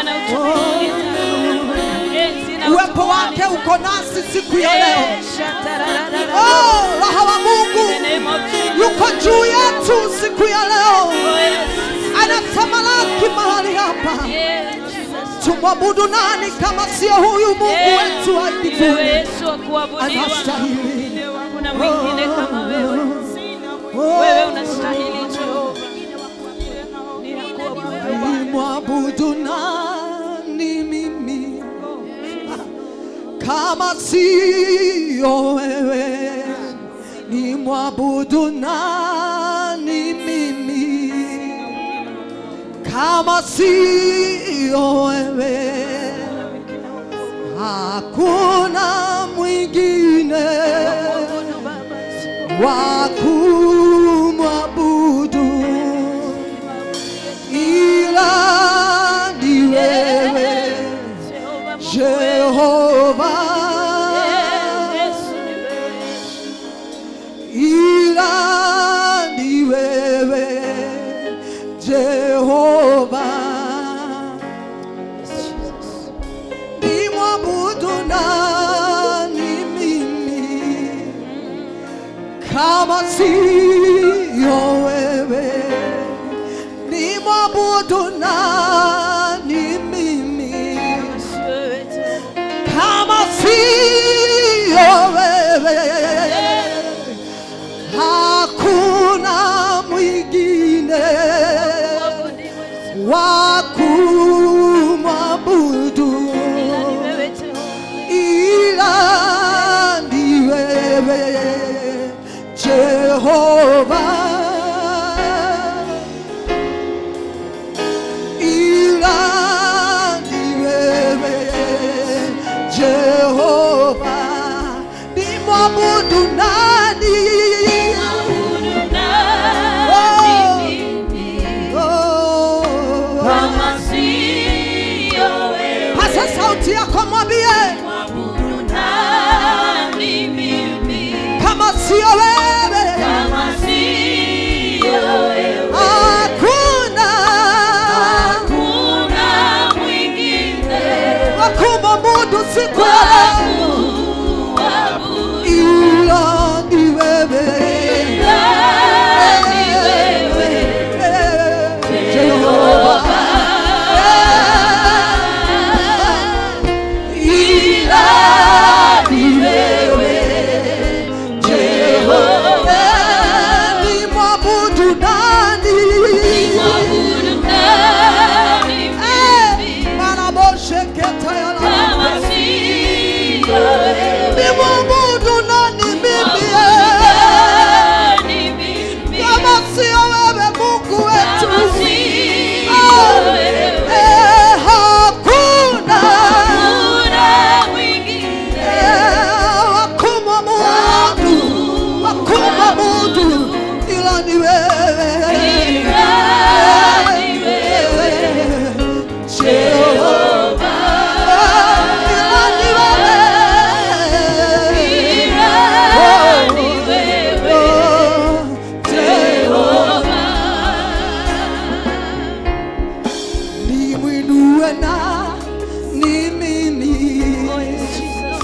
Na utukufu. Enzi na Uwepo utukufu. Wake uko nasi siku ya leo. Shatararara. Oh, Roho wa In the Mungu name of Jesus. yuko juu yetu siku ya leo, Oh, yes. anatamalaki mahali hapa. Yes, Jesus. Tumwabudu nani kama sio huyu Mungu wetu wa Wewe mbinguni? Yesu wa kuabudiwa. Anastahili. Hakuna mwingine kama wewe. Wewe unastahili, Jehova. Ninakuabudu. Nimwabudu nani mimi kama sio wewe? Nimwabudu nani mimi kama sio wewe? Hakuna mwingine Kuabudu Baba. Wa kumwabudu ila ni wewe. Jehova Mungu wetu. Jehova, Yesu ni wewe. Ila ni wewe Jehova. Yes, Jesus. Nimwabudu nani mimi kama sio wewe? Nimwabudu nani mimi Si wewe, Jehova. Kama sio wewe? Hakuna mwingine Kuabudiwa Yesu. Wa kumwabudu Ila ni wewe, Jehova. Ila ni wewe Jehova, ila ni wewe Jehova. Nimwabudu nani? Kuabudu nani mimi? Oh. Kama sio wewe. Pasa sauti yako, mwambie. Kuabudu nani mimi? Kama sio wewe. Kama sio wewe. Hakuna Hakuna mwingine wa kumwabudu siku ya leo kuabudu ila ni wewe. Ila ni wewe. Jehova, ila ni wewe Jehova. Nimwabudu nani? Kuabudu nani mimi? Marabosheketayala. Kama sio wewe. Nimwabudu nani mimi Nani mimi? Kama sio wewe, Mungu wetu? Kama sio wewe. Hakuna Hakuna mwingine wa kumwabudu, wa kumwabudu ila ni wewe. Ila ni wewe. Jehova, ila ni wewe. Ila ni wewe. Oh, Jehova. Nimwinue nani mimi Oh, yes, Jesus.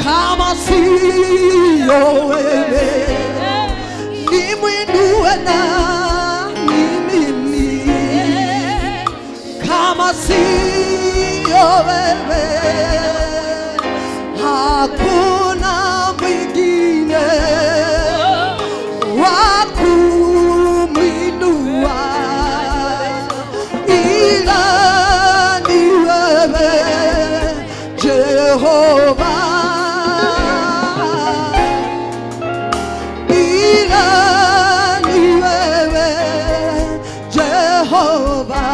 Kama sio wewe? Nimwinue nani mimi kama sio wewe? Hakuna mwingine wa kumwinua ila ni wewe Jehova, ila ni wewe Jehova.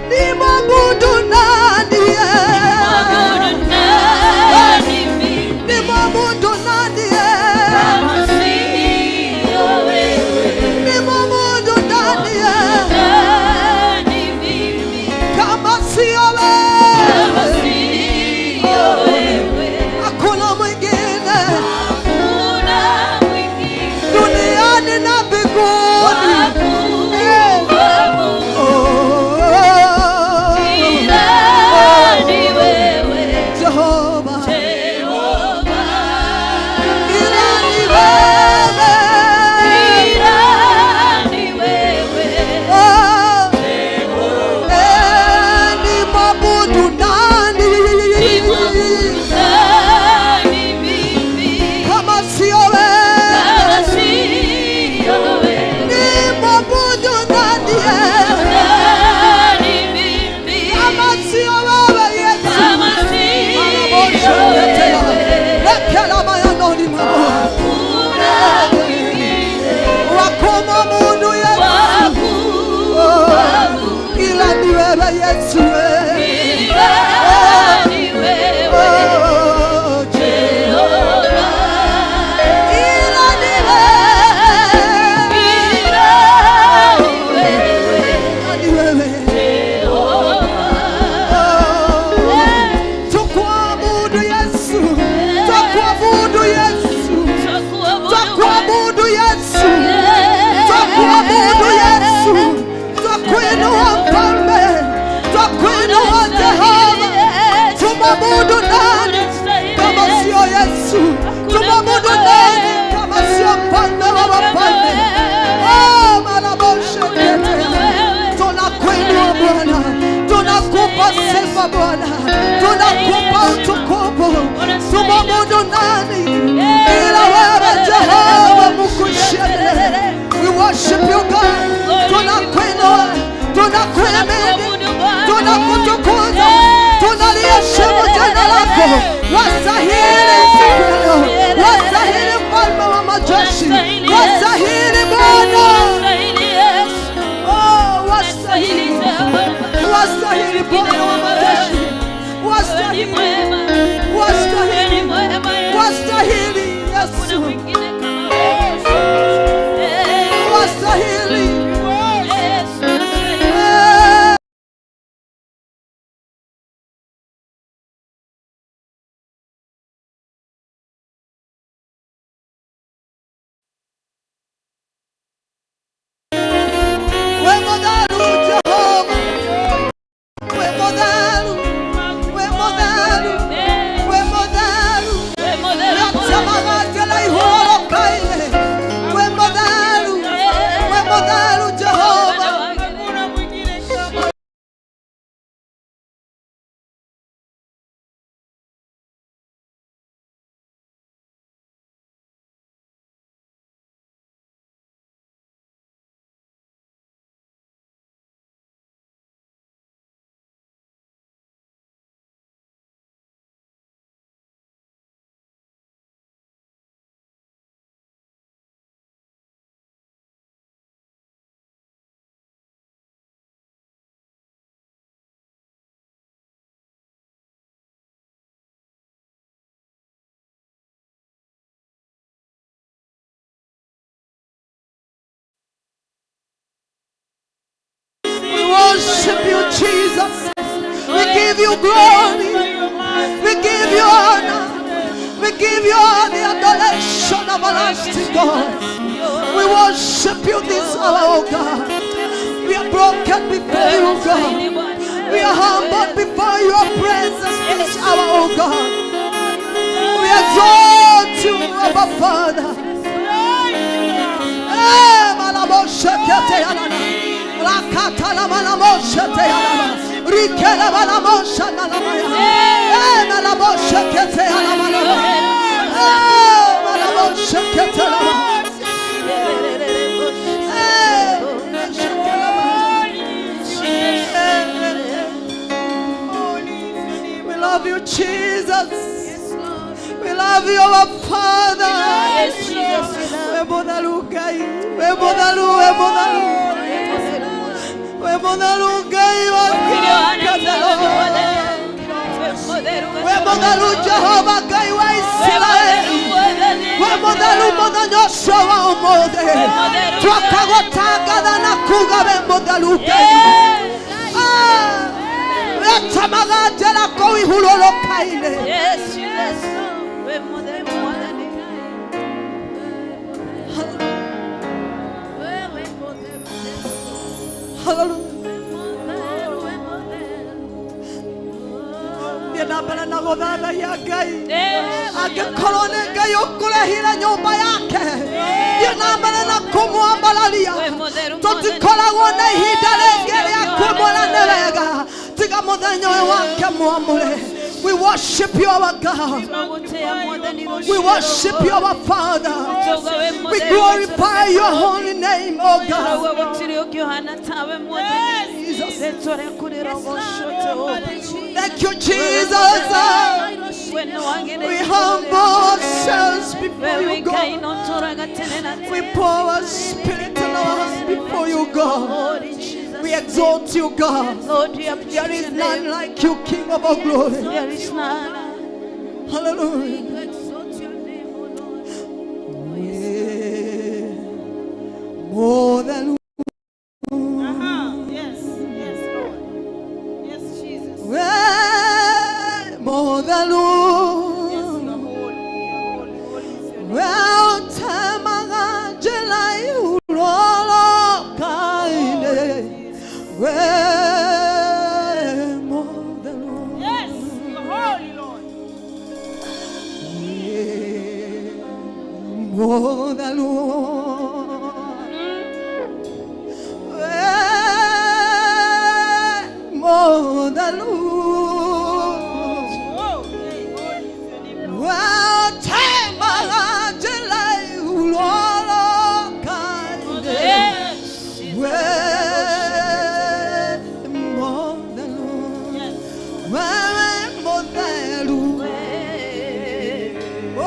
Nimwabudu nani? Kuabudu nani mimi? Nimwabudu nani? Kama sio wewe. Nimwabudu nani Nani mimi? Kama sio Kama wewe? sio wewe. Hakuna mwingine Hakuna mwingine duniani na mbinguni. wa kuabudu. Oh. Ila We worship you, God. Tunakuinua, tunakuhimidi, tunakutukuza, tunaliheshimu jina lako. Wastahili siku ya leo, wastahili mfalme wa majeshi, wastahili Bwana. Oh, wastahili, wastahili Bwana wa majeshi, wastahili, wastahili, wastahili Yesu. Wastahili. Worship you, Jesus. We give you glory. We give you honor. We give you all the adoration of everlasting God. We worship you this hour, oh God. We are broken before you, God. We are humbled before your presence this hour, oh God. We exalt you, Abba Father. We love you, Jesus. We love you, our Father. Yes, yes. Hallelujah. Angekorwo nĩ Ngai ũkũrehire nyũmba yake, thiĩ na mbere na kũmwambararia. Tũtikoragwo na ihinda rĩngĩ rĩa kwĩmwĩra nĩ wega, tiga mũthenya ũyũ wake mwamũre. We worship you, our God. We worship you, our Father. We glorify your holy name, oh God. Jesus. Thank you, Jesus. We humble ourselves before you, God. We pour our spirit and our hearts before you, God. We exalt you, God. There is none like you, King of all glory. There is none. Hallelujah. More than Yes, yes, Lord. Yes, Jesus. More than Yes, you are holy. You are holy. Holy is your name. Well, time more than Yes, you are holy, Lord. More than more than Oh, hey, holy is your name, Lord. Well, time Yes, Jesus. more than Yes. more than Oh,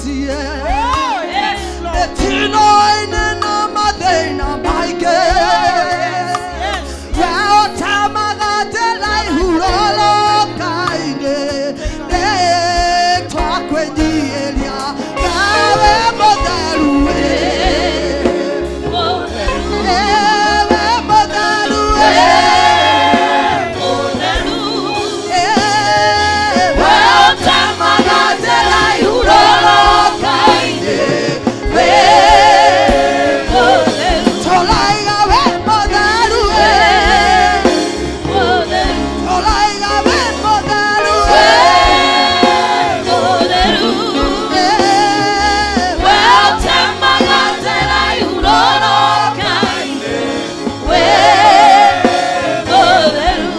Tũtũrĩtie. Ĩtinoine na mathĩna maingĩ. We ũtamaga njĩra ihurũrũka-inĩ. Nĩ twakwĩnyiihĩria Nawe mũtheru we. Ewe mũtheru we. Ewe ũtamaga njĩra ihurũrũka-inĩ. We tũraiga we mũtheru we. Tũraiga we mũtheru we. Ewe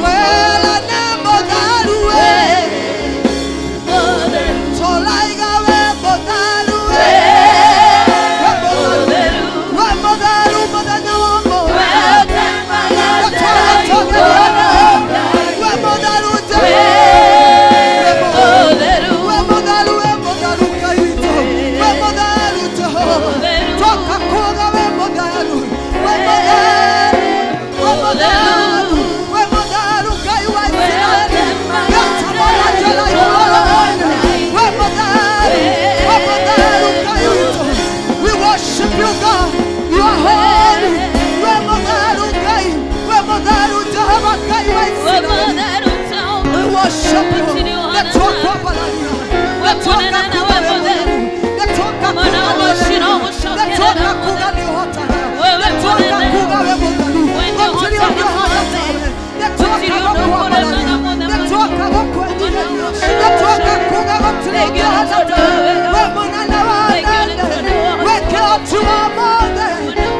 wela nĩ mũtheru we. Tũraiga we mũtheru we. We mũtheru, we mũtheru mũthenya wa ũmũthĩ. We mũtheru Jehova. We mũtheru, we mũtheru Ngai witũ. We mũtheru Jehova. Twoka kuuga we mũtheru. We mũtheru, we mũtheru, we mũtheru Ngai wa Isiraeli. Gĩtamaga njĩra ihũrũrũka-inĩ. We mũtheru, we mũtheru Ngai witũ. We worship you, God. You are holy. We mũtheru Ngai. We mũtheru Jehova Ngai wa Isiraeli. We worship you. Nĩtwakwambarania. Nĩtwakakuga we mũtheru. Nĩtwakakuga we mũtheru. Nĩtwakakuga nĩ ũhotaga. Nĩtwakakuga we mũtheru. Gũtirĩ ũngĩ ũhana tawe. Nĩtwakagũkwambarania. Nĩtwakagũkwendithĩria. Nĩtwakakuga gũtirĩ ũngĩ ũhana tawe. We mũnene wa anene. We kĩhoti wa mothe.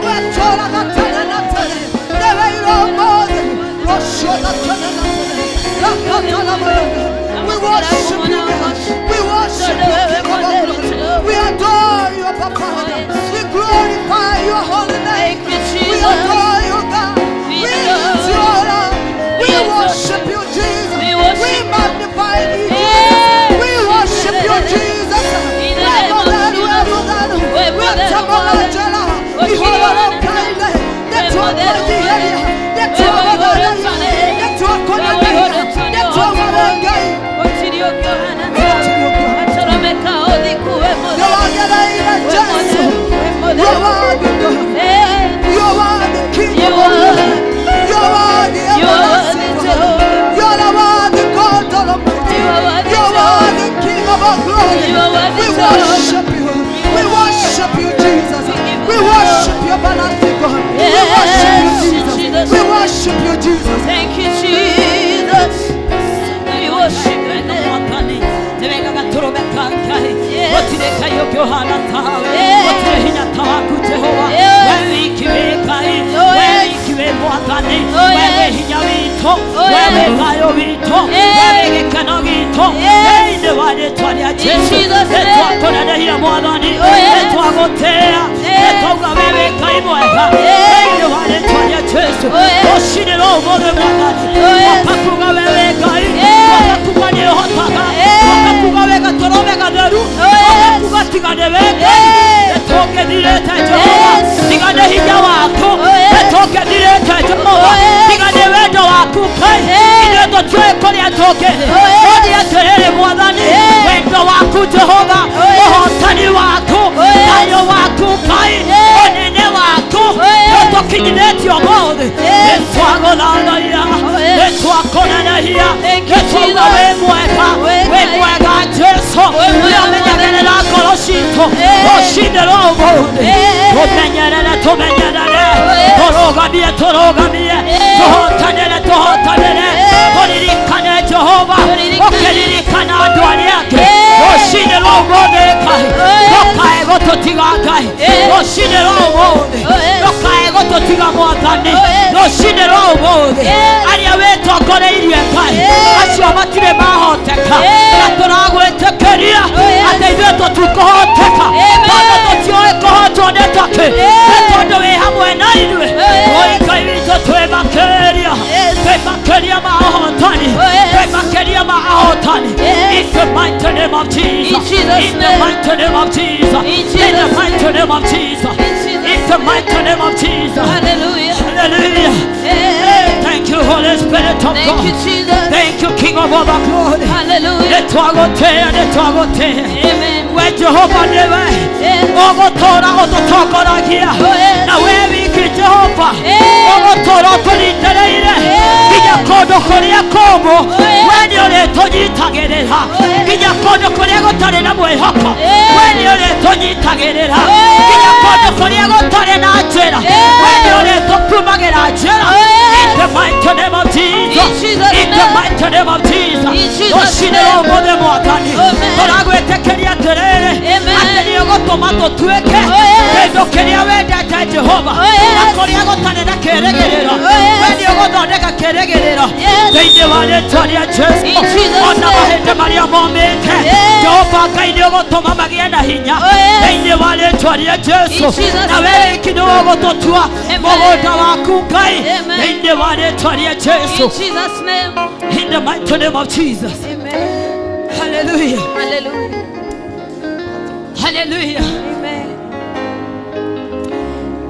We tũraga tene na tene. Nĩwe iro mothe. Rũciũ na tene na tene. We worship you, God. We worship you, King of all glory. We adore you, Papa. We glorify your holy name. We adore you, God. We lift you up. We worship you, Jesus. We magnify you, Jesus. We worship you, Jesus. You are the God. You are the King of all glory. You are the everlasting God. You are the God Almighty. You are the King of all glory. We worship you. We worship you, Jesus. We worship you, everlasting God. We worship you, Jesus. We worship you, Jesus. Thank you, Jesus. We worship your name. Wendo waku Jehova, ũhotani waku, thayũ waku Ngai, ũnene waku, nĩũtũkinyithĩtie ũmũthĩ. Nĩtwagũthathaiya, nĩtwakũnenehia, nĩtwauga wĩ mwega, wĩ mwega Jesũ, nĩũmenyagĩrĩra ngoro citũ rũcinĩ rwa ũmũthĩ. Tũmenyerere, tũmenyerere, tũrũgamie, tũrũgamie, tũhotanĩre, tũhotanĩre, tũririkane Jehova, ũkĩririkana andũ arĩa angĩ rũcinĩ rwa ũmũthĩ Ngai, ndũkae gũtũtiga Ngai, rũcinĩ rwa ũmũthĩ, ndũkae gũtũtiga Mwathani, rũcinĩ rwa ũmũthĩ, arĩa wĩtongoreirie Ngai, acio matirĩ mahoteka, na tũragwĩtĩkĩria atĩ ithuĩ tũtikũhoteka, tondũ tũtiũĩ kũhotwo nĩ takĩ, nĩ tondũ wĩ hamwe na ithuĩ. Oi Ngai witũ twĩ makĩria, twĩ makĩria ma ahotani, twĩ makĩria ma ahotani. In the mighty name name of Jesus. In Jesus' In the name. mighty name of Jesus. In In the Jesus' mighty name. name of Jesus. In Jesus' In the mighty name of Jesus. Hallelujah. Hallelujah. Hey. Thank you, Holy Spirit of Thank God. you, Jesus. Thank you, King of all the glory. Hallelujah. Nĩtwagũtĩĩa, nĩtwagũtĩĩa. Amen. We Jehova nĩwe Yes. ũgũtũũra ũtũtongoragia Oh, yes. na we wiki Jehova Yes. ũgũtũũra ũtũnyitĩrĩire Yes. nginya kũndũ kũrĩa kũmũ yes. we nĩ ũrĩtũnyitagĩrĩra Oh, yes. nginya kũndũ kũrĩa gũtarĩ na mwĩhoko Yes. we nĩ ũrĩtũnyitagĩrĩra Oh, yes. nginya kũndũ kũrĩa gũtarĩ na njĩra Yes. we nĩ ũrĩtũkumagĩra njĩra Oh, yes. In the mighty name of Jesus. In Jesus' In the name. mighty name of Jesus. In Jesus' Rũcinĩ name. rwa ũmũthĩ mwathani Amen. tũragwĩtĩkĩria atĩrĩrĩ Amen. atĩ nĩ ũgũtũma tũtuĩke Oh, yes. kĩndũ kĩrĩa wendete Jehova Oh, yes. na kũrĩa gũtarĩ na kĩĩrĩgĩrĩro Oh, yes. we nĩ ũgũthondeka kĩĩrĩgĩrĩro Yes. thĩinĩ wa rĩtwa rĩa Jesũ In Jesus' ona name. mahĩndĩ marĩa momĩte Yes. Jehova Ngai nĩ ũgũtũma magĩe na hinya Oh, yes. thĩinĩ wa rĩtwa rĩa Jesũ In Jesus' na we name. wiki nĩ ũgũtũtua Amen. mũgũnda waku Ngai Amen. thĩinĩ wa rĩtwa rĩa Jesũ In Jesus' name. in the mighty name of Jesus. Amen. Hallelujah. Hallelujah. Hallelujah. Amen.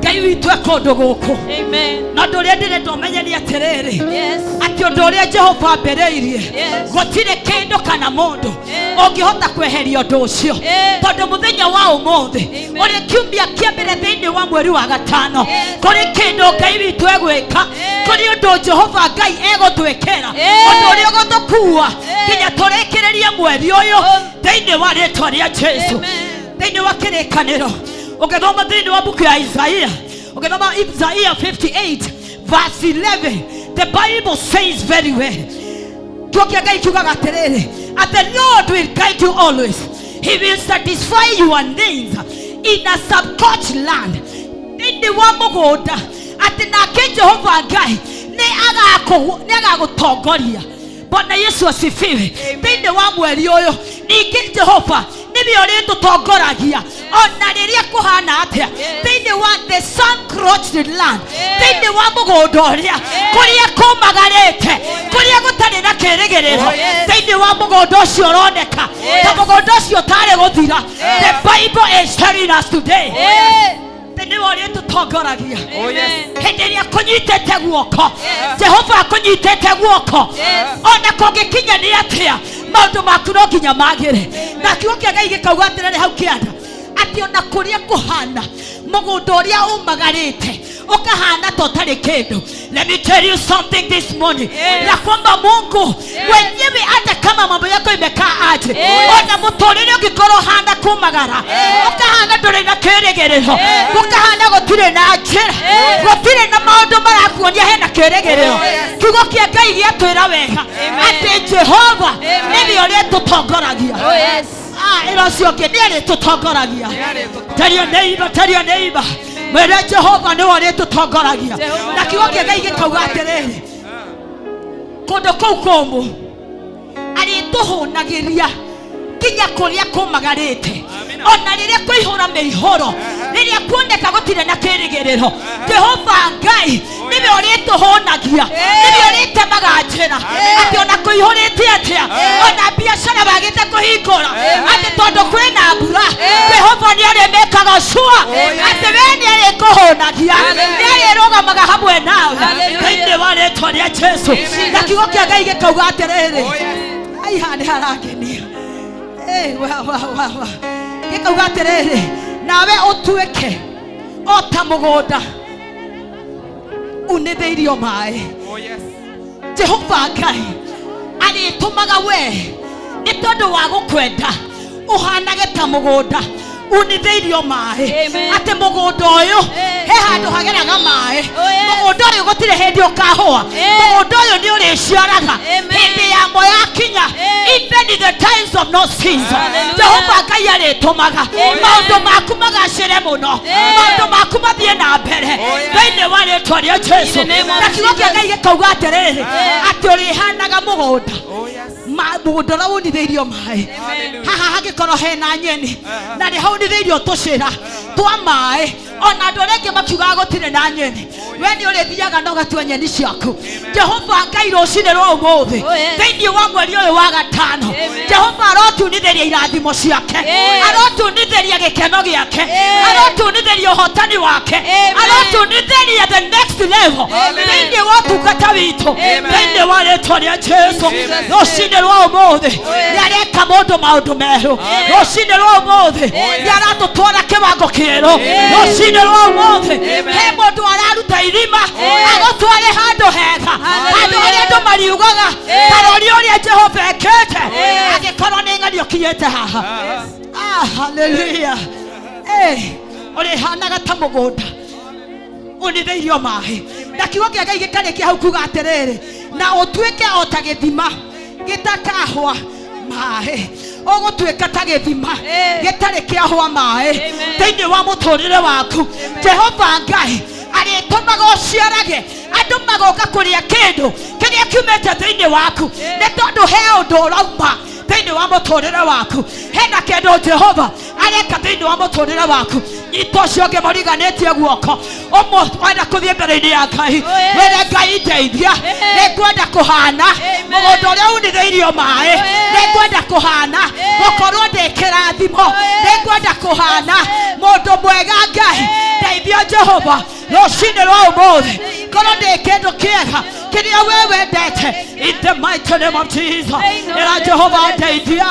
Ngai witũ e kũndũ gũkũ Amen. na ũndũ ũrĩa ndĩrenda ũmenye nĩ atĩrĩrĩ Yes. atĩ ũndũ ũrĩa Jehova ambĩrĩirie Yes. gũtirĩ kĩndũ kana mũndũ Yes. ũngĩhota kweheria ũndũ ũcio Yes. tondũ mũthenya wa ũmũthĩ Amen. ũrĩ kiumia kĩa mbere thĩinĩ wa mweri wa gatano Yes. kũrĩ kĩndũ Ngai witũ egwĩka Yes. kũrĩ ũndũ Jehova Ngai egũtwĩkĩra Yes. ũndũ ũrĩa ũgũtũkua Yes. nginya tũrĩkĩrĩrie mweri ũyũ Oh. thĩinĩ wa rĩtwa rĩa Jesũ Amen. thĩinĩ wa kĩrĩkanĩro ũngĩthoma thĩinĩ wa mbuku ya Isaia ũngĩthoma Isaia 58 verse 11 the Bible says very well kiugo kĩa Ngai kiugaga atĩrĩrĩ, and the Lord will guide you always, he will satisfy your needs in a subcourt land, thĩinĩ wa mũgũnda atĩ nake Jehova Ngai nĩ agagũtongoria. Bwana Yesu asifiwe. Thĩinĩ wa mweri ũyũ ningĩ Jehova nĩwe ũrĩtũtongoragia ona rĩrĩa kũhana atĩa thĩinĩ wa the sun-scorched land, thĩinĩ wa mũgũnda ũrĩa kũrĩa kũmagarĩte, kũrĩa gũtarĩ na kĩĩrĩgĩrĩro, thĩinĩ wa mũgũnda ũcio ũroneka ta mũgũnda ũcio ũtarĩ gũthira. The Bible is telling us today Yes. thĩinĩ wa ũrĩa tũtongoragia Amen. hĩndĩ ĩrĩa akũnyitĩte guoko, Yes. Jehova akũnyitĩte guoko, Yes. ona kũngĩkinya nĩ atĩa maũndũ maku no nginya magĩre. Na kiugo kĩa Ngai gĩkauga atĩrĩrĩ hau kĩanda atĩ ona kũrĩa kũhana mũgũnda ũrĩa ũmagarĩte ũkahana ta ũtarĩ kĩndũ. Let me tell you something this morning, Yes. ya kwamba Mungu mwenyewe hata kama mambo yako imekaa aje, Yes. ona mũtũrĩre ũngĩkorwo ũhana kũmagara, ũkahana ndũrĩ na kĩĩrĩgĩrĩro, Yes. gũkahana gũtirĩ na njĩra, Yes. gũtirĩ na maũndũ marakuonia hena kĩĩrĩgĩrĩro, kiugo kĩa Ngai gĩatwĩra wega atĩ Jehova Amen. nĩwe ũrĩa tũtongoragia. Oh, yes. Ah, ĩra ũcio ũngĩ nĩ arĩtũtongoragia. Tell your neighbor, tell your neighbor, mwĩre Jehova nĩwe ũrĩtũtongoragia. Jehova Na kiugo kĩa Ngai gĩkauga atĩrĩrĩ, kũndũ kũu kũmũ arĩtũhũnagĩria nginya kũrĩa kũmagarĩte, ona rĩrĩa kũihũra mĩihũro, rĩrĩa kuoneka gũtirĩ na kĩĩrĩgĩrĩro, Jehova Ngai nĩwe ũrĩtũhũnagia, nĩwe ũrĩtemaga njĩra atĩ ona kũihũrĩte atĩa, ona biacara wagĩte kũhingũra atĩ tondũ kwĩna mbura, Jehova nĩ arĩmĩkaga sure atĩ we nĩ arĩkũhũnagia, nĩ arĩrũgamaga hamwe nawe Hallelujah. thĩinĩ wa rĩtwa rĩa Jesũ. Na kiugo kĩa Ngai gĩkauga atĩrĩrĩ, ai haha nĩ harangenia. Ĩ, wa, wa, wa, wa. Gĩkauga atĩrĩrĩ, nawe ũtuĩke o ta mũgũnda unĩthĩirio maĩ. Jehova Ngai arĩtũmaga we nĩ tondũ wa gũkwenda ũhanage ta mũgũnda unithĩirio maĩ, Amen. atĩ mũgũnda ũyũ Eh. he handũ hageraga maĩ, Oh, yes. mũgũnda ũyũ gũtirĩ hĩndĩ ũkahũa, Eh. mũgũnda ũyũ nĩ ũrĩciaraga Amen. hĩndĩ yamo yakinya, Eh. even in the times of no season. Hallelujah. Jehova Ngai arĩtũmaga Amen. maũndũ maku magacĩre mũno, Eh. maũndũ maku mathiĩ na mbere thĩinĩ wa rĩtwa rĩa Jesũ. In the name of Na kiugo kĩa Jesus. Ngai gĩkauga atĩrĩrĩ, atĩ ũrĩhanaga mũgũnda mũgũnda ũrĩa unithĩirio maĩ. Amen. Haha hangĩkorwo hena nyeni na nĩ haunithĩirio tũcĩra twa maĩ, Ona andũ arĩa angĩ makiugaga gũtirĩ na nyeni, we nĩ ũrĩthiaga na ũgatua nyeni ciaku. Jehova Ngai rũcinĩ rwa ũmũthĩ, thĩinĩ wa mweri ũyũ wa gatano, Jehova arotunithĩria irathimo ciake, arotunithĩria gĩkeno gĩake, arotunithĩria ũhotani wake, arotunithĩria the next level thĩinĩ wa ũtungata witũ, thĩinĩ wa rĩtwa rĩa Jesu. Rũcinĩ rwa ũmũthĩ nĩ areka mũndũ maũndũ merũ. Rũcinĩ rwa ũmũthĩ nĩ aratũtwara kĩwango kĩerũ. Rũcinĩ rwa ũmũthĩ he mũndũ araruta irima agũtware handũ hega, handũ harĩa andũ mariugaga tarori ũrĩa Jehova ekĩte, angĩkorwo nĩ ng'ani ũkinyĩte haha. Hallelujah. Ũrĩhanaga ta mũgũnda unithĩirio maĩ, na kiugo kĩa Ngai gĩkarĩkia hau kuga atĩrĩrĩ, na ũtuĩke o ta gĩthima gĩtakahwa maĩ. Ũgũtuĩka ta gĩthima gĩtarĩ kĩahwa maĩ thĩinĩ wa mũtũrĩre waku. Jehova Ngai arĩtũmaga ũciarage andũ magoka kũrĩa kĩndũ kĩrĩa kiumĩte thĩinĩ waku, nĩ tondũ he ũndũ ũrauma thĩinĩ wa mũtũrĩre waku. Hena kĩndũ Jehova areka thĩinĩ wa mũtũrĩre waku. Nyita ũcio ũngĩ mũriganĩtie guoko, ũmwe wenda kũthiĩ mbere-inĩ ya Ngai, wĩre Ngai ndeithia, nĩngwenda kũhana mũgũnda ũrĩa unithĩirio maĩ, nĩngwenda kũhana gũkorwo ndĩ kĩrathimo, nĩngwenda kũhana mũndũ mwega. Ngai ndeithia Jehova rũcinĩ rwa ũmũthĩ, korwo ndĩ kĩndũ kĩega kĩrĩa we wendete. In the mighty name of Jesus, ĩra Jehova ndeithia,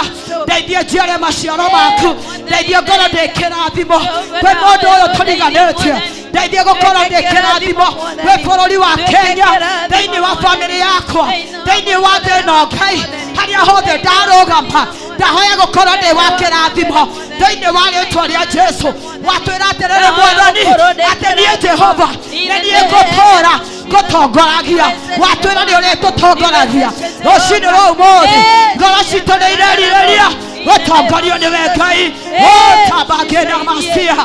ndeithia njiare maciaro maku, ndeithia ngorwo ndĩ kĩrathimo kwĩ mũndũ ũyũ tũriganĩtie, ndeithia gũkorwo ndĩ kĩrathimo kwĩ bũrũri wa Kenya, thĩinĩ wa bamĩrĩ yakwa, thĩinĩ wa thĩ ĩno. Ngai harĩa hothe ndarũgama, ndahoya gũkorwo ndĩ wa kĩrathimo thĩinĩ wa rĩtwa rĩa Jesu. Watwĩra atĩrĩrĩ Mwathani, atĩ niĩ Jehova nĩ niĩ ngũtũũra ngũtongoragia. Watwĩra nĩ ũrĩtũtongoragia rũcinĩ rwa ũmũthĩ. Ngoro citũ nĩ irerirĩria gũtongorio nĩwe Ngai. Otabagena masia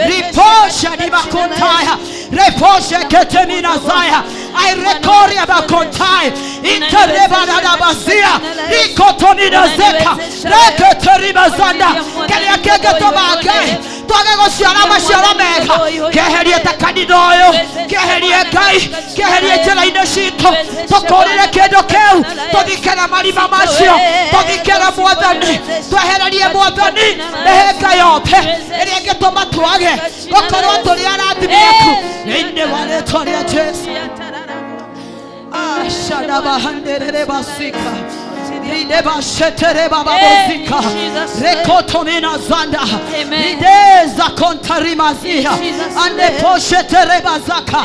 riposha dibakontaya reposha keteminazaya airekoria bakontai interebarabazia rikotominazeka reketerimazanda kĩrĩa kĩngĩtũma Ngai twage gũciara maciaro mega, kĩeherie ta kanitha ũyũ, kĩeherie Ngai, kĩeherie njĩra-inĩ citũ, tũkũrĩre kĩndũ kĩu, tũthikĩre marima macio, tũthikĩre Mwathani, twehererie Mwathani mĩhĩnga yothe ĩrĩa ĩngĩtũma twage gũkorwo tũrĩ arathime aku thĩinĩ wa rĩtwa rĩa Jesu. Ashadabahanderebasika ridebasheterebababozika rekotomina zanda rideza kontarimazia andeposheterebazaka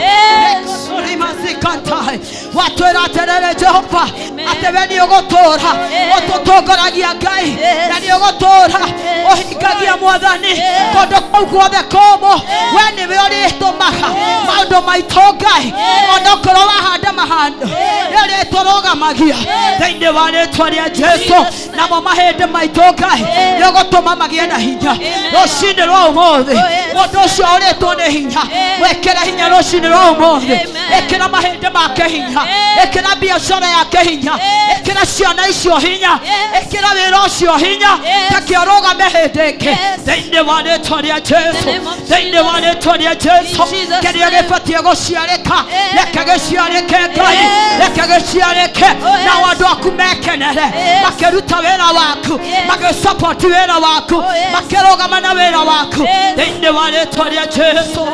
rekotorimazikantai. Watwĩra atĩrĩrĩ Jehova, atĩ we nĩ ũgũtũũra ũtũtongoragia Ngai, na nĩ ũgũtũũra ũhingagia Mwathani kũndũ kũu guothe kũmũ. We nĩwe ũrĩtũmaga maũndũ maitũ Ngai, onokorwo wahanda mahando nĩ ũrĩtũrũgamagia thĩinĩ wa rĩtwa rĩa Jesu. Namo mahĩndĩ maitũ Ngai nĩ ũgũtũma magĩe na hinya rũcinĩ rwa ũmũthĩ. Mũndũ ũcio ũrĩtwo nĩ hinya, wĩkĩre hinya rũcinĩ rwa ũmũthĩ. Ĩkĩra mahĩndĩ make hinya, ĩkĩra biacara yake hinya, ĩkĩra ciana icio hinya, ĩkĩra wĩra ũcio hinya, take ũrũgame hĩndĩ ĩngĩ thĩinĩ wa rĩtwa rĩa Jesu, thĩinĩ wa rĩtwa rĩa Jesu. Kĩrĩa gĩbatiĩ gũciarĩka reke gĩciarĩke Ngai, reke gĩciarĩke, nao andũ aku mekenere makĩruta wĩra waku, magĩsapoti wĩra waku, makĩrũgama na wĩra waku thĩinĩ wa rĩtwa rĩa Jesu.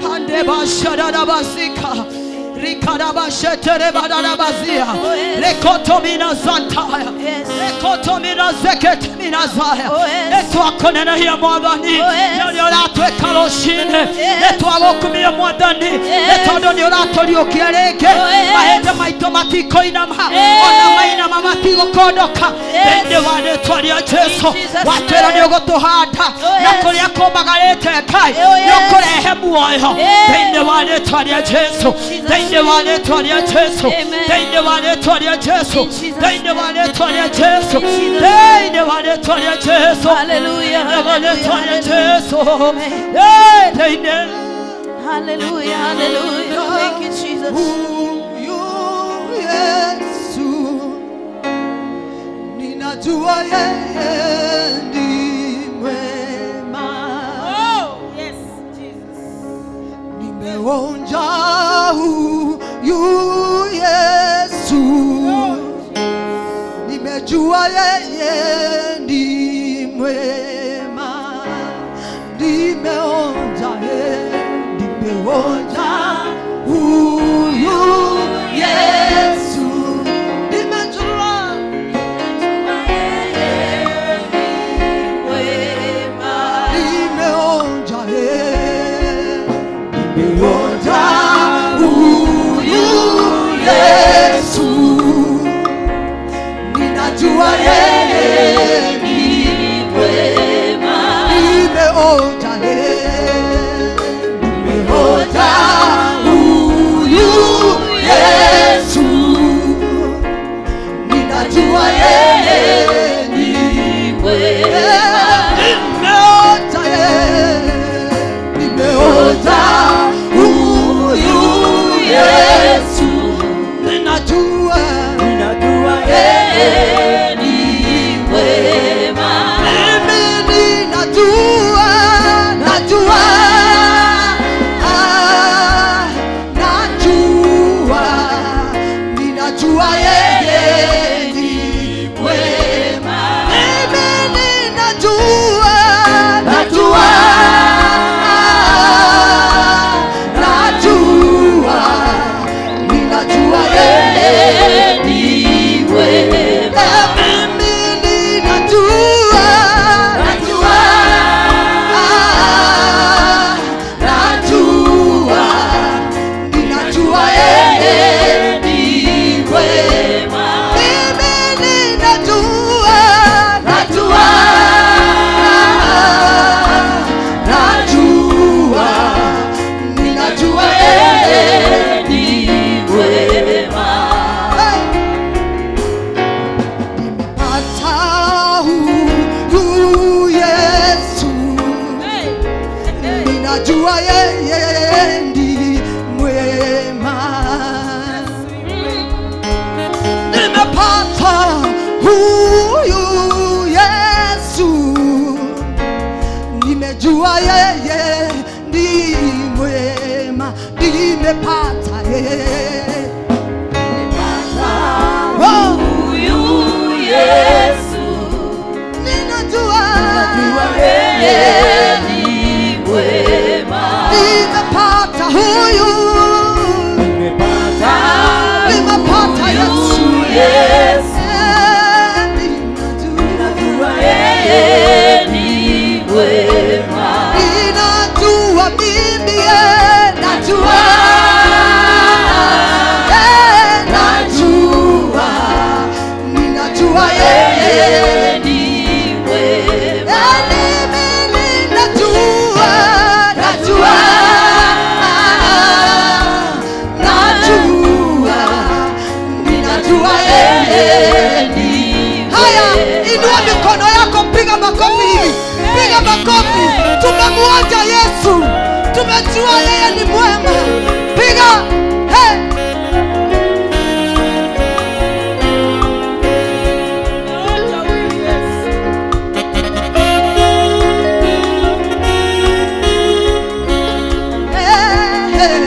Handebashadadabasika rikarabasheterebarabazia rekotomina zantaya rekotomina zeketemina zaya. Nĩtwakonenehia Mwathani nĩ ũrĩa ũratwĩka rũcinĩ, nĩtwagũkumia Mwathani nĩ tondũ nĩ ũratũriũkia rĩngĩ. Mahĩndĩ maitũ matikũinama, ona mainama matigũkondoka thĩinĩ wa rĩtwa rĩa Jesu. Watwĩra nĩ ũgũtũhanda na kũrĩa kũmagarĩte Ngai nĩ ũkũrehe muoyo thĩinĩ wa rĩtwa rĩa Jesu, thĩinĩ wa rĩtwa rĩa Jesu, thĩinĩ wa rĩtwa rĩa Jesu, thĩinĩ wa rĩtwa rĩa Jesu, thĩinĩ wa rĩtwa rĩa Jesu. Hallelujah. Rĩtwa rĩa Jesu. Thĩinĩ. Hallelujah. Hallelujah. Thank you, Jesus. Huyu Yesu ninajua yeye ni mwema. Oh, yes, Jesus. Ninajua yeye ni mwema, nimeonja nimeonja huyu Yesu, nimejua yeye ni mwema, nimeonja nimeonja huyu Yesu, ninajua yeye ni mwema, nimeonja nimeonja huyu Yesu, ninajua yeye ni mwema, nimeonja nimeonja huyu Yesu, ninajua ninajua yeye ni mwema, mimi ninajua, najua, ah, najua, ninajua yeye ni mwema, mimi ninajua, najua, ah, najua, ninajua yeye ni mwema, mimi ninajua, najua, ah, najua, ninajua yeye ni mwema, mimi ninajua, najua, ah, najua, ninajua yeye ni mwema. Hey! Nimepata huyu Yesu, ninajua yeye ndi mwema. Nimepata huyu Yesu, nimejua yeye ndi mwema. Nimepata yeye, oh, Huyu Yesu, ninajua yeye ni mwema, nimepata huyu, nimepata Yesu, huyu Yesu, Eh, ninajua, yeye ni mwema, ninajua mimi, eh, najua, eh, najua, ninajua yeye ni mwema, Eh, mimi ninajua, najua, najua, ninajua yeye ni Haya, inua mikono yako, piga makofi hivi, piga makofi. Tumemwonja Yesu, tumejua yeye ni mwema. Piga hey. Hey, hey.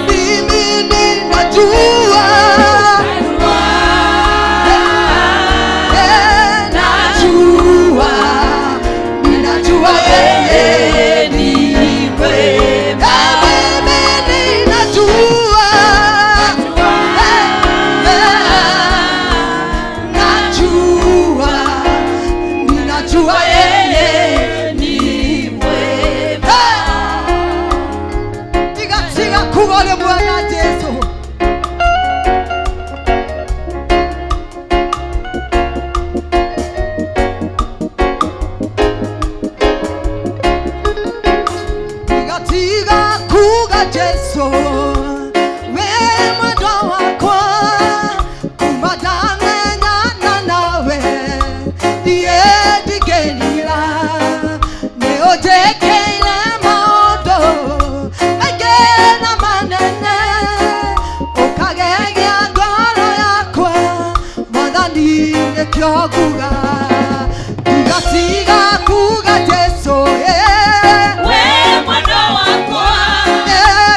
Mimi ninajua, eh, najua, ninajua yeye ni mwema, Eh, mimi ninajua, eh, eh, najua, ninajua yeye ni mwema. Eh, tiga tiga kuga mwega Jesu. Tiga tiga kuga Jesu, we mwendwa wakwa, kuma ndamenyana nawe, ndiĩ ndingĩrira, nĩũnjĩkĩire maũndũ maingĩ na manene, ũkagegia ngoro yakwa, Mwathani nĩkĩo nguga, tiga tiga kuga Jesu, eh. We mwendo wakwa,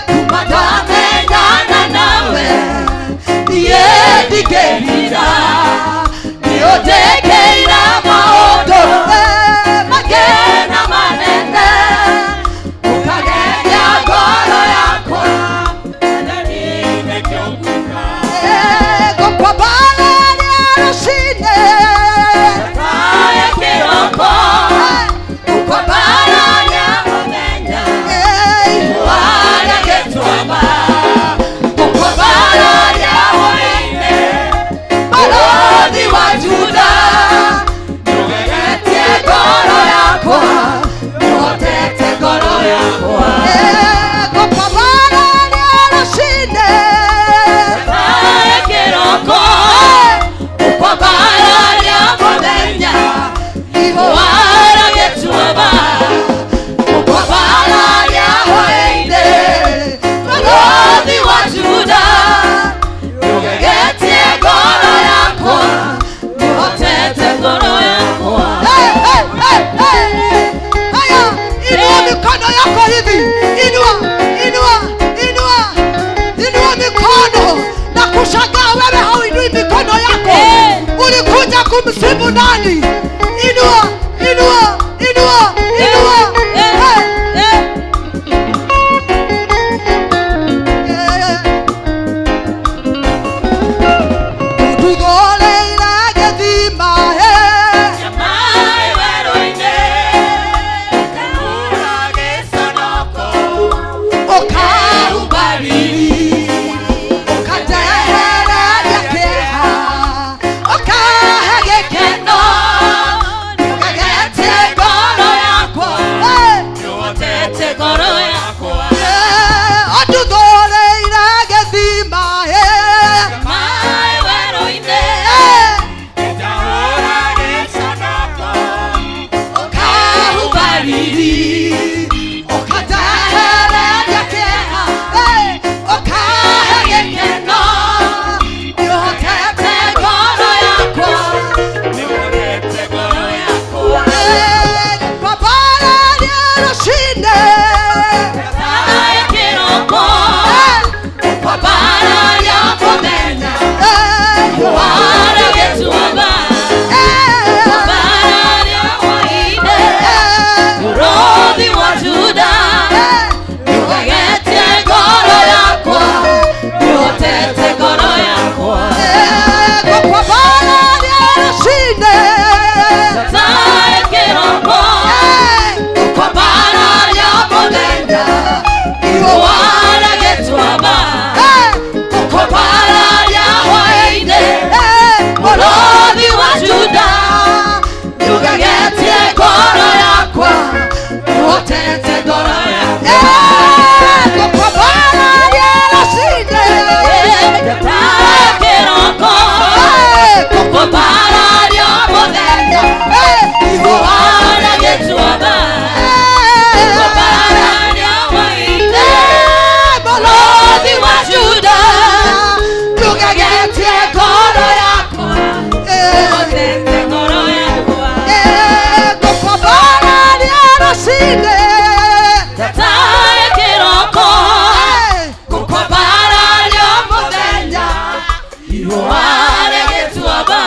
Kuma ndamenyana nawe, ndiĩ Rũcinĩ. Tatae kĩroko gũkwambara rĩo mũthenya riũa rĩgĩtuamba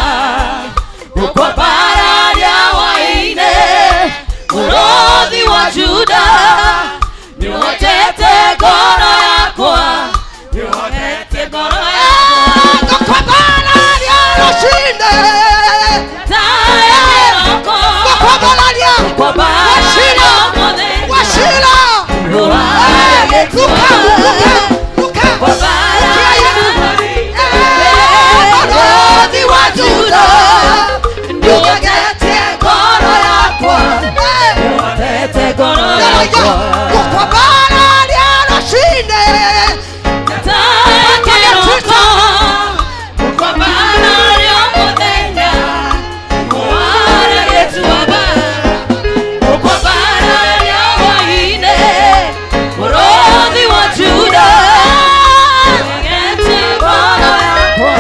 gũkwambara rĩa hwaĩ-inĩ mũrũthi wa Juda nĩũhotete ngoro yakwa nĩũhotete ngoro yakwa Gũkwambara rĩa rũcinĩ. Tatae kĩroko Gũkwambara rĩa gũkwambara Wachira. rĩo mũthenya Wachira. riũa Luka, rĩgĩtuamba Luka, Luka. Mũrũthi wa Juda nĩũhotete ngoro yakwa nĩũhotete ngoro yakwa Gũkwambara rĩa rũcinĩ. Tatae kĩroko gũkwambara rĩo mũthenya riũa rĩgĩtuamba gũkwambara rĩa hwaĩ-inĩ mũrũthi wa Juda nĩũhotete ngoro yakwa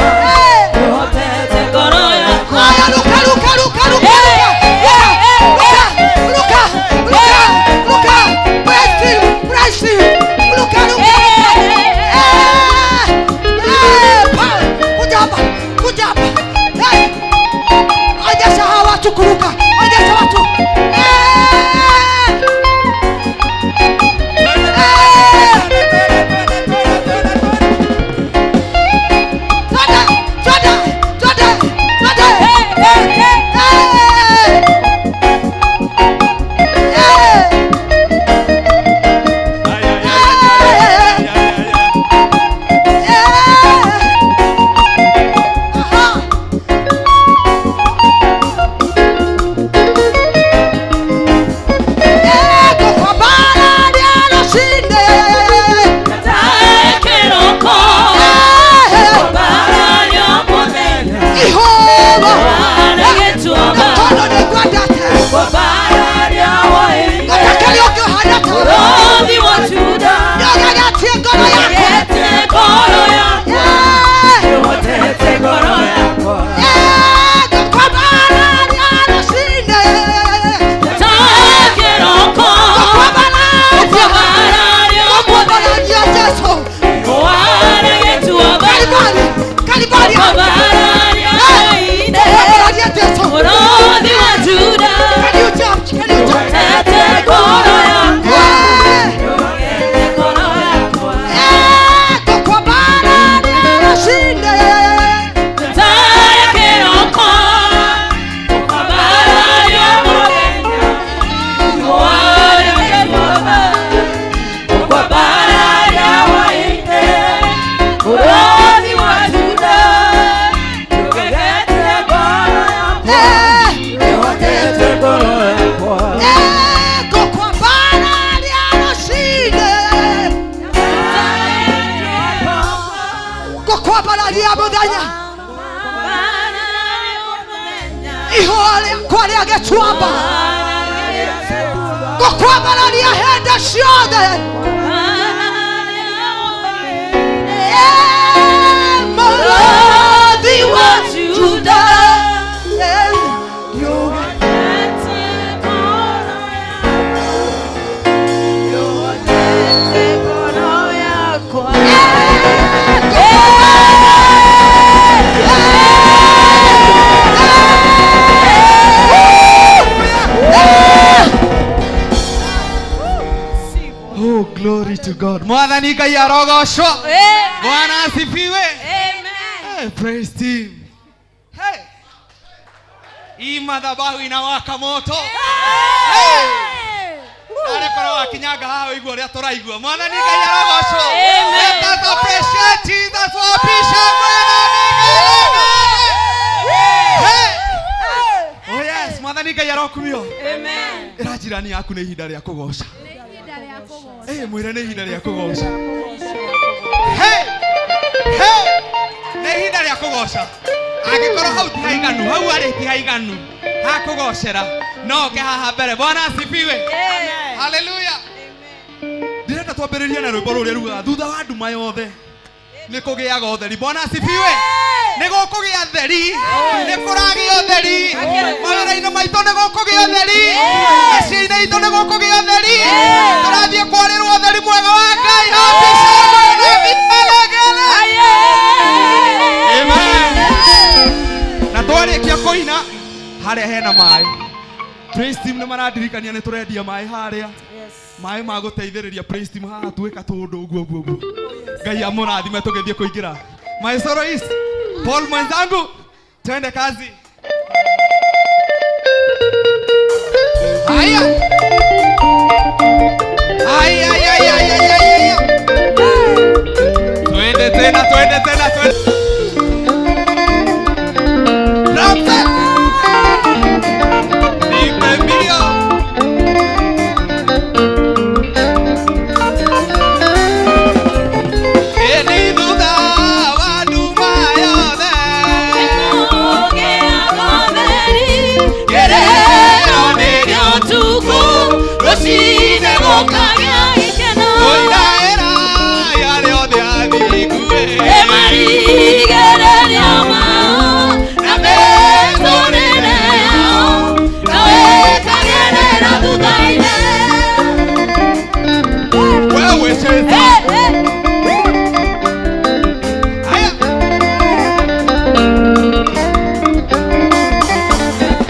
nĩũhotete ngoro yakwa Aya, Luka, Luka, Luka, Luka, Luka, Luka, Luka, Luka, praise him, praise him. Luka, Luka, Luka. Eh, eh, pa, kuja hapa, kuja hapa. Eh, onyesha hawa watu kuruka, onyesha watu. Eh, eh. Twende, twende, twende, twende. Eh. Eh. Tatae kĩroko gũkwambara rĩo mũthenya riũa rĩgĩtuamba gũkwambara rĩa hwaĩ-inĩ mũrũthi wa Juda nĩũhotete ngoro yakwa nĩũhotete ngoro yakwa Tatae kĩroko gũkwambara rĩo mũthenya riũa rĩgĩtuamba gũkwambara rĩa hwaĩ-inĩ mũrũthi wa Juda Can you jump? Can you jump? nĩũhotete ngoro yakwa Eh! nĩũhotete ngoro yakwa Tatae kĩroko gũkwambara rĩo mũthenya riũa rĩgĩtuamba gũkwambara rĩa hwaĩ-inĩ mũrũthi wa Juda nĩũhotete ngoro yakwa nĩũhotete ngoro yakwa Gũkwambararia mũthenya ihũa rĩakwa rĩa gĩtuamba gũkwambararia hĩndĩ ciothe Eh, mũrũthi wa Juda Eh, nĩũge- Oh, glory to God. Mwathani Ngai arogocwo. Bwana asifiwe. Hey, praise team. Hey. Hii madhabahu inawaka moto. Hey. Arä korwo wakinyanga haha ũigua ũrĩa tũraigua. Mwathani Ngai arogocwo. Amen. Let us appreciate Jesus for appreciate Mwathani Ngai. Hey. Oh yes, Mwathani Ngai arokumio. Ĩra jirani yaku nĩ ihinda rĩa kũgoca. Eh, mwĩre nĩ ihinda rĩa kũgoca. Hey! Hey! Nĩ ihinda rĩa kũgoca. Angĩkorwo hau ti haiganu, hau arĩ ti haiganu ha kũgocera, no oke haha mbere. Bwana asifiwe. Haleluya. Ndĩrenda twambĩrĩrie na rwĩmbo rũrĩa rugaga thutha wa nduma yothe nĩ kũgĩaga ũtheri. Bwana asifiwe. Nĩ gũkũgĩa theri, nĩ kũragĩa ũtheri mawĩra-inĩ maitũ, nĩ gũkũgĩa ũtheri mĩciĩ-inĩ Mĩtũrĩre-inĩ itũ nĩ gũkũgĩa ũtheri. Tũrathiĩ kwarĩrwo ũtheri mwega wa Ngai. Happy shangwe na vigelegele. Amen. Na twarĩkia kũina harĩa hena maĩ, praise team nĩ marandirikania nĩ tũrendia maĩ harĩa, maĩ ma gũteithĩrĩria praise team haha twĩka tũndũ ũguo ũguo ũguo. Ngai amũrathime tũgĩthiĩ kũingĩra. My soloist Paul mwenzangu, twende kazi. Haya. Haya, haya, haya, haya, haya. Twende tena, twende tena, twende. Drum set. Nipe mbio. Eni thutha wa nduma yothe. Kĩrĩro nĩrĩo Ũtukũ rũcinĩ gũkagĩa gĩkeno. Kũinaĩra yarĩ othe athingu. Ĩmarigĩrĩrio mao na mĩtũrĩre yao, na wĩkagĩrĩra thutha-inĩ. Wewe cheza. Haya.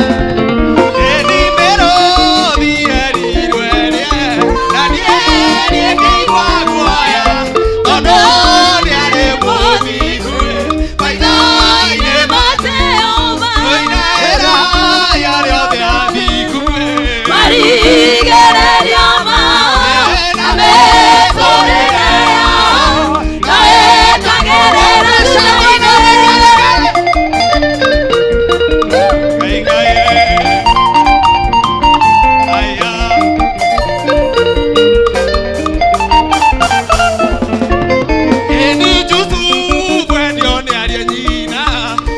Eni mĩrũthi yerirwe rĩe, na niĩ ngĩigua guoya, tondũ nĩarĩ mũthingu. Maitho-inĩ Ma Jehova kũinaĩra yarĩ othe athingu. Marigĩrĩrio mao na mĩtũrĩre yao, na wĩkagĩrĩra thutha-inĩ. Ngai Ngai. Aya. Eni Jusufu endio nĩ ariũ a nyina.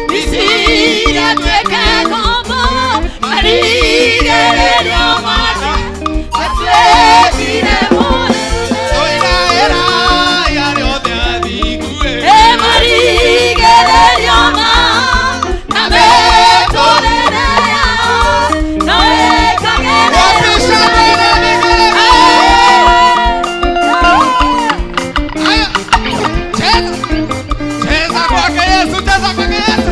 Misiri atuĩke ngombo, marigĩrĩrio make matuĩkire mũnene. Kũinaĩra yarĩ othe athingu. Ĩmarigĩrĩrio mao na mĩtũrĩre yao, na wĩkagĩrĩra thutha-inĩ. Haya. Cheza. Cheza kwake Yesu, cheza kwake Yesu.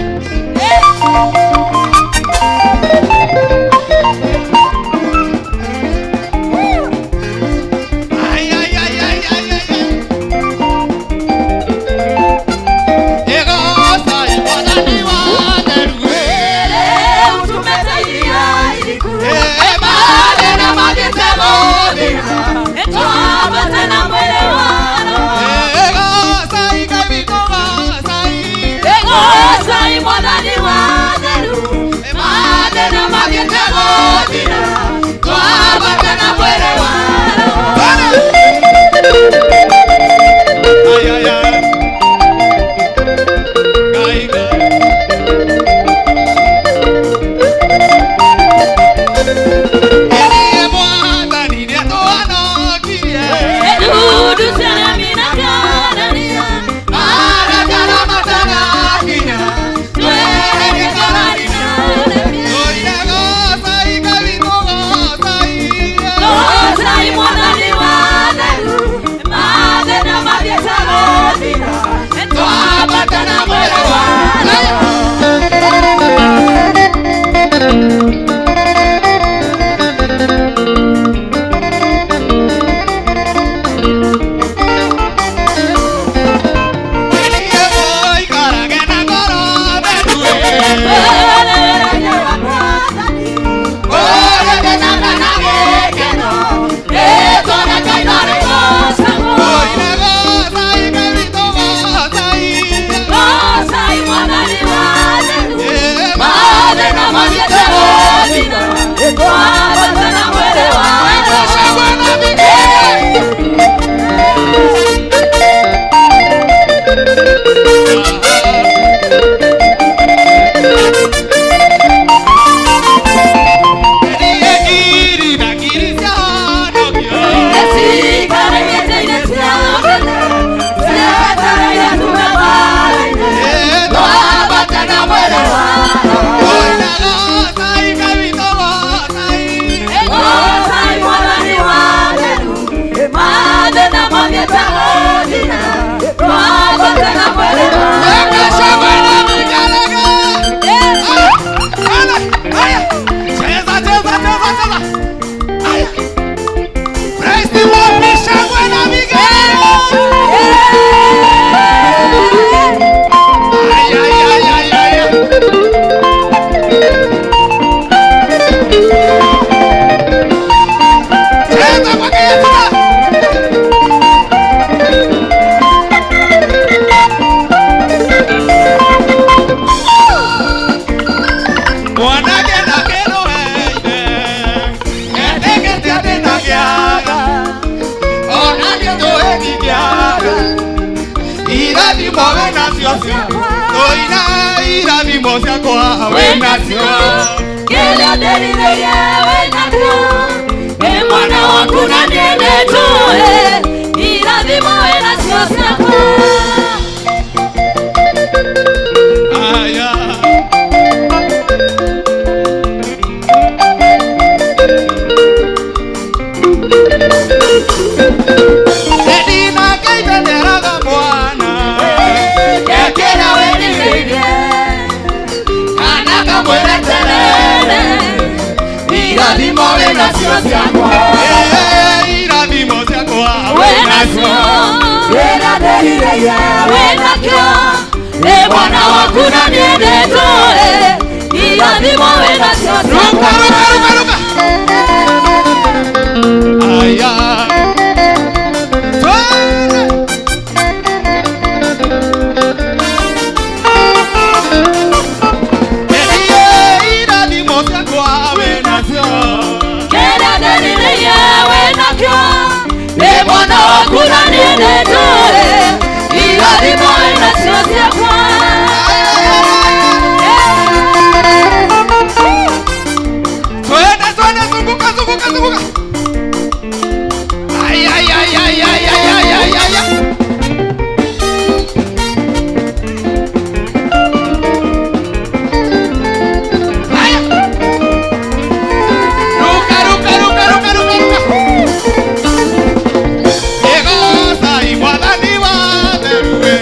nacio Toina irathimo ciakwa wĩ nacio Kĩrĩa ndĩrirĩirie wĩ nakĩo Ĩ mwana waku na niĩ nĩnjũĩ Irathimo wĩ nacio ciakwa Aya Edina kaitenderaga mwana Kĩrĩa wĩrirĩirie Kana kamwereterere Irathimo wĩ nacio ciakwa Irathimo ciakwa Wĩ nacio Kĩrĩa ndĩrirĩirie wĩ nakĩo Ĩ mwana waku na niĩ nĩnjũĩ Irathimo wĩ nacio Ruka ciakwa ruka ruka ruka Aya Twende Irathimo ciakwa wĩ nacio Kĩrĩa ndĩrirĩirie wĩ nakĩo Ĩ mwana waku na niĩ nĩnjũĩ Irathimo wĩ nacio ciakwa Twende twende zunguka zunguka zunguka Ay ay ay ay ay ay ay ay ay ay Aya Ruka ruka ruka ruka ruka ruka Egoza i mwathani wa theruwe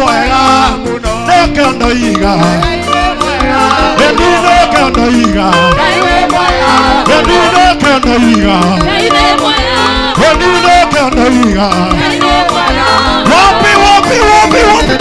Mwega nĩkĩo ndoiga ĩni nĩkĩo ndoiga ĩni nĩkĩo ndoiga ĩni nĩkĩo ndoiga wapi wapi wapi wapi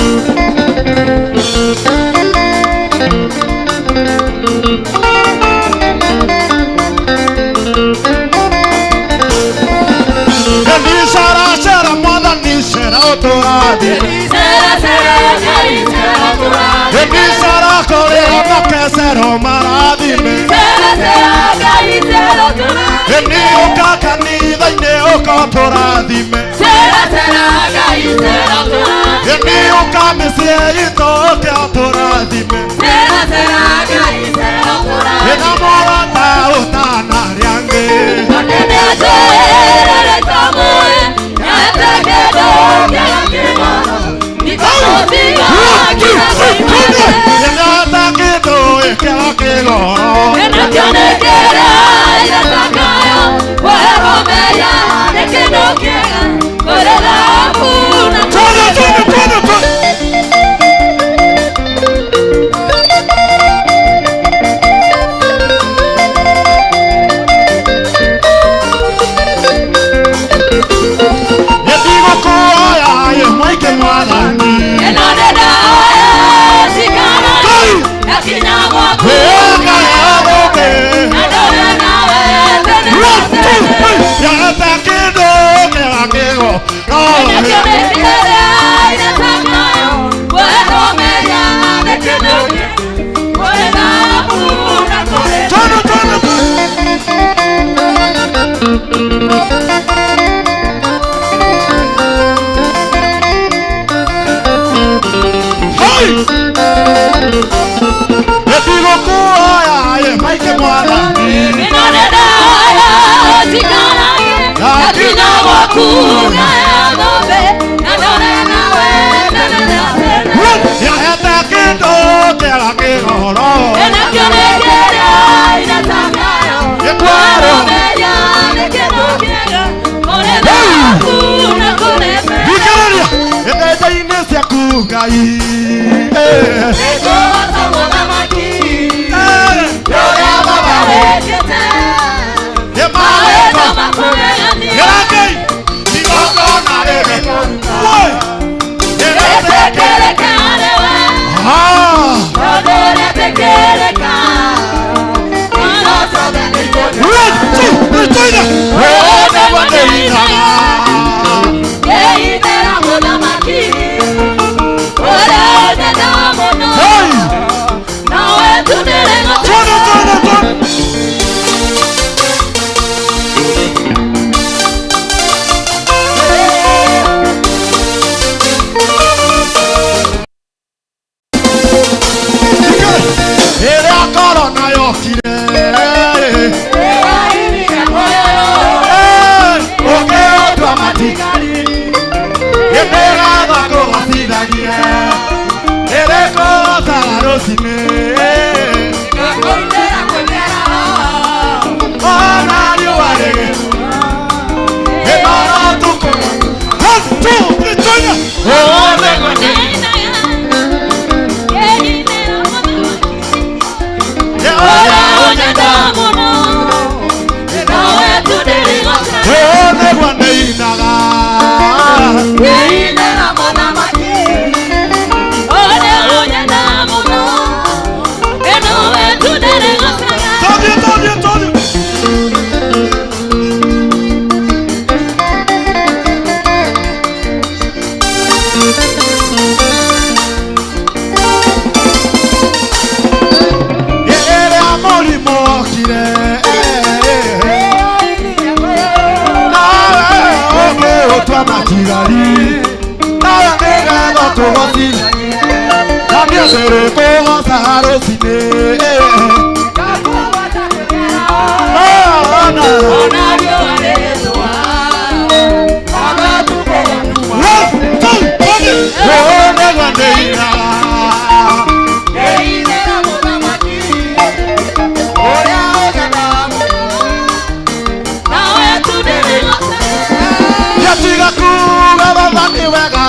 Wega,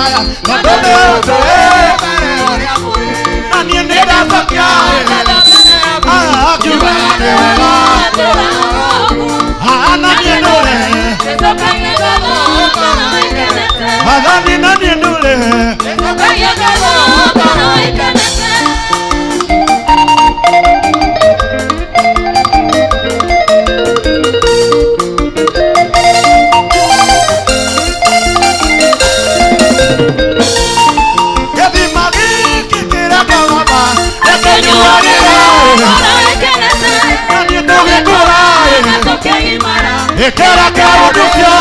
Agĩcokia akiuga nĩ wega. Ah, na niĩ ndũre. Mwathani na niĩ ndũre. Gĩthima gĩkĩ kĩrĩa kĩroma, reke nyuanĩre. Na niĩ tũgĩkũra, ĩkĩra kĩũndũ kĩo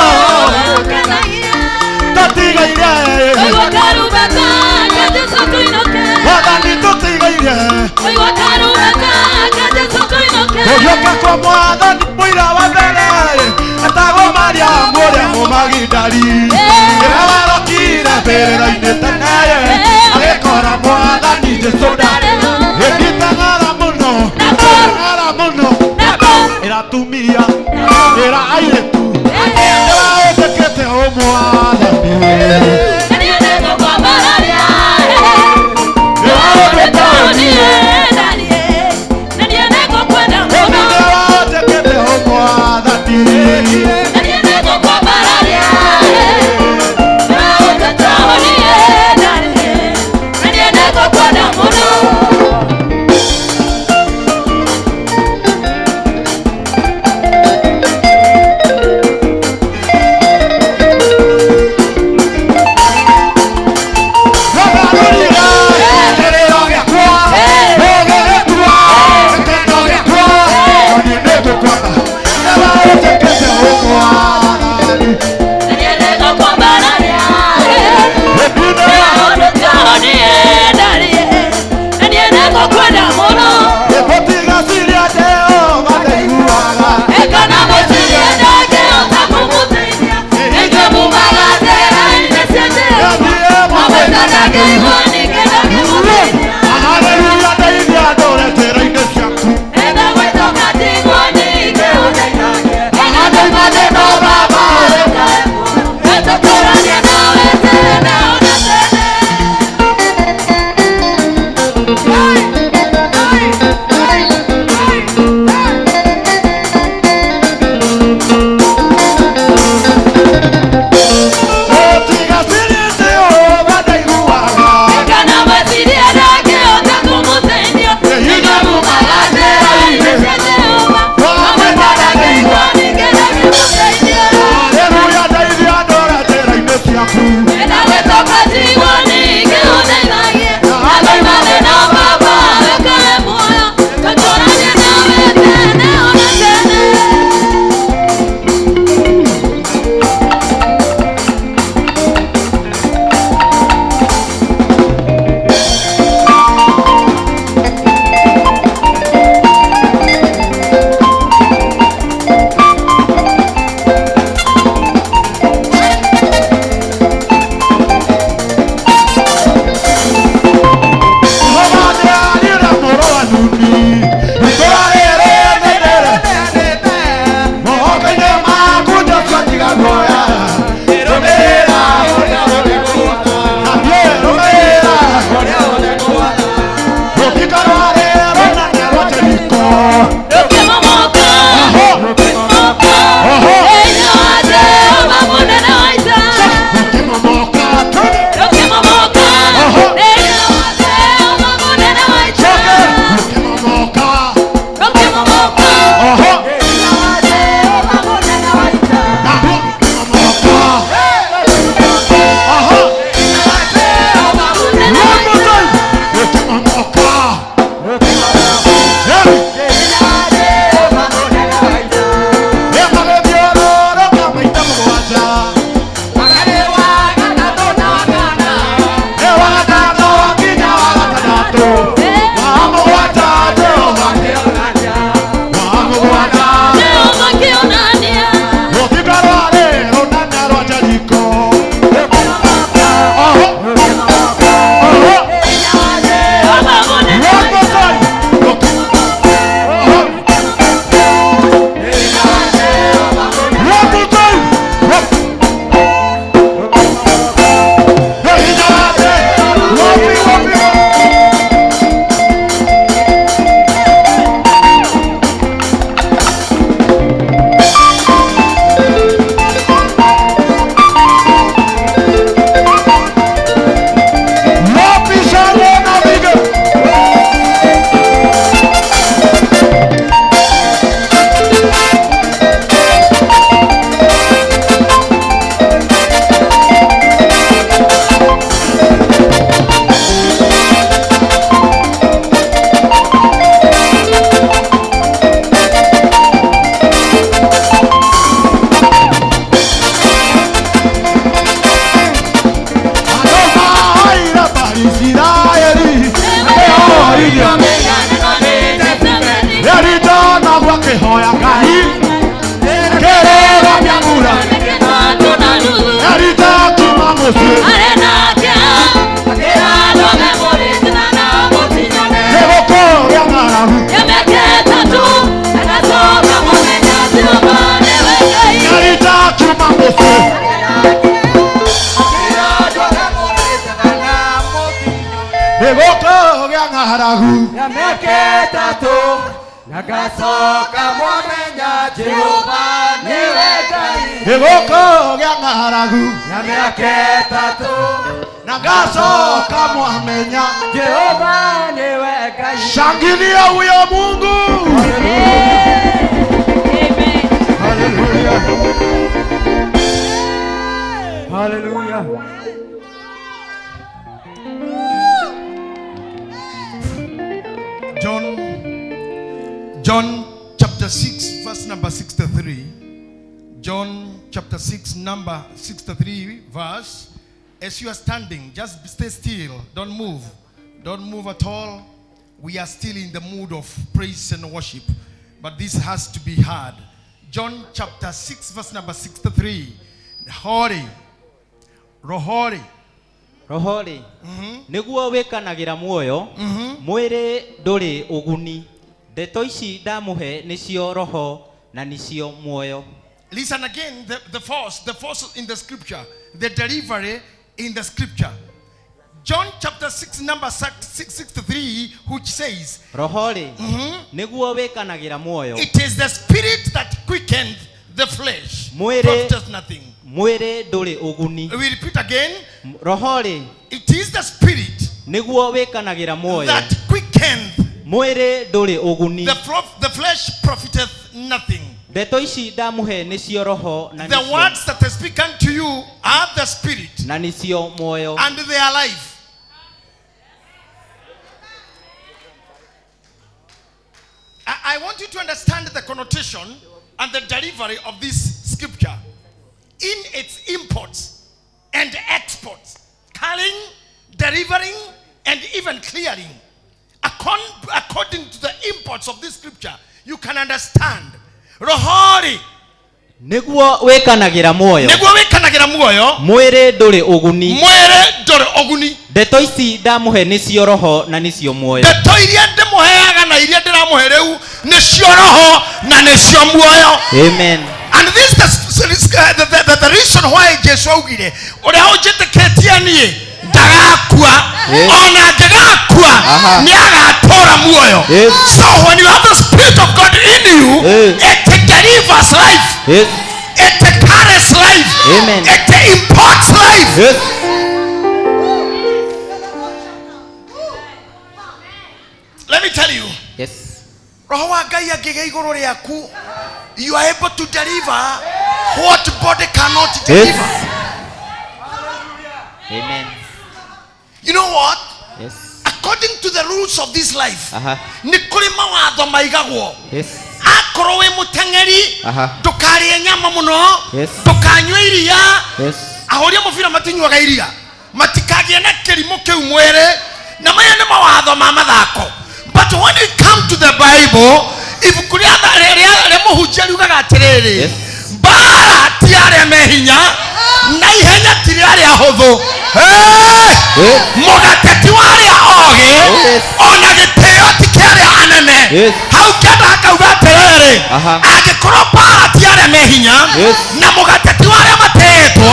tũtigaire. Mwathani tũtigaire. Kũriũka kwa Mwathani mũira wa mbere etagwo Mariamu ũrĩa Mũmagidali, rĩrĩa warokire mbĩrĩra-inĩ tene, agĩkora Mwathani Jesũ ndarĩ. Ĩnditang'ara mũno, ng'ara mũno, ĩra atumia, ĩra airĩtu, ĩra wĩtĩkĩte ũ Mwathani. Ĩra wĩtĩkĩte ũ Mwathani. Wagarũrire kĩrĩro gĩakwa, Na mĩaka ĩtatũ na ngacoka mwamenya Jehova nĩwe Ngai. Gĩgũkũ gĩa ng'aragu. Na mĩaka ĩtatũ na ngacoka mwamenya Jehova nĩwe Ngai. Shangilia huyo Mungu. Hallelujah. Hallelujah. John chapter 6 verse number 63. John chapter 6 number 63 verse. As you are standing, just stay still. Don't move. Don't move at all. We are still in the mood of praise and worship. But this has to be heard. John chapter 6 verse number 63. Hori. Rohori. Rohori. Nĩguo wĩkanagĩra muoyo, mwĩrĩ ndũrĩ ũguni. Ndeto ici ndamũhe nĩcio roho na nĩcio muoyo. Listen again, the force in the scripture, the delivery in the scripture. John chapter 6 number 63, which says, Rohori, nĩguo wĩkanagĩra muoyo. It is the spirit that quickened the flesh. Profiteth nothing. Mwĩrĩ ndũrĩ ũguni. We repeat again. Rohori, it is the spirit nĩguo wĩkanagĩra muoyo. That quickened. Mwĩrĩ ndũrĩ ũguni. The flesh profiteth nothing. Ndeto ici ndamũhe nĩcio roho na The words that I speak unto you are the spirit na nĩcio muoyo. And they are life. I want you to understand the connotation and the delivery of this scripture in its imports and exports, carrying, delivering, and even clearing. According to the imports of this scripture, you can understand. Rohori. Nĩguo wĩkanagĩra muoyo. Nĩguo wĩkanagĩra muoyo. Mwĩrĩ ndũrĩ ũguni. Mwĩrĩ ndũrĩ ũguni. Ndeto ici ndamũhe nĩcio roho na nĩcio muoyo. Ndeto iria ndĩmũheaga na iria ndĩramũhe rĩu nĩcio roho na nĩcio muoyo. Amen. And this is the reason why Jesu augire ũrĩa ũnjĩtĩkĩtie niĩ ndagakua ona angĩgakua nĩagatũũra muoyo. So when you have the Spirit of God in you, it delivers life. Yes. It carries life. Amen. It imparts life. Yes. Let me tell you. Yes. Roho wa Ngai angĩgĩa igũrũ rĩaku, you are able to deliver what body cannot deliver. Yes. Amen. You know what? Yes. According to the rules of this life, nĩ kũrĩ mawatho maigagwo. Yes. Akorwo wĩ mũteng'eri, ndũkarĩe nyama mũno, ndũkanyue iria. Yes. Ahũri a mũbira matinyuaga iria, matikagĩe na kĩrimũ kĩu mwĩrĩ, na maya nĩ mawatho ma mathako. But when we come to the Bible, ibuku rĩa mũhunjia riugaga atĩrĩrĩ, mbara ti arĩa me hinya na ihenya ti rĩa arĩa ahũthũ. Mũgate ti wa arĩa ogĩ, ona gĩtĩo ti kĩa arĩa anene. Hau kĩanda hakauga atĩrĩrĩ, angĩkorwo mbara ti arĩa me hinya na mũgate ti wa arĩa matĩĩtwo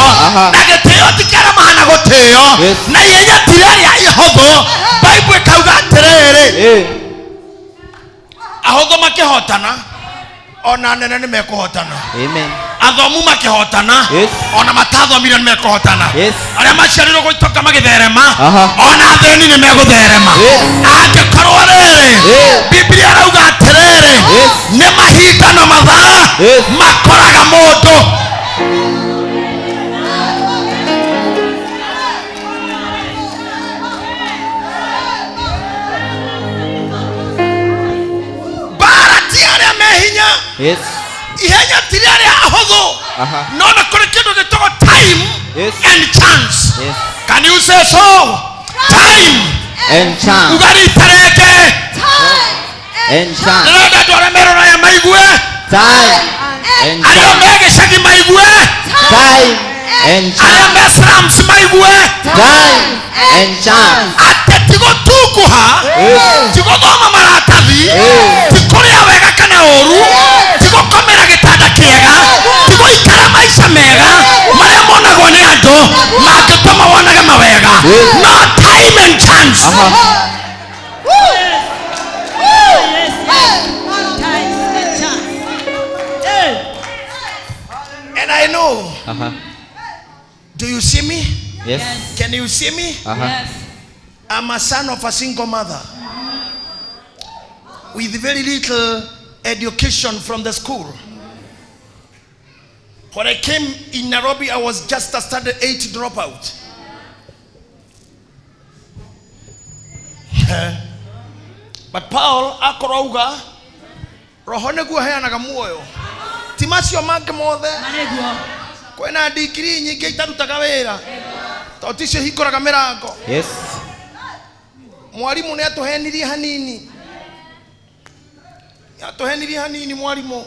na gĩtĩo ti kĩa arĩa mahana gũtĩo na ihenya ti rĩa arĩa ihũthũ, Bible ĩkauga atĩrĩrĩ, ahũthũ makĩhotana ona anene nĩ mekũhotana. Amen. Athomu makĩhotana ona matathomire nĩ mekũhotana. Arĩa maciarirwo gũitoka magĩtherema ona athĩni nĩ megũtherema. Angĩkorwo rĩrĩ, Biblia ĩrauga atĩrĩrĩ, nĩ mahinda na mathaa makoraga mũndũ. Mbara ti arĩa me hinya. Yes. Ihenya ti rĩa arĩa ahũthũ. No na kũrĩ kĩndũ gĩtagwo time and chance. Yes. Can you say so? Time and chance. Uga rita rĩngĩ. And chance. Ndĩrenda andũ arĩa me Rũraya maigue. Time and Arĩa chance. me gĩcagi maigue. Time and Arĩa chance. me slums maigue. Time and chance. Atĩ ti gũtunguha, ti gũthoma maratathi, ti kũrĩa wega kana ũru, ti gũkomera gĩtanda kĩega, ti gũikara maica mega marĩa monagwo nĩ andũ mangĩtũma wonage mawega. No time and chance. Aha. Do you see me? Yes. Can you see me? Aha. I'm a son of a single mother with very little education from the school. When I came in Nairobi, I was just a standard 8 dropout. But Paul akorauga roho nĩguo heanaga muoyo ti macio mangĩ mothe Manĩguo. kwĩna degree nyingĩ itarutaga wĩra tondũ ticio hingũraga mĩrango. Yes. Mwarimu nĩ atũhenirie hanini, nĩ atũhenirie hanini mwarimu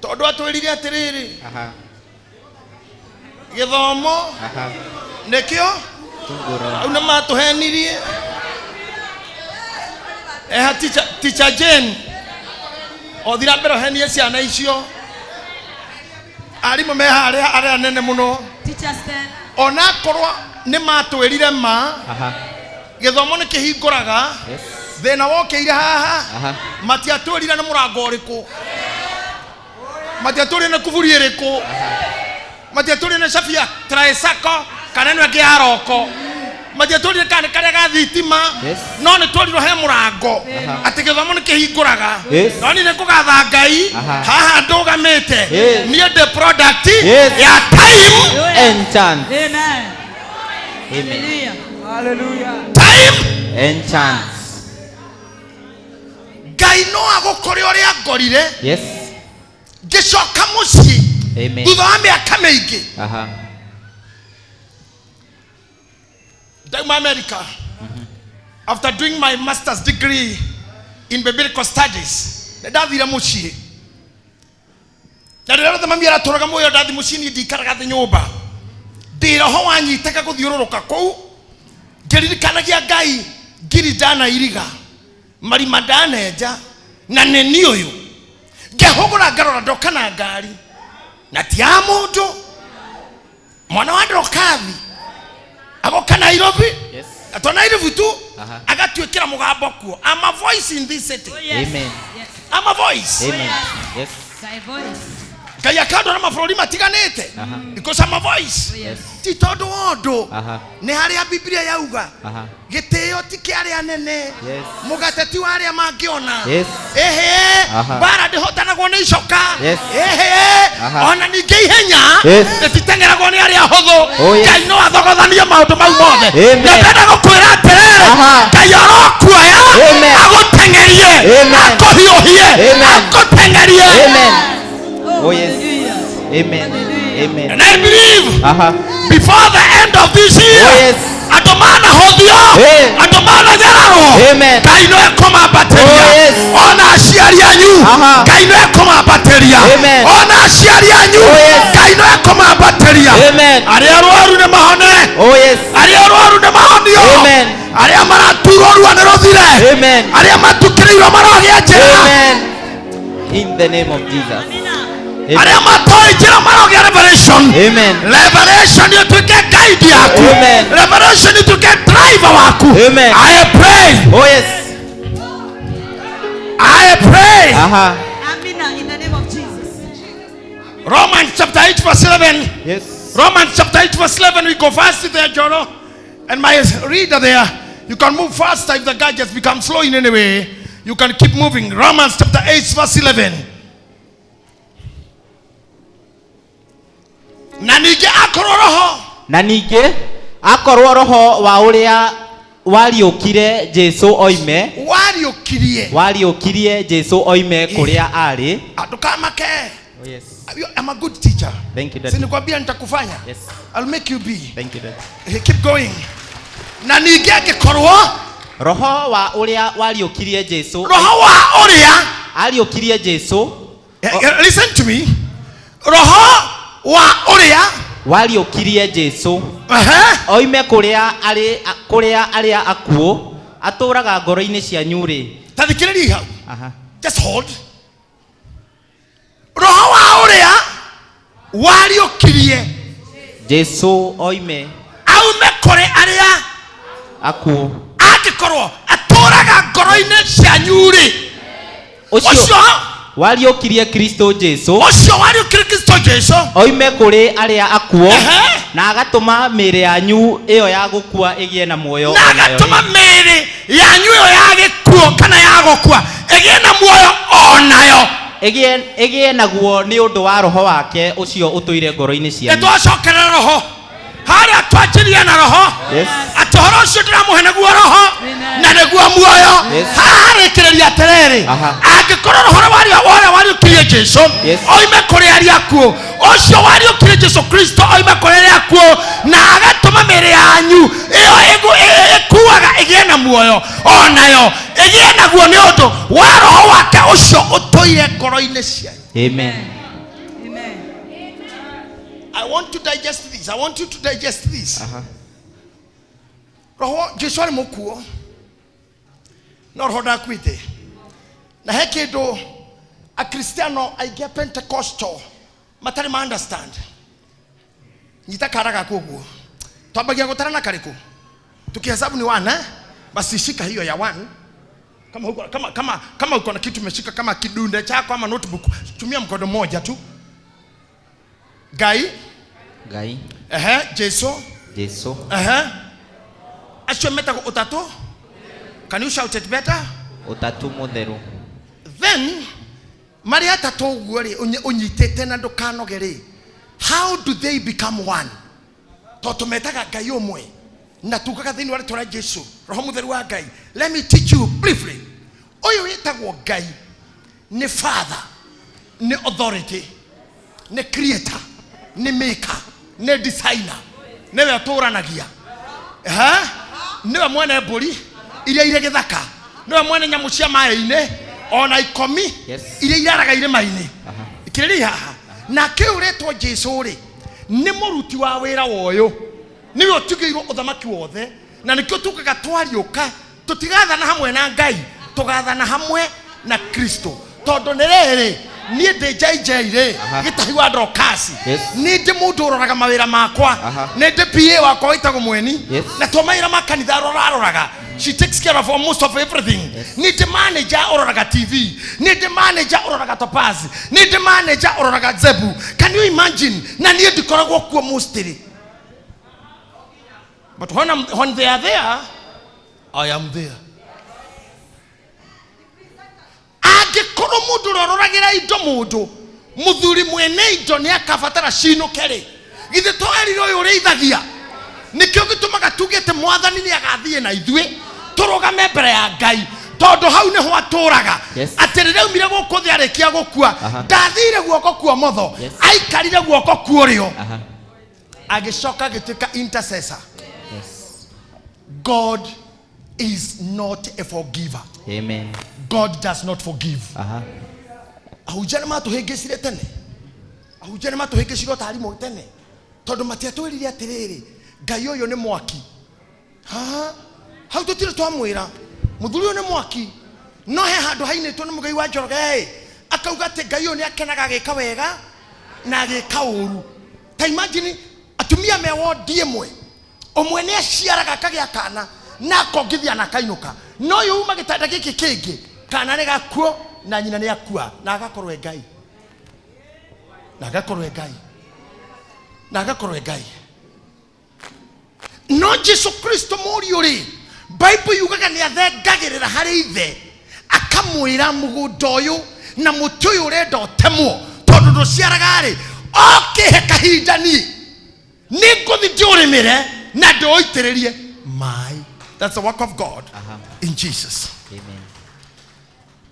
tondũ atwĩrire atĩrĩrĩ, Aha. gĩthomo Aha. nĩkĩo Tunguro. au nĩ matũhenirie. Eha teacher Jane othira mbere ũhenie ciana icio arimũ me harĩa arĩa anene mũno. Teacher Stella. Onakorwo nĩ matwĩrire ma Aha. gĩthomo nĩ kĩhingũraga. Yes. Thĩna wokĩire haha. Aha. Matiatwĩrire nĩ mũrango ũrĩkũ, matiatwĩrire nĩ kuburi ĩrĩkũ, matiatwĩrire nĩ cabi ya traesako kana ĩno ĩngĩ ya roko, matiatwĩrire kana nĩ karĩa ga thitima. Yes. No nĩ twerirwo he mũrango Aha. atĩ gĩthomo nĩ kĩhingũraga. Yes. No niĩ nĩ kũgatha Ngai Aha. haha ndũgamĩte. Yes. Niĩ ndĩ product Yes. ya time And chance. Amen. Amen. Hallelujah. Hallelujah. Time And chance. Ngai no agũkore ũrĩa ngorire. Yes. Ngĩcoka mũciĩ Amen. thutha wa mĩaka mĩingĩ. Aha. Ndauma America after doing my master's degree in biblical studies, nĩ ndathire mũciĩ na rĩrĩa rĩothe mami aratũraga muoyo ndathi mũciĩ niĩ ndikaraga thĩ nyũmba ndĩ roho wanyitaga gũthiũrũrũka kũu ngĩririkanagia Ngai ngiri ndanairiga marima ndanenja na nĩ niĩ ũyũ ngehũgũra ngarora ndoka na ngari na ti ya mũndũ mwana wa Ndorokathi agoka Nairobi. Yes. To Nairobi tu. Aha. Agatuĩkĩra mũgambo kuo. I'm a voice in this city. Oh, yes. Amen. Yes. I'm a voice. Amen. Yes. Thy voice. Ngai akandwara mabũrũri matiganĩte Aha. because I'm a voice. Oh, yes. Ti tondũ wa ũndũ Aha. nĩ harĩa Biblia yauga Aha. gĩtĩo ti kĩa arĩa anene. Yes. Mũgate ti wa arĩa mangĩona. Yes. Ĩhĩ Aha. mbara ndĩhotanagwo nĩ icoka. Yes. Ĩhĩ Aha. ona ningĩ ihenya Yes. rĩtiteng'eragwo nĩ arĩa ahũthũ. Oh, yes. Ngai no athogothanie maũndũ mau mothe. Amen. Na ndĩrenda gũkwĩra atĩrĩrĩ, Aha. Ngai arokuoya Amen. agũteng'erie Amen. akũhiũhie Amen. agũteng'erie. Amen. Oh, Oh, yes. hallelujah. Amen. Amen. And I believe Aha. before the end of this year, Oh, yes. andũ manahũthio, Hey. andũ mananyararwo, Amen. Ngai no ekũmambatĩria. Oh, yes. Ona aciari anyu, Aha. Ngai no ekũmambatĩria. Amen. Ona aciari anyu, Oh, yes. Ngai no ekũmambatĩria. Amen. Arĩa arwaru nĩ mahone, Oh yes. arĩa arwaru nĩ mahonio. Amen. Arĩa maraturwo ruo nĩ rũthire. Amen. Arĩa matukĩrĩirwo marogĩa njĩra. Amen. In the name of Jesus. Amen. Arĩa matoĩ njĩra marogĩa revelation. Amen. Revelation ituike guide yaku. Amen. Revelation ituike driver waku. Amen. I pray. Oh yes. I pray. Aha. Amina. In the name of Jesus. Romans chapter 8 verse 11. Yes. Romans chapter 8 verse 11. We go fast there, Jono. And my reader there, you can move faster if the gadgets become slow in any way. You can keep moving. Romans chapter 8 verse 11. Na ningĩ akorwo roho Na ningĩ akorwo roho wa ũrĩa wariũkire Jesu oime wariũkirie wariũkirie Jesu oime kũrĩa arĩ. Andũkamake. Oh yes. I'm a good teacher. Thank you, Daddy. Si nikwambia nitakufanya. Yes. I'll make you be. Thank you, Daddy. Hey, keep going. Na ningĩ angĩkorwo Roho wa ũrĩa wariũkirie Jesu roho wa ũrĩa ariũkirie Jesu Listen to me. Roho wa ũrĩa wariũkirie Jesu Ehe. oime kũrĩa arĩ kũrĩa arĩa akuũ atũraga ngoro-inĩ cianyu rĩ. Ta thikĩrĩria hau. Aha. Just hold. Roho wa ũrĩa wariũkirie Jesu oime aume kũrĩ arĩa akuũ angĩkorwo atũraga ngoro-inĩ cianyu rĩ, ũcio ũcio Wariũkirie Kristo Jesu. Ũcio wariũkirie Kristo Jesu. Oime kũrĩ arĩa akuũ. Ehe. Na agatũma mĩĩrĩ yanyu ĩyo ya gũkua ĩgĩe na muoyo. Na agatũma mĩĩrĩ yanyu ĩyo ya gĩkuũ kana ya gũkua ĩgĩe na muoyo onayo. Ĩgĩe naguo nĩ ũndũ wa roho wake ũcio ũtũire ngoro-inĩ cianyu. Nĩtwacokerera roho harĩa twanjirie na roho. Yes. Atĩ ũhoro ũcio ndĩramũhe nĩguo roho na nĩguo muoyo. Yes. Haha harĩkĩrĩria atĩrĩrĩ, Aha. angĩkorwo roho ũrĩa warĩa wariũkirie Jesu Yes. oime kũrĩ arĩa akuũ, ũcio wariũkirie Jesu Kristo oime kũrĩ arĩa akuũ na agatũma mĩĩrĩ yanyu ĩyo ĩkuaga ĩgĩe na muoyo onayo ĩgĩe naguo nĩ ũndũ wa roho wake ũcio ũtũire ngoro-inĩ cianyu. Amen. I want to digest this. I want you to digest this. Roho Jesu arĩ mũkuo no roho ndakuĩte. Na he kĩndũ Akristiano aingĩ a Pentecostal matarĩ ma understand. Nyita kara gaku ũguo. Twambagia gũtara na karĩkũ? Tukihesabu ni 1, eh? Basi shika hiyo ya 1. Kama huko, kama, kama, kama uko na kitu umeshika kama kidunde chako ama notebook, tumia mkono mmoja tu. Ngai. Ngai. Ehe, Jesu. Jesu. Ehe. Acio metagwo ũtatũ. Can you shout it better? Ũtatũ mũtheru. Then marĩ atatũ ũguo rĩ, ũnyitĩte na ndũkanoge rĩ, how do they become one? Tondũ metaga Ngai ũmwe na tugaga thĩinĩ wa rĩtwa rĩa Jesu, Roho Mũtheru wa Ngai. Let me teach you briefly. Ũyũ wĩtagwo Ngai nĩ Father, nĩ authority, nĩ creator, nĩ maker, nĩ designer, nĩwe ũtũranagia. Ehe, nĩwe mwene mbũri iria irĩ gĩthaka, nĩwe mwene nyamũ cia maĩ-inĩ ona ikomi Yes. iria iraraga irĩma-inĩ. Aha. Ikĩrĩrĩria haha. Na kĩu rĩtwo Jesu rĩ, nĩ mũruti wa wĩra wa ũyũ, nĩwe ũtigĩirwo ũthamaki wothe, na nĩkĩo tugaga twariũka tũtigathana hamwe na Ngai, tũgathana hamwe na Kristo. Tondũ nĩ rĩrĩ, niĩ ndĩ JJ rĩ, Aha. gĩtahi wa Dorcas. Yes. Nĩ ndĩ mũndũ ũroraga mawĩra makwa. Aha. Nĩ ndĩ PA wakwa wĩtagwo Mweni. Yes. Na to mawĩra ma kanitha aroraga. She takes care of almost of everything. Yes. Nĩ ndĩ manager ũroraga TV. Nĩ ndĩ manager ũroraga Topaz. Nĩ ndĩ manager ũroraga Zebu. Can you imagine? Na niĩ ndikoragwo kuo mostly. But when they are there, I am there. Angĩkorwo mũndũ ũrĩa ũroragĩra indo mũndũ, mũthuri mwene indo nĩ akabatara cinũke rĩ, githĩ to erire ũyũ ũrĩithagia? Nĩkĩo gĩtũmaga tuge atĩ mwathani nĩ agathiĩ na ithuĩ tũrũgame mbere ya Ngai, tondũ hau nĩho atũraga. Yes. Atĩ rĩrĩa aumire gũkũ thĩ arĩkia gũkua, Aha. ndathire guoko kwa ũmotho, Yes. aikarire guoko kwa ũrĩo. Aha. Agĩcoka agĩtuĩka intercessor. Yes. God is not a forgiver. Amen. God does not forgive. Aha. Ahunjia nĩ matũhĩngĩcire tene. Ahunjia nĩ matũhĩngĩcire ta arimũ tene. Tondũ matiatwĩrire atĩrĩrĩ, Ngai ũyũ nĩ mwaki. Ha? Hau tũtirĩ twamwĩra. Mũthuri ũyũ nĩ mwaki. No he handũ hainĩtwo nĩ Mũgai wa Njoroge ĩ, akauga atĩ Ngai ũyũ nĩ akenaga agĩka wega na agĩka ũru. Ta imagine atumia me wondi ĩmwe, ũmwe nĩ aciaraga akagĩa kana na akongithia na akainũka, no ũyũ uma gĩtanda gĩkĩ kĩngĩ, kana nĩ gakuo na nyina nĩ akua, na agakorwo e Ngai, na agakorwo e Ngai, na agakorwo e Ngai. No Jesu Kristo mũriũ rĩ, Bible yugaga nĩ athengagĩrĩra harĩ ithe, akamwĩra mũgũnda ũyũ na mũtĩ ũyũ ũrenda ũtemwo tondũ ndũciaraga rĩ, okĩhe kahinda niĩ nĩngũthiĩ ndĩũrĩmĩre na ndĩũitĩrĩrie maĩ. That's the work of God. Aha. In Jesus. Amen.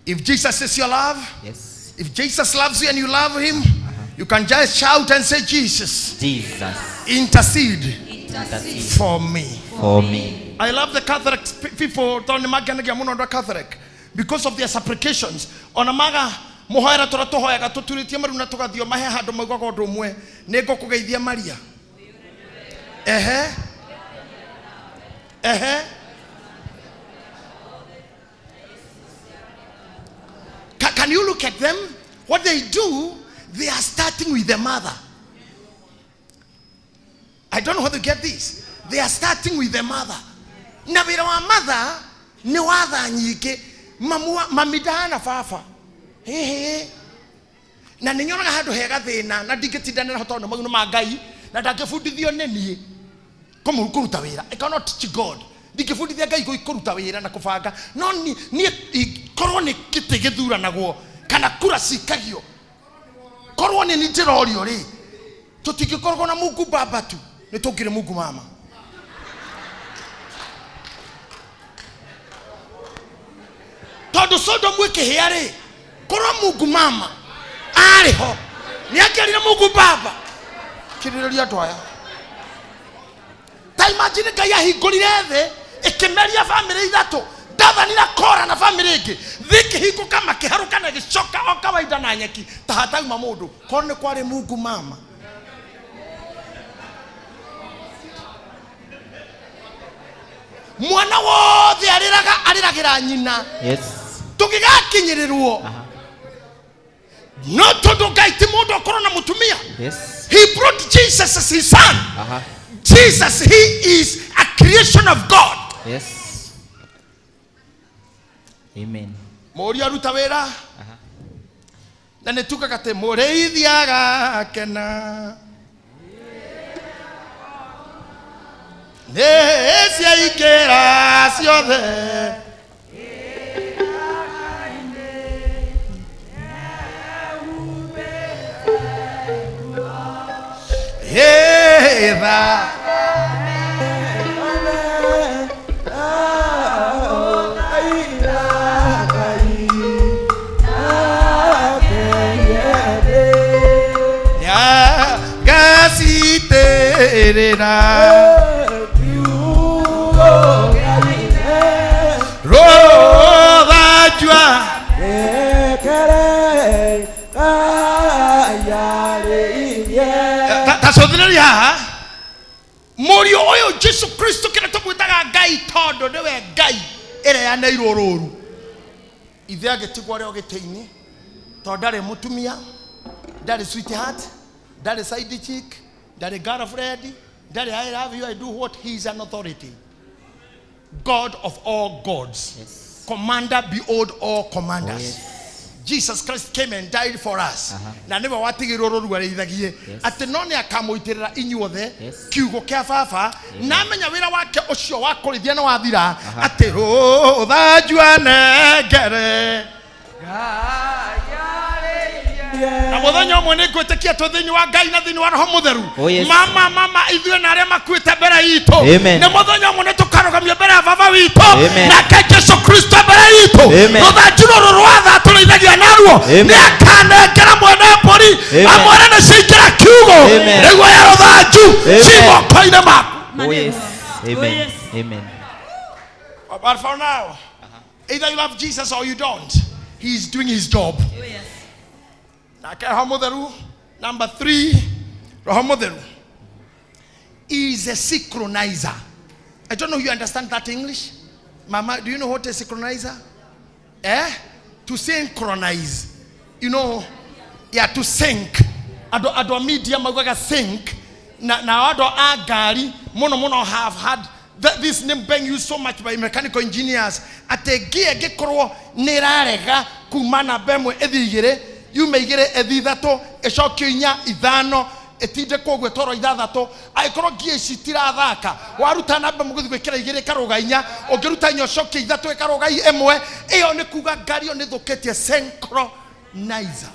If Jesus is your love, Yes. if Jesus loves you and you love him, you can just shout and say, Jesus, Jesus, intercede intercede for me. for me. I love the Catholic people, tondũ nĩ mangenagia mũno andũ a Catholic because of their supplications. Ona maga mũhoera tũrĩa tũhoyaga tũturĩtie maru na tũgathiĩ mahe handũ maugaga ũndũ ũmwe, nĩ ngũkũgeithia Maria. Ehe. Ehe. Can you look at them? What they do, they are starting with the mother. I don't know how to get this. They are starting with the mother. Na wĩra wa mother nĩ watha nyingĩ. Mami ndahana baba. Hĩhĩ. Na nĩ nyonaga handũ hega thĩna na ndingĩtindanĩra ho tondũ nĩ maũndũ ma Ngai na ndangĩbundithio nĩ niĩ kũruta wĩra. I cannot teach God. Ndingĩbundithia Ngai kũruta wĩra na kũbanga. No niĩ korwo nĩ gĩtĩ gĩthuranagwo kana kura cikagio, korwo nĩ niĩ ndĩrorio rĩ, tũtingĩkorwo na Mungu Baba tu, nĩ tũngĩrĩ Mungu Mama. Tondũ Sodomu ĩkĩhĩa rĩ, korwo Mungu Mama arĩ ho, nĩ angĩarire Mungu Baba. Kirĩrĩria andũ aya. Ta imagine Ngai ahingũrire thĩ ĩkĩmeria bamĩrĩ ithatũ, Dathani na Kora na bamĩrĩ ĩngĩ, thĩ ĩkĩhingũka makĩharũka na ĩgĩcoka o kawaida na nyeki ta hatauma mũndũ. Korwo nĩ kwarĩ Mungu Mama. Mwana wothe arĩraga arĩragĩra nyina. Yes. Tũngĩgakinyĩrĩrwo. No tondũ Ngai ti mũndũ akorwo na mũtumia. Yes. He brought Jesus as his son. Aha. Jesus, he is a creation of God. Yes. Amen. Mũriũ aruta wĩra. Na nĩ tugaga atĩ mũrĩithi agakena. Nĩ ciaingĩra ciothe. Eva. Gasiterera. Rodajua. Tacũthĩrĩria haha. Mũriũ ũyũ Jesu Kristo kĩrĩa tũmwĩtaga Ngai tondũ nĩwe Ngai ĩrĩa yaneirwo rũru. Ithe agĩtigwo arĩ o gĩtĩ-inĩ tondũ ndarĩ mũtumia, ndarĩ sweetheart, ndarĩ side chick, ndarĩ girlfriend, ndarĩ I love you, I do what. He is an authority. God of all gods. Yes. Commander behold all commanders. Oh, yes. Jesus Christ came and died for us. Na nĩwe watigĩirwo rũru arĩithagie. Yes. Atĩ no nĩ akamũitĩrĩra inyuothe Yes. kiugo kĩa baba na amenya wĩra wake ũcio wa kũrĩithia nĩ wathira, atĩ rũthanju anengere. Na mũthenya ũmwe nĩ ngwĩtĩkia twĩ thĩinĩ wa Ngai na thĩinĩ wa Roho Mũtheru. Oh, yes. Mama, mama, ithuĩ na arĩa makuĩte mbere itũ. Amen. Nĩ mũthenya ũmwe nĩ tũkarũgamio mbere ya baba witũ. Amen. Nake Jesu Kristo mbere itũ. Amen. Rũthanju rũrũ rwa tha tũrĩithagia naruo. Amen. Nĩ akanengera mwene mbũri. Amen. Amwĩre nĩ ciingĩra kiugũ. Amen. Rĩu oya rũthanju Amen. ci moko-inĩ maku. Oh, yes. Oh, Amen. yes. Amen. But for now, either you love Jesus or you don't. He is doing his job. Oh, yes. Nake Roho Mũtheru, number 3, Roho Mũtheru is a synchronizer. I don't know if you understand that English. Mama, do you know what a synchronizer? Eh? To synchronize. You know, yeah, to sync. Ado media maugaga sync. Na ado a gari, mono mono have had that this name being used so much by mechanical engineers. Ate gear gĩkorwo nĩ ĩrarega kuma namba ĩmwe ĩthiĩ igĩrĩ, yume igĩrĩ ĩthiĩ ithatũ, ĩcokio inya, ithano, ĩtinde koguo ĩtwarwo ithathatũ. Angĩkorwo ngia ici itirathaka, waruta namba ĩmwe gũthiĩ gwĩkĩra igĩrĩ ĩkarũga inya, ũngĩruta inya ũcokie ithatũ ĩkarũga ĩmwe, ĩyo nĩ kuga ngari ĩyo nĩ ĩthũkĩtie synchronizer.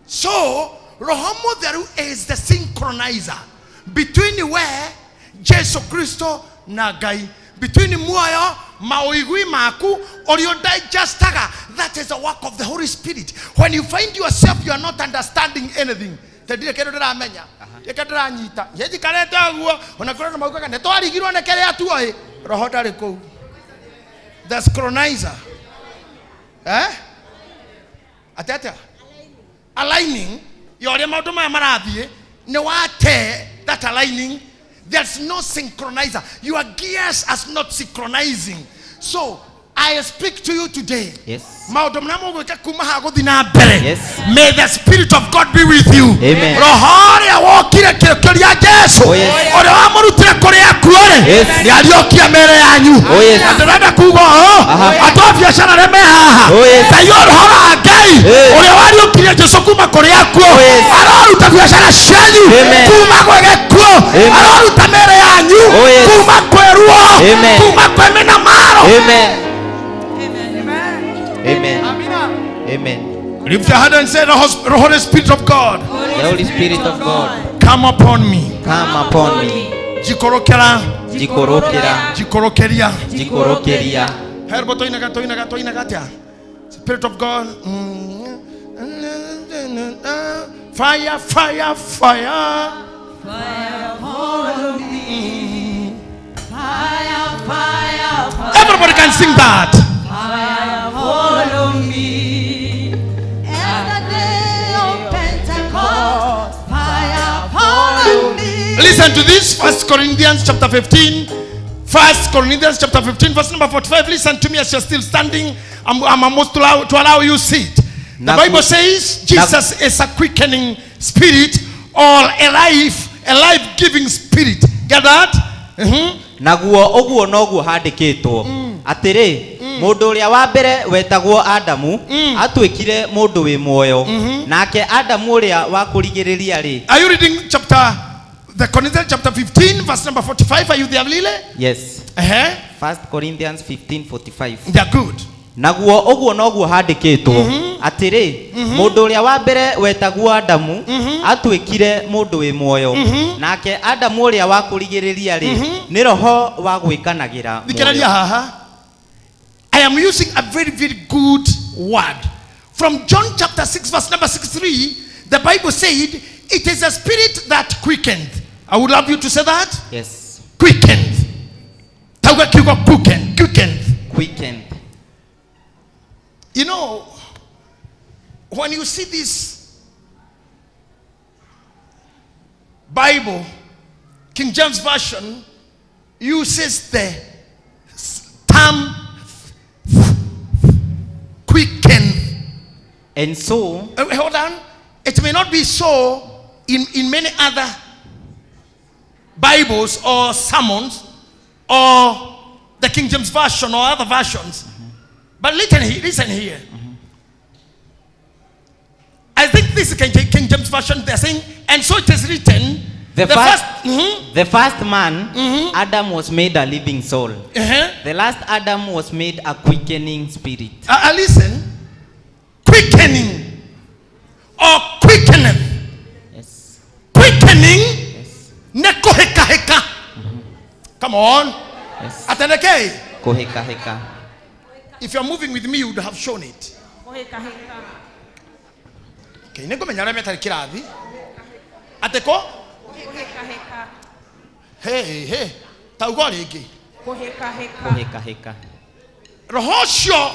So, Roho Mũtheru is the synchronizer between where Jesu Kristo na Ngai, between muoyo maũigui maku ũrĩa digestaga. That is the work of the Holy Spirit. When you find yourself you are not understanding anything, te ndirĩ kĩndũ ndĩramenya, ndirĩ kĩndũ ndĩranyita, niĩ njikarĩte ũguo, ona kũrĩ andũ maugaga nĩ twarigirwo nĩ kĩrĩa tuoĩ, Roho ndarĩ kũu. The synchronizer. Eh? Atĩ atĩa? Aligning ya ũrĩa maũndũ maya marathiĩ, nĩ wate that aligning. There's no synchronizer. Your gears are not synchronizing. So I speak to you today. Yes. Maũndũ marĩa mũgwĩka kuma haha gũthiĩ na mbere. Yes. May the Spirit of God be with you. Amen. Roho ũrĩa wokire kĩrĩkĩria Jesu, Oh, yes. ũrĩa wamũrutire kũrĩa akuo-rĩ, Yes. nĩ arĩokia mbere yanyu. Oh, yes. Na ndĩrenda kuga ũũ, Aha. andũ a biacara arĩa me haha, Oh, yes. Taiyo roho wa Ngai Eh. ũrĩa wariũkirie Jesu kuma kũrĩ akuũ Oh, yes. aroruta biacara cianyu Amen. kuma gwĩ gĩkuũ Amen. aroruta mĩĩrĩ yanyu Oh, yes. kuma kwĩ ruo Amen. kuma kwĩ mĩnyamaro. Amen. Amen. Amen. Lift your hand and say, the Holy Spirit of God, The Holy Spirit of God, come upon me. come upon me. Jikorokera, Jikorokera, jikorokeria. jikorokeria. Herbo toinaga toinaga toinaga atia. Spirit of God. Fire, fire, fire. Fire, follow me. Fire, fire, fire. Everybody can sing that. Fire, follow me. At the day of Pentecost, fire, follow me. Listen to this, 1 Corinthians chapter 15. 1 Corinthians chapter 15, verse number 45. Listen to me as you're still standing. I'm almost to allow you sit. The Bible says Jesus is a quickening spirit or a life-giving spirit. Get that? Naguo uguo noguo handikitwo atiri mundu uria wa mbere wetagwo Adamu atuikire mundu wi muoyo nake Adamu uria wa kurigiriria ri. Are you reading chapter the Corinthians chapter 15 verse number 45? Are you there, Lile? Yes. 1 Corinthians 15:45. They are good. Naguo uguo noguo handikitwo atiri mundu uria wa mbere wetagwo Adamu atuikire mundu wi muoyo nake Adamu uria wa kurigiriria ri ni roho wa gwikanagira. Thikiriria haha. I am using a very, very good word. From John chapter 6 verse number 63, the Bible said it is a spirit that quickened. I would love you to say that. Yes. Quickened. Tauga kiugo quickened. Quickened. Quickened. You know, when you see this Bible, King James Version uses the term quickened. And so, hold on. It may not be so in many other Bibles or sermons or the King James Version or other versions. But listen here. I think this is King James Version. They're saying, and so it is written, the first man, Adam, was made a living soul. The last Adam was made a quickening spirit. Listen, quickening or quickeneth. Yes. Quickening. Yes. Nekoheka heka. Come on. Yes. Ateneke. Koheka heka. If you're moving with me, you would have shown it. Okay, nego menyara metari kirathi. Ateko? Hey, hey. Taugo rĩngĩ. Koheka heka. Roho ũcio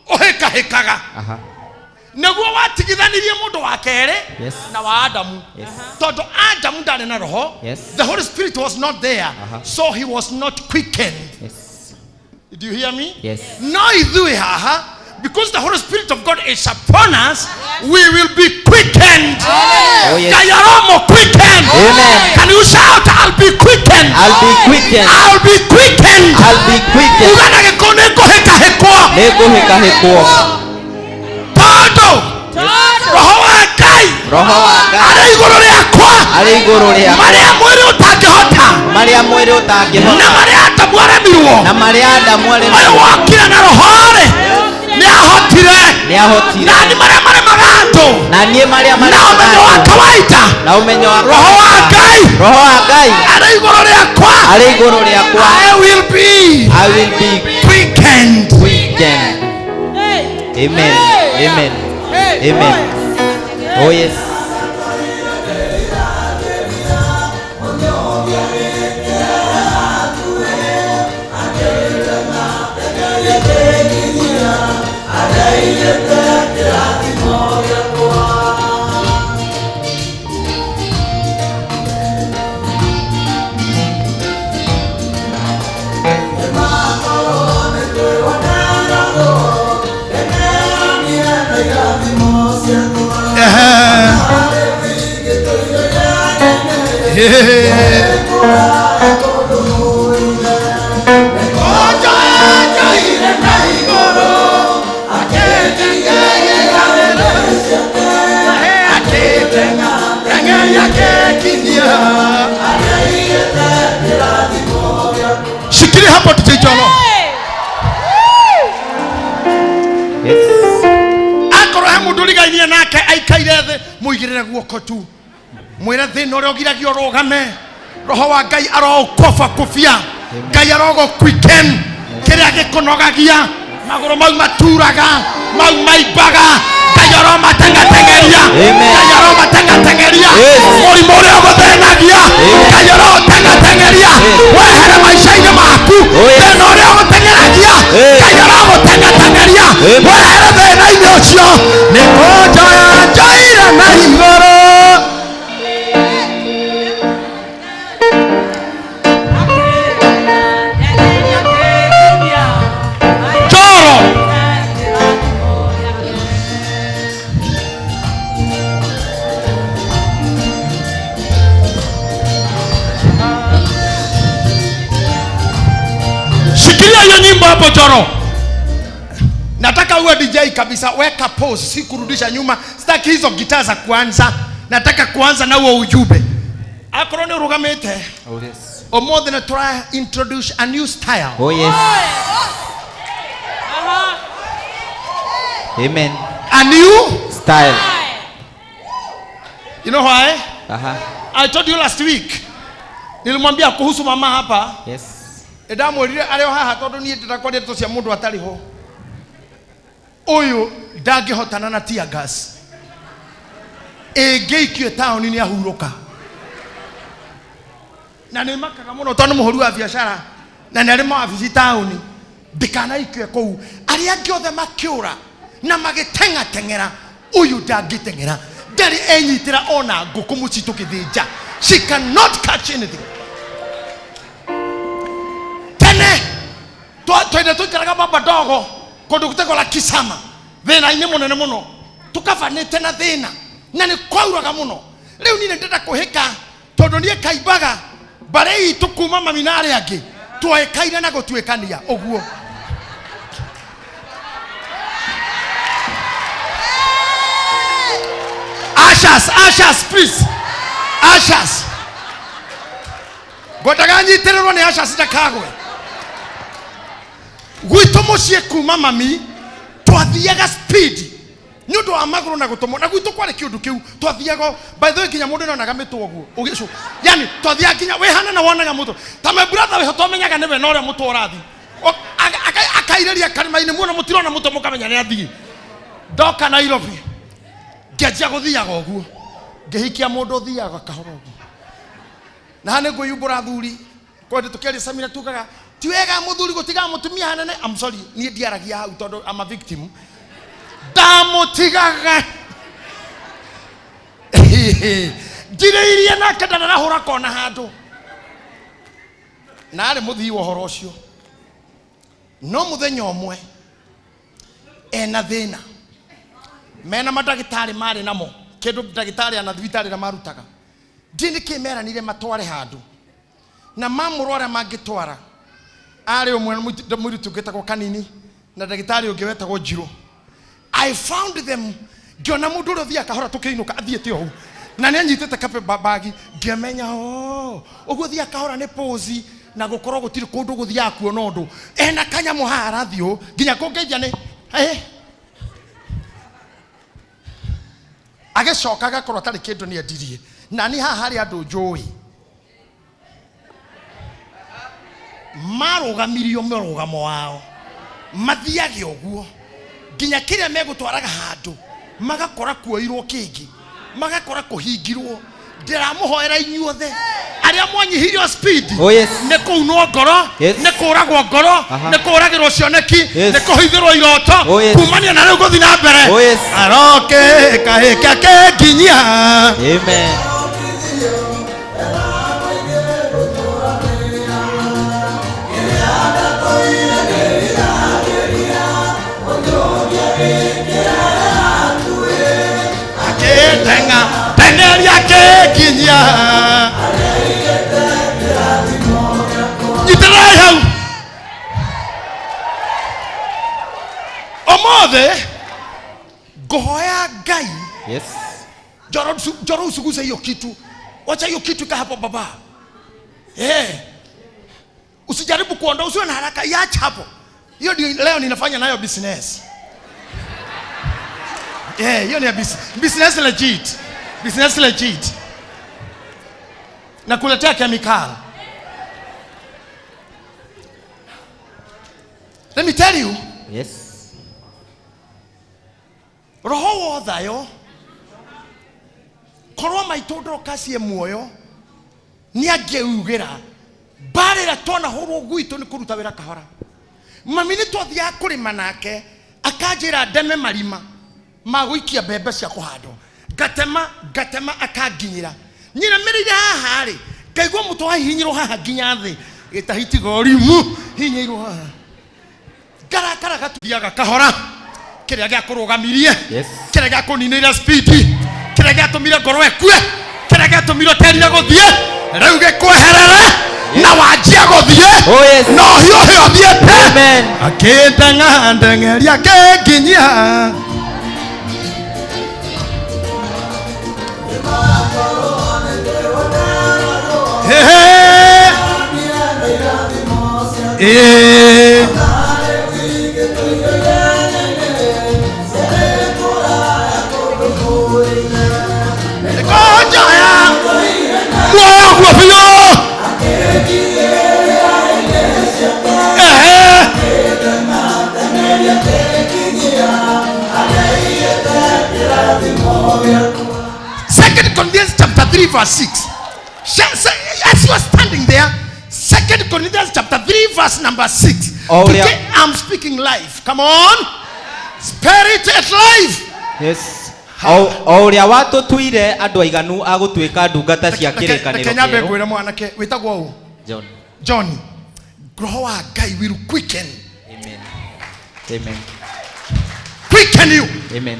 ũhĩkahĩkaga. Aha. Nĩguo watigithanirie mũndũ wa kerĩ Yes. na wa Adamu. Yes. Tondũ Adamu ndarĩ na roho. Yes. The Holy Spirit was not there. So he was not quickened. Yes. Did you hear me? Yes. No ithuĩ haha, because the Holy Spirit of God is upon us, we will be quickened. Oh, yes. Kayaromo quickened. Amen. Can you shout, I'll be quickened? I'll be quickened. I'll be quickened. I'll be quickened. Ugana gĩkũ nĩngũhĩkahĩkwo. Nĩngũhĩkahĩkwo. Tondũ Roho wa Ngai Roho wa Ngai arĩ igũrũ rĩakwa. Arĩ igũrũ rĩakwa. Marĩa mwĩrĩ ũtangĩhota. Marĩa mwĩrĩ ũtangĩhota. Na marĩa Adamu aremirwo. Na marĩa Adamu aremirwo. Ũyũ wokire na roho-rĩ, nĩahotire. Nĩahotire. Na niĩ marĩa maremaga andũ. Na niĩ marĩa Na ũmenyo maremaga wa andũ. kawaida. Na ũmenyo wa Roho wa Ngai. Roho wa Ngai. Arĩ igũrũ rĩakwa. Arĩ igũrũ rĩakwa. I will be. I will be quickened. Quickened. Amen. Amen. Amen. Oh yes. Yeah. Aikaire thĩ, mũigĩrĩre guoko tu. Mwĩre thĩna ũrĩa ũgiragia ũrũgame. Roho wa Ngai aroũkoba kũbia. Ngai arogũquicken. Kĩrĩa gĩkũnogagia, magũrũ mau maturaga, mau maimbaga, Ngai aromatengatengeria. Amen. Ngai aromatengatengeria. Yes. Mũrimũ ũrĩa ũgũthĩnagia, Ngai aroũtengatengeria. Wehere maica-inĩ maku. Oh, yes. Thĩna ũrĩa ũgũteng'eragia, Yes. Ngai arogũtengatengeria. Amen. Wehere thĩna-inĩ ũcio. Nĩ kũnjoya njoire na igũrũ. Choro. Shikilia hiyo nyimbo hapo Choro. Nataka uwe DJ kabisa, weka pause, si kurudisha nyuma. Sitaki hizo gitaa za kuanza. Nataka kuanza na huo ujumbe. Akorwo nĩ ũrũgamĩte, Oh yes. ũmũthĩ nĩ tũra introduce a new style. Oh yes. Amen. A new Style. You know why? Aha. I told you last week. Nilimwambia kuhusu mama hapa. Yes. Ndamwĩrire arĩ o haha tondũ niĩ ndĩrakwaria ndeto cia mũndũ atarĩ ho. Ũyũ ndangĩhotana na tear gas. Ĩngĩikio taũni nĩ ahurũka. Na nĩ makaga mũno tondũ nĩ mũhũri wa biacara na nĩ arĩ mawabici taũni. Ndikanaikio kũu. Arĩa angĩ othe makĩũra na magĩteng'ateng'era, ũyũ ndangĩteng'era. Ndarĩ enyitĩra ona ngũkũ mũciĩ tũkĩthĩnja. She cannot catch anything. Tene twende tũikaraga baba dogo kũndũ gũtegwo la Kisama, thĩna-inĩ mũnene mũno, tũkabanĩte na thĩna na nĩ kwauraga mũno. Rĩu niĩ nĩ ndĩrenda kũhĩka tondũ niĩ kaimbaga mbarĩ itũ kuma mami na arĩa angĩ twoĩkaine na gũtuĩkania ũguo. Ushers, ushers, please. Ushers. Ngwendaga nyitĩrĩrwo nĩ ushers ndakagwe. Gwitũ mũciĩ kuma mami twathiaga speed nĩ ũndũ wa magũrũ na gũtũmwo, na gwitũ kwarĩ kĩũndũ kĩu twathiaga, by the way, nginya mũndũ nĩonaga mĩtwe ũguo ũgĩcũ, yani twathiaga nginya wĩhana na wonaga mũtwe ta my brother wĩho twamenyaga nĩwe na ũrĩa mũtwe ũrathiĩ. Akairĩria karĩma-inĩ muona mũtirona mũtwe mũkamenya nĩ athiĩ. Ndoka Nairobi ngĩanjia gũthiaga ũguo, ngĩhikia mũndũ ũthiaga kahora ũguo. Na haha nĩngwĩyumbũra athuri, kwendĩ tũkĩaria Samira tugaga ti wega mũthuri gũtigaga mũtumia hanene. I'm sorry, niĩ ndiaragia hau tondũ I'm a victim. Ndamũtigaga njirĩirie nake ndararahũra kona handũ, na arĩ mũthii wa ũhoro ũcio. No mũthenya ũmwe ena thĩna, mena mandagĩtarĩ marĩ namo, kĩndũ ndagĩtarĩ ana thibitarĩ ĩrĩa marutaga, ndiĩ nĩkĩ meranire matware handũ, na mamũrwo arĩa mangĩtwara arĩ ũmwe mũirĩtu ũngĩ wĩtagwo Kanini na ndagĩtarĩ ũngĩ wetagwo Njirũ. I found them, ngĩona mũndũ ũrĩa ũthiaga kahora tũkĩinũka athiĩte ũũ, na nĩ anyitĩte kape bagi, ngĩmenya oh, ũguo thiaga kahora nĩ pose na gũkorwo gũtirĩ kũndũ gũthiaga kuona ũndũ. Ena kanyamũ haha arathiĩ ũũ, nginya kũngeithia nĩ Agĩcoka agakorwo atarĩ kĩndũ nĩ endirie. Na niĩ haha harĩ andũ njũĩ marũgamirio mũrũgamo wao, mathiage ũguo nginya kĩrĩa megũtwaraga handũ magakora kuoirwo kĩngĩ, magakora kũhingirwo. Ndĩramũhoera inyuothe arĩa mwanyihirio speed. Oh, yes. Nĩ kũunwo ngoro, Yes. nĩ kũragwo ngoro, Aha. nĩ kũragĩrwo cioneki, Yes. nĩ kũhithĩrwo iroto. Oh, yes. Kumania na rĩu gũthiĩ na mbere. Oh, yes. Aroke kahĩka kenginyia. Amen. Akĩtenga tengeria kenginyia. Nyitĩrĩrai hau. Ũmũthĩ ngũhoya Ngai. Yes. Njoro usuguze hiyo kitu. Wacha hiyo kitu ikae hapo baba. Usijaribu kuondoa, usiwe na haraka, iache hapo. Hiyo ndio leo ninafanya nayo business. Eh, hiyo ni ya business legit. Business legit. Na kuletea chemical. Let me tell you. Yes. Roho wothayo korwo maitũ ndokacie muoyo nĩ angĩugĩra mbarĩra twanahũrwo gwitũ nĩ kũruta wĩra kahora. Mami nĩ twathiaga kũrĩma nake akanjĩra ndeme marima ma gũikia mbembe cia kũhandwo, ngatema ngatema akanginyĩra nyinamĩrĩire haha rĩ ngaigua mũtwe wahihinyĩrwo haha nginya thĩ gĩtahitiga ũrimũ hinyĩirwo haha ngarakara gathiaga kahora kĩrĩa gĩakũrũgamirie. Yes. Kĩrĩa gĩakũninĩire spidi, kĩrĩa gĩatũmire ngoro ĩkue, kĩrĩa gĩatũmire ũterire gũthiĩ rĩu gĩkweherere na wanjia gũthiĩ. Oh, yes. Na ũhiũhe ũthiĩte. Amen. Akĩndeng'a ndeng'eria akĩnginyia. Hehe. Eh. Nĩkũnjoya muoyo guo biũ. Ehe. Second Corinthians chapter 3 verse 6. As you are standing there, 2 Corinthians chapter 3 verse number 6. Oh, Today yeah. I'm speaking life. Come on. Spirit at life. Yes. O o ũrĩa watũtuire andũ aiganu a gũtuĩka ndungata cia kĩrĩkanĩro Reke nyambe kĩerũ. ngwĩre mwanake wĩtagwo ũ? John. John. Roho wa Ngai will quicken. Amen. Amen. Quicken you. Amen.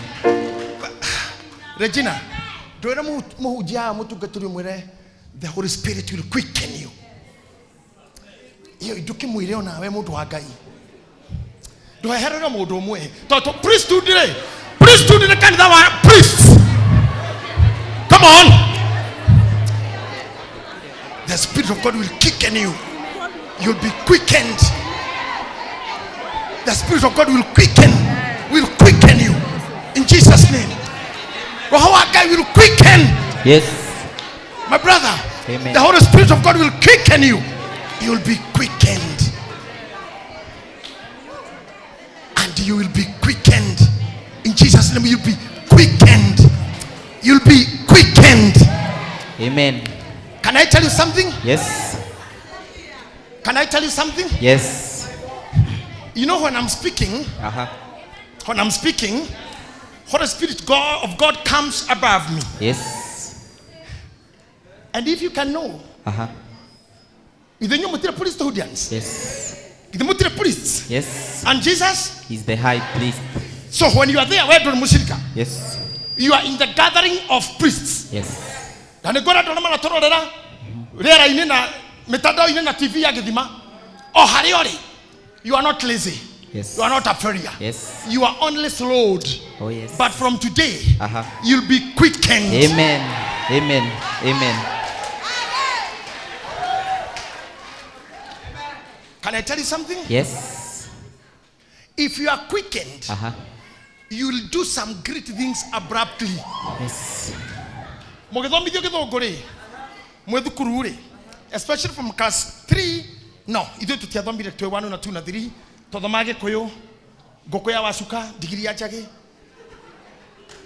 Regina, ndwĩre mũhunjia haha mũtungatĩri ũmwĩre the Holy Spirit will quicken you. Iyo ndũkĩmwĩre onawe mũndũ wa Ngai. Ndũheherere mũndũ ũmwe. Tondũ priesthood rĩ, priesthood nĩ kanitha wa priests. Come on. The Spirit of God will quicken you. You'll be quickened. The Spirit of God will quicken you. In Jesus' name. Roho wa Ngai will quicken. Yes. My brother, Amen. The Holy Spirit of God will quicken you. You'll be quickened. And you will be quickened. In Jesus' name, you'll be quickened. You'll be quickened. Amen. Can I tell you something? Yes. Can I tell you something? Yes. You know, when I'm speaking, Aha. when I'm speaking, Holy Spirit God of God comes above me. Yes. And if you can know, Aha. ithenyu mutire priesthodians. Yes. Ithe mutire priests. Yes. And Jesus? He's the high priest. So when you are there, where do mushirika? Yes. You are in the gathering of priests. Yes. Na nĩ ngwĩra andũ arĩa maratũrorera rĩera-inĩ na mĩtandao-inĩ na TV ya gĩthima o harĩa ũrĩ, you are not lazy. Yes. You are not a failure. Yes. You are only slowed. Oh yes. But from today, Aha. you'll be quickened. Amen. Amen. Amen. Can I tell you something? Yes. If you are quickened, Aha. you'll do some great things abruptly. Yes. Mũgĩthomithio gĩthũngũ rĩ, mwĩ thukuru rĩ, especially from class 3, no, ithuĩ tũtiathomire twĩ 1 na 2 na 3, twathomaga Gĩkũyũ, ngũkũ ya wacuka, ndigiri ya njagĩ,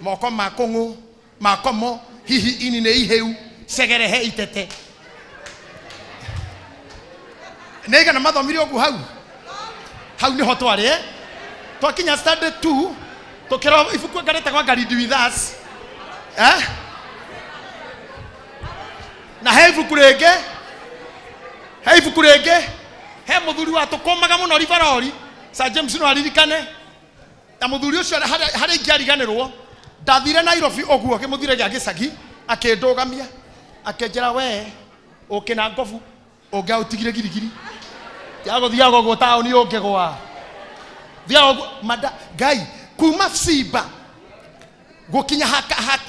moko ma kũng'ũ, ma komo, hihi ini nĩ ihĩu, cegere he itete. Nĩ aigana mathomire ũguo hau? Hau nĩho twarĩ, eh? Twakinya standard 2, tũkĩrwo ibuku anga rĩtagwo anga Read With Us. Eh? Na he ibuku rĩngĩ, he ibuku rĩngĩ, he mũthuri watũkũmaga mũno ribarori, Sir James no aririkane. Na mũthuri ũcio harĩa ingĩariganĩrwo, ndathire Nairobi ũguo kĩmũthire gĩa gĩcagi, akĩndũgamia, akĩnjĩra we ũkĩ na ngobu, ũngĩaũtigire girigiri. Tiga gũthiaga ũguo taũni ũngĩgũa. Thiaga ũguo, mada, Ngai, kuma Simba gũkinya haka, haka,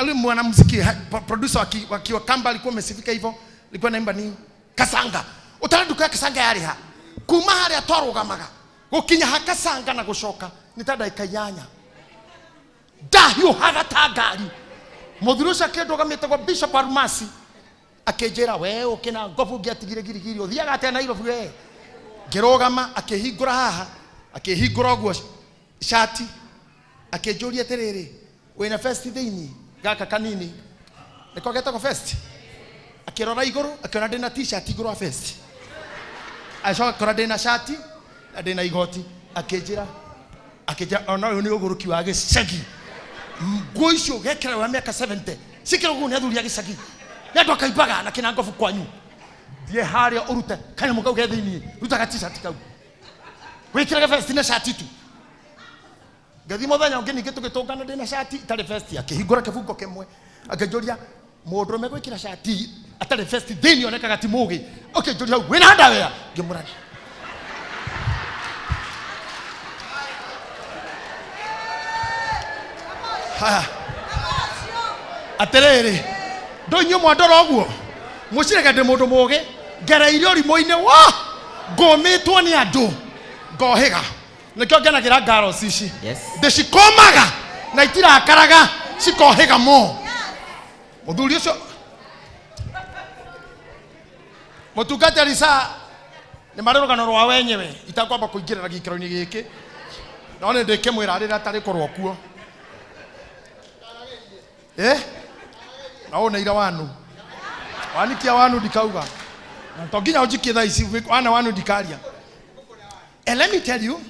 yule mwanamuziki, producer wa Kiwakamba alikuwa amesifika hivyo, alikuwa anaimba nini? Kasanga. Utara duka ya Kasanga yari ha. Kuma harĩa twarũgamaga, gũkinya ha Kasanga na gũcoka, nĩ ta ndagĩka inyanya. Ndahiũhaga ta ngari. Mũthuri ũcio akĩndũgamĩte gwa Bishop Arumasi akĩnjĩra we ũkĩ na ngobu ngĩatigire girigiri ũthiaga atĩa Nairobi we. Ngĩrũgama akĩhingũra haha akĩhingũra ũguo shati akĩnjũria atĩrĩrĩ wĩna vest thĩinĩ gaka kanini nĩko getagwo vest. Akĩrora igũrũ akĩona ndĩna t-shirt igũrũ wa vest. Acoka akĩona ndĩna shati na ndĩna igoti akĩnjĩra ona ũyũ nĩ ũgũrũki wa gĩcagi. Nguo icio ũgekĩra wa mĩaka 70 cikĩra ũguo nĩ athuri a gĩcagi nĩ andũ akaimbaga na kĩna ngobu kwanyu. Thiĩ harĩa ũrute kanyamũ kau ke thĩinĩ ruta ga t-shirt kau wĩkĩrage vest na shati tu. Ngĩthiĩ mũthenya ũngĩ ningĩ tũgĩtũngana ndĩna shati itarĩ vest akĩhingũra kĩbungo kĩmwe akĩnjũria mũndũrũme gwĩkĩra shati atarĩ vest thĩinĩ onekaga ti mũgĩ. Akĩnjũria hau wĩna underwear ngĩmũra haya atĩrĩrĩ ndũ inyuĩ mwandora ũguo mũcirege ndĩ mũndũ mũgĩ ngereire ũrimũ-inĩ wa ngũmĩtwo nĩ andũ ngohĩga nĩkĩo ngenagĩra ngaros ici. Yes. Ndĩcikomaga na itirakaraga cikohĩga mo. Mũthuri ũcio mũtungatĩri sa nĩ marĩ rũgano rwa wenyewe itakwamba kũingĩrĩra gĩikaro-inĩ gĩkĩ no nĩ ndĩkĩmwĩra rĩrĩa atarĩkorwo kuo. Na ũyũ nĩ ira wanu wanikia wanu ndikauga na to nginya ũnjikie thaa ici wana wanu ndikaria. And let me tell you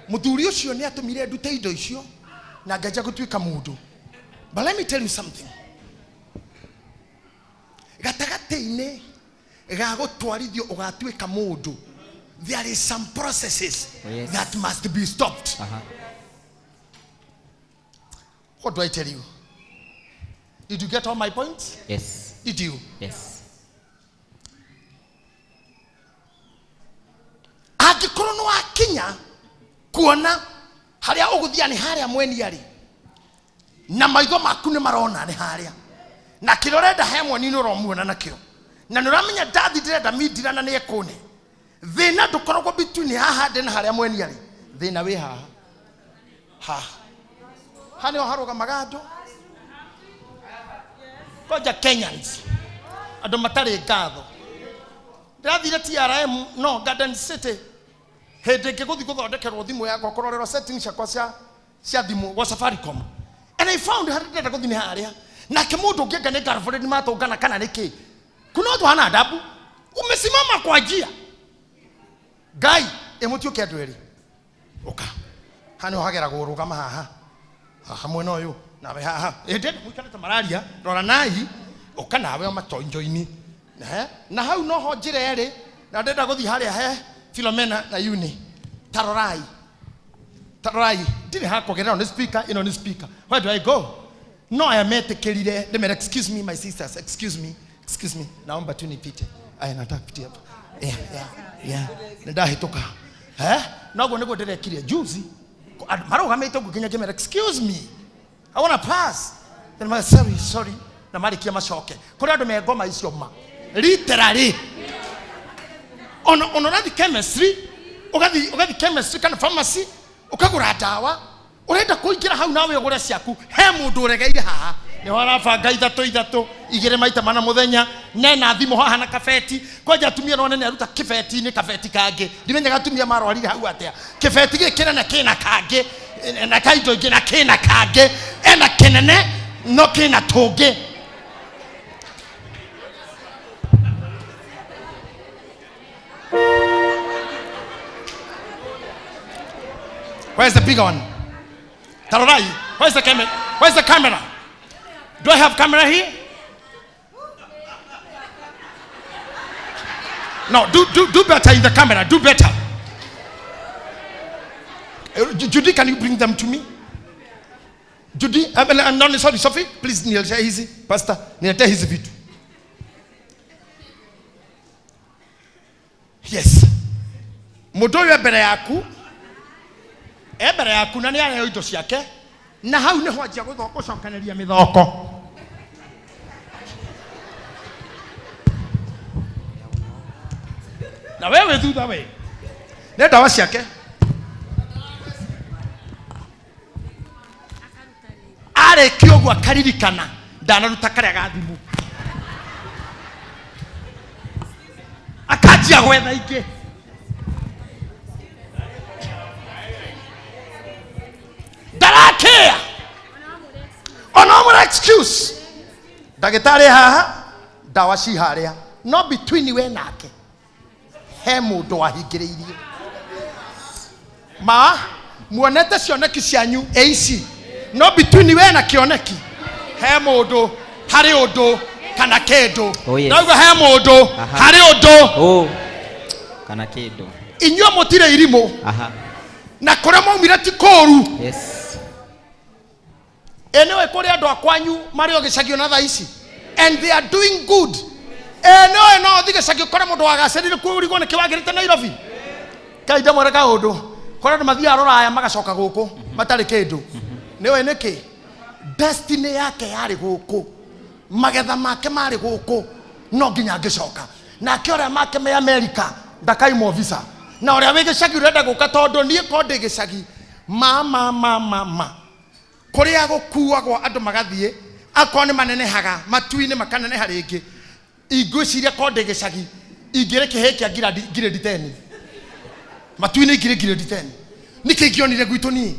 mũthuri ũcio nĩ atũmire ndute indo icio na nganjia gũtuĩka mũndũ. But let me tell you something. Gatagatĩ-inĩ ga gũtwarithio ũgatuĩka mũndũ there is some processes Yes. that must be stopped. What do I tell you? Did you get all my points? Yes. Did you? Yes. Angĩkorwo nĩ wakinya kuona harĩa ũgũthiĩ nĩ harĩa mweni arĩ na maitho maku nĩ marona nĩ harĩa na kĩrĩa ũrenda he mweni nĩ ũromuona nakĩo na nĩ ũramenya ndathi ndĩrenda mindira na nĩ ekũne thĩna ndũkoragwo between haha ndĩ na harĩa mweni arĩ thĩna wĩ haha haha haha nĩho harũgamaga andũ koja Kenyans andũ matarĩ ngatho. Ndĩrathire TRM no Garden City hĩndĩ ĩngĩ gũthiĩ gũthondekerwo thimũ yakwa kũrorerwo settings ciakwa cia thimũ gwa Safaricom and I found harĩa ndĩrenda gũthiĩ nĩ harĩa nake mũndũ ũngĩ anga nĩ girlfriend matũngana kana nĩ kĩ kuna watu hana adabu umesimama kwa njia Ngai ĩmũtuĩke andũ erĩ ũka haha nĩho hageragwo rũgama haha haha mwena ũyũ nawe haha ĩndĩ mũikarĩte mararia rora nai ũka nawe o matonjo-inĩ na hau noho njĩra ĩrĩ na ndĩrenda gũthiĩ harĩa he Philomena na Uni tarorai tarorai ndirĩ hakũgerera nĩ speaker ĩno nĩ speaker where do I go no aya metĩkĩrire ndĩmere excuse me my sisters excuse me naomba tu nipite aya nataka kupitia hapa yeah nĩndahĩtũka noguo nĩguo ndĩrekire juzi marũgamĩte ũguo nginya ngĩmera excuse me I wanna pass then my sorry na marĩkia macoke kũrĩ andũ me ngoma icio ma literally ona ũrathiĩ chemistry ũgathiĩ chemistry kana pharmacy ũkagũra ndawa ũrenda kũingĩra hau nawe ũgũre ciaku he mũndũ ũregeire haha nĩho arabanga ithatũ igĩrĩ maita mana mũthenya nena thimũ haha na kabeti kwanja atumia no nene aruta kĩbeti-inĩ kabeti kangĩ ndimenyaga atumia marwarire hau atĩa kĩbeti gĩkĩ kĩnene kĩna kangĩ na kaindo ingĩ na kĩna kangĩ ena kĩnene no kĩna tũngĩ. Where's the bigger one? Tarorai, where's the camera? Where's the camera? Do I have camera here? No, do better in the camera. Do better. Judy, can you bring them to me? Judy, no, sorry, Sophie, please, niletea hizi, pastor, niletea hizi vitu. Yes. Mũndũ ũyũ e mbere yaku, e mbere yaku na nĩ areheo indo ciake, na hau nĩho anjia gũcokanĩria mĩthoko. Na wewe thutha we. Nĩ ndawa ciake. Arĩkia ũguo akaririkana ndanaruta karĩa ga thimũ, akanjia gwetha ingĩ. Ndarakĩa ona ũmũre excuse ndagĩtarĩ haha, ndawa ci harĩa, no between we nake he mũndũ wahingĩrĩirie. Ma muonete cioneki cianyu AC, no between we na kĩoneki he mũndũ, harĩ ũndũ kana kĩndũ. Oh, yes. Ndauga he mũndũ, Aha. harĩ ũndũ. Oh. Kana kĩndũ. Inyuĩ mũtirĩ irimũ. Aha. Na kũrĩa mwaumire ti kũũru. Yes. Ĩ nĩũĩ kũrĩ andũ a kwanyu marĩ o gĩcagi ona thaa ici and they are doing good. Ĩ nĩũĩ no ũthiĩ gĩcagi ũkore mũndũ wagacĩrire kuo ũrigwo nĩkĩ wagĩrĩte Nairobi. Ngai ndamwĩre kaũndũ, kũrĩ andũ mathiaga rũraya magacoka gũkũ matarĩ kĩndũ. Nĩũĩ nĩkĩ? Destiny yake yarĩ gũkũ, magetha make marĩ gũkũ, no nginya angĩcoka. Nake ũrĩa make me America ndakaimwo visa, na ũrĩa wĩ gĩcagi ũrenda gũka, tondũ niĩ ko ndĩ gĩcagi ma ma ma ma ma kũrĩa gũkuagwo andũ magathiĩ, akorwo nĩ manenehaga matu-inĩ makaneneha rĩngĩ. Ingwĩciria ko ndĩ gĩcagi ingĩrĩ kĩhĩ kĩa grade 10 matu-inĩ, ingĩrĩ grade 10. Nĩkĩ ingĩonire gwitũ niĩ?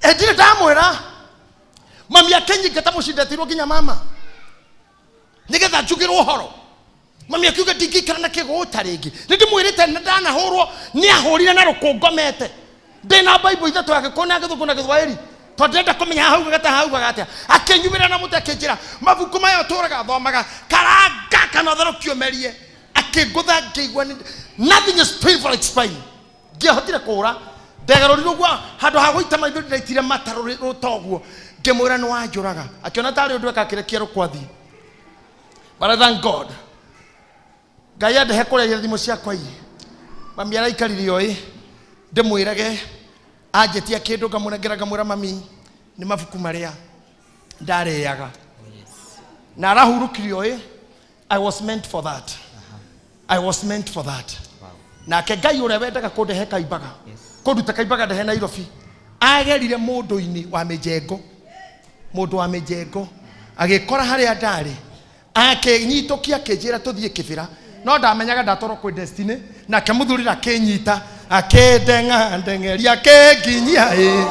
Ndirĩ ndamwĩra mami akĩnyingata mũciĩ, ndetirwo nginya mama nĩgetha njugĩrwo ũhoro. Mami akiuga ndingĩikara na kĩgũta rĩngĩ, nĩ ndĩmwĩrĩte nĩ ndanahũrwo, nĩ ahũrire na rũkũngomete ndĩna Bible ithatũ ya Gĩkũyũ na Gĩthũngũ na Gĩthwaĩri, tondũ ndĩrenda kũmenya haugaga ta haugaga atĩa. Akĩnyumĩra na mũtĩ akĩnjĩra mabuku maya ũtũraga thomaga karanga kana ũtherũkio merie. Akĩngũtha ngĩigua nothing is painful like spine. Ngĩahotire kũũra, ndegarũrire ũguo handũ ha gũita maitho ndĩraitire mata rũta ũguo, ngĩmwĩra nĩ wanjũraga. Akĩona tarĩ ũndũ eka, akĩrekia rũkwathi. But I thank God, Ngai andehe kũrĩa thimũ ciakwa ii. Mami araikarire oĩ ndĩmwĩrage anjĩtia kĩndũ ngamũnengera, ngamwĩra mami nĩ mabuku marĩa ndarĩaga na arahurũkire oĩ. I was meant for that, I was meant for that. Nake Ngai ũrĩa wendaga kũndehe kaimbaga, kũnduta kaimbaga ndehe Nairobi, agerire mũndũ-inĩ wa mĩjengo, mũndũ wa mĩjengo agĩkora harĩa ndarĩ, akĩnyitũkia akĩnjĩra tũthiĩ Kĩbĩra, no ndamenyaga ndatwarwo kwĩ destiny. Nake mũthuri akĩnyita akĩndenga ndeng'eria akĩnginyia ĩ.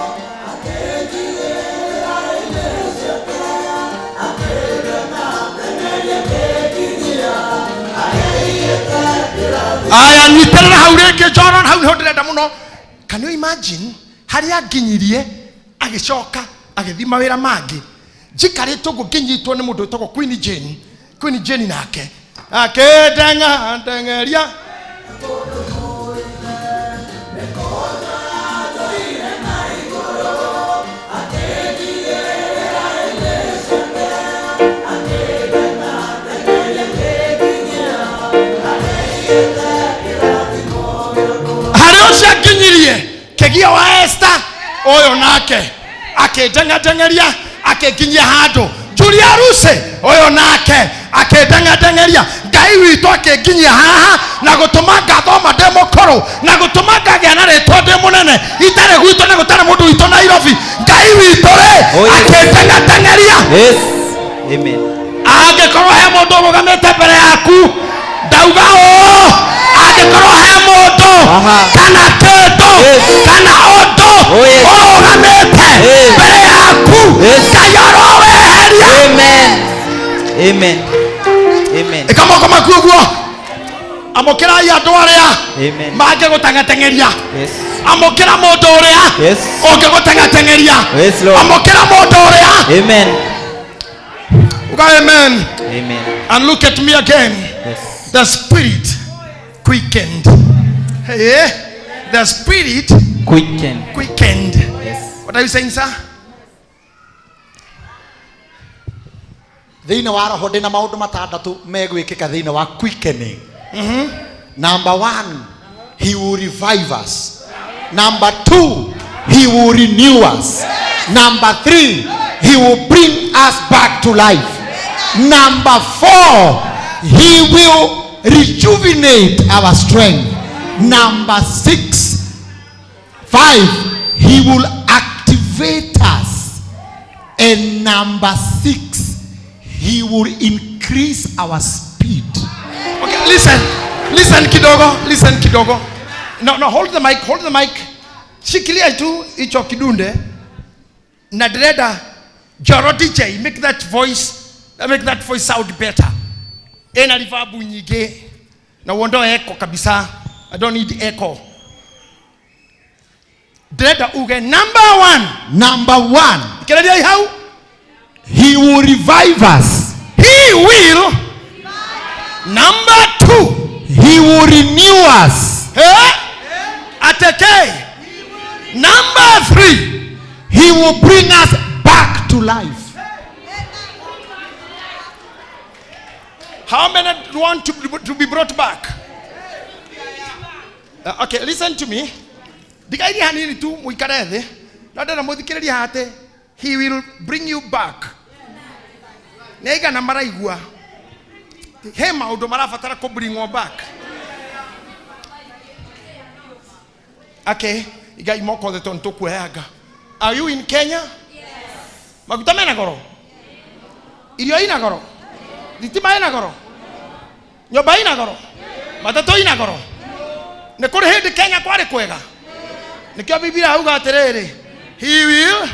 Aya, nyitĩrĩra hau rĩngĩ Jordan, hau nĩho ndĩrenda mũno. Can you imagine harĩa nginyirie? Agĩcoka agĩthiĩ mawĩra mangĩ, njikarĩte ũguo ngĩnyitwo nĩ mũndũ wĩtagwo Queen Jane. Queen Jane nake akĩndenga ndeng'eria. Harĩ ũcio anginyirie kĩgio wa Esther ũyũ, nake akĩndenga-ndeng'eria akĩnginyia handũ. Julia Ruse ũyũ nake akĩndenga-ndeng'eria. Ngai witũ akĩnginyia haha na gũtũma ngathoma ndĩ mũkũrũ, na gũtũma ngagĩa na rĩtwa ndĩ mũnene itarĩ gwitũ na gũtarĩ mũndũ witũ Nairobi. Ngai witũ rĩ, Oh, yes. akĩndenga-ndeng'eria. Yes. Amen. Angĩkorwo he mũndũ ũrũgamĩte mbere yaku, ndauga ũũ, angĩkorwo he mũndũ Aha. kana kĩndũ Yes. kana ũndũ Oh, yes. ũrũgamĩte Yes. mbere yaku, Yes. Ngai aroweheria. Amen. Amen. Amen. Ĩka moko maku ũguo, amũkĩrai andũ arĩa Amen. mangĩgũteng'ateng'eria. Yes. Amũkĩra mũndũ ũrĩa Yes. ũngĩgũteng'ateng'eria. Yes, Lord. Amũkĩra mũndũ ũrĩa. Amen. Uga amen. Amen. And look at me again. Yes. The spirit quickened. Hey, the spirit Quicken. quickened. Yes. What are you saying, sir? Thĩinĩ wa roho ndĩna maũndũ matandatũ megwĩkĩka thĩinĩ wa quickening. Number one, he will revive us. Number two, he will renew us. Number three, he will bring us back to life. Number four, he will rejuvenate our strength. Number six, five, he will activate us. And number 6, he will increase our speed. Okay, listen. Listen kidogo, listen kidogo. No, no, hold the mic, hold the mic. Shikilia tu hicho kidunde. Na ndĩrenda Njoro DJ, make that voice, make that voice sound better. Ina reverb nyingĩ na uondoe echo kabisa. I don't need echo. Ndĩrenda uge number 1. Number 1. Ikĩrĩria hau. He will revive us. He will. Number 2. He will renew us. Eh? Ateke. Number 3. He will bring us back to life. How many want to be brought back? Okay, listen to me. Ndigairi hanini tu muikare thi. Na ndĩrenda mũthikĩrĩrie haha he will bring you back. Nĩ aigana maraigua he maũndũ marabatara kũ bringwo back. Okay, igai moko othe tondũ nĩtũkuoyanga. Are you in Kenya? Yes. Maguta mena goro? Irio ina goro? Thitima ina goro? Nyũmba ina goro? Matatũ ina goro? Nĩ kũrĩ hĩndĩ Kenya kwarĩ kwega? Nĩkĩo Biblia yauga atĩrĩrĩ, he will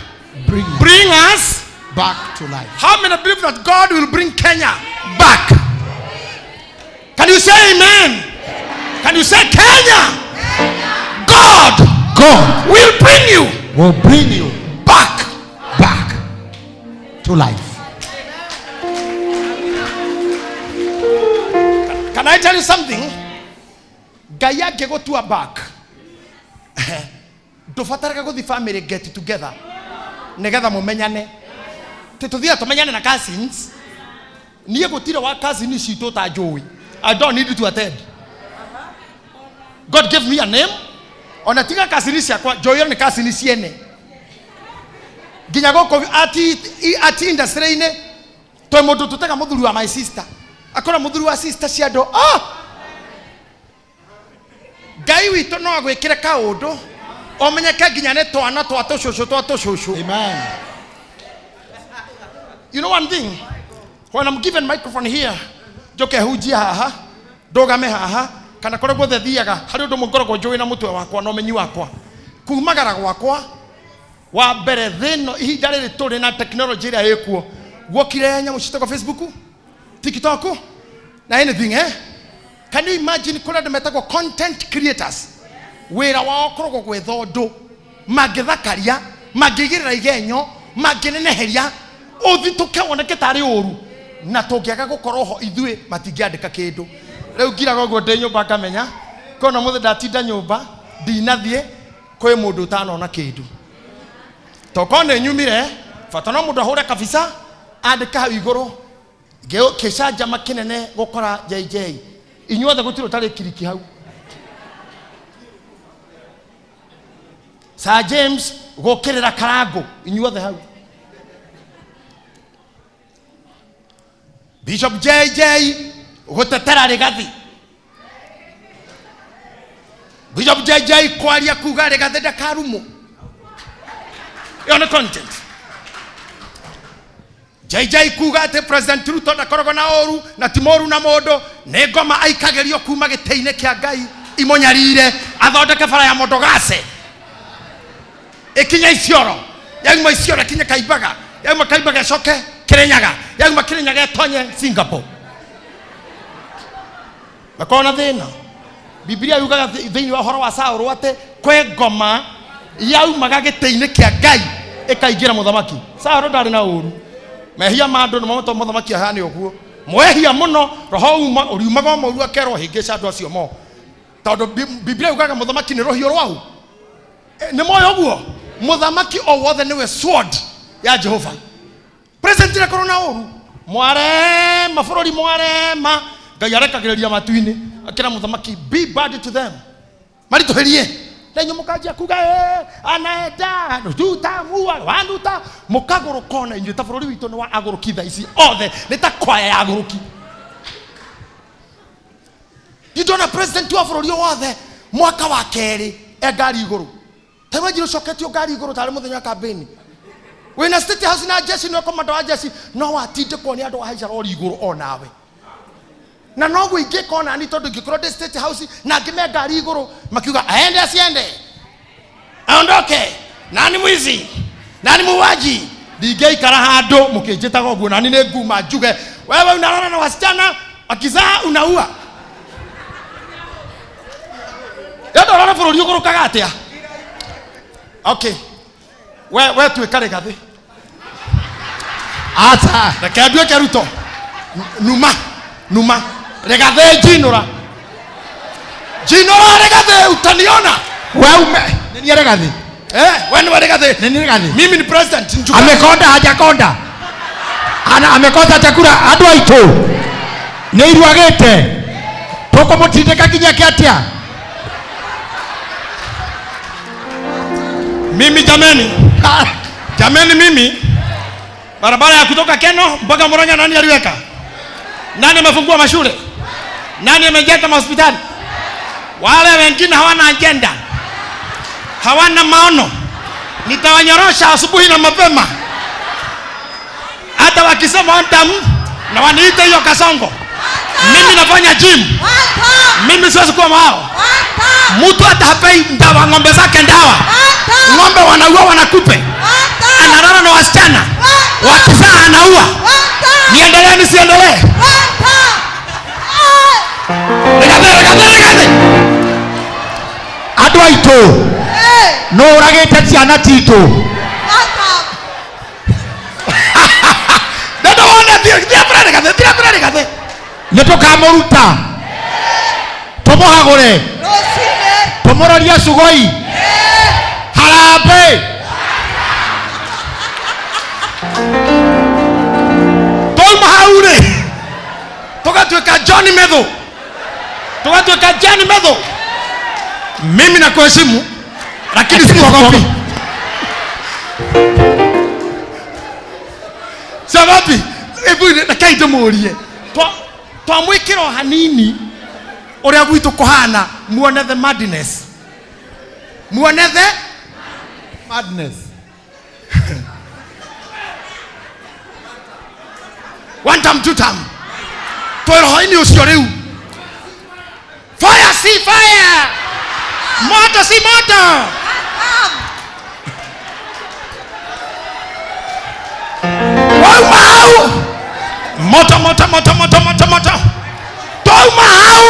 bring us back to life. How many believe that God will bring Kenya back? Can you say amen? Can you say Kenya? God, God will bring you, will bring you back, back to life. Can I tell you something? Ngai angĩgũtua back, ndũbataraga gũthiĩ family get together nĩgetha mũmenyane. Tũthiaga tũmenyane na cousins. Niĩ gũtirĩ wa cousin citũ ũtanjũĩ. I don't need to attend. God gave me a name. Ona tiga cousin ciakwa, njũĩo nĩ cousin ciene. Nginya gũkũ ati industry-inĩ, twĩ mũndũ tũtega mũthuri wa my sister. Akora mũthuri wa sister cia andũ. Ah! Ngai witũ no agwĩkĩre kaũndũ ũmenyeke nginya nĩ twana twa tũcũcũ twa tũcũcũ. Amen. You know one thing? When I'm given microphone here, njoke hunjie haha, ndũgame haha, kana kũrĩa guothe thiaga, harĩ ũndũ ũmwe ngoragwo njũĩ na mũtwe wakwa na ũmenyi wakwa. Kumagara gwakwa, wa mbere thĩ ĩno ihinda rĩrĩ tũrĩ na technology ĩrĩa ĩkuo, guokire nyamũ ciĩtagwo Facebook, TikTok, na anything, eh? Can you imagine kũrĩa andũ metagwo content creators? Wĩra wao ũkoragwo gwetha ũndũ mangĩthakaria, mangĩigĩrĩra igenyo, mangĩneneheria, ũthitũke woneke tarĩ ũru, na tũngĩaga gũkorwo ho ithuĩ matingĩandĩka kĩndũ. Rĩu ngiraga ũguo ndĩ nyũmba ngamenya kona mũthĩ ndatinda nyũmba ndinathiĩ kwĩ mũndũ ũtanona kĩndũ. Tokorwo nĩ nyumire bata no mũndũ ahũre kabica andĩke hau igũrũ gĩcanjama kĩnene gũkora JJ. Inyuothe gũtirĩ ũtarĩ kiriki hau. Sir James gũkĩrĩra Karangũ inyuothe hau. Bishop JJ gũtetera Rigathi. Bishop JJ kwaria kuga Rigathi ndakarumwo. Ĩyo nĩ content. JJ kuga atĩ President Ruto ndakoragwo na ũru na ti mũru na mũndũ, nĩ ngoma aikagĩrio kuma gĩtĩ-inĩ kĩa Ngai imũnyarire athondeke bara ya Modogace ĩkinye Isiolo, yauma Isiolo ĩkinye Kaimbaga, yauma Kaimbaga ĩcoke Kirinyaga, yauma Kirinyaga ĩtonye Singapore. Makorwo na thĩna. Biblia yugaga thĩinĩ wa ũhoro wa Saũlũ atĩ kwĩ ngoma yaumaga gĩtĩ-inĩ kĩa Ngai ĩkaingĩra mũthamaki. Saũlũ ndarĩ na ũru. Mehia ma andũ nĩmo matũmaga mũthamaki ahane ũguo. Mwehia mũno roho uma ũriumaga o mũru akerwo hĩngĩca andũ acio mo. Tondũ Biblia yugaga mũthamaki nĩ rũhiũ rwau. Nĩ moĩ ũguo? Mũthamaki o wothe nĩwe sword ya Jehova. President ndakorwo na ũru. Mwarema bũrũri mwarema, Ngai arekagĩrĩria matu-inĩ akĩra mũthamaki be bad to them. Maritũhĩrie. Na inyuĩ mũkanjia kuga, anaenda tutamua wanuta mũkagũrũka ona inyuĩ ta bũrũri witũ nĩ wa agũrũki thaa ici othe nĩ ta kwaya ya agũrũki. Ndona president wa bũrũri wothe mwaka wa kerĩ e ngari igũrũ. Ta imagine ũcoketio ngari igũrũ tarĩ mũthenya wa campaign. Wĩna State House na jeshi nĩwe komanda wa jeshi no watindĩkwo nĩ andũ ahaica rori igũrũ onawe. Na noguo ingĩka onani tondũ ingĩkorwo ndĩ State House na ngĩme ngari igũrũ makiuga aende asiende aondoke nani mwizi nani muuaji ndingĩikara handũ mũkĩnjĩtaga ũguo nani nĩ nguma njuge wewe unalala na wasichana wakizaa unaua. Ndenda ũrore bũrũri ũgũrũkaga atĩa. Okay, we tuĩka Rigathĩ. Ata. Reke nduĩke Ruto. Numa numa Rigathĩ njinũra njinũra Rigathĩ utaniona. We ume nĩ Rigathĩ. We nĩwe Rigathĩ. Nĩ Rigathĩ. Mimi ni president. Njuga. Amekonda hajakonda. Ana amekosa chakula andũ aitũ. Nĩ iruagĩte. Tũkũmũtindĩka nginya kĩatia. Mimi jameni. Jameni mimi barabara ya kutoka Keno mpaka Murang'a nani aliweka? Nani amefungua mashule? Nani amejenga mahospitali? Wale wengine hawana agenda. Hawana maono. Nitawanyorosha asubuhi na mapema. Hata wakisema one na waniite hiyo kasongo. Mimi nafanya gym. Mimi siwezi kuwa wao. Mtu hata hapei ndawa ng'ombe zake ndawa. Ng'ombe wanaua wanakupe. Analala na wasichana. Wakizaa anaua. Niendelee nisiendelee? Rigathĩ Rigathĩ Rigathĩ. Andũ aitũ. No ũragĩte ciana citũ. Ndenda wone thiĩ mbere Rigathĩ, thiĩ mbere Rigathĩ. Nĩ tũkamũruta. Tũmũhagũre. Tũmũrorie cugoi. Harambee. Twauma hau rĩ tũgatuĩka John Methu. Tũgatuĩka John Methu. Mimi nakuheshimu lakini sikuogopi. Siogopi. Hebu reke ndĩmũrie. Twamwĩkĩra o hanini ũrĩa gwitũ kũhana muone the madness. Muone the madness. One time, two time. Twĩ roho-inĩ ũcio rĩu. Fire si fire. Moto si moto. Wauma hau. Moto moto moto moto moto moto. Twauma hau.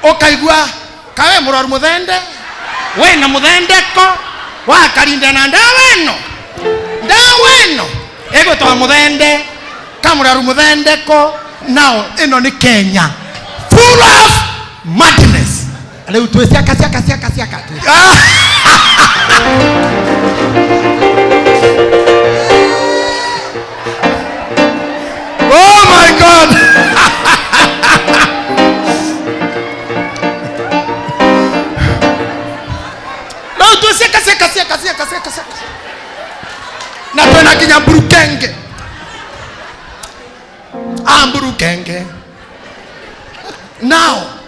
Ũkaigua kawe mũrwaru mũthende. Wĩna mũthendeko. Wakarinda na ndawa ĩno. Ndawa ĩno. Ĩgwĩtwo mũthende. Kamũrwaru mũthendeko. Now ĩno nĩ Kenya. Full of madness. Rĩu twĩ ciaka ciaka ciaka ciaka. Oh my God. No twĩ ciaka ciaka ciaka ciaka ciaka ciaka. Na twĩna nginya mburukenge. Amburukenge. Now,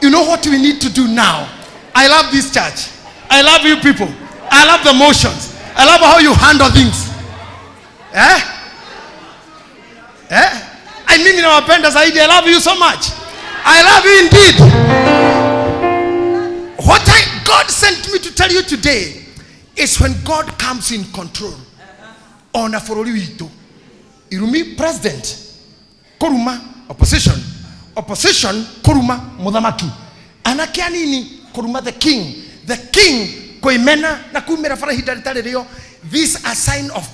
you know what we need to do now? I love this church. I love you people. I love the motions. I love how you handle things. Eh? Eh? I mimi nawapenda zaidi. I love you so much. I love you indeed. What God sent me to tell you today is when God comes in control. Ona bũrũri witũ. Irumi president, kuruma opposition, opposition kuruma muthamaki, anake anini kuruma the king kuimena na kumira bara ihinda ritarĩ rĩo. These are sign of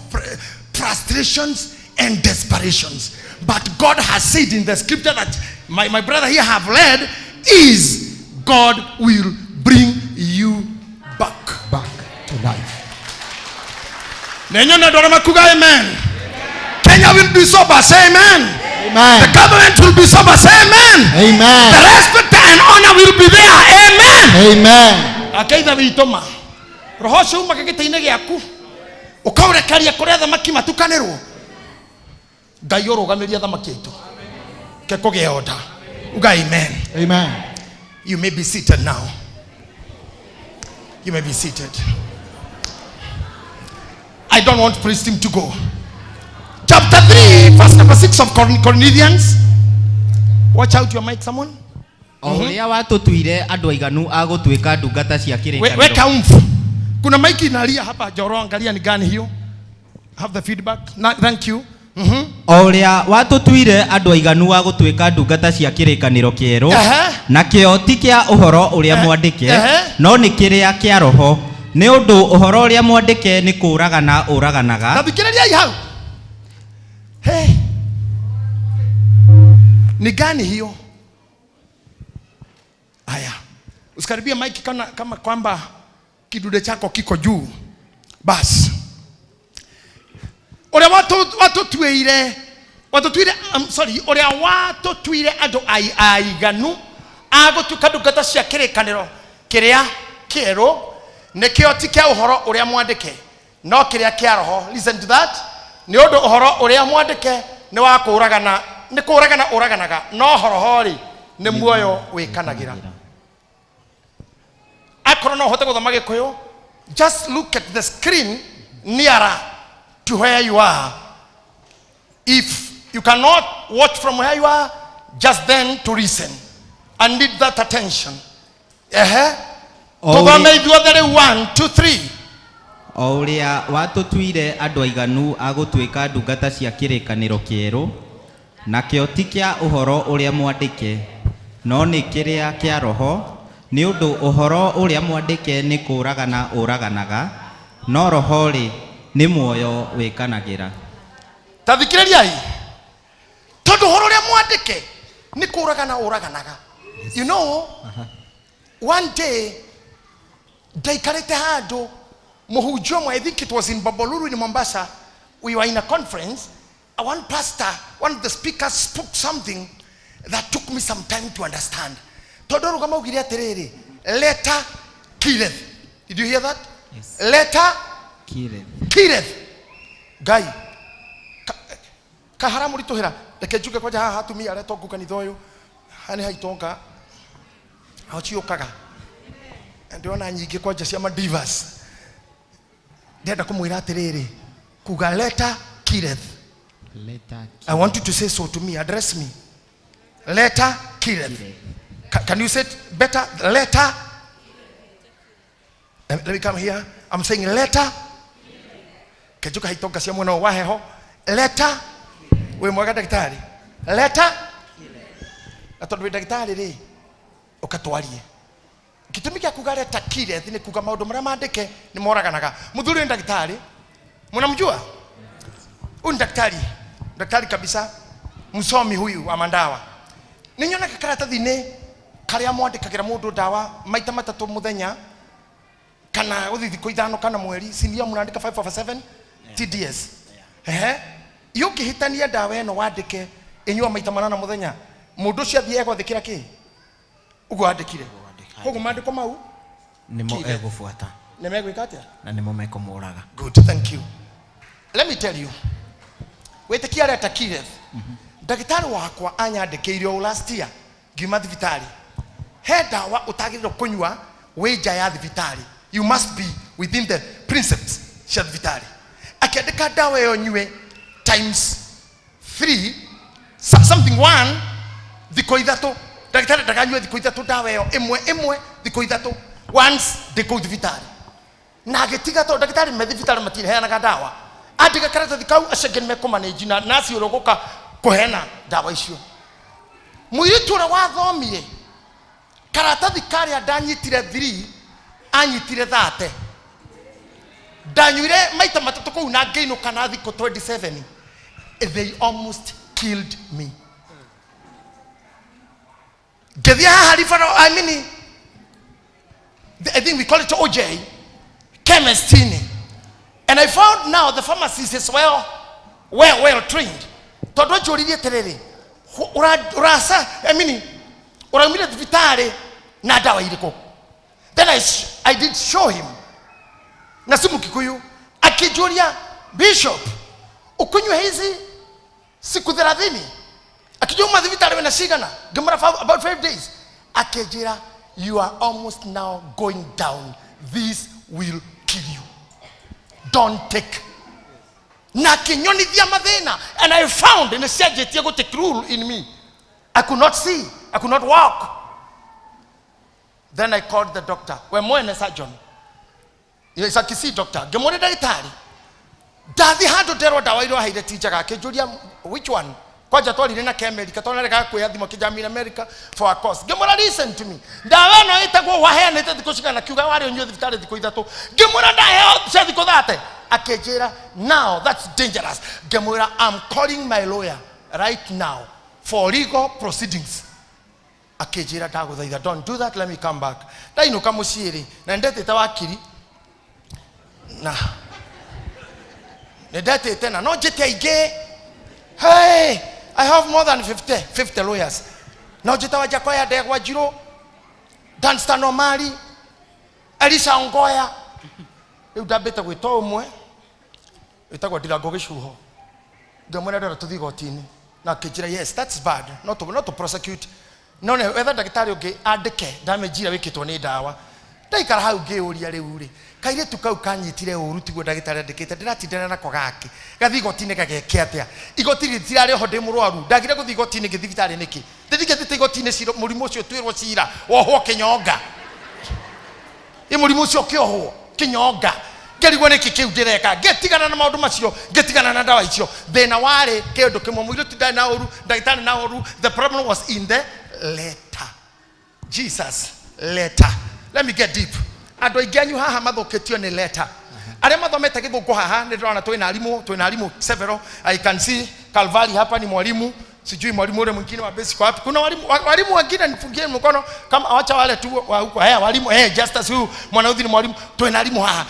frustrations and desperations. But God has said in the scripture that my brother here have read is God will bring you back to life. Amen. Kenya will be sober, say amen. Amen. The government will be sober, say amen. Amen. The respect and honor will be there, amen. Amen. Akaitha witoma. Roho ũcio umaga gĩtĩ-inĩ gĩaku. Ũkaũrekaria kũrĩa thamaki matukanĩrwo. Ngai ũrũgamĩrie thamaki aitũ. Ke kũgĩa order. Uga amen. Amen. You may be seated now. You may be seated. I don't want praise team to go. Chapter 3, verse number 6 of Corinthians. Watch out your mic, someone. O ũrĩa watũtuire andũ aiganu a gũtuĩka ndungata cia kĩrĩkanĩro. Weka umfu. Kuna maiki inalia hapa Joro, angalia ni gani hiyo. Have the feedback. Na, thank you. O ũrĩa watũtuire andũ aiganu a gũtuĩka ndungata cia kĩrĩkanĩro kĩerũ, nakĩo ti kĩa ũhoro ũrĩa mwandĩke, no nĩ kĩrĩa kĩa roho, nĩ ũndũ ũhoro ũrĩa mwandĩke nĩ kũũragana ũraganaga. Ta thikĩrĩriai hau. Hey. Ni gani hiyo? Aya. Usikaribie mic kama kwamba kidude chako kiko juu. Bas. Ũrĩa watũtuire, I'm sorry, ũrĩa watũtuire andũ aiganu a gũtuĩka ndungata cia kĩrĩkanĩro kĩrĩa kĩerũ, nĩkĩo ti kĩa ũhoro ũrĩa mwandĩke, no kĩrĩa kĩa roho. Listen to that. Nĩ ũndũ ũhoro ũrĩa mwandĩke nĩ wa kũũragana, nĩ kũũragana ũraganaga, no roho-rĩ nĩ muoyo wĩkanagĩra. Akorwo no ũhote gũthoma Gĩkũyũ, just look at the screen nearer to where you are. If you cannot watch from where you are, just then to listen and need that attention. Tũthome ithuothe rĩu, 1 2 3. O ũrĩa watũtuire andũ aiganu a gũtuĩka ndungata cia kĩrĩkanĩro kĩerũ, nakĩo ti kĩa ũhoro ũrĩa mwandĩke, no nĩ kĩrĩa kĩa roho, nĩ ũndũ ũhoro ũrĩa mwandĩke nĩ kũũragana ũraganaga, no roho-rĩ nĩ muoyo wĩkanagĩra. Ta thikĩrĩriai, tondũ ũhoro ũrĩa mwandĩke nĩ kũũragana ũraganaga. You know, one day ndaikarĩte handũ mũhunjia ũmwe, I think it was in Bombolulu in Mombasa, we were in a conference. One pastor, one of the speakers spoke something that took me some time to understand. Tondũ rũgama augire atĩrĩrĩ, letter killeth. Did you hear that? Yes. Letter Killeth. Killeth. Ngai kahara mũritũhĩra, reke njuge kwanja haha atumia arĩa tongu kanitha ũyũ, haha nĩ haitonga hao ciũkaga, ndĩrona nyingĩ kwanja cia madivas. Ndĩrenda kũmwĩra atĩrĩrĩ, kuga letter killeth. Letter. I want you to say so to me, address me. Letter killeth. Can you say it better? Letter. Let me come here. I'm saying letter. Kejuka haitonga cia mwena wa heho. Letter. Wĩ mwega ndagĩtarĩ. Letter. Na tondũ wĩ ndagĩtarĩ rĩ, ũkatwarie. Gĩtũmi gĩa kuga letter killeth nĩ kuga maũndũ marĩa mandĩke nĩ moraganaga. Mũthuri nĩ ndagĩtarĩ. Mnamjua? Huyu ni daktari. Daktari kabisa. Msomi huyu wa mandawa. Nĩ nyonaga karatathi-inĩ karĩa mwandĩkagĩra mũndũ ndawa maita matatũ mũthenya, kana gũthiĩ thikũ ithano kana mweri, si ndio mnaandika 5/7 TDS. Ehe. Iyo ũngĩhĩtania ndawa ĩno wandĩke ĩnyua maita manana mũthenya, mũndũ ũcio athiĩ egwathĩkĩra kĩ? Ũguo andĩkire. Koguo maandĩko mau nĩmo egũbuata. Nĩ megwĩka atĩa? Na nĩmo mekũmũraga. Good, thank you. Let me tell you. Wĩtĩkia letter killeth. Ndagĩtarĩ wakwa anyandĩkĩire o last year ngiuma thibitarĩ. He ndawa ũtagĩrĩirwo kũnyua wĩ nja ya thibitarĩ. You must be within the precepts cia thibitarĩ. Akĩandĩka ndawa ĩyo nyue times 3 something 1 thikũ ithatũ. Ndagĩtarĩ ndakanyue thikũ ithatũ ndawa ĩyo ĩmwe ĩmwe thikũ ithatũ once ndĩ kũu thibitarĩ. Na agĩtiga tondũ ndagĩtarĩ me thibitarĩ matiheanaga ndawa. Andĩka karatathi kau acio angĩ nĩmekũmanĩnji na nurse ũrĩa ũgũka kũheana ndawa icio. Mũirĩtu ũrĩa wathomire karatathi karĩa ndanyitire 3 anyitire 30. Ndanyuire maita matatũ kũu na ngĩinũka na thikũ 27. They almost killed me. Ngĩthiĩ haha referral, I mean, I think we call it OJ, chemist-inĩ. And I found now the pharmacist is well trained. Tondũ anjũririe atĩrĩrĩ, ũraca, I mean, ũraumire thibitarĩ na ndawa irĩkũ? Then I did show him. Na si Mkikuyu, akijũria, Bishop, ukunywe hizi siku 30? Akijua uma thibitarĩ wĩna cigana? Ngĩmwĩra about 5 days. Akĩnjĩra, you are almost now going down. This will kill you. Don't take. Na akĩnyonithia mathĩna, and I found nĩ cianjĩtie gũ take rule in me. I could not see, I could not walk. Then I called the doctor, we mwene surgeon. Yes, a Kisii doctor. Ngĩmwĩra, ndagĩtarĩ, ndathiĩ handũ nderwo ndawa iria waheire ti njega. Akĩnjũria, "Which one?" Kwanja twarire na ke America, twanarekaga kwĩya thimũ akĩnjamira America for a course. Ngĩmwĩra, "Listen to me, ndawa ĩno ĩtagwo waheanĩte thikũ cigana?" Kiuga warĩ ũnyue thibitarĩ thikũ 3. Ngĩmwĩra, "Ndaheo cia thikũ 30." Akĩnjĩra, "Now that's dangerous." Ngĩmwĩra, "I'm calling my lawyer right now for legal proceedings." Akĩnjĩra, "Ndagũthaitha, don't do that, let me come back." Ndainũka mũciĩ rĩ, na nĩndetĩte wakiri, na nĩndetĩte na no njĩte aingĩ. Hey, I have more than 50 lawyers. No njĩte Wanjakoya, Ndegwa Njirũ, Danstan Omari, Elisha Ongoya. Rĩu ndambĩte gwĩta ũmwe wĩtagwo Ndirango Gĩcuho, ngĩmwĩra ndĩrenda tũthiĩ igoti-inĩ, na akĩnjĩra, "Yes, that's bad, not to prosecute, no nĩ wetha ndagĩtarĩ ũngĩ andĩke damage ĩrĩa wĩkĩtwo nĩ ndawa." Ndaikara hau ngĩũria, rĩu rĩ, kairĩtu kau kanyitire ũru tiguo ndagĩtarĩ andĩkĩte, ndĩratindana nako gake gathiĩ igoti-inĩ gageke atĩa? Igoti rĩtirarĩ oho, ndĩ mũrwaru, ndagire gũthiĩ igoti-inĩ ngĩthiĩ thibitarĩ nĩkĩ? Ndĩthingĩtĩte igoti-inĩ cira mũrimũ ũcio ũtuĩrwo cira wohwo kĩnyonga. Ĩ mũrimũ ũcio ũkĩohwo kĩnyonga, ngĩrigwo nĩkĩ kĩu ndĩreka. Ngĩtigana na maũndũ macio, ngĩtigana na ndawa icio. Thĩna warĩ kĩndũ kĩmwe, mũirĩtu ndarĩ na ũru, ndagĩtarĩ na ũru. The problem was in the letter. Jesus, letter. Let me get deep. Andũ aingĩ anyu haha mathũkĩtio nĩ letter. Arĩa mathomete gĩthũngũ haha, nĩ ndĩrona twĩna arimũ, twĩna arimũ several. I can see Calvary hapa ni mwalimu, sijui mwalimu ule mwingine wa basic wapi. Kuna walimu wengine? Nipungie mkono kama, wacha wale tu wa huko. Haya, walimu, eh, Justus huyu mwanauthi ni mwalimu. Twĩna arimũ haha.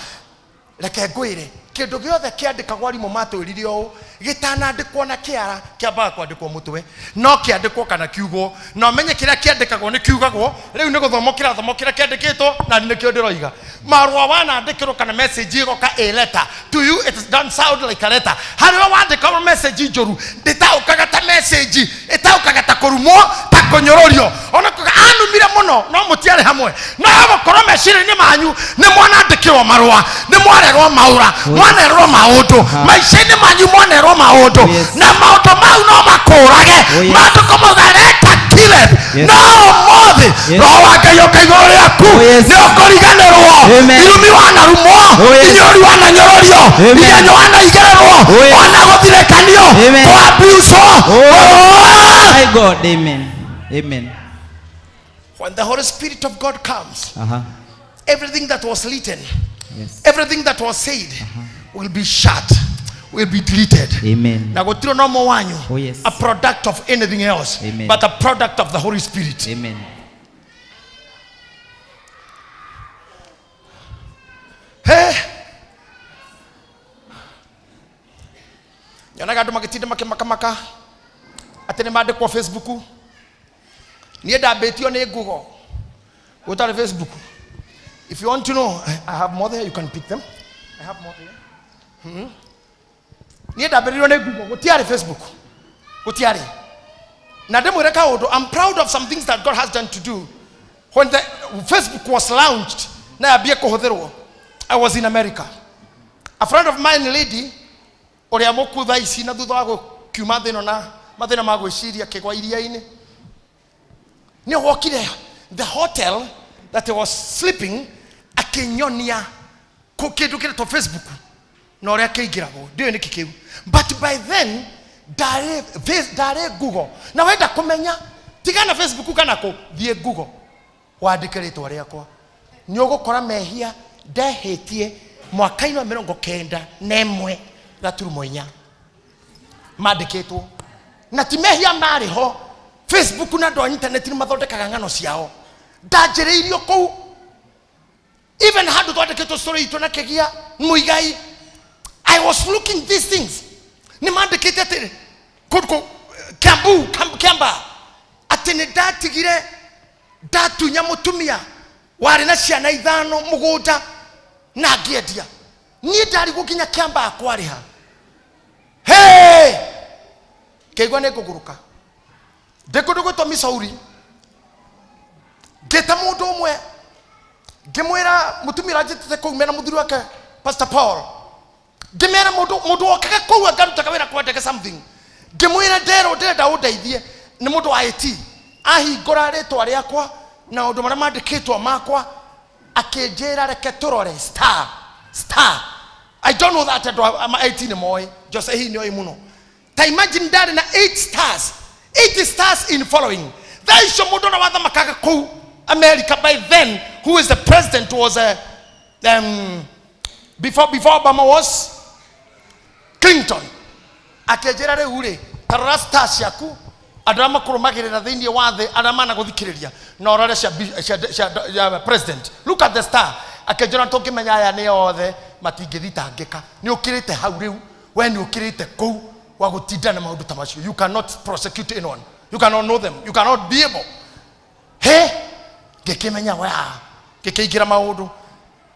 Reke ngwĩre, kĩndũ gĩothe kĩandĩkagwo, arimũ matwĩrire ũũ, gĩtanandĩkwo na kĩara kĩambaga kwandĩkwo mũtwe. No kĩandĩkwo kana kiugwo, na ũmenye kĩrĩa kĩandĩkagwo nĩ kiugagwo. Rĩu nĩ gũthomwo kĩrathomwo kĩrĩa kĩandĩkĩtwo, na nĩkĩo ndĩroiga marũa wanandĩkĩrwo kana message ĩgoka a letter to you, it don't sound like a letter. Harĩ we wandĩka message njũru, ndĩtaũkaga ta message, ĩtaũkaga ta kũrumwo, ta kũnyũrũrio. Ona kuga anumire mũno, no mũtiarĩ hamwe, no gũkorwo meciria-inĩ manyu nĩ mwanandĩkĩrwo marũa, nĩ mwarerwo maũra, mwanerwo maũndũ maica-inĩ manyu, mwanerwo maũndũ, na maũndũ mau no makũrage. Maandĩko mauga, "Letter killeth." No ũmũthĩ roho wa Ngai ũka igũrũ rĩaku, nĩ ũkũriganĩrwo irumi wanarumwo, inyũri wananyũrũrio, igenyo wanaigererwo, ona gũthirekanio, kũabiuswo. My God, amen. Amen. When the Holy Spirit of God comes, everything that was written, everything that was said will be shut, will be deleted. Amen. Na gũtirĩ no mo wanyu a product of anything else, Amen. but a product of the Holy Spirit. Amen. Hey. Nyonaga andũ magĩtinda makĩmakamaka atĩ nĩ mandĩkwo Facebook. Niĩ ndambĩtio nĩ Google, gũtarĩ Facebook. If you want to know, I have more there, you can pick them. I have more there. Niĩ ndambĩrĩirio nĩ Google, gũtiarĩ Facebook, gũtiarĩ. Na ndĩmwĩre kaũndũ, I'm proud of some things that God has done to do. When the Facebook was launched na yambie kũhũthĩrwo, I was in America. A friend of mine, lady ũrĩa mũkuũ thaa ici, na thutha wa gũkiuma thĩ ĩno na mathĩna ma gwĩciria kĩgwa iria-inĩ, nĩ wokire the hotel that he was sleeping, akĩnyonia kĩndũ kĩretwo Facebook na ũrĩa kĩingĩragwo. Ndiũĩ nĩkĩ kĩu, but by then ndarĩ Google. Na wenda kũmenya, tigana Facebook kana kũ, thiĩ Google wandĩke rĩtwa rĩakwa, nĩ ũgũkora mehia ndehĩtie mwaka-inĩ wa 91.4 mandĩkĩtwo, na ti mehia marĩ ho. Facebook na andũ a internet nĩ mathondekaga ng'ano ciao. Ndanjĩrĩirio kũu, even handũ twandĩkĩtwo story itũ na kĩgia mũigai. I was looking these things, nĩ mandĩkĩte atĩ Kiambu, Kiamba, atĩ nĩ ndatigire ndatunya mũtumia warĩ na ciana 5 mũgũnda na ngĩendia. Niĩ ndarigwo nginya Kiamba kwarĩha. Hey! Ngĩigua nĩ ngũgũrũka, ndĩ kũndũ gwĩtwo Missouri, ngĩta mũndũ ũmwe, ngĩmwĩra mũtumia ũranjĩtĩte kũu mena mũthuri wake, Pastor Paul. Ngĩmera mũndũ mũndũ wokaga kũu angarutaga wĩra kwandĩka something. Ngĩmwĩra nderwo ndĩrenda ũndeithie nĩ mũndũ wa IT. Ahingũra rĩtwa rĩakwa na maũndũ marĩa mandĩkĩtwo makwa akĩnjĩra reke tũrore star star. I don't know that andũ a IT nĩ moĩ. Jose hihi nĩ oĩ mũno. Ta imagine ndarĩ na 8 stars. 8 stars in following. Thaa icio mũndũ ũrĩa wathamakaga kũu America by then, who is the president was before Obama was Clinton. Akĩnjĩra rĩu rĩ, ta rora stars ciaku, andũ arĩa makũrũmagĩrĩra thĩinĩ wa thĩ, arĩa managũthikĩrĩria, na ũrore cia president. Look at the star. Akĩnjĩra tũngĩmenya aya nĩ othe matingĩthitangĩka. Nĩ ũkĩrĩte hau rĩu, we nĩ ũkĩrĩte kũu wa gũtinda na maũndũ ta macio. You cannot prosecute anyone. You cannot know them. You cannot be able. He, ngĩkĩmenya wa, ngĩkĩingĩra maũndũ.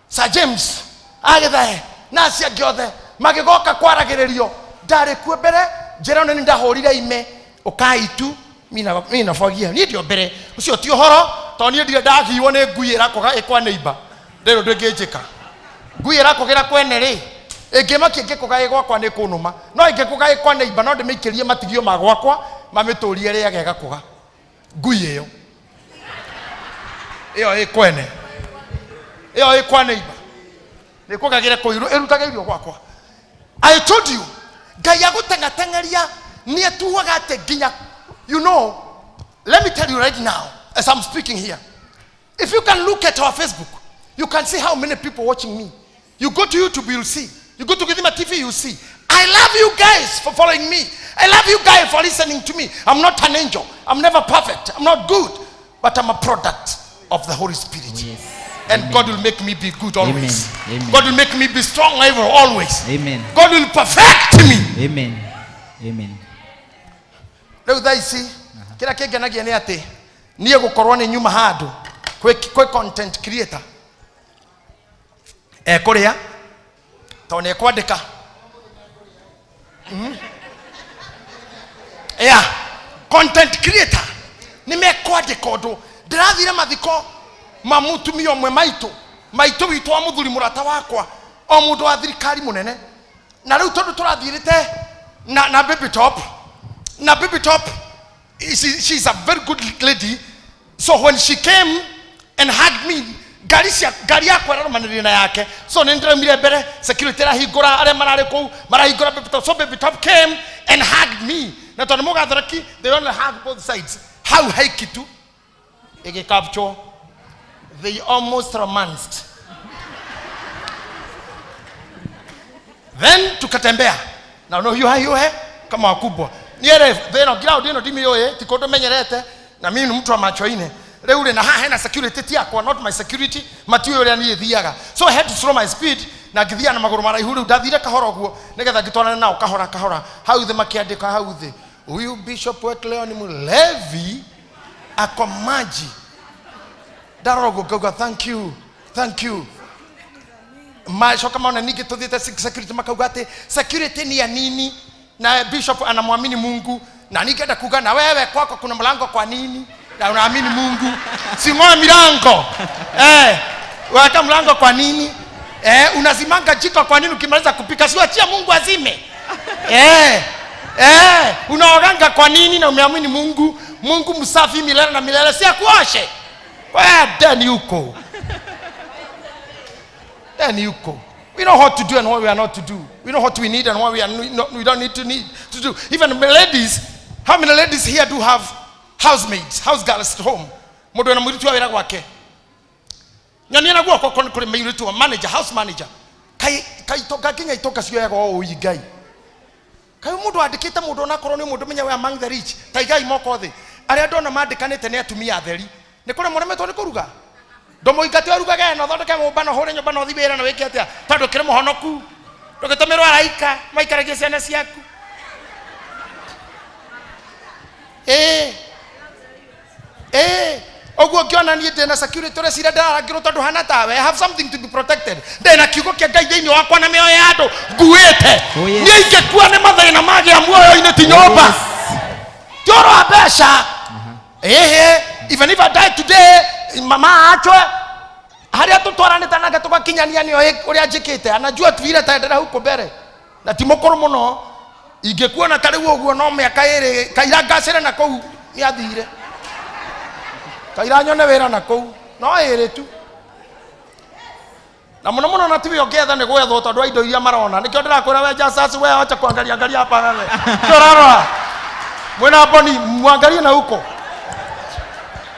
Sir James agĩthae na acio angĩ othe magĩgoka kwaragĩrĩrio. Ndarĩ kuo mbere, njĩra nĩ ndahũrire ime, ũkai tu, mi nabagia. Niĩ ndio mbere, ũcio ti ũhoro, tondũ niĩ ndirĩ ndagiwo nĩ ngui ĩrakũga ĩkwa neighbor. Ndĩrĩ ũndũ ĩngĩnjĩka. Ngui ĩrakũgĩra kwene rĩ, ĩngĩmakia ĩngĩkũga ĩ gwakwa nĩ kũnũma. No ĩngĩkũga ĩ kwa neighbor, no ndĩmĩikĩrie matigio ma gwakwa, mamĩtũrie ĩrĩage ĩgakũga. Ngui ĩyo. Ĩyo ĩ kwene. Ĩyo ĩ kwa neighbor. Nĩ kũgagĩre kũu, ĩrutage irio gwakwa. I told you, Ngai agũteng'ateng'eria nĩ atuaga atĩ nginya, you know, let me tell you right now, as I'm speaking here, if you can look at our Facebook, you can see how many people watching me. You go to YouTube, you'll see. You go to Githima TV, you'll see. I love you guys for following me. I love you guys for listening to me. I'm not an angel. I'm never perfect. I'm not good. But I'm a product of the Holy Spirit. Oh, yes. And Amen. God will make me be good always. Amen. Amen. God will make me be strong ever, always. Amen. God will perfect me. Amen. Amen. Rĩu thaa ici kĩrĩa kĩngenagia nĩ atĩ niĩ gũkorwo nĩ nyuma handũ kwĩ content creator ekũrĩa tondũ nĩ ekwandĩka. Yeah, content creator nĩ mekwandĩka ũndũ. Ndĩrathire mathiko ma mũtumia ũmwe maitũ maitũ witũ wa mũthuri mũrata wakwa o mũndũ wa thirikari mũnene, na rĩu tondũ tũrathirĩte na baby top, na baby top, she's a very good lady. So when she came and hugged me, ngari yakwa ĩrarũmanĩrĩire na yake, so nĩ ndĩraumire mbere, security ĩrahingũra arĩa mararĩ kũu marahingũra baby top. So baby top came and hugged me, na tondũ mũgatharaki they only hug both sides, hau haiki tu ĩgĩcapture, they almost romanced. Then tukatembea na no hiuha hiuhe kama wakubwa. Niere theno ground ino ndimĩũĩ, ti kũndũ menyerete, na mimi ni mtu wa macho ine. Rĩu rĩ, na haha hena security ti yakwa, not my security, matiũĩ ũrĩa niĩ thiaga. So I had to slow my speed, na ngĩthiaga na magũrũ maraihu. Rĩu ndathire kahora ũguo nĩgetha ngĩtwarane nao kahora kahora. Hau thĩ makĩandĩka hau thĩ, huyu bishop wetu leo ni mlevi, ako maji. Ndarora ũguo ngauga thank you, thank you. Macoka maona ningĩ tũthiĩte security makauga atĩ security ni ya nini, na bishop anamwamini Mungu, na ningenda kuga na wewe kwako kuna mlango kwa nini na unaamini Mungu, sing'oa milango. Weka mlango kwa nini? Unazimanga jiko kwa nini ukimaliza kupika? Si achia Mungu azime. Unaoganga kwa nini na umeamini Mungu? Mungu msafi milele na milele, si akuoshe. Wewe deni huko. Then you go. We know what to do and what we are not to do. We know what we need and what we are not, we don't need to need to do. Even ladies, how many ladies here do have housemaids, house girls at home? Mũndũ wĩna mũirĩtu wa wĩra gwake. Nyonia na guoko korwo nĩ kũrĩ mũirĩtu wa manager, house manager. Kai, kai itonga nginya itonga cioyaga o ũi Ngai. Kai mũndũ andĩkĩte mũndũ onakorwo nĩ mũndũ menya we among the rich. Ta igai moko thĩ. Arĩa ndona mandĩkanĩte nĩ atumia atheri. Nĩ kũrĩ mũremetwo nĩ kũruga? Ndũmũingate ũrugage na ũthondeke nyũmba na ũhũre nyũmba na ũthiĩ wĩra na wĩke atĩa? Tondũ ũkĩrĩ mũhonoku. Ndũgĩtũmĩrwo araika maikaragie ciana ciaku. Ũguo ngĩona niĩ ndĩna security ũreciria ndĩrarangĩrwo tondũ hana tawe. I have something to be protected. Ndĩna kiugo kĩa Ngai thĩinĩ wakwa na mĩoyo ya andũ nguĩte. Oh, yes. Niĩ ingĩkua nĩ mathĩna magĩa muoyo-inĩ ti nyũmba. Oh, yes. Ti ũhoro wa mbeca. Even if I die today, mama achwe harĩa tũtwaranĩte nake tũgakinyania nĩoĩ ũrĩa njĩkĩte, anajua tu vile taendelea huko mbere. Na ti mũkũrũ mũno ingĩkuona ta rĩu ũguo no mĩaka ĩrĩ kaira ngacĩre na kũu nĩathire kaira nyone wĩra na kũu no ĩrĩ tu na muno muno na tiwe ũngĩetha nĩ gwethwo tondũ wa indo iria marona nĩkĩo ndĩrakwĩra we Jasas we acha kuangalia angalia hapa wewe torarora mwena boni mwangalie na huko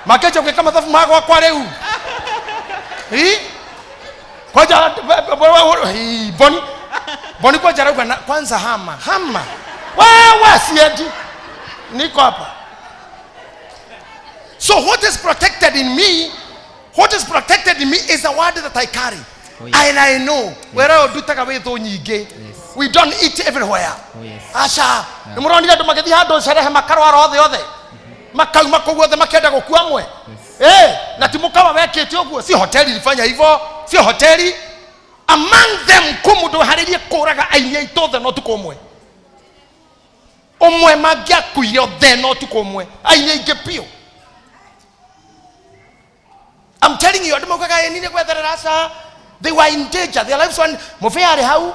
makecho gwĩka mathabu ma gwakwa rĩu Hii? Kwaja hii boni boni kwaja rauga na kwanza hama hama wewe siendi niko hapa. So what is protected in me, what is protected in me is the word that I carry. Oh, yes. And I know where I ndutaga wĩthũ nyingĩ. We don't eat everywhere. Oh, yes. Aca nĩ mũronire andũ magĩthiĩ handũ cerehe makarwara othe othe makauma kũu othe makĩenda gũkua amwe. Na ti mũkawa wekĩte ũguo si hoteli ilifanya hivyo, si hoteli. Among them kũ mũndũ weharĩirie kũraga aini aitũ othe no ũtukũ ũmwe ũmwe mangĩakuire othe no ũtukũ ũmwe aini aingĩ biũ. I'm telling you, andũ maugaga ĩ nĩ gwetherera aca. They were in danger, their lives were. Mũbĩa arĩ hau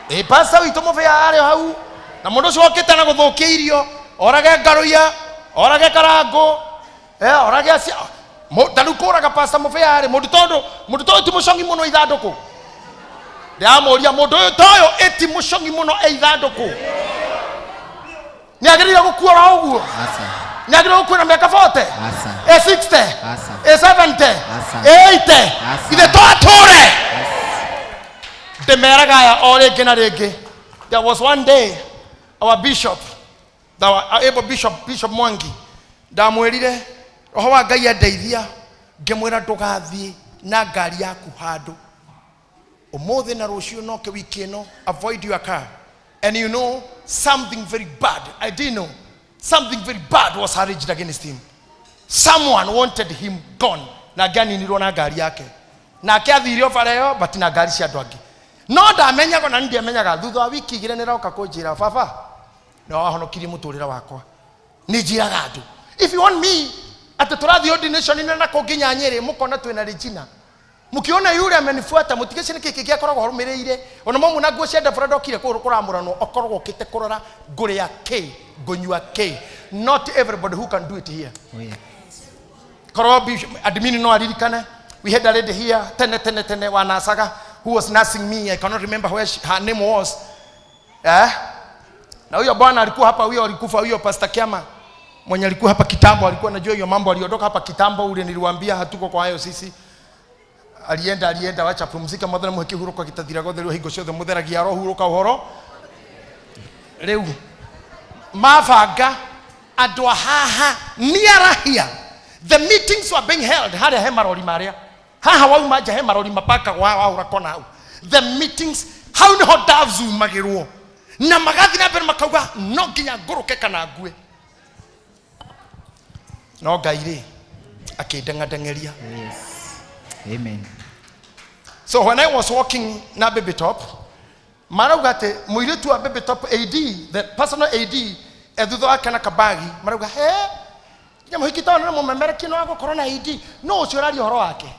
ĩ pastor witũ mũbĩa arĩ hau na mũndũ ũcio okĩte na gũthũkia irio orage ngarũia orage karangũ orage acia ta rĩu kũraga pastor mũbĩa arĩ mũndũ tondũ mũndũ toyũ ti mũcongi mũno ithandũkũ ndĩramũria mũndũ ũyũ toyũ ĩti mũcongi mũno e ithandũkũ nĩagĩrĩire gũkuora ũguo nĩagĩrĩire gũkua na mĩaka 40 Asa. e 60 Asa. e 70 Asa. e 80 Asa. ithe twatũre ndĩmeraga aya o rĩngĩ na rĩngĩ. There was one day our bishop, our able bishop, Bishop Mwangi, ndamwĩrire roho wa Ngai andeithia ngĩmwĩra ndũgathiĩ na ngari yaku handũ ũmũthĩ na rũciũ noke wiki ĩno, avoid your car. And you know something very bad, I didn't know something very bad was arranged against him. Someone wanted him gone na angĩaninirwo na ngari yake nake athire o bara ĩyo but na ngari cia andũ angĩ no ndamenyaga na ndiamenyaga thutha wa wiki igĩrĩ nĩroka kũnjĩra baba nĩ wahonokirie mũtũrĩre wakwa nĩ njĩraga andũ if you want me atĩ tũrathiĩ ordination nene na kũu nginya Nyĩrĩ mũkona twĩna Regina mũkĩona yule amenifuata mũtigĩce nĩ kĩkĩ gĩakoragwo arũmĩrĩire ona mamu na nguo cia Deborah ndokire kũu kũramũranwo okoragwo okĩte kũrora ngũrĩa kĩ ngũnyua kĩ. Not everybody who can do it here. Oh, yeah. Korwo admin no aririkane we had a lady here tene tene tene wa nasaga who was nursing me. I cannot remember where her name was. Na huyo bwana alikuwa hapa, huyo alikufa, huyo Pastor Kiama mwenye alikuwa hapa kitambo, alikuwa anajua hiyo mambo, aliondoka hapa kitambo. Ule niliwaambia hatuko kwa hayo sisi. Alienda alienda, wacha pumzika mwathani muhe kĩhurũko gĩtathiraga ũtheru hingo ciothe mũtheragia arohurũka ũhoro rĩu mabanga andũ a haha nĩarahia. The meetings were being held harĩa he marori marĩa haha wauma nja he marori mapakagwo wahũra kona hau. The meetings hau nĩho ndazumagĩrwo na magathiĩ na mbere makauga no nginya ngũrũke kana ngue. No Ngai rĩ akĩndeng'adeng'eria. Yes. Amen. So when I was walking na Baby Top, marauga atĩ mũirĩtu wa Baby Top AD, the personal AD, thutha wake na kabagi, marauga he nginya mũhiki tondũ nĩ mũmemerekie no agũkorwo na AD, no ũcio ũraria ũhoro wake.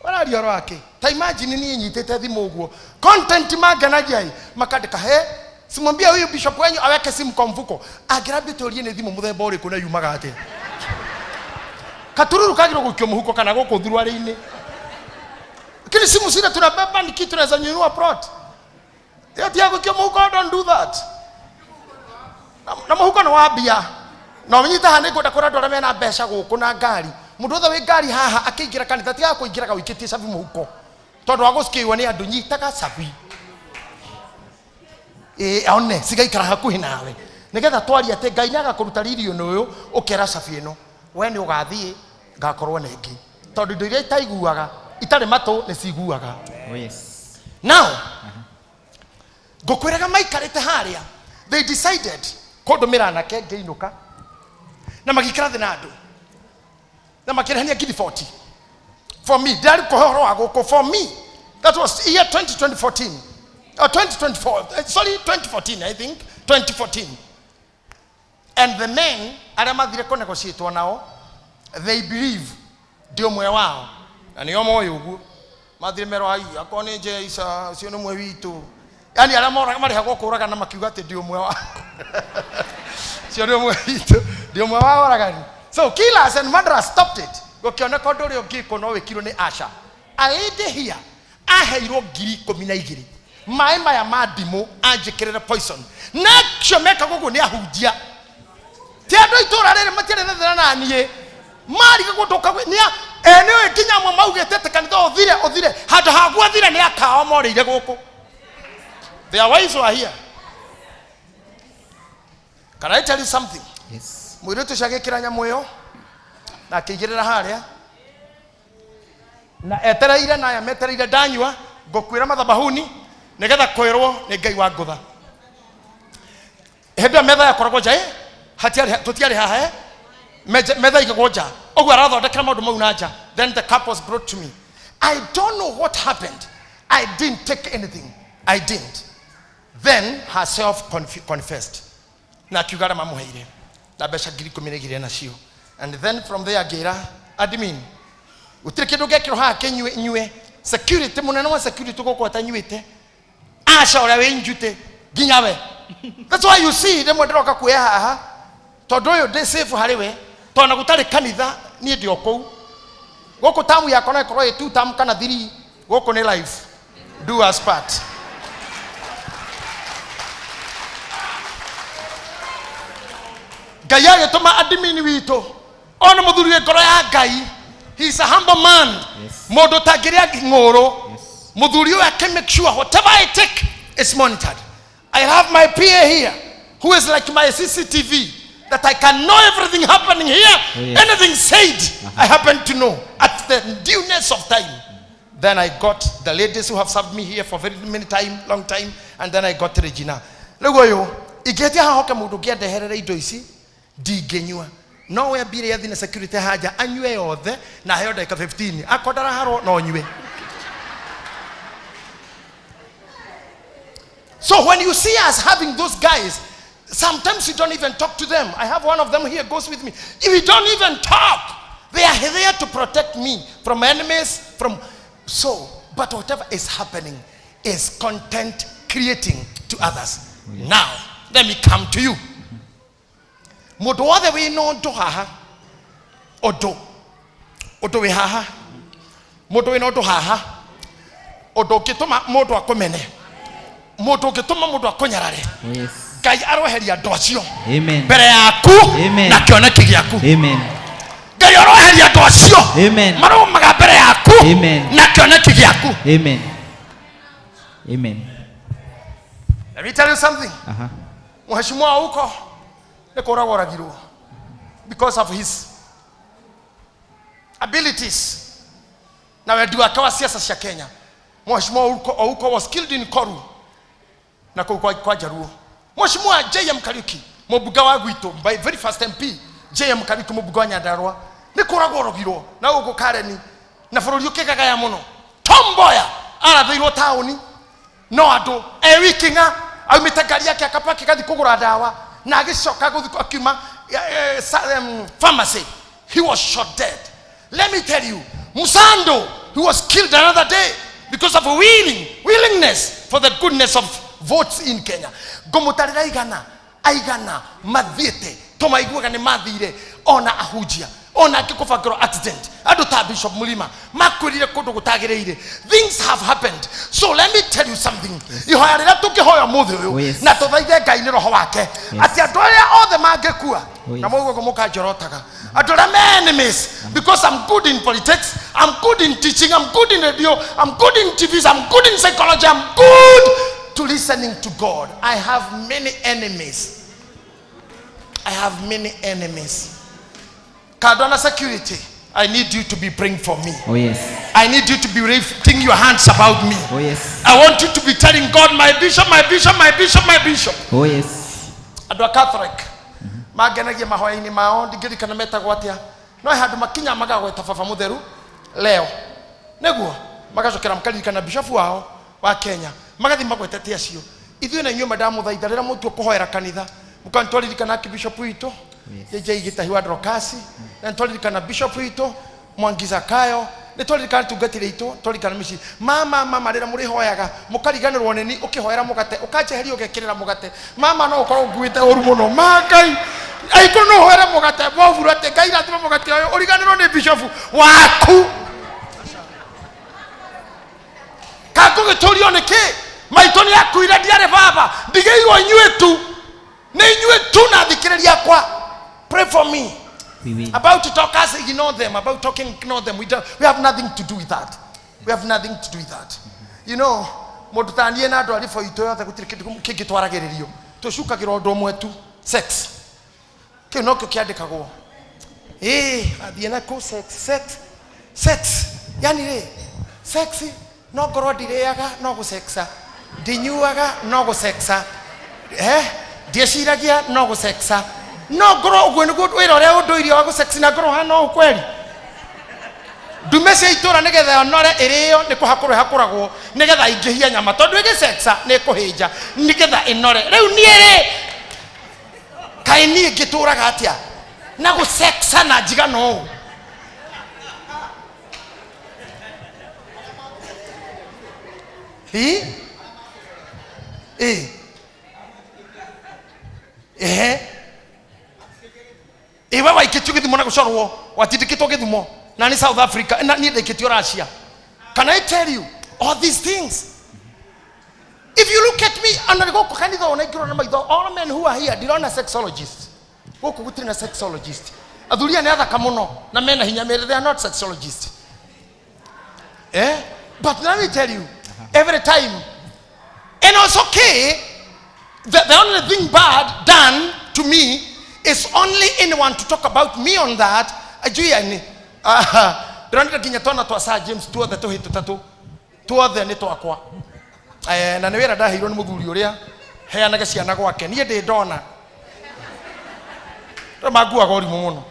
Ũraria ũhoro wake. Ta imagine niĩ nyitĩte thimũ ũguo. Content mangenagia ĩ, makandĩka he simwambia huyu bishop wenyu aweke simu kwa mfuko. Angĩrambĩte ũrie nĩ thimũ mũthemba ũrĩkũ na yumaga atĩa. Katururu kagirwo gũikio mũhuko kana gũkũ thuruarĩ-inĩ. Lakini simu zile tunabeba ni kitu tunaweza nunua plot. Eti ya gũikio mũhuko, don't do that. Na mũhuko nĩ wa mbia. Na ũnyite haha nĩngwenda kũrora andũ arĩa mena mbeca gũkũ na ngari. Mũndũ wothe wĩ ngari haha akĩingĩra kanitha tigaga kũingĩraga ũikĩtie cabi mũhuko. Tondũ wa gũcikiwa nĩ andũ nyitaga cabi. Ĩ one cigaikara hakuhĩ nawe. Nĩgetha twarie atĩ Ngai nĩagakũruta ririũ ũyũ ũkera cabi ĩno. We nĩ ũgathiĩ ngakorwo na ĩngĩ. Tondũ indo iria itaiguaga itarĩ matũ nĩ ciguaga. Oh, yes. Now, ngũkwĩraga maikarĩte harĩa, they decided kũndũmĩra anake ngĩinũka na magĩikara thĩ na andũ na makĩrehania ngiri 40 for me. Ndĩrarĩ kũhe ũhoro wa gũkũ for me. That was year 2014 or 2024, sorry, 2014 I think, 2014. And the men arĩa mathire kũnegotiatwo nao, they believe ndi ũmwe wao na nĩo moĩ ũguo. Mathire merwo ai akorwo nĩ Njeisa ũcio nĩ ũmwe witũ. Yani arĩa moraga marĩhagwo kũragana makiuga atĩ ndi ũmwe wa ũcio nĩ ũmwe witũ, ndi ũmwe wa oragani. So killers and murderers stopped it. Gũkĩoneka ũndũ ũrĩa ũngĩkwo no wĩkirwo nĩ Asha. A lady here aheirwo 12,000 maĩ maya ma ndimũ anjĩkĩrĩre poison. Na acio mekaga ũguo nĩ ahunjia. Ti andũ a itũũra rĩrĩ matiarĩ na thĩna na niĩ. Marigagwo ndũka gwĩ- nĩ a- ene ũyũ nginya amwe maugĩte atĩ kanitha ũthire ũthire handũ haguo athire nĩ akao morĩire gũkũ. Their wives were here. Can I tell you something? Yes. Mũirĩtu ũcio agĩkĩra nyamũ ĩyo na akĩigĩrĩra harĩa na etereire na aya metereire ndanyua ngũkuĩra mathabahuni nĩgetha kwĩrwo nĩ Ngai wa ngũtha. Hĩndĩ ĩyo metha yakoragwo nja ĩ hatiarĩ tũtiarĩ haha ĩ metha igagwo nja ũguo arathondekera maũndũ mau na nja. Then the cup was brought to me. I don't know what happened. I didn't take anything. I didn't. Then herself confessed na akiuga arĩa mamũheire na mbeca 12,000 nacio. And then from there ngĩra admin gũtirĩ kĩndũ ngekĩrwo haha kĩnyue nyue. Security mũnene wa security gũkũ atanyuĩte aca ũrĩa wĩ njute nginya we. That's why you see rĩmwe ndĩroka kuoya haha tondũ ũyũ ndĩ safe harĩ we tondũ na gũtarĩ kanitha niĩ ndĩ o kũu gũkũ tamu yakwa no ĩkorwo ĩ 2 term kana 3 gũkũ nĩ life do us part. Ngai agĩtũma admin witũ ona mũthuri wĩ ngoro ya Ngai. He is a humble man. Mũndũ ũtangĩrĩa ng'ũrũ. Mũthuri ũyũ akĩ make sure whatever I take is monitored. I have my PA here who is like my CCTV that I can know everything happening here. Oh, yes. Anything said, I happen to know at the dueness of time. Then I got the ladies who have served me here for very many time, long time, and then I got Regina. Rĩu ũyũ ingĩtia haha hoke mũndũ ũngĩ andeherere indo ici ndingĩnyua. No we ambire athi na security haja anyue yothe na aheo ndagĩka 15 akorwo ndaraharwo no nyue. So when you see us having those guys, sometimes you don't even talk to them. I have one of them here goes with me. If you don't even talk, they are there to protect me from enemies, from so. But whatever is happening is content creating to others. Now, let me come to you. Mũndũ wothe wĩna ũndũ haha, ũndũ, ũndũ wĩ haha, mũndũ wĩna ũndũ haha, ũndũ ũngĩtũma mũndũ akũmene, mũndũ ũngĩtũma mũndũ akũnyarare, Oh, yes. Ngai aroheria andũ acio Amen. mbere yaku Amen. na kĩoneki gĩaku. Amen. Ngai aroheria andũ acio Amen. marũmaga mbere yaku Amen. na kĩoneki gĩaku. Amen. Amen. Let me tell you something. Aha. Mheshimiwa huko nĩ kũragwo oragirwo because of his abilities na wendi wake wa siasa cia Kenya. Mheshimiwa Ouko was killed in Koru na kũu kwa Jaruo. Mheshimiwa JM Kariuki mũmbunge wa gwitũ, by very first MP JM Kariuki mũmbunge wa Nyandarua nĩ kũragwo oragirwo na gũkũ Kareni na bũrũri ũkĩgagaya mũno. Tom Mboya arathĩirwo taũni no andũ e wiki ng'a aumĩte ngari yake akapaki gathi kũgũra ndawa na agĩcoka gũthiĩ akiuma pharmacy. He was shot dead. Let me tell you, Musando, he was killed another day because of willingness for the goodness of votes in Kenya. Ngũmũtarĩra aigana, aigana mathiĩte tũmaiguaga nĩ mathire ona ahunjia ona angĩ kũbangĩrwo accident andũ ta Bishop Mulima makwĩrire kũndũ gũtagĩrĩire. Things have happened. So let me tell you something. Ihoya rĩrĩa tũngĩhoya ũmũthĩ ũyũ, Oh, yes. na tũthaithe Ngai nĩ roho wake atĩ andũ arĩa othe mangĩkua Oh, yes. na mũguo mũkanjorotaga andũ arĩa me enemies, because I'm good in politics, I'm good in teaching, I'm good in radio, I'm good in TVs, I'm good in psychology, I'm good to listening to God. I have many enemies. I have many enemies. Kadwana security, I need you to be praying for me. Oh, yes. I need you to be lifting your hands about me. Oh, yes. I want you to be telling God, my bishop, my bishop, my bishop, my bishop. Oh, yes. Andũ a Catholic mangenagia mahoya-inĩ mao ndingĩririkana metagwo atĩa no he handũ makinya magagweta baba mũtheru leo nĩguo magacokera makaririkana bishop wao wa Kenya magathiĩ magwetete acio. Ithuĩ na inyuĩ mandamũthaitha rĩrĩa mũtua kũhoera kanitha mũkanitwaririkana archbishop witũ JJ Gĩtahi wa Dorokasi na nĩtwaririkana bishop witũ Mwangi Zakayo Nĩ twaririkana tungatĩre itũ, twaririkana mĩciĩ. Mama, mama, rĩrĩa mũrĩhoyaga, mũkariganĩrwo nĩ niĩ, ũkĩhoera mũgate, ũkanjeheria ũgekĩrĩra mũgate. Mama, no ũkorwo ũnguĩte ũru mũno. Ma Ngai, angĩkorwo no ũhoere mũgate, woburu atĩ Ngai rathima mũgate ũyũ, ũriganĩrwo nĩ bishofu waku. Kangũgĩtũrio nĩ kĩ? Maitũ nĩ akuire, ndiarĩ baba, ndigĩirwo inyuĩ tu. Nĩ inyuĩ tu na thikĩrĩria akwa. Pray for me. We will. About to talk us, ignore them. About talking, ignore them. We don't, we have nothing to do with that. We have nothing to do with that. You know, mũndũ ta niĩ na andũ a ribũ itũ yothe gũtirĩ kĩndũ kĩngĩ twaragĩrĩrio. Tũcukagĩra ũndũ ũmwe tu, sex. Kĩu nokĩo kĩandĩkagwo. Ĩĩ, athiĩ na kũ sex, sex, sex. Yani rĩ, sex no ngorwo ndirĩaga no gũsexa, ndinyuaga no gũsexa, ndieciragia no gũsexa, no ngorwo ũguo nĩguo wĩra ũrĩa ũndũire wa gũsex na ngorwo hana ũũ kweri. Ndume cia itũra nĩgetha yonore ĩrĩo nĩ kũhakũrwo ĩhakũragwo nĩgetha ingĩhia nyama tondũ ĩgĩsexa nĩ ĩkũhĩnja nĩgetha ĩnore. Rĩu niĩ rĩ, kaĩ niĩ ngĩtũraga atĩa na gũsexa na njigana ũũ? Ĩ? Ĩ? Ehe. Ĩ we waikĩtio gĩthumo na gũcorwo, watindĩkĩtwo gĩthumo na nĩ South Africa, na niĩ ndaikĩtio Russia. Can I tell you all these things? If you look at me, ona gũkũ kanitha ona ingĩrora na maitho, all men who are here, ndirona sexologist. Gũkũ gũtirĩ na sexologist. Athuri aya nĩ athaka mũno na mena hinya mĩĩrĩ, they are not sexologists. But let me tell you, every time, and it's okay, the only thing bad done to me is only anyone to talk about me on that. Ajui yani, ndĩronire nginya twana twa Sir James tuothe tũhĩ tũtatũ, tuothe nĩ twakwa. Na nĩ wĩra ndaheirwo nĩ mũthuri ũrĩa heanage ciana gwake, niĩ ndĩ ndona. Andũ manguaga ũrimũ mũno.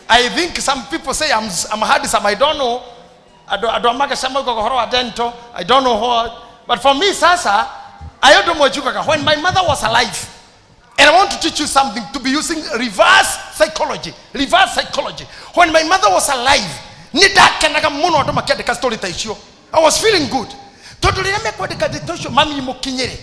I think some people say I'm handsome, I don't know. Andũ a mageca maugaga ũhoro wa dental, I don't know what. But for me, sasa, I don't know what you got. When my mother was alive, and I want to teach you something to be using reverse psychology. Reverse psychology. When my mother was alive, nĩ ndakenaga mũno andũ makĩandĩka story ta icio. I was feeling good. Tondũ rĩrĩa mekwandĩka ndeto icio, mami mũkinyĩre.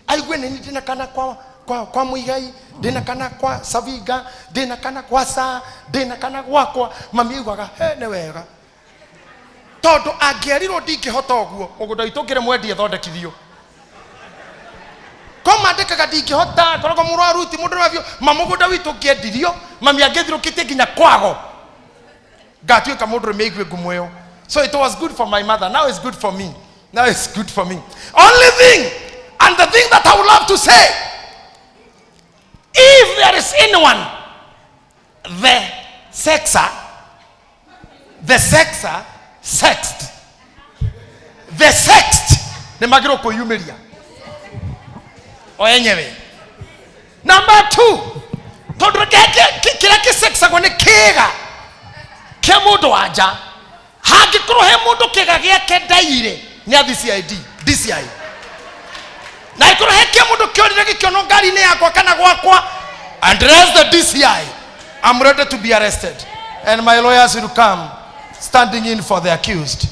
Aigue nĩ ndĩna kana kwa Muigai, ndĩna kana kwa Saviga, ndĩna kana kwa Sa, ndĩna kana gwakwa. Mami aiguaga, he, nĩ wega. Tondũ angĩerirwo ndingĩhota ũguo, mũgũnda witũ ũngĩrĩ mwendie thondekithio. Ko mandĩkaga ndingĩhota, ngoragwo mũrwaru, ti mũndũ wa biũ, ma mũgũnda witũ ũngĩendirio, mami angĩthirũkĩtie nginya kwago. Ngatuĩka mũndũ ũrĩa mĩigue ngumo ĩyo. So it was good for my mother. Now it's good for me. Now it's good for me. Only thing, and the thing that I would love to say, if there is anyone, the sexer, sexed, the sexed, nĩ magĩrĩirwo kwĩyumĩria o enyewe. Number 2, tondũ kĩrĩa kĩsexagwo nĩ kĩga kĩa mũndũ wa nja. Hangĩkorwo he mũndũ kĩga gĩake ndaire, nĩ athiĩ CID, DCI. Na angĩkorwo he kĩa mũndũ kĩorire gĩkĩonwo ngari-inĩ yakwa kana gwakwa, address the DCI. I'm ready to be arrested. And my lawyers will come standing in for the accused.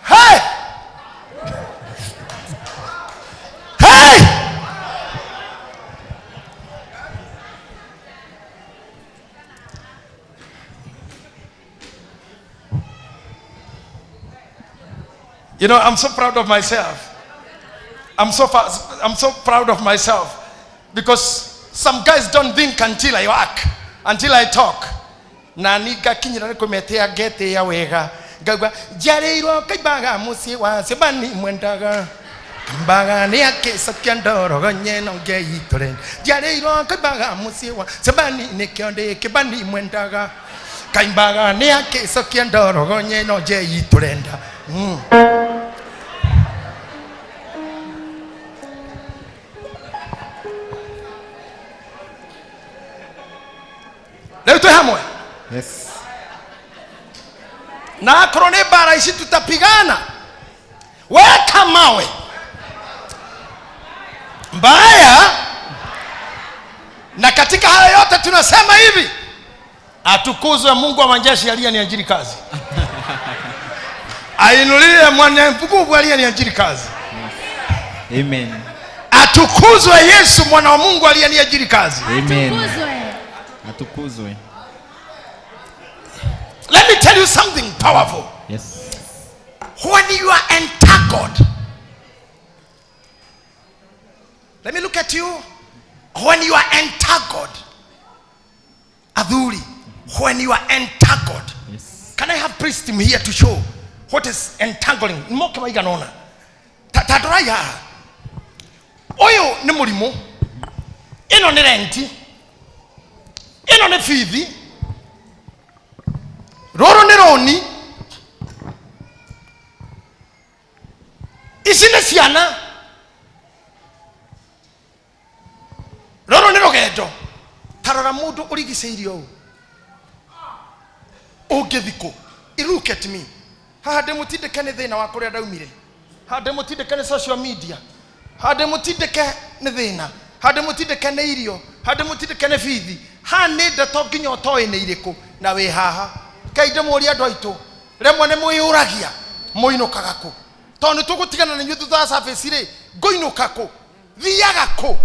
Hey! Hey! You know, I'm so proud of myself. I'm so proud of myself because some guys don't think until I work, until I talk. Na nigakinyira nĩ kũmetia ngetĩa wega. Ngaigua, njiarĩirwo kaimbaga mũciĩ wa Cebani mwendaga. Kaimbaga nĩ akĩcokia ndoro nyeno ngeitũre. Njiarĩirwo kaimbaga mũciĩ wa Cebani nĩkĩo ndĩ kĩbani mwendaga. Kaimbaga nĩ akĩcokia ndoro nyeno njeitũrenda. Rĩu twĩ hamwe? Yes. Na akorwo nĩ mbara ici tutapigana, weka mawe mbaya Na katika haya yote tunasema hivi, atukuzwe Mungu wa majeshi aliyeniajiri kazi. Ainuliwe mwenye nguvu aliyeniajiri kazi. Amen. Atukuzwe Yesu mwana wa Mungu aliyeniajiri kazi. Amen. Atukuzwe. Let me tell you something powerful. Yes. When you are entangled, let me look at you. When you are entangled, Adhuri, when you are entangled, yes. Can I have priest here to show what is entangling? Moke maiganona. Tadoraya. Oyo ni mulimo. Ino ni renti. Ino ni fithi. Roro ni roni. Ici nĩ ciana. Roro nĩ rũgendo. Tarora mũndũ ũrigicĩirio ũũ. Ũngĩthikũ. Look at me. Haha ndĩmũtindĩke nĩ thĩna wa kũrĩa ndaumire. Haha ndĩmũtindĩke nĩ social media. Haha ndĩmũtindĩke nĩ thĩna. Haha ndĩmũtindĩke nĩ irio. Haha ndĩmũtindĩke nĩ bithi. Haha nĩ ndeto nginya ũtoĩ nĩ irĩkũ na wĩ haha. Ngai ndĩmũrie andũ aitũ. Rĩmwe nĩ mwĩyũragia mũinũkaga kũ. Tondũ nĩtũgũtigana na inyuĩ thutha wa service rĩ, ngũinũka kũ? Thiaga kũ?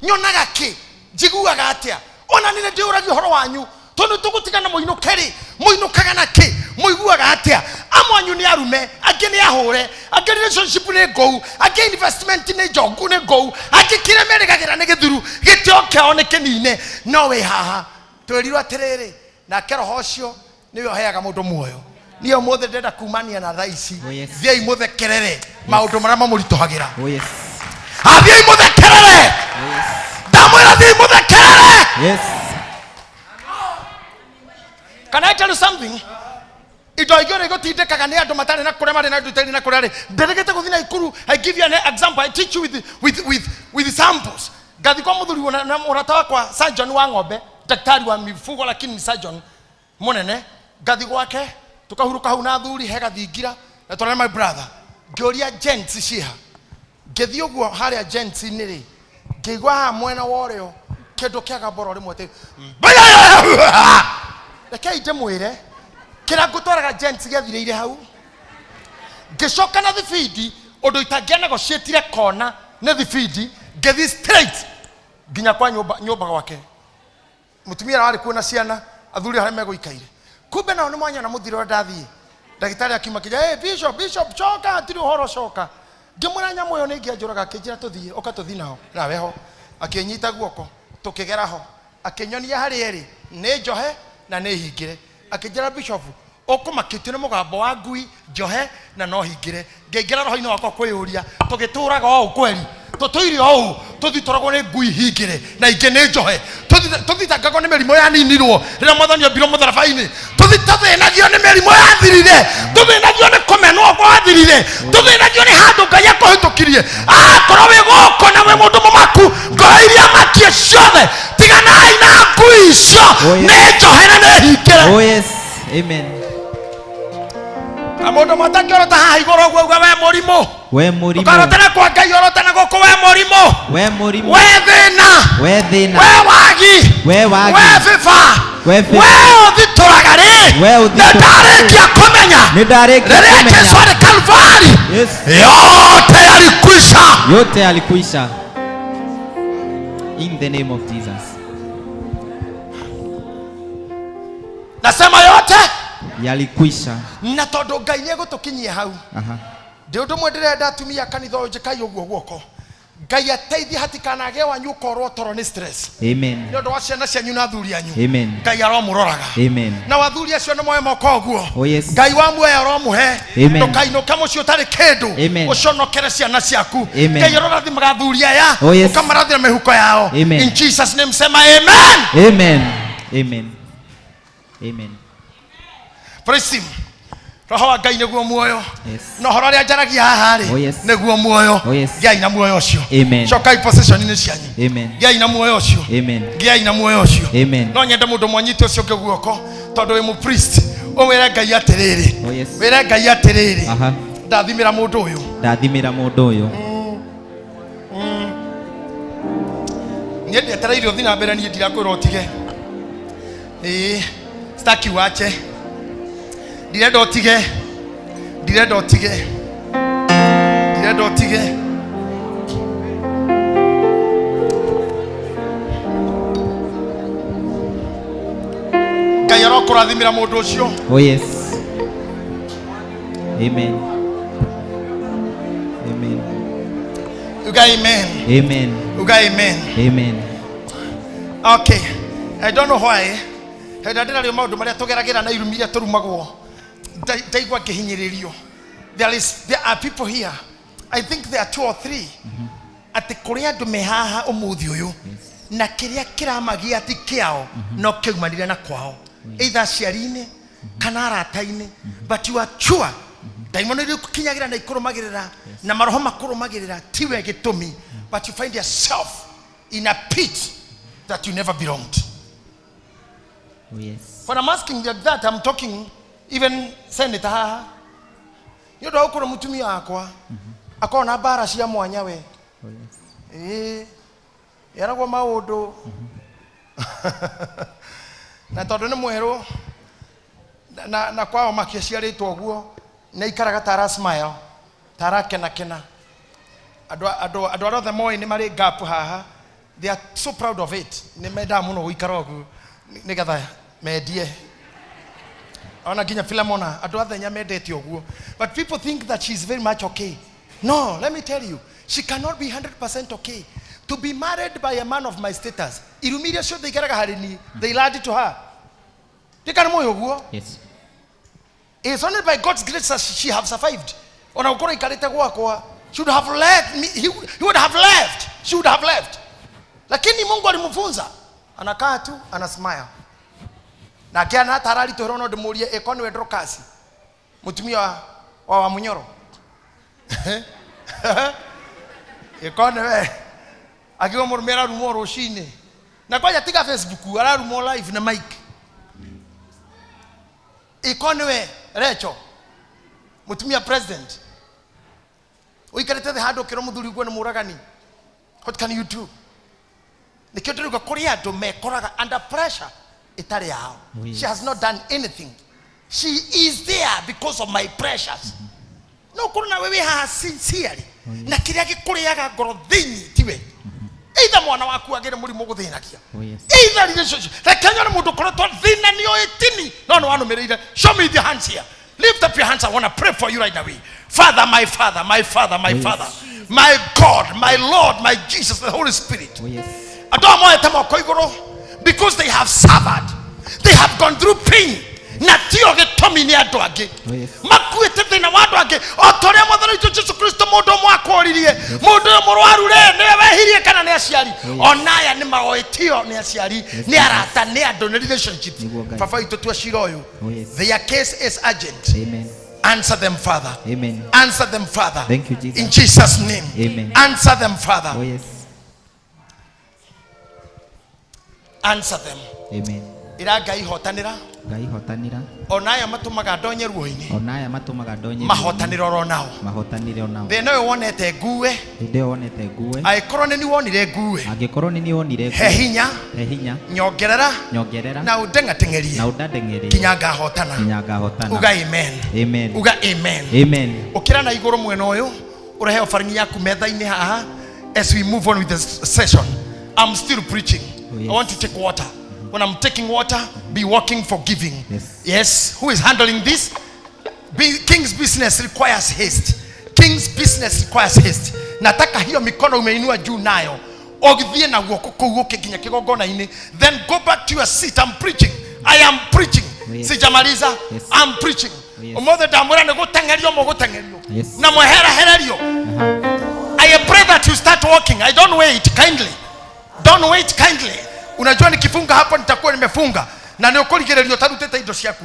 Nyonaga kĩ? Njiguaga atĩa? Ona nĩ ndĩũragia ũhoro wanyu. Tondũ tũgũtigana mũinũke rĩ, mũinũkaga na kĩ? Mũiguaga atĩa? Amwe anyu nĩ arume, angĩ nĩ ahũre, angĩ relationship nĩ ngũu, angĩ investment nĩ njogu nĩ ngũu, angĩ kĩrĩa merĩgagĩra nĩ gĩthuru, gĩtĩo kĩao nĩ kĩnine. No wĩ haha. Twĩrirwo atĩrĩrĩ, nake roho ũcio nĩwe ũheaga mũndũ muoyo. Niĩ ũmũthĩ ndĩrenda kumania na thaa ici. Oh, yes. Thiĩi mũthekerere maũndũ marĩa mamũritũhagĩra. Oh, yes. Athiĩi mũthekerere. Oh, yes. Ndamwĩra thiĩi mũthekerere. Yes. Can I tell you something? Indo ingĩ ũrĩa igũtindĩkaga nĩ andũ matarĩ na kũrĩa marĩ na indo itarĩ na kũrĩa rĩ. Ndĩrĩgĩte gũthiĩ Naikuru. I give you an example. I teach you with samples. Ngathiĩ kwa mũthuri na mũrata wakwa surgeon wa ng'ombe, daktari wa mifugo lakini ni surgeon mũnene. Ngathiĩ gwake tukahurũka hau na athuri he gathingira na twarĩ na my brother. Ngĩũria gents ciĩha. Ngĩthiĩ ũguo harĩa gents-inĩ rĩ, ngĩigua haha mwena wa ũrĩo kĩndũ kĩaga mboro rĩmwe atĩ rekei ndĩmwĩre kĩrĩa ngũtwaraga gents gĩathirĩire hau. Ngĩcoka na thibindi ũndũ itangĩanegotiatire kona nĩ thibindi, ngĩthiĩ straight nginya kwa nyũmba gwake. Mũtumia warĩ kuo na ciana, athuri harĩa megũikaire. Kumbe nao nĩ mwanya na mũthiro ũrĩa ndathiĩ. Ndagĩtarĩ akiuma akĩnjĩra, hey, Bishop, Bishop, coka, hatirĩ ũhoro, coka. Ngĩmwĩra nyamũ ĩyo nĩ ĩngĩanjũraga, akĩnjĩra tũthiĩ, ũka tũthiĩ nao. Nawe ho. Akĩnyita guoko, tũkĩgera ho. Akĩnyonia harĩa ĩrĩ, nĩ njohe na nĩ hingĩre. Akĩnjĩra Bishop, ũkũmakĩtio nĩ mũgambo wa ngui, njohe na no hingĩre. Ngĩingĩra roho-inĩ wakwa kwĩyũria, tũgĩtũraga o ũũ kweri? Tũtũire o ũũ, tũthitũragwo nĩ ngui hingĩre na ingĩ nĩ njohe. Tũthitangagwo nĩ mĩrimũ yaninirwo rĩrĩa mwathani ombirwo mũtharaba-inĩ. Tũthĩnagio nĩ mĩrimũ yathirire, tũthĩnagio nĩ kũmenwo gwathirire, tũthĩnagio nĩ handũ Ngai akũhĩtũkirie. Akorwo wĩ gũkũ na wĩ mũndũ mũmaku, ngoro iria makie ciothe, tiganai na ngui icio, nĩ njohe na nĩ hingĩre. Oh, yes. Amen. Mũndũ matakĩorota haha igũrũ ũguo auga we mũrimũ. We mũrimũ. Ũkarotana kwa Ngai ũrotana gũkũ we mũrimũ. We mũrimũ. We thĩna. We thĩna. We wagi. We wagi. We bĩba. We bĩba. We ũthitũraga rĩ. We ũthitũraga. Nĩ ndarĩkia kũmenya. Nĩ ndarĩkia Rĩrĩa kũmenya. Jesu arĩ Kalvari. Yes. Yote yalikwisha. Yote yalikwisha. In the name of Jesus. Nasema yote yalikwisha. Na tondũ Ngai nĩ egũtũkinyia hau. Aha. Ndĩ ũndũ ũmwe ndĩrenda atumia kanitha ũyũ njĩkai ũguo guoko. Ngai ateithie hatikanagĩe wanyu ũkorwo toro nĩ stress. Amen. Nĩ ũndũ wa ciana cianyu na athuri anyu. Amen. Ngai aromũroraga. Amen. Na athuri acio nĩ moe moko ũguo. Oh, yes. Ngai wa muoyo aromũhe. Amen. Ndũkainũke mũciĩ ũtarĩ kĩndũ. Amen. Ũconokere ciana ciaku. Amen. Ngai arorathimaga athuri aya. Oh, yes. Ũkamarathira mĩhuko yao. Amen. In Jesus name sema amen. Amen. Amen. Amen. Praise him. Roho wa Ngai nĩguo muoyo. Yes. Na ũhoro ũrĩa njaragia haha rĩ, Oh, yes. nĩguo muoyo. Oh, yes. Gĩai na muoyo ũcio. Amen. Cokai position-inĩ cianyu. Amen. Gĩai na muoyo ũcio. Amen. Gĩai na muoyo ũcio. Amen. No nyende mũndũ mwanyite ũcio ũngĩ guoko tondũ wĩ mũpriest. Ũmwĩre Ngai atĩrĩrĩ. Oh, yes. Wĩre Ngai atĩrĩrĩ. Aha. Ndathimĩra mũndũ ũyũ. Ndathimĩra mũndũ ũyũ. Niĩ ndietereire ũthiĩ na mbere, niĩ ndirakwĩra ũtige. Ĩĩ, sitaki wache. Ndirenda ũtige. Ndirenda ũtige. Ndirenda ũtige. Ngai arokũrathimĩra mũndũ ũcio. Oh yes. Amen. Amen. Uga amen. Amen. Uga amen. Amen. Okay. I don't know why. Hĩndĩ ĩrĩa ndĩrario maũndũ marĩa tũgeragĩra na irumi iria tũrumagwo, ndaigua ngĩhinyĩrĩrio. There are people here. I think there are two or three. Atĩ kũrĩ andũ me haha ũmũthĩ ũyũ na kĩrĩa kĩramagia ti kĩao no kĩaumanire na kwao, either aciari-inĩ kana arata-inĩ, but you are sure ndaimono iria ikukinyagĩra na ikũrũmagĩrĩra na maroho makũrũmagĩrĩra tiwe gĩtũmi, but you find yourself in a pit that you never belonged. Oh yes. When I'm asking like that, I'm talking even senator haha. Nĩ ũndũ wa gũkorwo mũtumia wakwa akorwo na mbara cia mwanya we. Oh yes. Ĩĩ, eragwo maũndũ na tondũ nĩ mwerũ na kwao makĩciarĩtwo ũguo nĩ aikaraga ta ara smile ta arakenakena. Andũ andũ andũ arĩa othe moĩ nĩ marĩ gap haha, they are so proud of it, nĩ mendaga mũno gũikara ũguo nĩgetha mendie ona nginya Philemona andũ a Thenya mendete ũguo, but people think that she is very much okay. No, let me tell you, she cannot be 100% okay. To be married by a man of my status, irumi iria ciothe ikaraga harĩ niĩ, they learned to her. Ndikana moyo ũguo. Yes. It's only by God's grace that she have survived. Ona gũkorwo ikarĩte gwakwa, she would have left me, he would have left, she would have left, lakini Mungu alimfunza, anakaa tu ana smile nake ana tararitũhĩrwo. No ndĩmũrie ĩko nĩwe Dorcas mũtumia wa Wamunyoro, ĩko nĩwe akiuga mũrũme ararumwo rũcinĩ na kwanja tiga Facebook, ararumwo live na mic, ĩko nĩwe Recho mũtumia president ũikarĩte thĩ handũ ũkĩrwo mũthuri ũguo nĩ mũragani, what can you do? Nĩkĩo ndĩrauga kũrĩ andũ mekoraga under pressure ĩtarĩ yao. Oh, yes. She has not done anything. She is there because of my pressures. No korwo nawe wĩ haha sincerely na kĩrĩa gĩkũrĩaga ngoro thĩinĩ tiwe, either mwana waku agĩre mũrimũ gũthĩnagia, Oh yes. either relationship, reke nyone mũndũ ũkoretwo thĩna nĩ oĩ tini no nĩ wanũmĩrĩire. Show me the hands here. Lift up your hands. I want to pray for you right away. Father, my Father, my Father, my Yes. Father, my God, my Lord, my Jesus, the Holy Spirit, Oh yes. andũ aya moete moko igũrũ because they have suffered, they have gone through pain na tio gĩtũmi nĩ andũ angĩ. Oh yes. Makuĩte thĩna wa andũ angĩ o ta ũrĩa Mwathani witũ Jesu Kristo mũndũ ũmwe akũririe mũndũ ũyũ mũrwaru rĩ, nĩwe wehirie kana nĩ aciari? Oh, yes. Ona aya nĩ maroĩtio nĩ aciari, nĩ arata, nĩ andũ, nĩ relationships. Nĩguo Ngai. Baba witũ, tua cira ũyũ. Oh yes. Their case is urgent. Amen. Answer them, Father. Amen. Answer them, Father. Thank you, Jesus. In Jesus' name. Amen. Answer them, Father. Oh yes. Answer them. Amen. Ĩra Ngai hotanĩra. Ngai hotanĩra. Ona aya matũmaga ndonye ruo-inĩ, Ona aya matũmaga ndonye mahotanĩre oro nao. Mahotanĩre onao. Thĩna ũyũ wonete ngue, Hĩndĩ ĩyo wonete ngue, angĩkorwo nĩ niĩ wonire ngue, angĩkorwo nĩ niĩ wonire he hinya, he hinya, nyongerera, nyongerera, na ũndeng'ateng'erie na ũndandeng'erie nginya ngahotana. Nginya ngahotana. Uga amen. Amen. Uga amen. Amen. Ũkĩra na igũrũ mwena ũyũ ũrehe offering yaku metha-inĩ haha. As we move on with the session, I'm still preaching. Oh, yes. I want to take water. When I'm taking water, be working for giving. Yes. Yes. Who is handling this? King's business requires haste. King's business requires haste. Nataka hiyo mikono umeinua juu nayo ũgĩthiĩ na guoko kũu ũke nginya kĩgongona-inĩ, then go back to your seat. I'm preaching. I am preaching. Oh, yes. Sijamaliza. Yes. I'm preaching. Oh, yes. Ũmũthĩ ndamwĩra nĩ gũteng'erio mũgũteng'erio Yes. na mweherahererio. Aha. I pray that you start walking. I don't wait kindly. Don't wait kindly. Unajua nikifunga hapo nitakuwa nimefunga na nĩ ũkũrigĩrĩrio ũtarutĩte indo ciaku.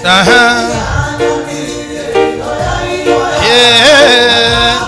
Aha. Yeah.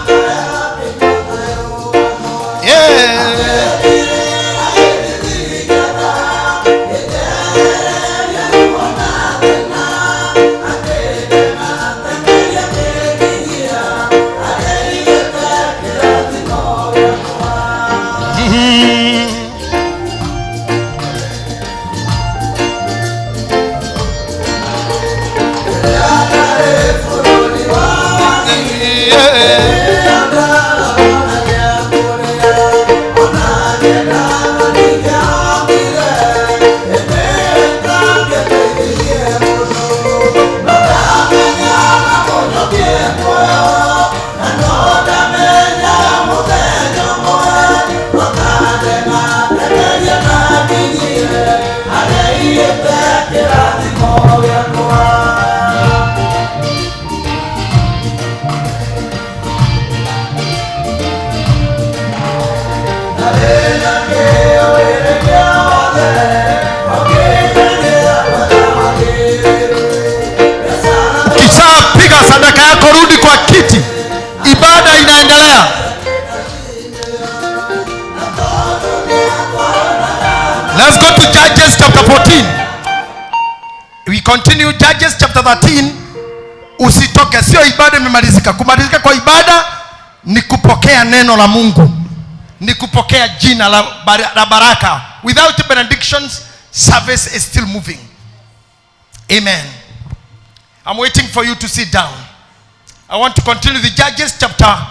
Judges chapter 14. We continue Judges chapter 13. Usitoke, sio ibada imemalizika. Kumalizika kwa ibada ni kupokea neno la Mungu, ni kupokea jina la baraka. Without benedictions, service is still moving. Amen. I'm waiting for you to sit down. I want to continue the Judges chapter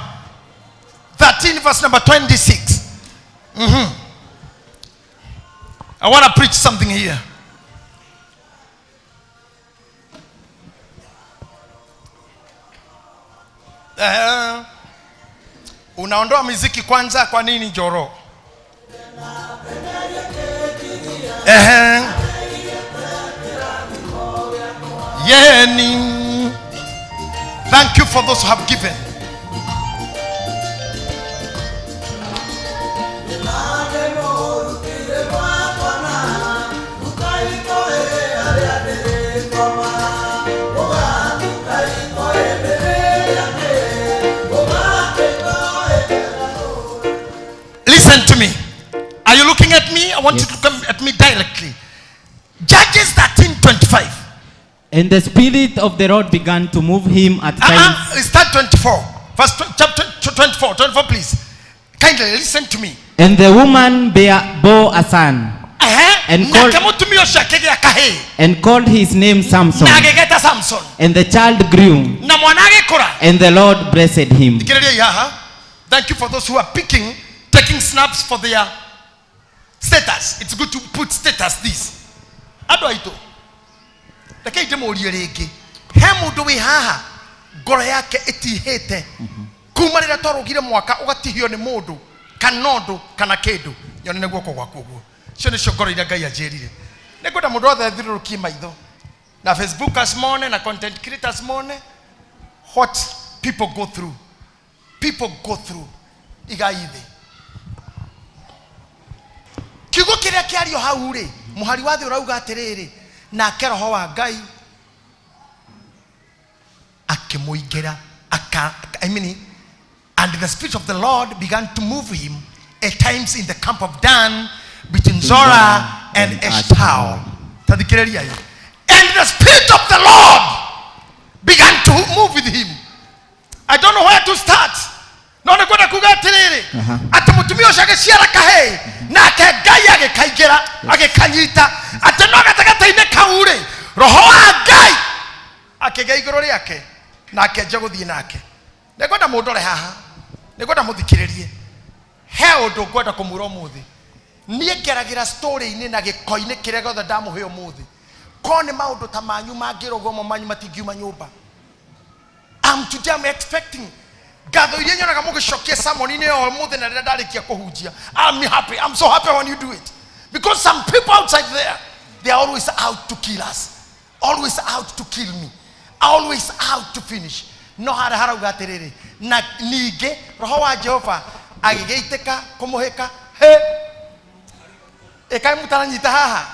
13 verse number 26. I want to preach something here. Unaondoa miziki kwanza kwa nini Njoro? Yeni. Thank you for those who have given. Listen to me. Are you looking at me? I want you to come at me directly. Judges 13:25. And the Spirit of the Lord began to move him at times. Start 24. Verse chapter 24. 24, please. Kindly listen to me. And the woman bore a son. And called his name Samson. And the child grew. And the Lord blessed him. Thank you for those who are taking snaps for their status. It's good to put status this. Andũ aitũ, reke ndĩmũrie rĩngĩ, he mũndũ wĩ haha ngoro yake ĩtihĩte kuma rĩrĩa twarũgire mwaka ũgatihio nĩ mũndũ kana ũndũ kana kĩndũ? Nyone nĩ guoko gwaku ũguo. Icio nĩcio ngoro iria Ngai anjĩrire. Nĩngwenda mũndũ wothe athiũrũrũkie maitho na Facebookers mone na content creators mone what people go through. People go through. Igai thĩ. Kiugo kĩrĩa kĩario hau rĩ, mũhari wa thĩ ũrauga atĩrĩrĩ, nake roho wa Ngai akĩmũingĩra, and the Spirit of the Lord began to move him at times in the camp of Dan between Zorah and Eshtaol. Tathikĩrĩria. And the Spirit of the Lord began to move with him. I don't know where to start. No nĩngwenda kuga atĩrĩrĩ, atĩ mũtumia ũcio agĩciara kahĩĩ, nake Ngai agĩkaingĩra, agĩkanyita, atĩ no gatagatĩ-inĩ kau rĩ, roho wa Ngai akĩgĩa igũrũ rĩake na akĩanjia gũthiĩ nake. Nĩngwenda mũndore haha, nĩngwenda mũthikĩrĩrie. He ũndũ ngwenda kũmwĩra ũmũthĩ. Niĩ ngeragĩra story-inĩ na gĩko-inĩ kĩrĩa gĩothe ndamũhe ũmũthĩ. Korwo nĩ maũndũ ta manyu mangĩrogwo mo manyu matingiuma nyũmba. Today I'm expecting ngatho iria nyonaga mũgĩcokia sermon-inĩ o ũmũthĩ na rĩrĩa ndarĩkia kũhunjia. I'm happy. I'm so happy when you do it. Because some people outside there, they are always out to kill us. Always out to kill me. Always out to finish. No harĩa harauga atĩrĩrĩ, na ningĩ roho wa Jehova agĩgĩitĩka kũmũhĩka. He ĩkaĩ mũtaranyita haha.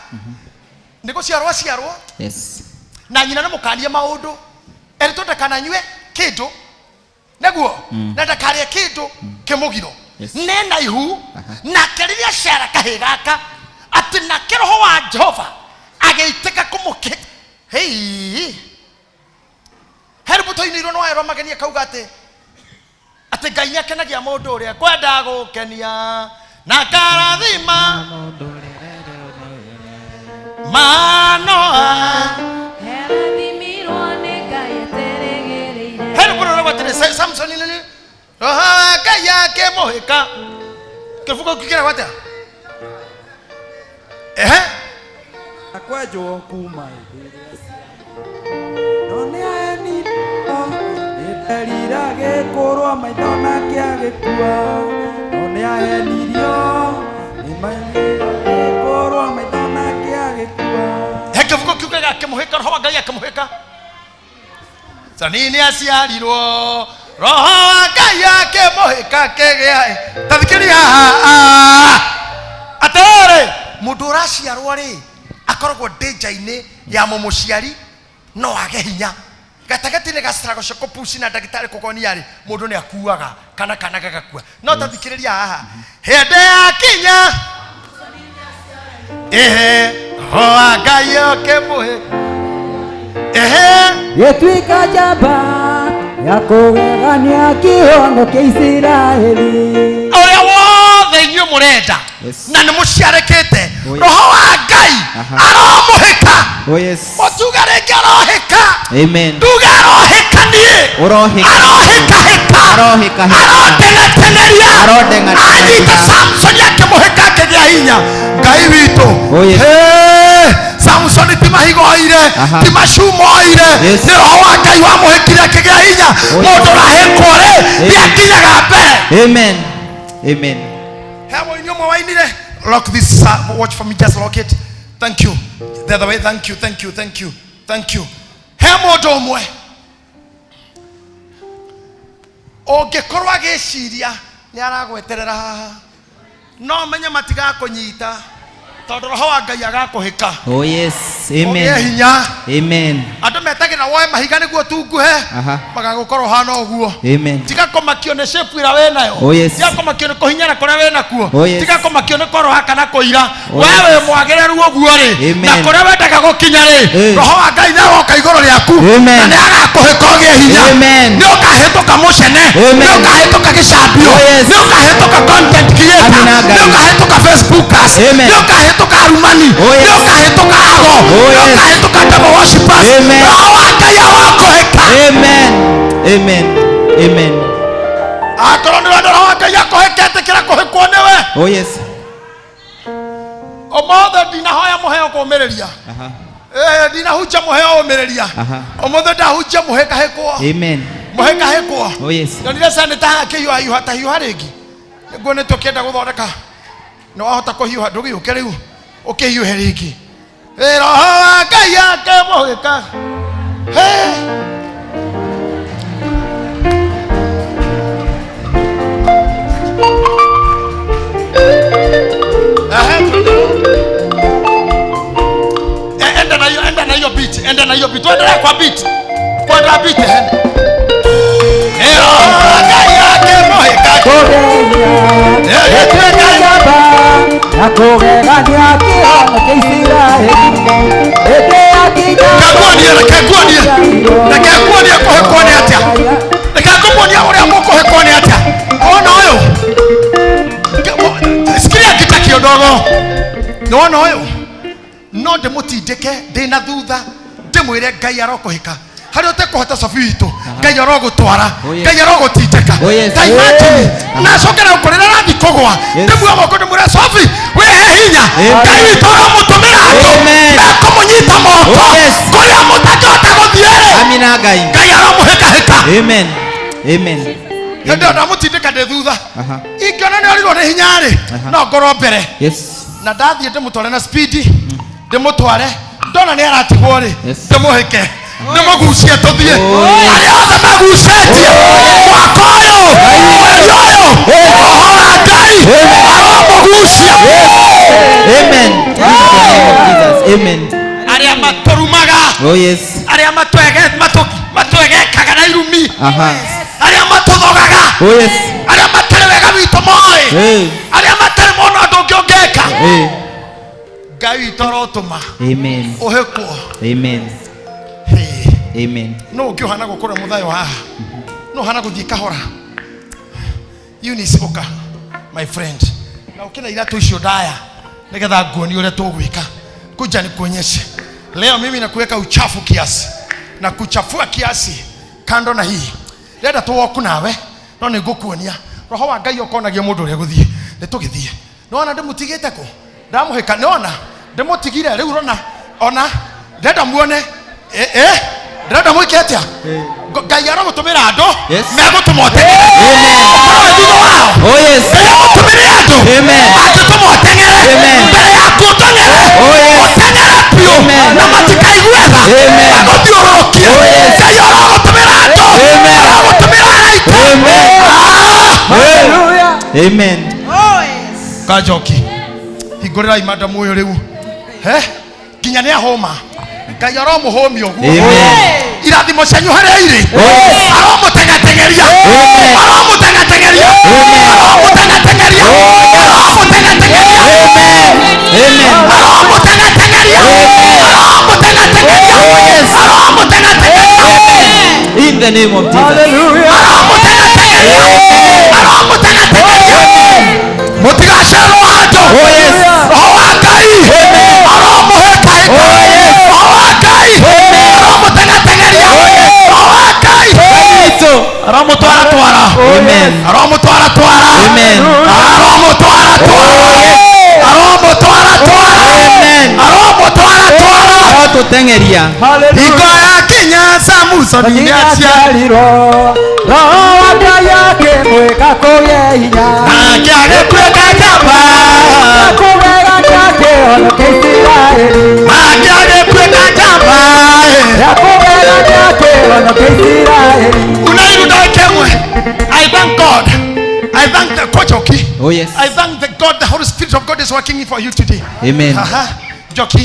Nĩ gũciarwo aciarwo. Yes. Na nyina nĩ mũkanie maũndũ. Erĩtwo ndakananyue kĩndũ. Nĩguo? Na ndakarĩe kĩndũ kĩmũgiro. Nena ihu. Nake rĩrĩa aciara kahĩĩ gaka, atĩ nake roho wa Jehova agĩitĩka kũmũkĩ. Hei. He rwĩmbo twainĩirwo nĩ waerwo magenia kauga atĩ Ngai nĩakenagia mũndũ ũrĩa kwenda gũkenia na karathima manoa. He rwĩmbo rũrĩa gwatĩrĩ Samson nĩ roho wa Ngai akĩmũhĩka. Kĩbuku kĩragwo atĩa? Ehe. Akwenjwo kuma hĩndĩ ĩrĩa no nĩ ahenirwo, nĩnderira gĩkũrwo maitho nake agĩkua. No nĩ ahenirio, nĩmerira maitho nake agĩkua. He kĩbuku kiugaga akĩmũhĩka, roho wa Ngai akĩmũhĩka. Sanini aciarirwo, roho wa Ngai akĩmũhĩka kĩgĩa. Ta thikĩrĩria haha. Atĩrĩrĩ, mũndũ ũraciarwo rĩ, akoragwo danger-inĩ ya mũmũciari no age hinya. Gatagatĩ-inĩ ga struggle cia kũpush na ndagĩtarĩ kũgonia rĩ, mũndũ nĩ akuaga kana kana gagakua. No ta thikĩrĩria haha. Hĩndĩ yakinya Ehe, roho wa Ngai ũkĩmũhe. Ehe, Gĩtuĩka njamba ya kũgegania kĩhono kĩa Isiraeli. Ũrĩa wothe inyuĩ mũrenda Yes. na nĩ mũciarĩkĩte, Oh, yes. roho wa Ngai Aha. aromũhĩka. Oh yes. Mũtuge rĩngĩ, arohĩka. Amen. Nduge arohĩka niĩ. Ũrohĩka. Arohĩkahĩka. Arohĩkahĩka. Arotengatengeria. Arotengatengeria. Anyita Samsoni akĩmũhĩka akĩgĩa hinya. Ngai witũ. Oh, yes. Hey, Samsoni ti mahiga oire, Aha. ti macumo oire, Yes. nĩ roho wa Ngai wamũhĩkire akĩgĩa hinya. Oh, yes. Mũndũ ũrahĩkwo rĩ, Amen. nĩakinyaga mbere. Amen. Amen. He mũini ũmwe wainire. Lock this, watch for me, just lock it. Thank you. The other way, thank you, thank you, thank you, thank you. He mũndũ ũmwe ũngĩkorwo agĩciria nĩ aragweterera haha, no menye matigakũnyita tondũ roho wa Ngai agakũhĩka. Oh yes. Ũgĩe Amen. hinya. Amen. Andũ metagĩra woe mahiga nĩguo tunguhe, Aha. magagũkorwo hana ũguo. Amen. Tiga kũmakio nĩ shape ĩrĩa wĩ nayo. Oh, yes. Tiga kũmakio nĩ kũhinyara kũrĩa wĩ nakuo. Oh, yes. Tiga kũmakio nĩ kũroha kana kũira. Oh, We yes. wĩ mwagĩrĩru ũguo rĩ, Amen. na kũrĩa wendaga gũkinya rĩ, Eh. roho wa Ngai nĩagoka igũrũ rĩaku Amen. na nĩagakũhĩka ũgĩe hinya. Amen. Nĩ ũkahĩtũka mũcene, Amen. nĩ ũkahĩtũka gĩcambio, Oh, yes. nĩ ũkahĩtũka content creator, Amina, nĩ Ngai. ũkahĩtũka Facebookers, Amen. nĩ ũkahĩtũka arumani, Oh, yes. nĩ ũkahĩtũka ago, Oh, nĩ yes. ũkahĩtũka devil worshippers. Amen. Roho wa Ngai arokũhĩka. Amen. Amen. Amen. Akorwo nĩ ũrenda roho wa Ngai akũhĩke, ĩtĩkĩra kũhĩkwo nĩwe. Oh yes. Ũmũthĩ ndinahoya mũheo kũũmĩrĩria. Aha. Eh, ndinahunjia mũheo ũmĩrĩria. Aha. Ũmũthĩ ndahunjia mũhĩkahĩkwo. Amen. Mũhĩkahĩkwo. Oh yes. Nyonire sanĩta akĩhiũha hiũha ta hiũha rĩngĩ, nĩguo nĩ tũkĩenda gũthondeka nĩ wahota kũhiũha, ndũgĩũke rĩu ũkĩhiũhe rĩngĩ. Ĩ, roho wa Ngai akĩmũhĩka. Hey. Ehe, enda na hiyo, enda na hiyo beat, enda na hiyo beat. Tuendelee kwa beat. Kwa beat, eh. Eh, roho wa Ngai akĩmũhĩka. Kũgegania gĩtuĩka njamba ya kũgegania kĩhono kĩa Isiraeli. Hĩndĩ yakinya Reke nguonie, reke nguonie. Reke nguonie kũhĩkwo nĩ atĩa. Reke ngũmuonie ũrĩa mũkũhĩkwo nĩ atĩa. Wona ũyũ? Sikiria ngita kĩondogo. Nĩwona ũyũ? No ndĩmũtindĩke ndĩna thutha, ndĩmwĩre Ngai arokũhĩka. Harĩa ũtekũhota Sophie witũ, Ngai arogũtwara, Oh, yes. Ngai arogũtindĩka. Oh, yes. Ta imagine, na acoke na gũkũrĩra arathiĩ kũgũa. Yes. Ndĩmuoe moko ndĩmwĩre, Sophie, wĩhe hinya. Amen. Ngai witũ aromũtũmĩra andũ Amen. mekũmũnyita moko Oh, yes. kũrĩa mũtangĩhota gũthiĩ rĩ, Amina Ngai. Ngai aromũhĩkahĩka. Amen. Amen. Hĩndĩ ĩyo ndamũtindĩka ndĩ thutha, Aha. ingĩona nĩ orirwo nĩ hinya rĩ, Aha. no ngorwo mbere Yes. na ndathiĩ ndĩmũtware na speed, ndĩmũtware ndona nĩ aratigwo rĩ, Yes. ndĩmũhĩke, ndĩmũgucie tũthiĩ. Oh, yes. Arĩa othe magucĩtie mwaka ũyũ, mweri ũyũ, roho wa Ngai aromũgucia. Amen. In the name of Jesus. Amen. Arĩa matũrumaga, Oh yes. arĩa matwegekaga na irumi, Aha. arĩa matũthogaga, Oh yes. arĩa matarĩ wega witũ moĩ, Hey. arĩa matarĩ mona ũndũ ũngĩ ũngĩka, Hey. Ngai witũ arotũma Amen. ũhĩkwo. Amen. Hey. Amen. No ũngĩ ũhana gũkũrĩa mũthayo haha, no ũhana gũthiĩ kahora. Eunice, ũka my friend, na ũkĩ na iratũ icio ndaya nĩgetha nguonie ũrĩa tũgwĩka. Kuja nikuonyeshe leo, mimi nakuweka uchafu kiasi na kuchafua kiasi kando na hii ndĩrenda tũwoku nawe, no nĩ ngũkuonia roho wa Ngai ũkonagia mũndũ ũrĩa gũthiĩ. Nĩ tũgĩthiĩ, nĩwona ndĩmũtigĩte kũ, ndamũhĩka, nĩwona ndĩmũtigire rĩu, rona ona ndĩrenda muone. Eh, eh, ndĩrenda mwĩke atĩa? Ngai arogũtũmĩra andũ Yes. megũtũma ũteng'ere. Amen. Ũkorwo wĩ thutha wao. Oh yes. Ngai agũtũmĩre andũ Amen. mangĩtũma ũteng'ere Amen. mbere yaku, ũteng'ere, Oh, yes. ũteng'ere biũ Amen. na matikaigua tha, Amen. magũthiũrũrũkie. Oh, yes. Ngai arogũtũmĩra andũ, Amen. arogũtũmĩra araika. Amen. Ah! Hallelujah. Amen. Kanjoki, hingũrĩrai madamu ũyũ rĩu. He nginya nĩ ahũma, Ngai aromũhũmia ũguo. Amen. Irathimo cianyu harĩa irĩ, Yes. aromũtengatengeria, Amen. aromũtengatengeria, Amen. aromũtengatengeria, aromũtengatengeria. Amen. Aromũtengatengeria. Aromũtengatengeria. Aromũtengatengeria. In the name of Jesus. Aromũtengatengeria. Aromũtengatengeria. Mũtigacererwo handũ. Roho wa Ngai aromũhĩkahĩka. Roho wa Ngai aromũtengatengeria. Roho wa Ngai aromũtwaratwara. Amen. Aromũtwaratwara. Amen. Aromũtwaratwara. Aromũtwaratwara. Amen. Aromũtwaratwara. Arotũteng'eria. Hingo yakinya Samusoni nĩaciarirwo. Nĩaciarirwo Roho wa Ngai akĩmwĩka kũgĩe hinya Nake agĩtuĩka njamba. Akũgegania kĩhonokia Isiraeli Nake agĩtuĩka njamba. Akũgegania kĩhonokia Isiraeli Unairuda kemwe. I thank God. I thank the coach Oki. Oh yes. I thank the God, the Holy Spirit of God is working for you today. Amen. Aha. Joki.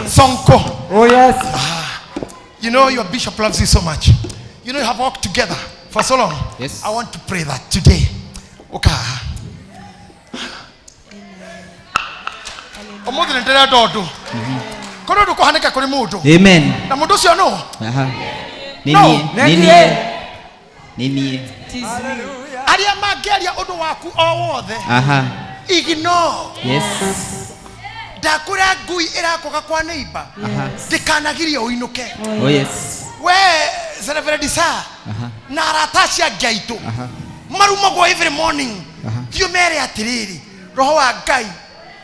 Sonko. Oh yes. You know your bishop loves you so much. You know you have worked together for so long. Yes. I want to pray that today. Okay. Ũmũthĩ nĩ ndĩrenda ũndũ. Kũrĩ ũndũ kũhanĩka kũrĩ mũndũ. Amen. Na mũndũ ũcio nũ? Aha. Nĩ No. niĩ. Nĩ niĩ. Nĩ niĩ. Arĩa mangĩaria ũndũ waku o wothe. Aha. Ignore. Yes. Ndakũra ngui ĩrakũga kwa neighbor. Aha. Ndĩkanagirie ũinũke. Oh yes. We Reverend Sir Aha. na arata acio angĩ aitũ Aha. marumagwo every morning. Aha. Thiĩ ũmere atĩrĩrĩ, roho wa Ngai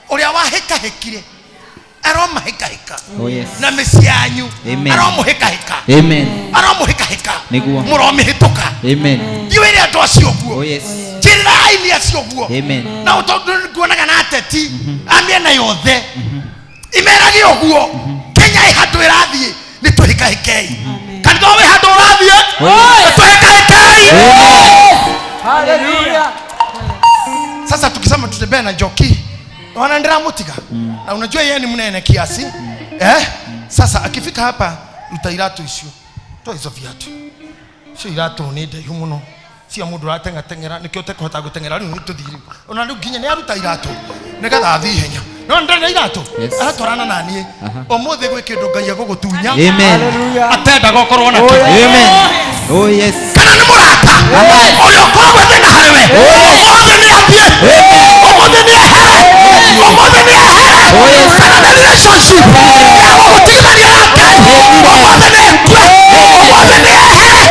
ũrĩa wahĩkahĩkire aromahĩkahĩka Oh yes. na mĩciĩ yanyu. Amen. Aromũhĩkahĩka. Amen. Aromũhĩkahĩka. Nĩguo. Mũromĩhĩtũka. Amen. Thiĩ wĩre andũ acio ũguo. Oh yes. Njĩrĩra aini acio ũguo. Amen. Na tondũ nguonaga na ateti a mĩena yothe imerage ũguo. Kenya ĩ handũ ĩrathiĩ, nĩ tũhĩkahĩkei. Kanitha wĩ handũ ũrathiĩ, nĩ tũhĩkahĩkei. Hallelujah. Sasa tukisema tutembee na Njoki, wanaendelea mutiga. Na unajua yeye ni mnene kiasi. Eh? Sasa akifika hapa ruta iratu icio. Toa hizo viatu. Cio iratu nĩ ndaihu mũno. Cia mũndũ ũrateng'ateng'era nĩkĩo ũtekũhota gũteng'era rĩu nĩtũthiĩ rĩu. Ona rĩu nginya nĩaruta iratũ nĩgetha athiĩ ihenya. No ndarĩ na iratũ. Yes. Aratwarana na niĩ. Ũmũthĩ gwĩ kĩndũ Ngai egũgũtunya. Amen. Atendaga ũkorwo nakĩo. Amen. Oh yes. Kana nĩ mũrata ũrĩa ũkoragwo thĩna harĩ we. Ũmũthĩ nĩ athiĩ. Ũmũthĩ nĩ ehere. Ũmũthĩ nĩ ehere. Kana nĩ relationship ya gũgũtigithania na Ngai. Ũmũthĩ nĩ ĩkue. Ũmũthĩ nĩ ehere.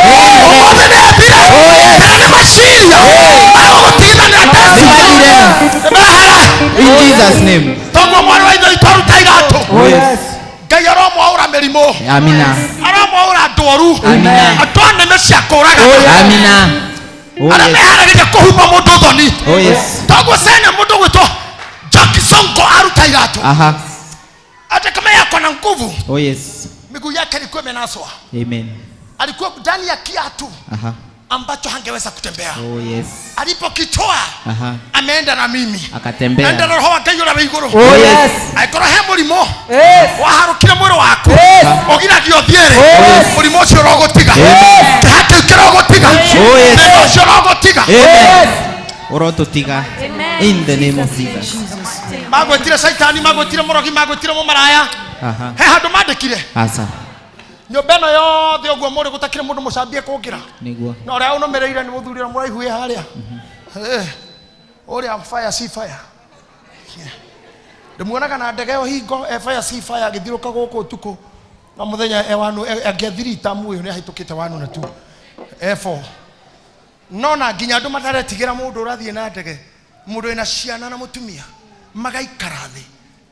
Ũmũthĩ nĩ ethire. Kana nĩ maciria ma gũgũtigithania na destiny. Nĩmehere. In Jesus name. Toguo mwarĩ wa ithe witũ aruta iratũ. Oh yes. Ngai aromwaũra mĩrimũ. Amina. Aromwaũra ndwaru. Amina. Andũ a nĩmĩ cia kũũragana. Amina. Oh Arĩa yes. meharagĩria kũhumba mũndũ thoni. Oh yes. Toguo sena mũndũ gwĩtwo Jackie Sonko aruta iratũ. Aha. Hata kama yako na nguvu, Oh yes. miguu yake ilikuwa imenaswa. Amen. Alikuwa ndani ya kiatu Aha. ambacho hangeweza kutembea. Oh yes. Alipokitoa Aha. ameenda na mimi. Akatembea. Enda na roho wa Ngai ũrĩa wĩ igũrũ. Oh yes. Angĩkorwo he mũrimũ Yes. waharũkire mwĩrĩ waku Yes. ũgiragia ũthiĩ rĩ, Yes. mũrimũ ũcio ũrogũtiga. Amen. Kĩeha kĩu kĩrogũtiga. Oh yes. Thĩna ũcio ũrogũtiga. Amen. Ũrotũtiga. In the name of Jesus. Magwĩtire caitani, magwĩtire mũrogi, magwĩtire mũmaraya. Aha. He handũ mandĩkire Asa. nyũmba ĩno yothe ũguo mũrĩ gũtakĩrĩ mũndũ mũcambie kũngĩra. Nĩguo. Na ũrĩa ũnũmĩrĩire nĩ mũthuri ũrĩa mũraihu wĩ harĩa. Ũrĩa fire si fire. Ndĩmuonaga na ndege ĩyo hingo e fire si fire agĩthiũrũka gũkũ ũtukũ na mũthenya e wanu angĩathiri tamu ĩyo nĩahĩtũkĩte wanu na tu e4. No na nginya andũ mataretigĩra mũndũ ũrathiĩ na ndege, mũndũ wĩna ciana na mũtumia magaikara thĩ.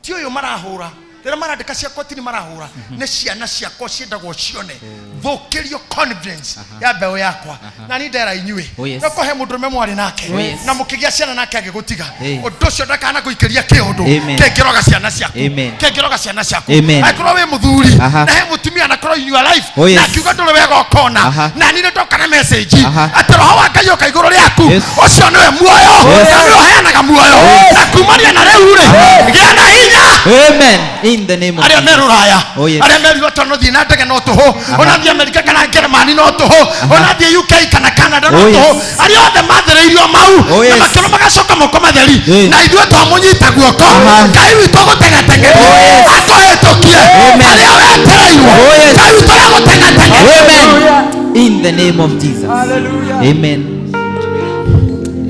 Ti ũyũ marahũra rĩrĩa marandĩka cia kotini marahũra nĩ ciana ciakwa ciendagwo cione thũkĩrio confidence ya mbeũ yakwa. Na niĩ ndera inyuĩ Oh yes. no kũhe mũndũrũme mwarĩ nake Oh yes. na mũkĩgĩa ciana nake agĩgũtiga Hey. ũndũ ũcio ndakana gũikĩria kĩũndũ Amen. kĩngĩroga ciana ciaku. Amen. Kĩngĩroga ciana ciaku. Amen. Angĩkorwo wĩ mũthuri Aha. na he mũtumia na korwo in your life Oh yes. na akiuga ndũrĩ wega ũkona Aha. na niĩ nĩndoka na message Aha. atĩ roho wa Ngai ũka igũrũ rĩaku. Yes. Ũcio nĩwe muoyo Yes. na nĩwe ũheanaga muoyo na kumania na rĩu rĩ gĩa na hinya Amen. In the name of Arĩa me Jesus. Rũraya, Oh, yes. arĩa merirwo tondũ thiĩ na ndege no tũhũ, ona thiĩ Amerika kana Njerumani no tũhũ, ona thiĩ UK kana Canada no Oh, yes. tũhũ, arĩa othe mathĩrĩirio mau Oh, yes. na makĩrwo magacoka moko matheri, Eh. na ithuĩ twamũnyita guoko, Aha. Ngai witũ agũteng'ateng'eria, Oh, yes. akũhĩtũkie Amen. harĩa wetereirwo. Oh, yes. Ngai witũ aragũteng'ateng'eria. Amen. In the name of Jesus. Amen.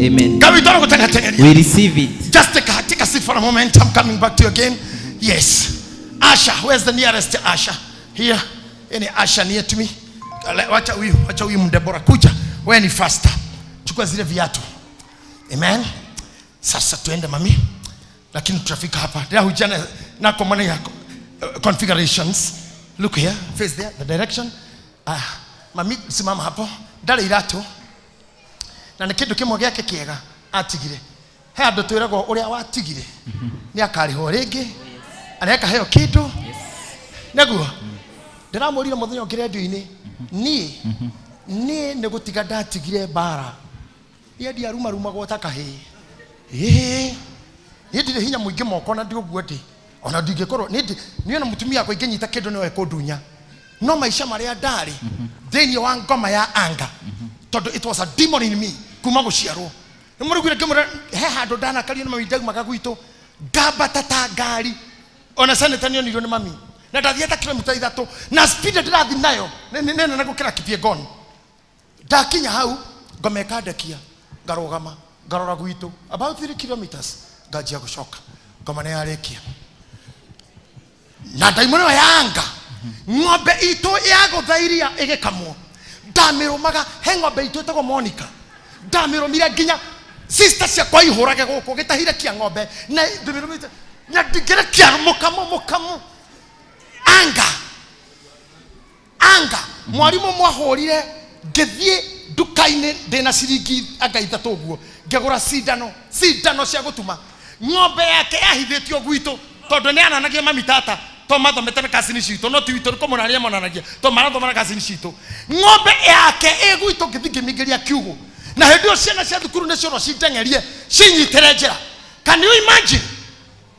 Amen. Ngai witũ aragũteng'ateng'eria. We receive it. Just take a seat for a moment. I'm coming back to you again. Yes. Asha, where's the nearest Asha? Here. Any Asha near to me? Wacha huyu Mdebora kuja. Wewe ni faster. Chukua zile viatu. Amen. Sasa tuende, mami. Lakini tutafika hapa. Ndio hujana na kwa maana ya configurations. Look here, face there, the direction. Ah, mami simama hapo. Ndare iratu. Na nĩ kĩndũ kĩmwe gĩake kĩega atigire. He andũ twĩragwo ũrĩa watigire nĩ akarĩhwo rĩngĩ, arĩa akaheo kĩndũ nĩguo ndĩramwĩrire mũthenya ũngĩ rendio-inĩ. Niĩ nĩ gũtiga ndatigire mbara. Niĩ ndiarumarumagwo ta kahĩĩ. Ĩĩ, niĩ ndirĩ hinya mũingĩ moko na ndi ũguo ndĩ ona ndingĩkorwo niĩ na mũtumia wakwa ingĩnyita kĩndũ nĩwe kũndunya, no maica marĩa ndarĩ thĩinĩ wa ngoma ya anga, tondũ it was a demon in me kuma gũciarwo. Nĩ mũrugire ngĩmwĩra he handũ ndanakario nĩ mami, ndaumaga gwitũ ngambata ta ngari, ona seneta nĩonirio nĩ mami, na ndathiĩte kilomita 3 na speed ndĩrathiĩ nayo nĩ nene gũkĩra Kipyegon. Ndakinya hau ngoma ĩkandekia, ngarũgama, ngarora gwitũ about 3 kilometers, nganjia gũcoka. Ngoma nĩ yarĩkia na ndaimono ĩyo yanga. Ng'ombe itũ yagũtha iria ĩgĩkamwo, ndamĩrũmaga. He ng'ombe itũ ĩtagwo Monica, ndamĩrũmire nginya sister ciakwa ihũrage gũkũ gĩtahire kia ng'ombe na ndĩmĩrũmĩte na ndingĩrekia mũkamo mũkamo. Anga anga mwarimũ mwahũrire, ngĩthiĩ nduka-inĩ ndĩna ciringi anga 3 ũguo, ngĩgũra cindano, cindano cia gũtuma. Ng'ombe yake yahithĩtio gwitũ tondũ nĩ ananagia mami tata to mathomete na kacini citũ, no ti witũ nĩ kũmũnania monanagia to marathoma na kacini citũ. Ng'ombe yake ĩ gwitũ, ngĩthiĩ ngĩmĩingĩria kiugũ, na hĩndĩ ĩyo ciana cia thukuru nĩ ciorwo cindeng'erie cinyitĩre njĩra. Can you imagine?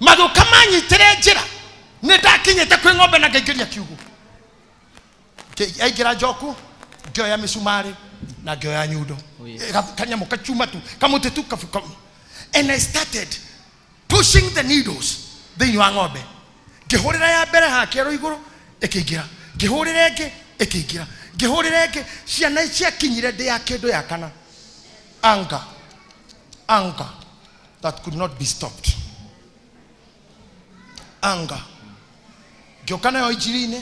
Magĩũka manyitĩre njĩra, nĩ ndakinyĩte kwĩ ng'ombe na ngaingĩria kiugũ. Aingĩra njoku, ngĩoya mĩcumarĩ na ngĩoya nyundo. Kanyamũ kachuma tu, kamũtĩ tu and I started pushing the needles thĩinĩ wa ng'ombe. Ngĩhũrĩra ya mbere haha kĩero igũrũ, ĩkĩingĩra. Ngĩhũrĩra ĩngĩ, ĩkĩingĩra. Ngĩhũrĩra ĩngĩ. Ciana ciakinyire ndĩ ya kĩndũ ya kana. Anger, anger that could not be stopped, anger. Ngĩũka nayo injiri-inĩ,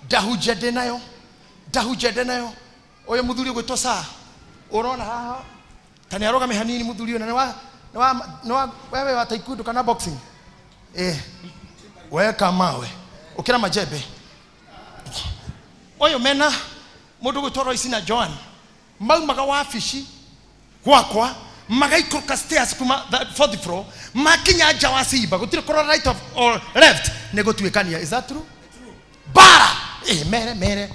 ndahunjia ndĩ nayo, ndahunjia ndĩ nayo. Ũyũ mũthuri ũgwĩtwo saa ũrona haha ta nĩ arũgame hanini, mũthuri ũyũ na nĩ wa wewe wa taekwondo kana boxing, eh, weka mawe ũkĩra majembe. Ũyũ mena mũndũ ũgwĩtwo Royce na Joan maumaga wabici gwakwa, magaikũrũka stairs kuma the fourth floor, makinya nja wa simba, gũtirĩ kũrora right of or left, nĩ gũtuĩkania. Is that true? Bara, eh, mere mere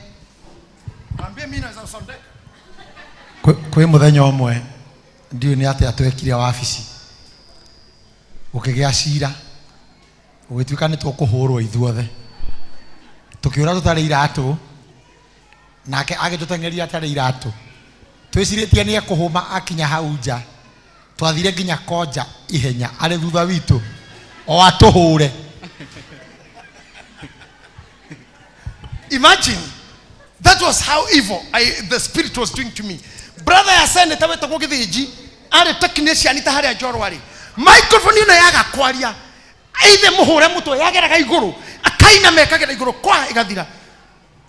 ambie mimi naweza kusondeka. Kwĩ mũthenya ũmwe ndiũĩ nĩ atĩa twekire wabici, gũkĩgĩa cira, gũgĩtuĩka nĩ tũkũhũrwo ithuothe. Tũkĩũra tũtarĩ iratũ, nake agĩtũteng'eria atarĩ iratũ, twĩcirĩtie nĩ ekũhũma. Akinya hau nja, twathire nginya konja ihenya, arĩ thutha witũ o atũhũre. Imagine, that was how evil the spirit was doing to me. Brother ya senator wetagwo Gĩthĩnji arĩ technician ta harĩa Njorwa rĩ, microphone ĩno yaga kwaria, ithe mũhũre mũtwe yageraga igũrũ, akaina mekagĩra igũrũ kwa ĩgathira.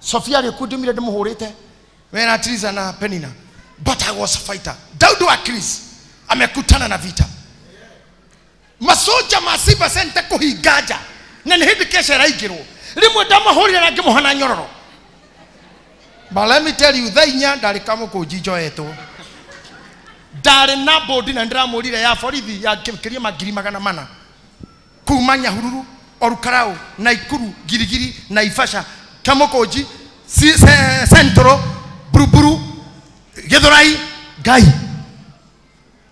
Sofia rĩ kundumire ndĩmũhũrĩte wena Triza na Penina, but I was a fighter. Daudi wa Chris amekutana na vita. Masoja ma Simba Center kũhinga nja na nĩ hĩndĩ kesha ĩraingĩrwo. Rĩmwe ndamahũrire na ngĩmũhana nyororo. But let me tell you, thaa 4 ndarĩ kamũkũnji njoetwo, ndarĩ na bodi na ndĩramũrire ya borithi ya kĩria ma 400,000 kuma Nyahururu, Orukarau, Naikuru, Girigiri, Naivasha, Kamũkũnji, Central, Buruburu, Gĩthũrai. Ngai,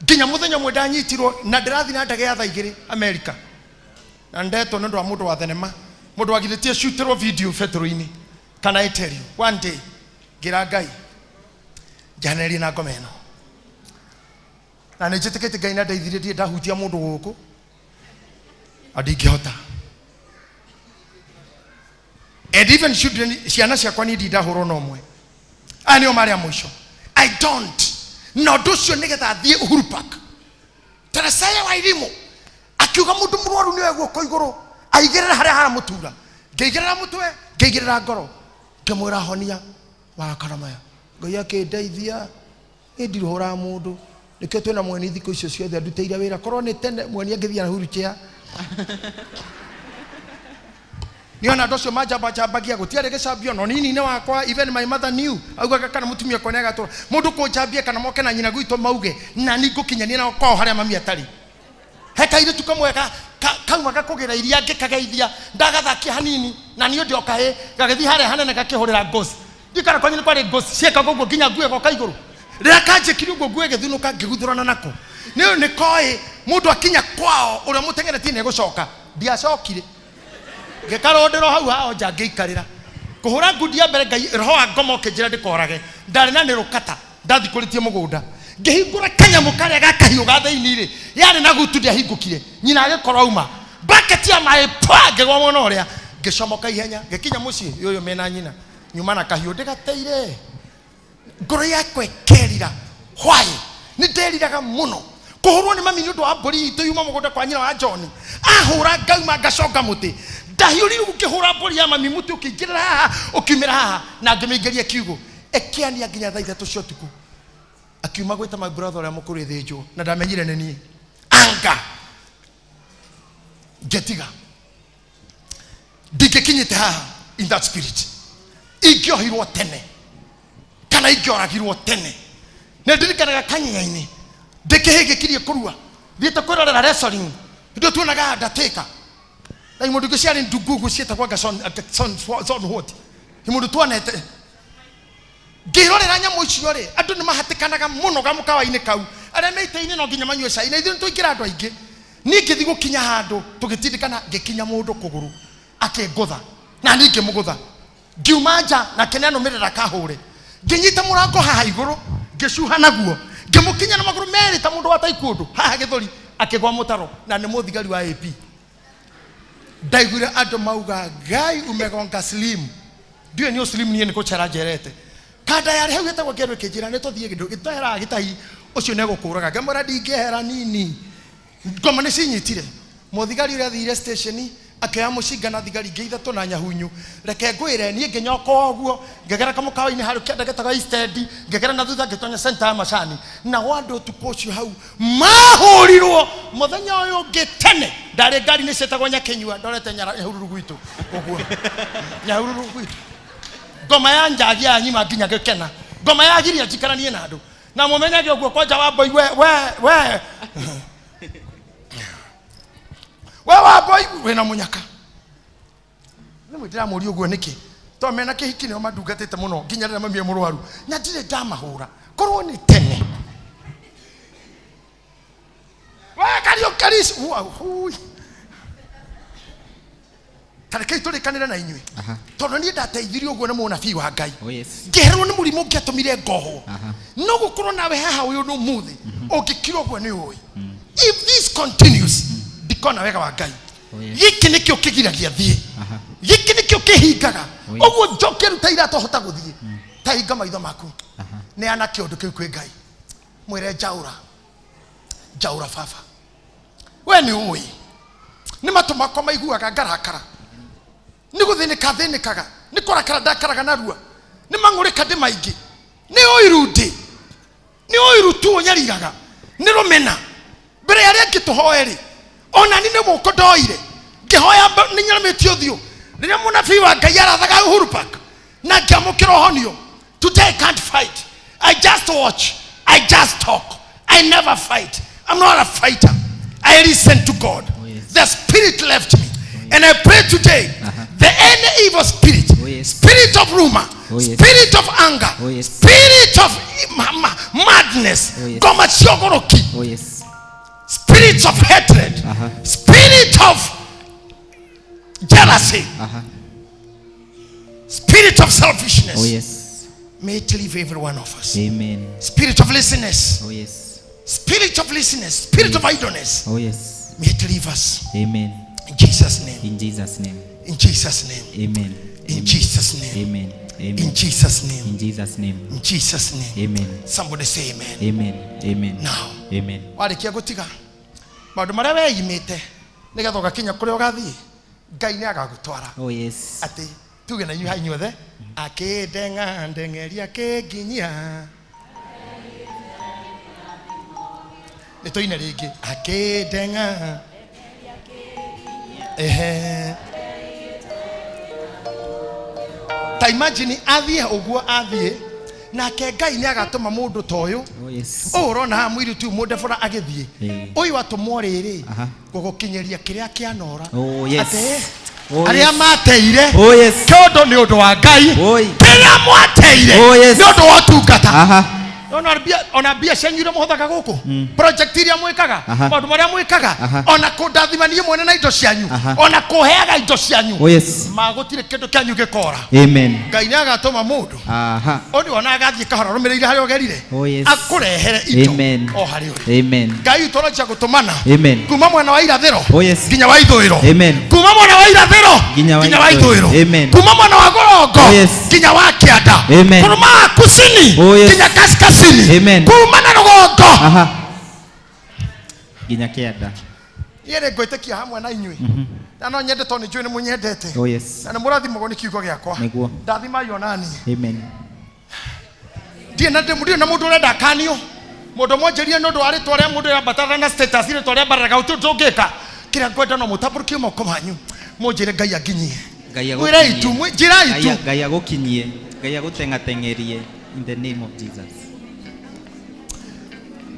nginya mũthenya ũmwe ndanyitirwo na ndĩrathiĩ na ndege ya thaa 2 America. Na ndetwo nĩ ũndũ wa mũndũ wa thenema, mũndũ wagirĩtie shooterwo video betũrũ-inĩ. Can I tell you, one day ngĩra Ngai njahanĩrĩrie na ngoma ĩno, na nĩ njĩtĩkĩtie Ngai na ndeithirie ndirĩ ndahutia mũndũ gũkũ na ndingĩhota. And even children, ciana ciakwa niĩ ndirĩ ndahũrwo na ũmwe. Aya nĩo marĩ a mũico. I don't. Na ũndũ ũcio nĩgetha thiĩ Uhuru Park, Teresaia wa Irimũ akiuga mũndũ mũrwaru nĩoe guoko igũrũ aigĩrĩra harĩa haramũtura. Ngĩigĩrĩra mũtwe, ngĩigĩrĩra ngoro, ngĩmwĩra honia marakara maya. Ngai akĩndeithia, niĩ ndirũhũraga mũndũ. Nĩkĩo twĩna mweni thikũ icio ciothe andutĩire wĩra. Korwo nĩ tene mweni angĩthiĩ na wheelchair. Niona andũ acio manjambajambagia, gũtiarĩ gĩcambio no nini-inĩ wakwa. Even my mother knew, augaga kana mũtumia wakwa nĩagatũra mũndũ kũnjambia kana moke na nyina gwitũ mauge na ni ngũkinyania nao kwao harĩa mami atarĩ. He kairĩtu kamwe kauma gakũgĩra iria ngĩkageithia, ndagathakia hanini na niĩ ndĩ o kahĩ, gagĩthiĩ harĩa hanene gakĩhũrĩra ngoci. Ndiũĩ kana kwanyu nĩ kwarĩ ngoci ciekagwo ũguo nginya nguo ĩgoka igũrũ. Rĩrĩa kanjĩkire ũguo nguo ĩgĩthunũka ngĩguthũrana nako. Nĩ nĩ koĩ mũndũ akinya kwao ũrĩa mũteng'eretie nĩ egũcoka. Ndiacokire. Ngĩkarũndĩrwo hau hao nja ngĩikarĩra. Kũhũra ngundi ya mbere Ngai roho wa ngoma ũkĩnjĩra ndĩkorage. Ndarĩ na nĩ rũkata ndathikũrĩtie mũgũnda. Ngĩhingũra kanyamũ karĩa ga kahiũ ga thĩinĩ rĩ, yarĩ na gutu ndiahingũkire. Nyina agĩkorwo auma. Bucket ya maĩ pwa ngĩgwa mwena ũrĩa. Ngĩcomoka ihenya ngĩkinya mũciĩ ũyũ mena nyina. Nyuma na kahiũ ndĩgateire. Ngoro yakwa ĩkerira. Why? Nĩ nderiraga mũno kũhũrwo nĩ mami nĩ ũndũ wa mbũri itũ yuma mũgũnda kwa nyina wa John. Ahũra ngauma ngaconga mũtĩ. Ndahiũrire ũguo ngĩhũra mbũri ya mami mũtĩ ũkĩingĩrĩra haha ũkiumĩra haha na ngĩmĩingĩria kiugũ. Ĩkĩania nginya thaa ithatũ cia ũtukũ. Akiuma gwĩta my brother ũrĩa mũkũrũ ĩthĩnjwo na ndamenyire nĩ niĩ. Anga ngĩtiga. Ndingĩkinyĩte haha in that spirit. Ingĩohirwo tene kana ingĩoragirwo tene. Nĩ ndirikanaga kanyenya-inĩ ndĩ kĩhĩ gĩkirie kũrua thiĩte kwĩrorera wrestling, ndio tuonaga Undertaker na imũndũ ingĩ ciarĩ ndungu ũguo ciĩtagwo anga Son what, imũndũ tuonete ngĩrorera nyamũ icio rĩ, andũ nĩ mahatĩkanaga mũno gamũkawa-inĩ kau, arĩa me itĩ-inĩ no nginya manyue cai, na ithuĩ nĩ twaingĩra andũ aingĩ. Niĩ ngĩthiĩ gũkinya handũ tũgĩtindĩkana, ngĩkinya mũndũ kũgũrũ akĩngũtha na niĩ ngĩmũgũtha, ngiuma nja nake nĩanũmĩrĩra kahũre, ngĩnyita mũrango haha igũrũ ngĩcuha naguo, ngĩmũkinya na magũrũ merĩ ta mũndũ wa taekwondo haha gĩthũri, akĩgwa mũtaro na nĩ mũthigari wa AP. Ndaiguire andũ mauga Ngai umegonga slim. Ndiũĩ nĩ slim niĩ nĩ kũcera njerete. Kanda yarĩ hau ĩtagwo Ngeru ĩkĩnjĩra nĩ tũthiĩ gĩtweheraga gĩtahi ũcio nĩ egũkũraga. Ngĩmwĩra ndingĩehera nini. Ngoma nĩ cinyitire. Mũthigari ũrĩa athire station akĩoya mũcinga na thigari ingĩ ithatũ na nyahunyu. Reke ngwĩre niĩ ngĩnyoka ũguo ngĩgera kamũkawa-inĩ harĩa kĩanda gĩtagwo East End, ngĩgera na thutha ngĩtonya center ya macani. Nao andũ ũtukũ ũcio hau mahũrirwo. Mũthenya ũyũ ũngĩ tene ndarĩ ngari-inĩ ciĩtagwo Nyakĩnyua ndorete Nyahururu gwitũ ũguo. Nyahururu gwitũ. Ngoma ya njagia ya nyima nginya ngĩkena. Ngoma ya giria njikaranie na andũ. Na mũmenyage ũguo kwanja wa mboi we we we. We wa mboi wĩna mũnyaka. Rĩmwe ndĩramũria ũguo nĩkĩ? Tondũ mena kĩhiki nĩo mandungatĩte mũno nginya rĩrĩa mami e mũrwaru. Na ndirĩ ndamahũra. Korwo nĩ tene. We Kariũki hui. Ta rekei tũrĩkanĩre na inyuĩ. Tondũ niĩ ndateithirio ũguo nĩ mũnabii wa Ngai. Oh, yes. Ngĩherwo nĩ mũrimũ ũngĩatũmire ngohwo. No gũkorwo nawe haha ũyũ nĩ ũmũthĩ ũngĩkira ũguo nĩ ũĩ. If this continues, ndikona wega wa Ngai. Oh, yes. Gĩkĩ nĩkĩo kĩgiragia thiĩ. Gĩkĩ nĩkĩo kĩhingaga. Oh, yes. Ũguo njoke rĩu ta ira tohota gũthiĩ. Ta hinga maitho maku. Neana kĩũndũ kĩu kwĩ Ngai. Mwĩre njaũra. Njaũra baba. We nĩ ũĩ. Nĩ matũ makwa maiguaga ngarakara. Nĩ gũthĩnĩka thĩnĩkaga. Nĩ kũrakara ndakaraga narua. Nĩ mang'ũrĩka ndĩ maingĩ. Nĩ ũiru ndĩ. Nĩ ũiru tu ũnyariraga. Nĩ rũmena. Mbere ya arĩa angĩ tũhoe rĩ, ona ni nĩ moko ndoire. Ngĩhoya nĩ nyaramĩtie ũthiũ. Rĩrĩa mũnabii wa Ngai arathaga Uhuru Park na ngĩamũkĩra ũhonio. Today I can't fight. I just watch. I just talk. I never fight. I'm not a fighter. I listen to God. Oh, yes. The spirit left me. And I pray today, the any evil spirit, Oh, yes. spirit of rumor, Oh, yes. spirit of anger, Oh, yes. spirit of madness, Oh, yes. ngoma cia ũgũrũki, Oh, yes. spirits of hatred, spirit of Jealousy. Aha. Spirit of selfishness. Oh yes. May it leave every one of us. Amen. Spirit of laziness. Oh yes. Spirit of laziness. Spirit of idleness. Oh yes. May it leave us. Amen. In Jesus' name. In Jesus' name. In Jesus' name. Amen. In Jesus' name. Amen. Amen. In Jesus' name. In Jesus' name. In Jesus' name. Amen. Somebody say amen. Amen. Amen. Now. Amen. Warĩkia gũtiga maũndũ marĩa weyimĩte nĩgetha ũgakinya kũrĩa ũgathiĩ Ngai nĩ agagũtwara. Oh yes. Atĩ tuge na inyuĩ ha inyuothe akĩndenga ndeng'eria akĩnginyia nĩ tũine rĩngĩ akĩndenga ehe ta imagine athiĩ ũguo athiĩ nake Ngai nĩ agatũma mũndũ ta ũyũ. Oh yes. Ũũ ũrona haha mũirĩtu ũyũ mũndebora agĩthiĩ ũyũ atũmwo rĩrĩ Aha. gũgũkinyĩria kĩrĩa kĩanora. Oh yes. Atĩ Oh, arĩa yes. mateire Oh yes. kĩũndũ nĩ ũndũ wa Ngai Oi. kĩrĩa mwateire Oh yes. nĩ ũndũ wa ũtungata. Aha. Ona mbia cianyu iria mũhũthaga gũkũ project iria mwĩkaga Aha. maũndũ marĩa mwĩkaga Aha. ona kũndathima niĩ mwene na indo cianyu Aha. ona kũheaga indo cianyu Oh yes. ma gũtirĩ kĩndũ kĩanyu gĩkora. Amen. Ngai nĩ agatũma mũndũ Aha. ũndũ ona agathiĩ kahora arũmĩrĩire harĩa ũgerire Oh yes. akũrehere indo Amen. o harĩa ũrĩ. Amen. Ngai witũ aronja gũtũmana Amen. kuma mwena wa irathĩro Oh yes. nginya wa ithũĩro. Amen. Kuma mwena wa irathĩro Nginya wa nginya wa ithũĩro. Amen. Kuma mwena wa gorongo Oh yes. nginya wa kĩanda. Amen. Kuma wa kusini Oh yes. nginya kaskazini. Amen. Kuma na rũgongo. Aha. Nginya kĩanda. Niĩ nĩ ngwĩtĩkia hamwe na inyuĩ na no nyende tondũ nĩ njũĩ nĩ mũnyendete Oh yes. na nĩ mũrathimagwo nĩ kiugo gĩakwa. Nĩguo. Ndathimai ona niĩ. Amen. Ndirĩ na ndirĩ na mũndũ ũrenda akanio mũndũ mwanjĩrie nĩ ũndũ wa rĩtwa rĩa mũndũ rĩambatara na status rĩtwa rĩambararaga gũtirĩ ũndũ ũngĩka kĩrĩa ngwenda no mũtambũrũkie moko manyu mũnjĩre Ngai anginyie. Ngai Mwĩrei tu agũkinyie. njĩrai tu Ngai agũkinyie. Ngai agũteng'ateng'erie in the name of Jesus.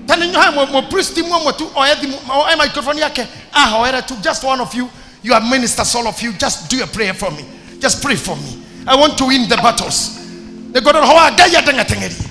Ta nĩ nyoha mũpristi mwe tu oe thimũ oe microphone yake ahoere tu. Just one of you, you are ministers, all of you, just do a prayer for me. Just pray for me. I want to win the battles. Nĩ ngwenda roho wa Ngai ateng'ateng'erie.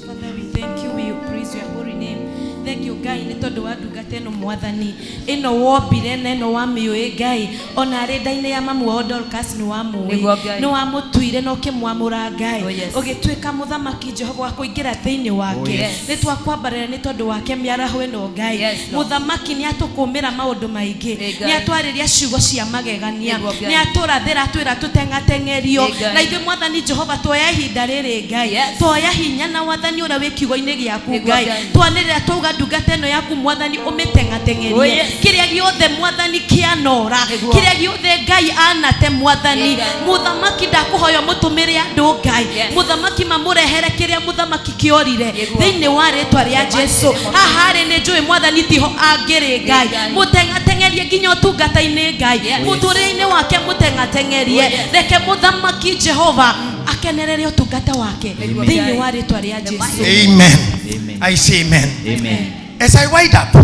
Father, we thank you, we praise your holy name. Thank you, Ngai, nĩ tondũ wa ndungata ĩno mwathani ĩno wombire na ĩno wamĩũĩ Ngai ona arĩ nda-inĩ ya mamu wao Dorcas nĩ wamũĩ Nĩguo Ngai. nĩ wamũtuire na ũkĩmwamũra Ngai Oh, yes. ũgĩtuĩka mũthamaki Jehova wa kũingĩra thĩinĩ wake. Oh, yes. Nĩ twakwambarĩra nĩ tondũ wake mĩaraho ĩno Ngai. Yes, Lord. Mũthamaki nĩ atũkũmĩra maũndũ maingĩ Ĩ Ngai. nĩ atwarĩria ciugo cia magegania Nĩguo Ngai. nĩ atũrathĩra atwĩra tũteng'ateng'erio Ĩ Ngai. na ithuĩ mwathani Jehova tuoya ihinda rĩrĩ Ngai Yes. tuoya hinya na wathani ũrĩa wĩ kiugo-inĩ gĩaku Nĩguo Ngai Ngai. twanĩrĩra twauga ndungata ĩno yaku mwathani ũmĩteng'ateng'erie Oh, yes. kĩrĩa gĩothe mwathani kĩanora Nĩguo. kĩrĩa gĩothe Ngai anate mwathani Ĩ Ngai. mũthamaki ndakũhoya mũtũmĩre andũ Ngai Yes. mũthamaki mamũrehere kĩrĩa mũthamaki kĩorire Nĩguo. thĩinĩ wa rĩtwa rĩa Jesu haha rĩ nĩ njũĩ mwathani tiho angĩrĩ Ngai Ngai. mũteng'ateng'erie nginya ũtungata-inĩ Ngai Yes. mũtũrĩre-inĩ wake mũteng'ateng'erie Oh, yes. reke mũthamaki Jehova akenerere ũtungata wake Nĩguo thĩinĩ Ngai. wa rĩtwa rĩa Jesu. Amen. Amen. I say amen. Amen. As I wind up,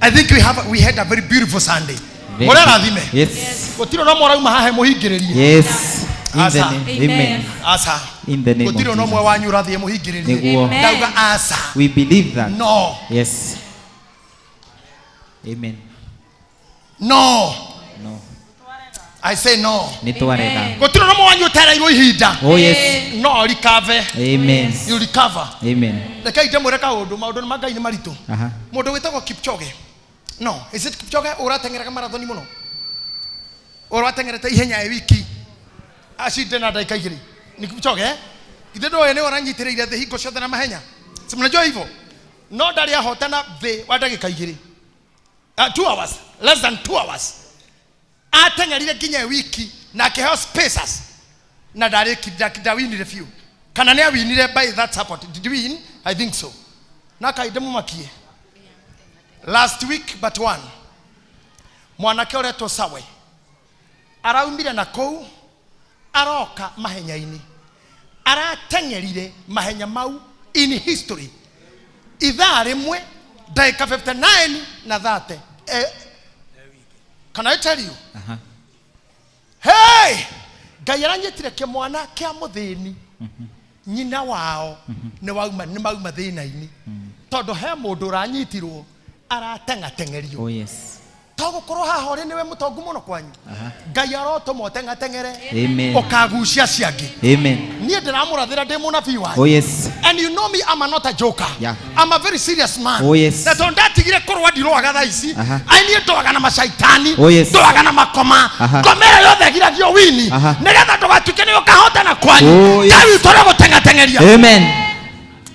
I think we had a very beautiful Sunday. Very Mũrerathime. Yes. Gũtirĩ ona ũmwe ũrauma haha mũhingĩrĩrie. Yes. In the Asa. name. Amen. Asa. In the name of Gũtirĩ ona ũmwe Jesus. wanyu ũrathiĩ mũhingĩrĩrie. Nĩguo. Ndauga asa. We believe that. No. Yes. Amen. No. No. I say no. Nĩ twarega. Gũtirĩ ona ũmwe wanyu ũtereirwo ihinda. Oh yes. No recover. Amen. You recover. Amen. Rekei ndĩmwĩre kaũndũ maũndũ ma Ngai nĩ maritũ. Aha. Mũndũ wĩtagwo Kipchoge. No, is it Kipchoge ũrateng'eraga marathoni mũno? Ũrateng'erete ihenya e wiki acinde na ndagĩka igĩrĩ. Ni Kipchoge eh? Githĩ ndũĩ nĩwe ũranyitĩrĩire thĩ hingo ciothe na mahenya? Si mnajua hivyo? No ndarĩ ahotana thĩ wa ndagĩka igĩrĩ. 2 hours, less than 2 hours. Ateng'erire nginya e wiki na akĩheo spacers na ndawinire biũ. Kana nĩ awinire by that support. Did he win? I think so. Na kainde mũmakie. Last week but one. Mwanake ũretwo Sawe araumire na kũu aroka mahenya-inĩ arateng'erire mahenya mau in history ithaa rĩmwe ndagĩka 59 na 30. Can I tell you? Aha. Hey! Ngai aranyitire kĩmwana kĩa mũthĩni nyina wao nĩ wauma nĩ mauma thĩna-inĩ tondũ he mũndũ ũranyitirwo arateng'ateng'erio. Oh yes. To gũkorwo haha ũrĩ nĩwe mũtongu mũno kwanyu. Ngai arotũma ũteng'ateng'ere. Amen. Ũkagucia acio angĩ. Amen. Niĩ ndĩramũrathĩra ndĩ mũnabii wanyu. Oh yes. And you know me, I'm not a joker. Yeah. I'm a very serious man. Oh, yes. Na tondũ ndatigire kũrũa ndirũaga thaa ici. Aha. Ai niĩ ndũaga na macaitani. Oh, yes. Ndũaga na makoma. Aha. Ngoma ĩrĩa yothe ĩgiragio wini. Aha. Nĩgetha ndũgatuĩke nĩ ũkahotana kwanyu. Oh, yes. Ngai witũ ũrĩa Amen.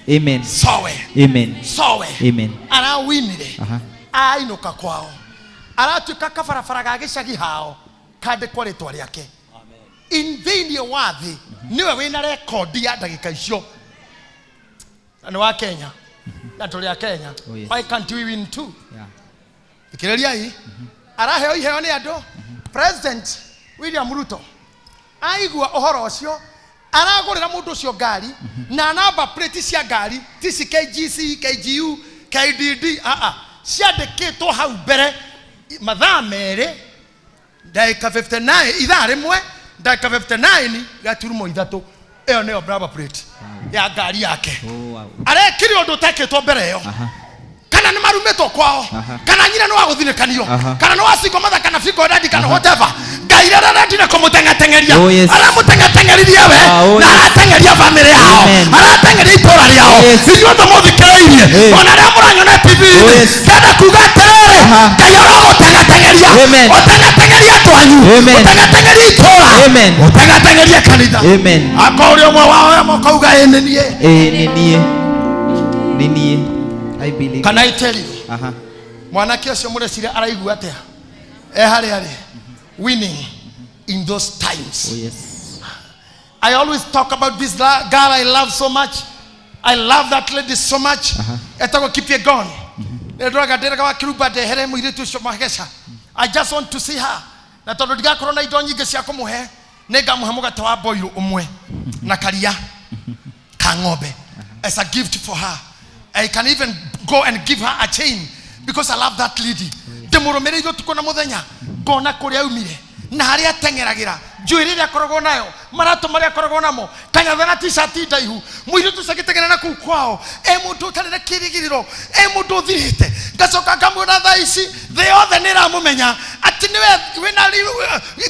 Amen. Sowe. Amen. Sowe. Amen. Arawinire. Aha. Ainũka kwao. Aratuĩka kabarabara ga gĩcagi hao kandĩkwo rĩtwa rĩake. In thĩinĩ wa thĩ nĩwe wĩna rekondi ya ndagĩka icio. Na nĩ wa Kenya. Na tũrĩ a Kenya. Oh, yes. Why can't we win too? Yeah. Thikĩrĩriai. Araheo iheo nĩ andũ. President William Ruto aigua ũhoro ũcio aragũrĩra mũndũ ũcio ngari na namba plate cia ngari ti KGC, KGU, KDD aa ciandĩkĩtwo hau mbere mathaa merĩ ndagĩka 59 ithaa rĩmwe ndagĩka 59 gaturumo ithatũ ĩyo nĩyo number plate ya ngari yake. Oh wow. Arekire ũndũ ũtekĩtwo mbere ĩyo. Aha. Kana nĩ marumĩtwo kwao. Aha. Kana nyina nĩ wagũthinĩkanio. Aha. Kana nĩ wacingo matha kana bingo dadi kana whatever. Ngai rĩrĩa arendire kũmũteng'ateng'eria. Oh, yes. Aramũteng'ateng'eririe we Ah, oh, na yes. arateng'eria bamĩrĩ yao. Amen. Arateng'eria itũũra rĩao. Oh, yes. Inyuothe mũthikĩrĩirie. Hey. Ona arĩa mũranyona TV-inĩ. Oh, yes. Ndĩrenda kuga atĩrĩrĩ, Aha. Ngai arogũteng'ateng'eria. Amen. Ũteng'ateng'erie andũ anyu. Amen. Ũteng'ateng'erie itũũra. Amen. Ũteng'ateng'erie kanitha. Amen. Akorwo ũrĩ ũmwe wao oya moko uga ĩ nĩ niĩ. Eh, nĩ niĩ. Nĩ niĩ. I believe. Can I tell you? Aha. Mwanake ũcio mũreciria araigua atĩa e harĩa arĩ winning in those times. Oh yes. I always talk about this girl I love so much. I love that lady so much. Etagwo Kipyegon. Nĩndoraga ndĩraga wa Kiruba ndehere mũirĩtu ũcio mageca. I just want to see her. Na tondũ ndigakorwo na indo nyingĩ cia kũmũhe, nĩngamũhe mũgate wa boil ũmwe na karia ka ng'ombe as a gift for her. I can even go and give her a chain because I love that lady. Ndĩmũrũmĩrĩire ũtukũ na mũthenya ngona kũrĩa aumire na harĩa ateng'eragĩra njuĩrĩ ĩrĩa akoragwo nayo maratũ marĩa akoragwo namo kanyatha na t-shirt ndaihu mũirĩtu ũcio agĩteng'era na kũu kwao e mũndũ ũtarĩ na kĩrĩgĩrĩro e mũndũ ũthirĩte ngacoka ngamuona thaa ici thĩ yothe nĩ ĩramũmenya atĩ nĩwe wĩna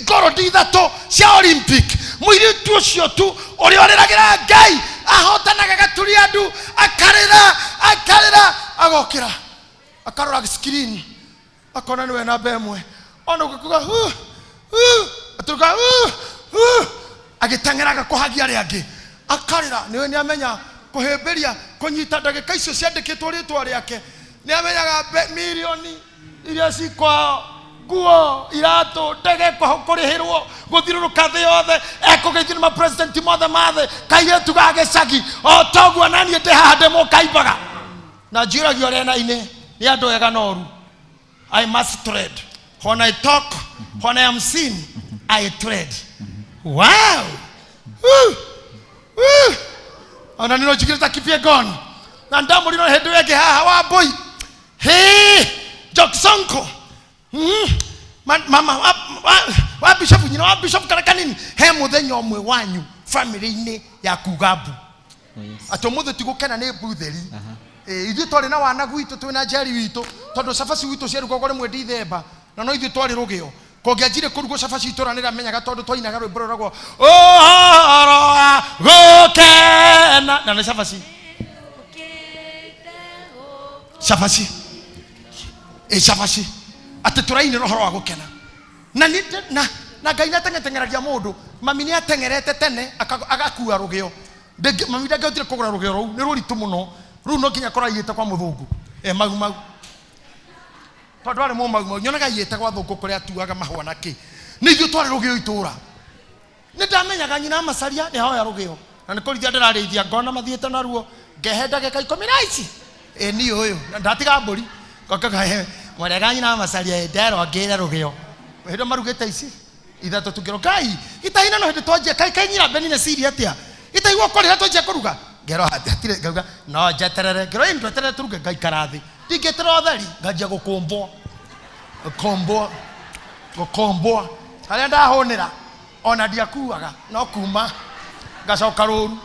ngorondi ithatũ cia Olympic mũirĩtu ũcio tu ũrĩa ũrĩragĩra Ngai ahotanaga gaturia andũ akarĩra akarĩra agokĩra akarora screen akona nĩwe namba ĩmwe ona ũgĩkuga hu hu atuka hu hu agĩteng'eraga kũhagia arĩa angĩ akarĩra nĩwe nĩamenya kũhĩmbĩria kũnyita ndagĩka icio ciandĩkĩtwo rĩtwa rĩake nĩamenyaga mirioni iria ci kwao nguo iratũ ndege kũrĩhĩrwo gũthiũrũrũka thĩ yothe ekũgeithio nĩ mapresidenti mothe ma thĩ kairĩtu ga gĩcagi o toguo na niĩ ndĩ haha ndĩmũkaimbaga na njũragio rena-inĩ nĩ andũ ega na ũru. I must tread. When I talk, when I am seen, I tread. Wow! Woo! Woo! Ona nĩ njigĩrĩte Kipyegon. Na ndamũrire hĩndĩ ĩyo ĩngĩ haha wa mbũi. Hĩ! Joksonko. Mama wa bishop nyina wa bishop kana kanini he mũthenya ũmwe wanyu family-inĩ ya kuga mbu. Oh yes. Atĩ ũmũthĩ ti gũkena nĩ mbu theri. Ithuĩ twarĩ na wana gwitũ twĩna njeri witũ tondũ cabaci gwitũ ciarugagwo rĩmwe Dithemba na no ithuĩ twarĩ rũgĩo kũngĩanjire kũrugwo cabaci itũra nĩramenyaga tondũ twainaga rwĩmbo rũragwo ũhoro wa gũkena na nĩ cabaci cabaci ĩ cabaci atĩ tũrainĩra ũhoro wa gũkena na nĩ na Ngai nĩateng'eteng'eragia mũndũ mami nĩateng'erete tene agakua rũgĩo mami ndangĩhotire kũgũra rũgĩo rũu nĩ rũritũ mũno rũu no nginya korwo aiyĩte kwa mũthũngũ e mau mau tondũ arĩ mũmau mau nyonaga aiyĩte gwa thũngũ kũrĩa atuaga mahũa na kĩ nĩ ithuĩ twarĩ rũgĩo itũũra nĩ ndamenyaga nyina amacaria nĩ hoya rũgĩo na nĩ kũrithia ndĩrarĩithia ngona mathiĩte naruo ngehe ndagĩka ikũmi na ici ĩ niĩ ũyũ na ndatiga mbũri ngoka mwarega nyina amacaria nderwo ngĩre rũgĩo hĩndĩ marugĩte ici ithatũ tũngĩrwo Ngai gĩtaina no hĩndĩ twanjia kai kai nyina Benine cirie atĩa gĩtaigua kũrĩra twanjia kũruga ngero hatirĩ ngauga no njeterere ngero ĩ ndweterere tũruge ngaikara thĩ ndingĩeterera ũtheri nganjia gũkũmbwo gũkũmbwo gũkũmbwo harĩa ndahũnĩra ona ndiakuaga no kuma ngacoka rũru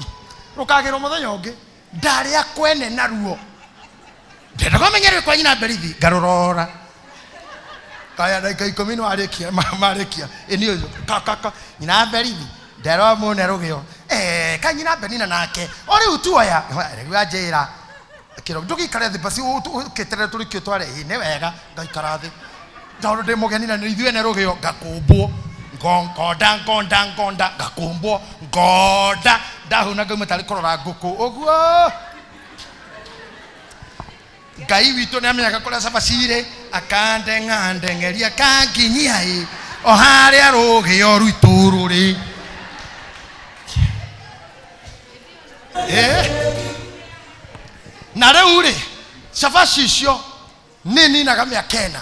rũkagĩrwo mũthenya ũngĩ ndarĩa kwene naruo ndenda kũmenya rwĩ kwa nyina Berithi ngarũrora Kaya ndagĩka ikũmi nĩ warĩkia marĩkia ĩni ũyũ ka ka ka nyina Berithi nderwo mũne rũgĩo eh ka nyina Benina nake o rĩu tuoya rĩu anjĩra kĩro ndũgĩikare thĩ basi ũkĩterere tũrĩkio tware ĩ nĩ wega ngaikara thĩ tondũ ndĩ mũgeni na nĩ ithuĩ ene rũgĩo ngakũmbwo ngonda ngonda ngonda ngakũmbwo ngonda ndahũna ngauma tarĩ kũrora ngũkũ ũguo Ngai witũ nĩ amenyaga kũrĩa cabaci irĩ akandeng'a ndeng'eria kanginyia ĩ o harĩa rũgĩo rwitũ rũrĩ. Eh? Na rĩu rĩ cabaci icio nĩ ninaga mĩaka ĩna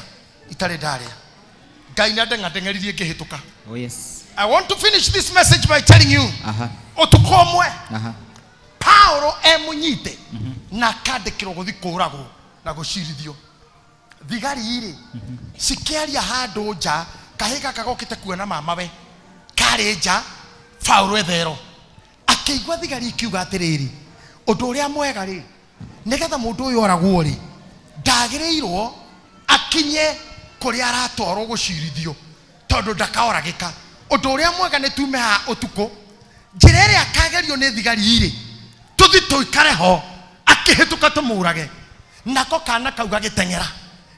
itarĩ ndarĩa. Ngai nĩ andeng'andeng'eririe ngĩhĩtũka. Oh yes. I want to finish this message by telling you Aha. ũtukũ ũmwe Aha. Paulo emunyite na akandĩkĩrwo gũthiĩ kũũragwo na gũcirithio thigari rĩ cikĩaria handũ nja kahĩ gaka gokĩte kuona mamawe karĩ nja Paulo ethero akĩigua thigari ikiuga atĩrĩrĩ ũndũ ũrĩa mwega rĩ nĩgetha mũndũ ũyũ oragwo rĩ ndagĩrĩirwo akinye kũrĩa aratwarwo gũcirithio tondũ ndakaoragĩka ũndũ ũrĩa mwega nĩ tume haha ũtukũ njĩra ĩrĩa akagerio nĩ thigari rĩ tũthi tũikare ho akĩhĩtũka tũmũrage nako kana kau gagĩteng'era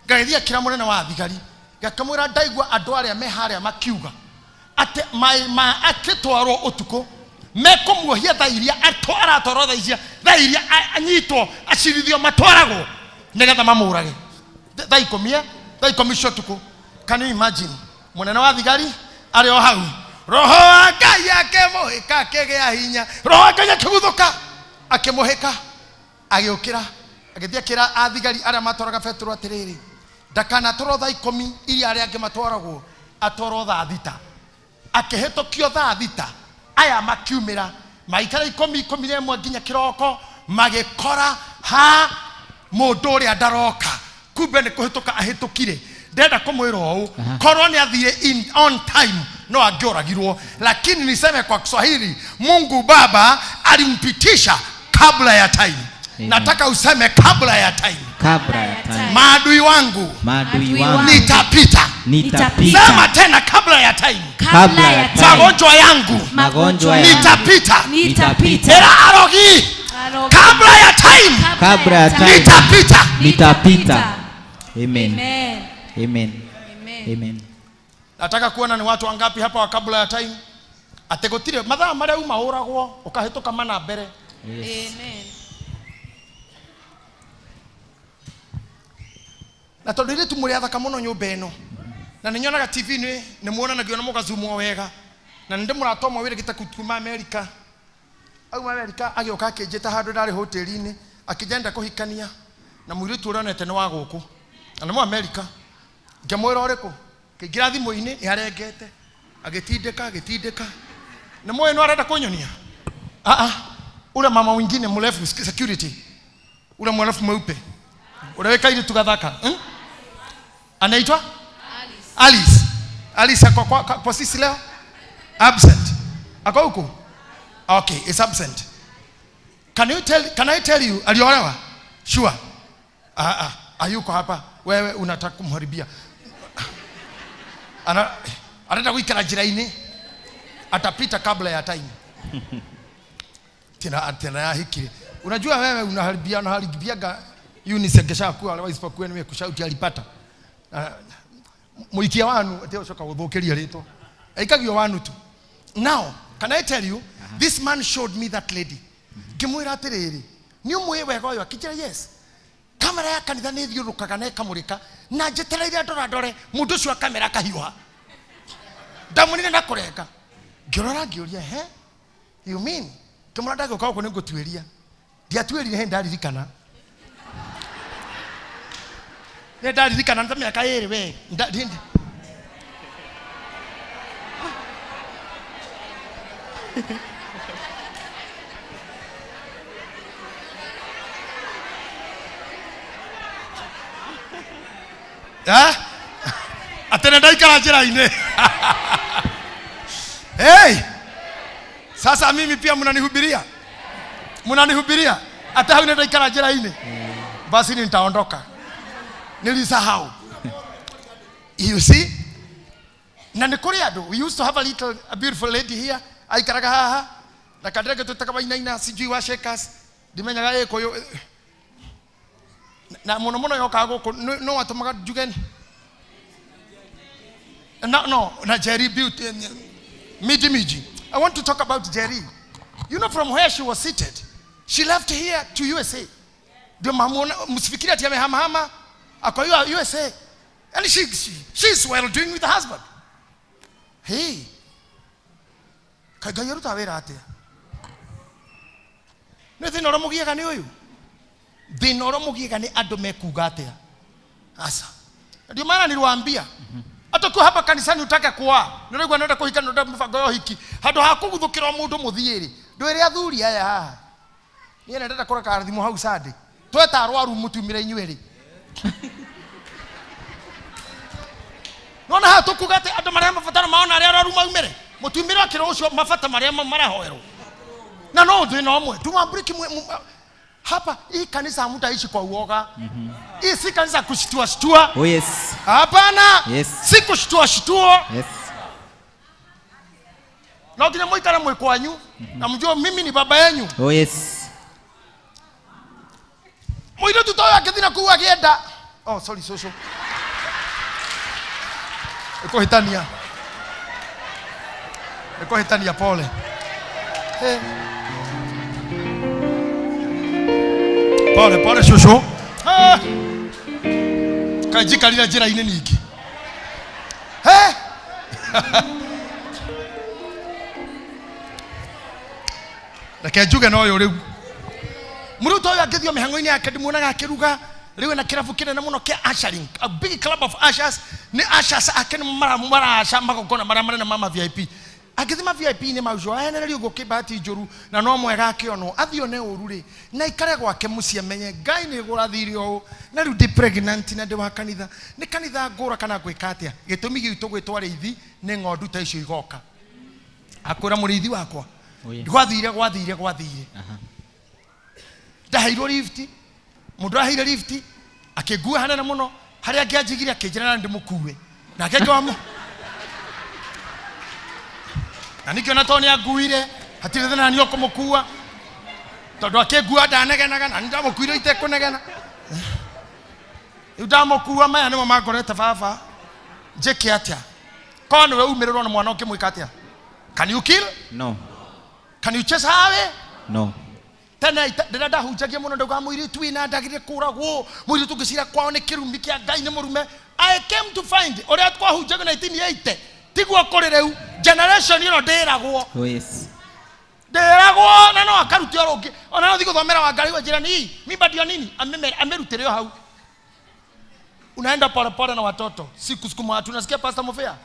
gagĩthiĩ akĩra mũnene wa thigari gakĩmwĩra ndaigua andũ arĩa me harĩa makiuga atĩ ma akĩtwarwo ũtukũ mekũmuohia thaa iria aratwarwo thaa icia thaa iria anyitwo acirithio matwaragwo nĩgetha mamũrage thaa ikũmi thaa ikũmi cia ũtukũ. Can you imagine mũnene wa thigari arĩ o hau roho wa Ngai akĩmũhĩka akĩgĩa hinya roho wa Ngai akĩguthũka akĩmũhĩka agĩũkĩra agĩthiĩ akĩra athigari arĩa matwaraga Petero atĩrĩrĩ ndakanatwarwo thaa ikũmi iria arĩa angĩ matwaragwo atwarwo thaa thita akĩhĩtũkio thaa thita aya makiumĩra maikara ikũmi ikũmi na ĩmwe nginya kĩroko magĩkora ha mũndũ ũrĩa ndaroka kumbe nĩ kũhĩtũka ahĩtũkire ndenda kũmwĩra ũũ korwo nĩ athire in on time no angĩoragirwo lakini niseme kwa Kiswahili Mungu Baba alimpitisha kabla ya time. Amen. Nataka useme kabla ya time. Kabla ya time. Maadui wangu Maadui wangu nitapita. nitapita. Sema tena kabla ya time. Kabla ya time. Magonjwa yangu Magonjwa yangu nitapita. nitapita. Era arogi kabla ya time Kabla ya time nitapita. nitapita. Amen. Amen. Amen. Amen. Nataka kuona ni watu wangapi hapa wa kabla ya time. Ate gutire mathaa maria uma uragwo ukahituka mana mbere. Yes. Amen. Na tondu iritu muri athaka muno nyumba ino na nĩ nyonaga TV-inĩ nĩ muonanagio na mũgazumwo wega na nĩ ndĩmũrata ũmwe wĩrĩgĩte kuma Amerika auma Amerika agĩũka akĩnjĩta handũ ndarĩ hoteli-inĩ akĩnjenda kũhikania na mũirĩtu ũrĩa onete nĩ wa gũkũ na nĩ mũ Amerika ngĩmwĩra ũrĩkũ kĩingĩra thimũ-inĩ nĩ arengete agĩtindĩka agĩtindĩka nĩ mũĩ no arenda kũnyonia ah ah ule mama mwingine mrefu security ule mrefu mweupe ule weka ile tugathaka Anaitwa Alice. Alice ako kwa sisi leo? Absent. Ako huko? Okay, is absent. Can I tell you aliolewa? Sure. Ah ah, hayuko hapa. Wewe unataka kumharibia. Anataka kuikara njira-inĩ. Atapita kabla ya time. Tena tena ya hiki. Unajua wewe unaharibia unaharibiaga Eunice angeshakuwa otherwise pakuwa nimekushauti alipata. Muikia wanu ate ucoka guthukiria ritwa aikagio wanu tu. Now can I tell you this man showed me that lady ngimwira atiriri ni umwe wega uyu akinjira yes kamera ya kanitha ni thiurukaga na ikamurika na njetereire ndora ndore mundu ucio kamera akahiuha ndamunire na kurenga ngirora ngiuria he you mean ngimwira ndagĩũka gũkũ nĩngũtuĩria ndiatuĩrire he ndaririkana nĩ ndaririkana nĩ ta mĩaka ĩrĩ we Atĩ nĩ ndaikara njĩra-inĩ. Hey! Sasa mimi pia mnanihubiria. Mnanihubiria. Hata hau nĩ ndaikara njĩra-inĩ. Basi nitaondoka. Nilisahau. You see? Na nĩ kũrĩ andũ, we used to have a little a beautiful lady here, aikaraga haha na kandege twĩtaga Wainaina, sijui wa Shakers, ndimenyaga Gĩkũyũ na mũno mũno yokaga gũkũ no atũmaga njuge no no na Jerry Beauty Miji Miji. I want to talk about Jerry. You know from where she was seated, she left here to USA. Ndio mamuona, msifikiri ati amehamahama ako USA. And she's well doing with the husband. Hey. Kaĩ Ngai arutaga wĩra atĩa? Nĩ thĩna ũrĩa mũgiaga nĩ ũyũ. Thĩna ũrĩa mũgiaga nĩ andũ mekuga atĩa? Asa. Ndio maana niliwaambia hata ukiwa hapa kanisani utake kuoa, nĩũraigua nĩũrenda kũhika, nĩũrenda mũbango wa ũhiki, handũ ha kũguthũkĩrwo mũndũ mũthiĩ-rĩ, ndwĩre athuri aya haha. Niĩ nĩndĩrenda kũreka thimũ hau Sunday. Tweta arwaru mũtumire inyuĩ-rĩ. Nona haha tũkuga atĩ andũ marĩa mabataro mao na arĩa arwaru maumĩre, mũtumire akĩrwo ũcio mabata marĩa marahoerwo. Na no thĩna ũmwe, tumambũrĩki hapa hii kanisa hamtaishi kwa uoga. Hii si kanisa kushtua shtua. Oh yes. Hapana. Yes. Si kushtua shtua. Yes. Na nginya muikare mwĩ kwanyu na mjue mimi ni baba yenyu. Oh yes. Mũirĩtu ta ũyũ akĩthiĩ na kũu akĩenda. Oh sorry social. Ĩkũhĩtania. Ĩkũhĩtania pole. Hey. Pole pole shosho. Ah. Kajikarira njĩra-inĩ ningĩ. Hey. Reke njuge na ũyũ rĩu. Mũrutwo ũyũ angĩthiĩ mĩhang'o-inĩ yake ndĩmuonaga akĩruga rĩu ena kĩrabu kĩnene mũno kĩa ushering, a big club of ushers. Nĩ ushers ake nĩ maraca magongona marĩa manene ma VIP. Angĩthiĩ ma VIP nĩ maucio ahenererio ũguo kĩbahati njũru na no mwega akĩonwo athiĩ one ũru rĩ na aikare gwake mũciĩ amenye Ngai nĩ gũrathire ũũ na rĩu ndĩ pregnant na ndĩ wa kanitha nĩ kanitha ngũra kana ngwĩka atĩa. Gĩtũmi gitũ gwĩtwo arĩithi nĩ ng'ondu ta icio igoka. Akwĩra mũrĩithi wakwa gwathire gwathire gwathire ndaheirwo lift, mũndũ aheire lift akĩngua hanene mũno harĩa angĩanjigire akĩnjĩra na ndĩmũkue nake ngĩwa na nikĩona tondũ nĩanguire hatirĩ thĩna niĩ ũkũmũkua tondũ akĩngua ndanegenaga na nĩndamũkuire itekũnegena. Rĩu ndamũkua maya nĩmo mangorete baba njĩke atĩa? Korwo nĩwe umĩrĩrwo nĩ mwana ũngĩmwĩka atĩa? Can you kill? No. Can you chase her away? No. Tene ndĩrĩa ndahunjagia mũno ndaugaga mũirĩtu wĩna ndagĩrĩire kũragwo, mũirĩtu ũngĩcira kwao nĩ kĩrumi kĩa Ngai nĩ mũrume. I came to find ũrĩa twahunjagio 1980 tiguo kũrĩ rĩu. Generation ĩno ndĩragwo. Oh yes. Ndĩragwo na no akarutio rũngĩ. Ona no thiĩ gũthomera Wangari wa njĩra ni mimba ndio nini amerutĩre o hau. Unaenda pole pole na watoto, si kusukuma watu. Unasikia Pastor Mufea?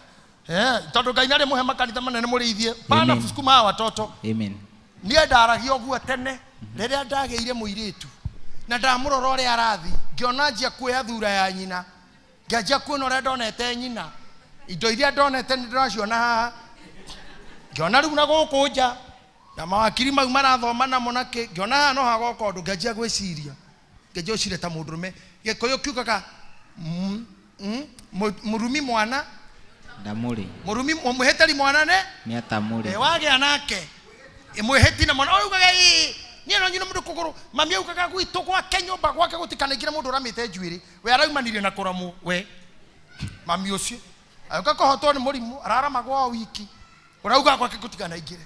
Tondũ Ngai nĩarĩ mũhe makanitha manene mũrĩithie. Pana kusukuma hawa watoto. Amen. Niĩ ndaragia ũguo tene rĩrĩa ndagĩire mũirĩtu na ndamũrora ũrĩa arathi ngĩona njia kuoya thura ya nyina, ngĩanjia kuona ũrĩa ndonete nyina, indo iria ndonete nĩ ndĩraciona haha, ngĩona rĩu na gũkũ nja na mawakiri mau marathoma namo na kĩ, ngĩona haha no hagoka ũndũ, ngĩanjia gwĩciria, ngĩanjia gwĩciria ta mũndũrũme. Gĩkũyũ kiugaga mũrumi mwana ndamũrĩ, mũrumi mwĩhĩtĩri mwana nĩ nĩatamũrĩ, wagĩa nake mwĩhĩti na mwana augaga ĩĩ niĩ no nyine mũndũ kũgũrũ. Mami augaga gwitũ gwake nyũmba gwake gũtikanaingĩre mũndũ ũramĩte njuĩrĩ, we araumanire na kũramwo we mami ũcio agĩũka kũhotwo nĩ mũrimũ araramagwo o wiki ũrauga gwake gũtikanaingĩre.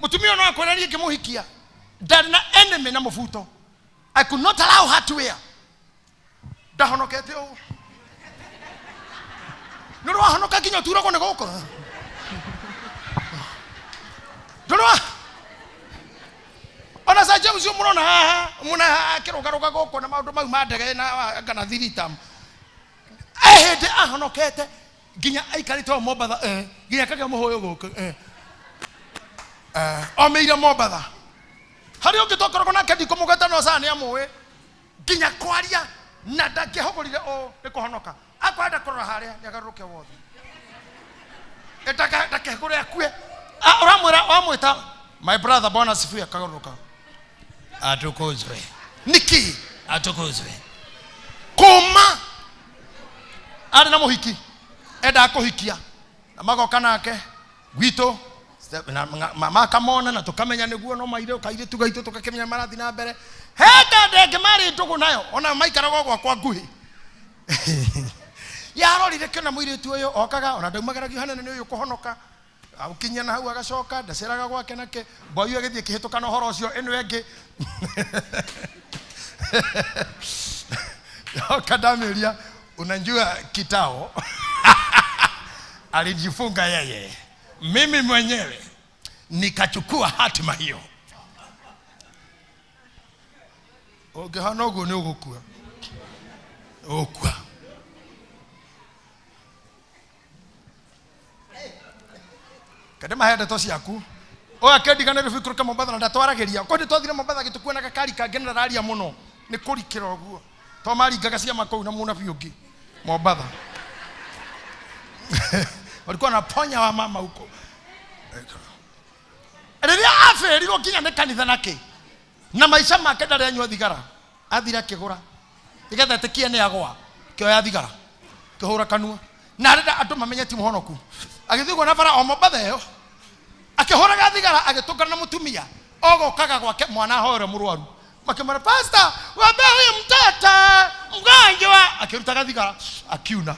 Mũtumia ũyũ no akwĩra niĩ ngĩmũhikia ndarĩ na enemy na mũbuto. I could not allow her to wear. Ndahonokete ũũ nĩ ũrĩ wahonoka nginya ũturagwo nĩ gũkũ ndũrĩ ona Sir James mũrona haha mũna haha akĩrũgarũga gũkũ na maũndũ mau ma ndege na kana thiritam hĩndĩ ahonokete nginya aikarĩte o Mombatha nginya akagĩa mũhũyũ gũkũ omĩire Mombatha harĩ ũngĩ twakoragwo nake ndikũmũgweta no Sir nĩamũĩ nginya kwaria na ndangĩahũgũrire ũũ nĩ kũhonoka akwenda kũrora harĩa nĩagarũrũke wothe ndakehũgũre akue. Ũramwĩra wamwĩta my brother bwana asifiwe akagarũrũka atukuzwe niki atukuzwe koma Arĩ na mũhiki endaga kũhikia na magoka nake gwitũ na makamona na tũkamenya nĩguo no mairĩ kairĩtu gaitũ tũgakĩmenya marathiĩ na mbere. He kanda ĩngĩ marĩ ndũgũ nayo ona maikaraga gwakwa nguhĩ. Yarorire kĩona mũirĩtu ũyũ okaga ona ndaumagaragio hanene nĩ ũyũ kũhonoka aukinya na hau agacoka ndaceraga gwake nake boyu agĩthiĩ kĩhĩtũka na ũhoro ũcio ĩno ĩngĩ. Yoka ndamĩũria unajua kitao alijifunga yeye, mimi mwenyewe nikachukua hatima hiyo. Ũngĩhana ũguo nĩ ũgũkua. Ũgũkua. Kende mahe ndeto ciaku. Oya kendiganĩrwo bikũrũke Mombatha na ndatwaragĩria. Korwo nĩ twathire Mombatha gĩtũkua na gakari kangĩ na ndararia mũno. Nĩ kũrikĩra ũguo. To maringaga ciama kũu na mũnabii ũngĩ Mombatha. Walikuwa wanaponya wa mama huko. Rĩrĩa abĩrirwo nginya nĩ kanitha nake na maica make ndarĩ anyua thigara, athire akĩgũra nĩgetha etĩkie nĩ agwa, kĩoya thigara kĩhũra kanua na arenda andũ mamenye ti mũhonoku. Agĩthiĩ ũguo na bara o Mombatha ĩyo akĩhũraga thigara agĩtũngana na mũtumia ogokaga gwake mwana ahoere mũrwaru, makĩmwĩra pastor wambe huyu mtoto mgonjwa, akĩrutaga thigara akiuna.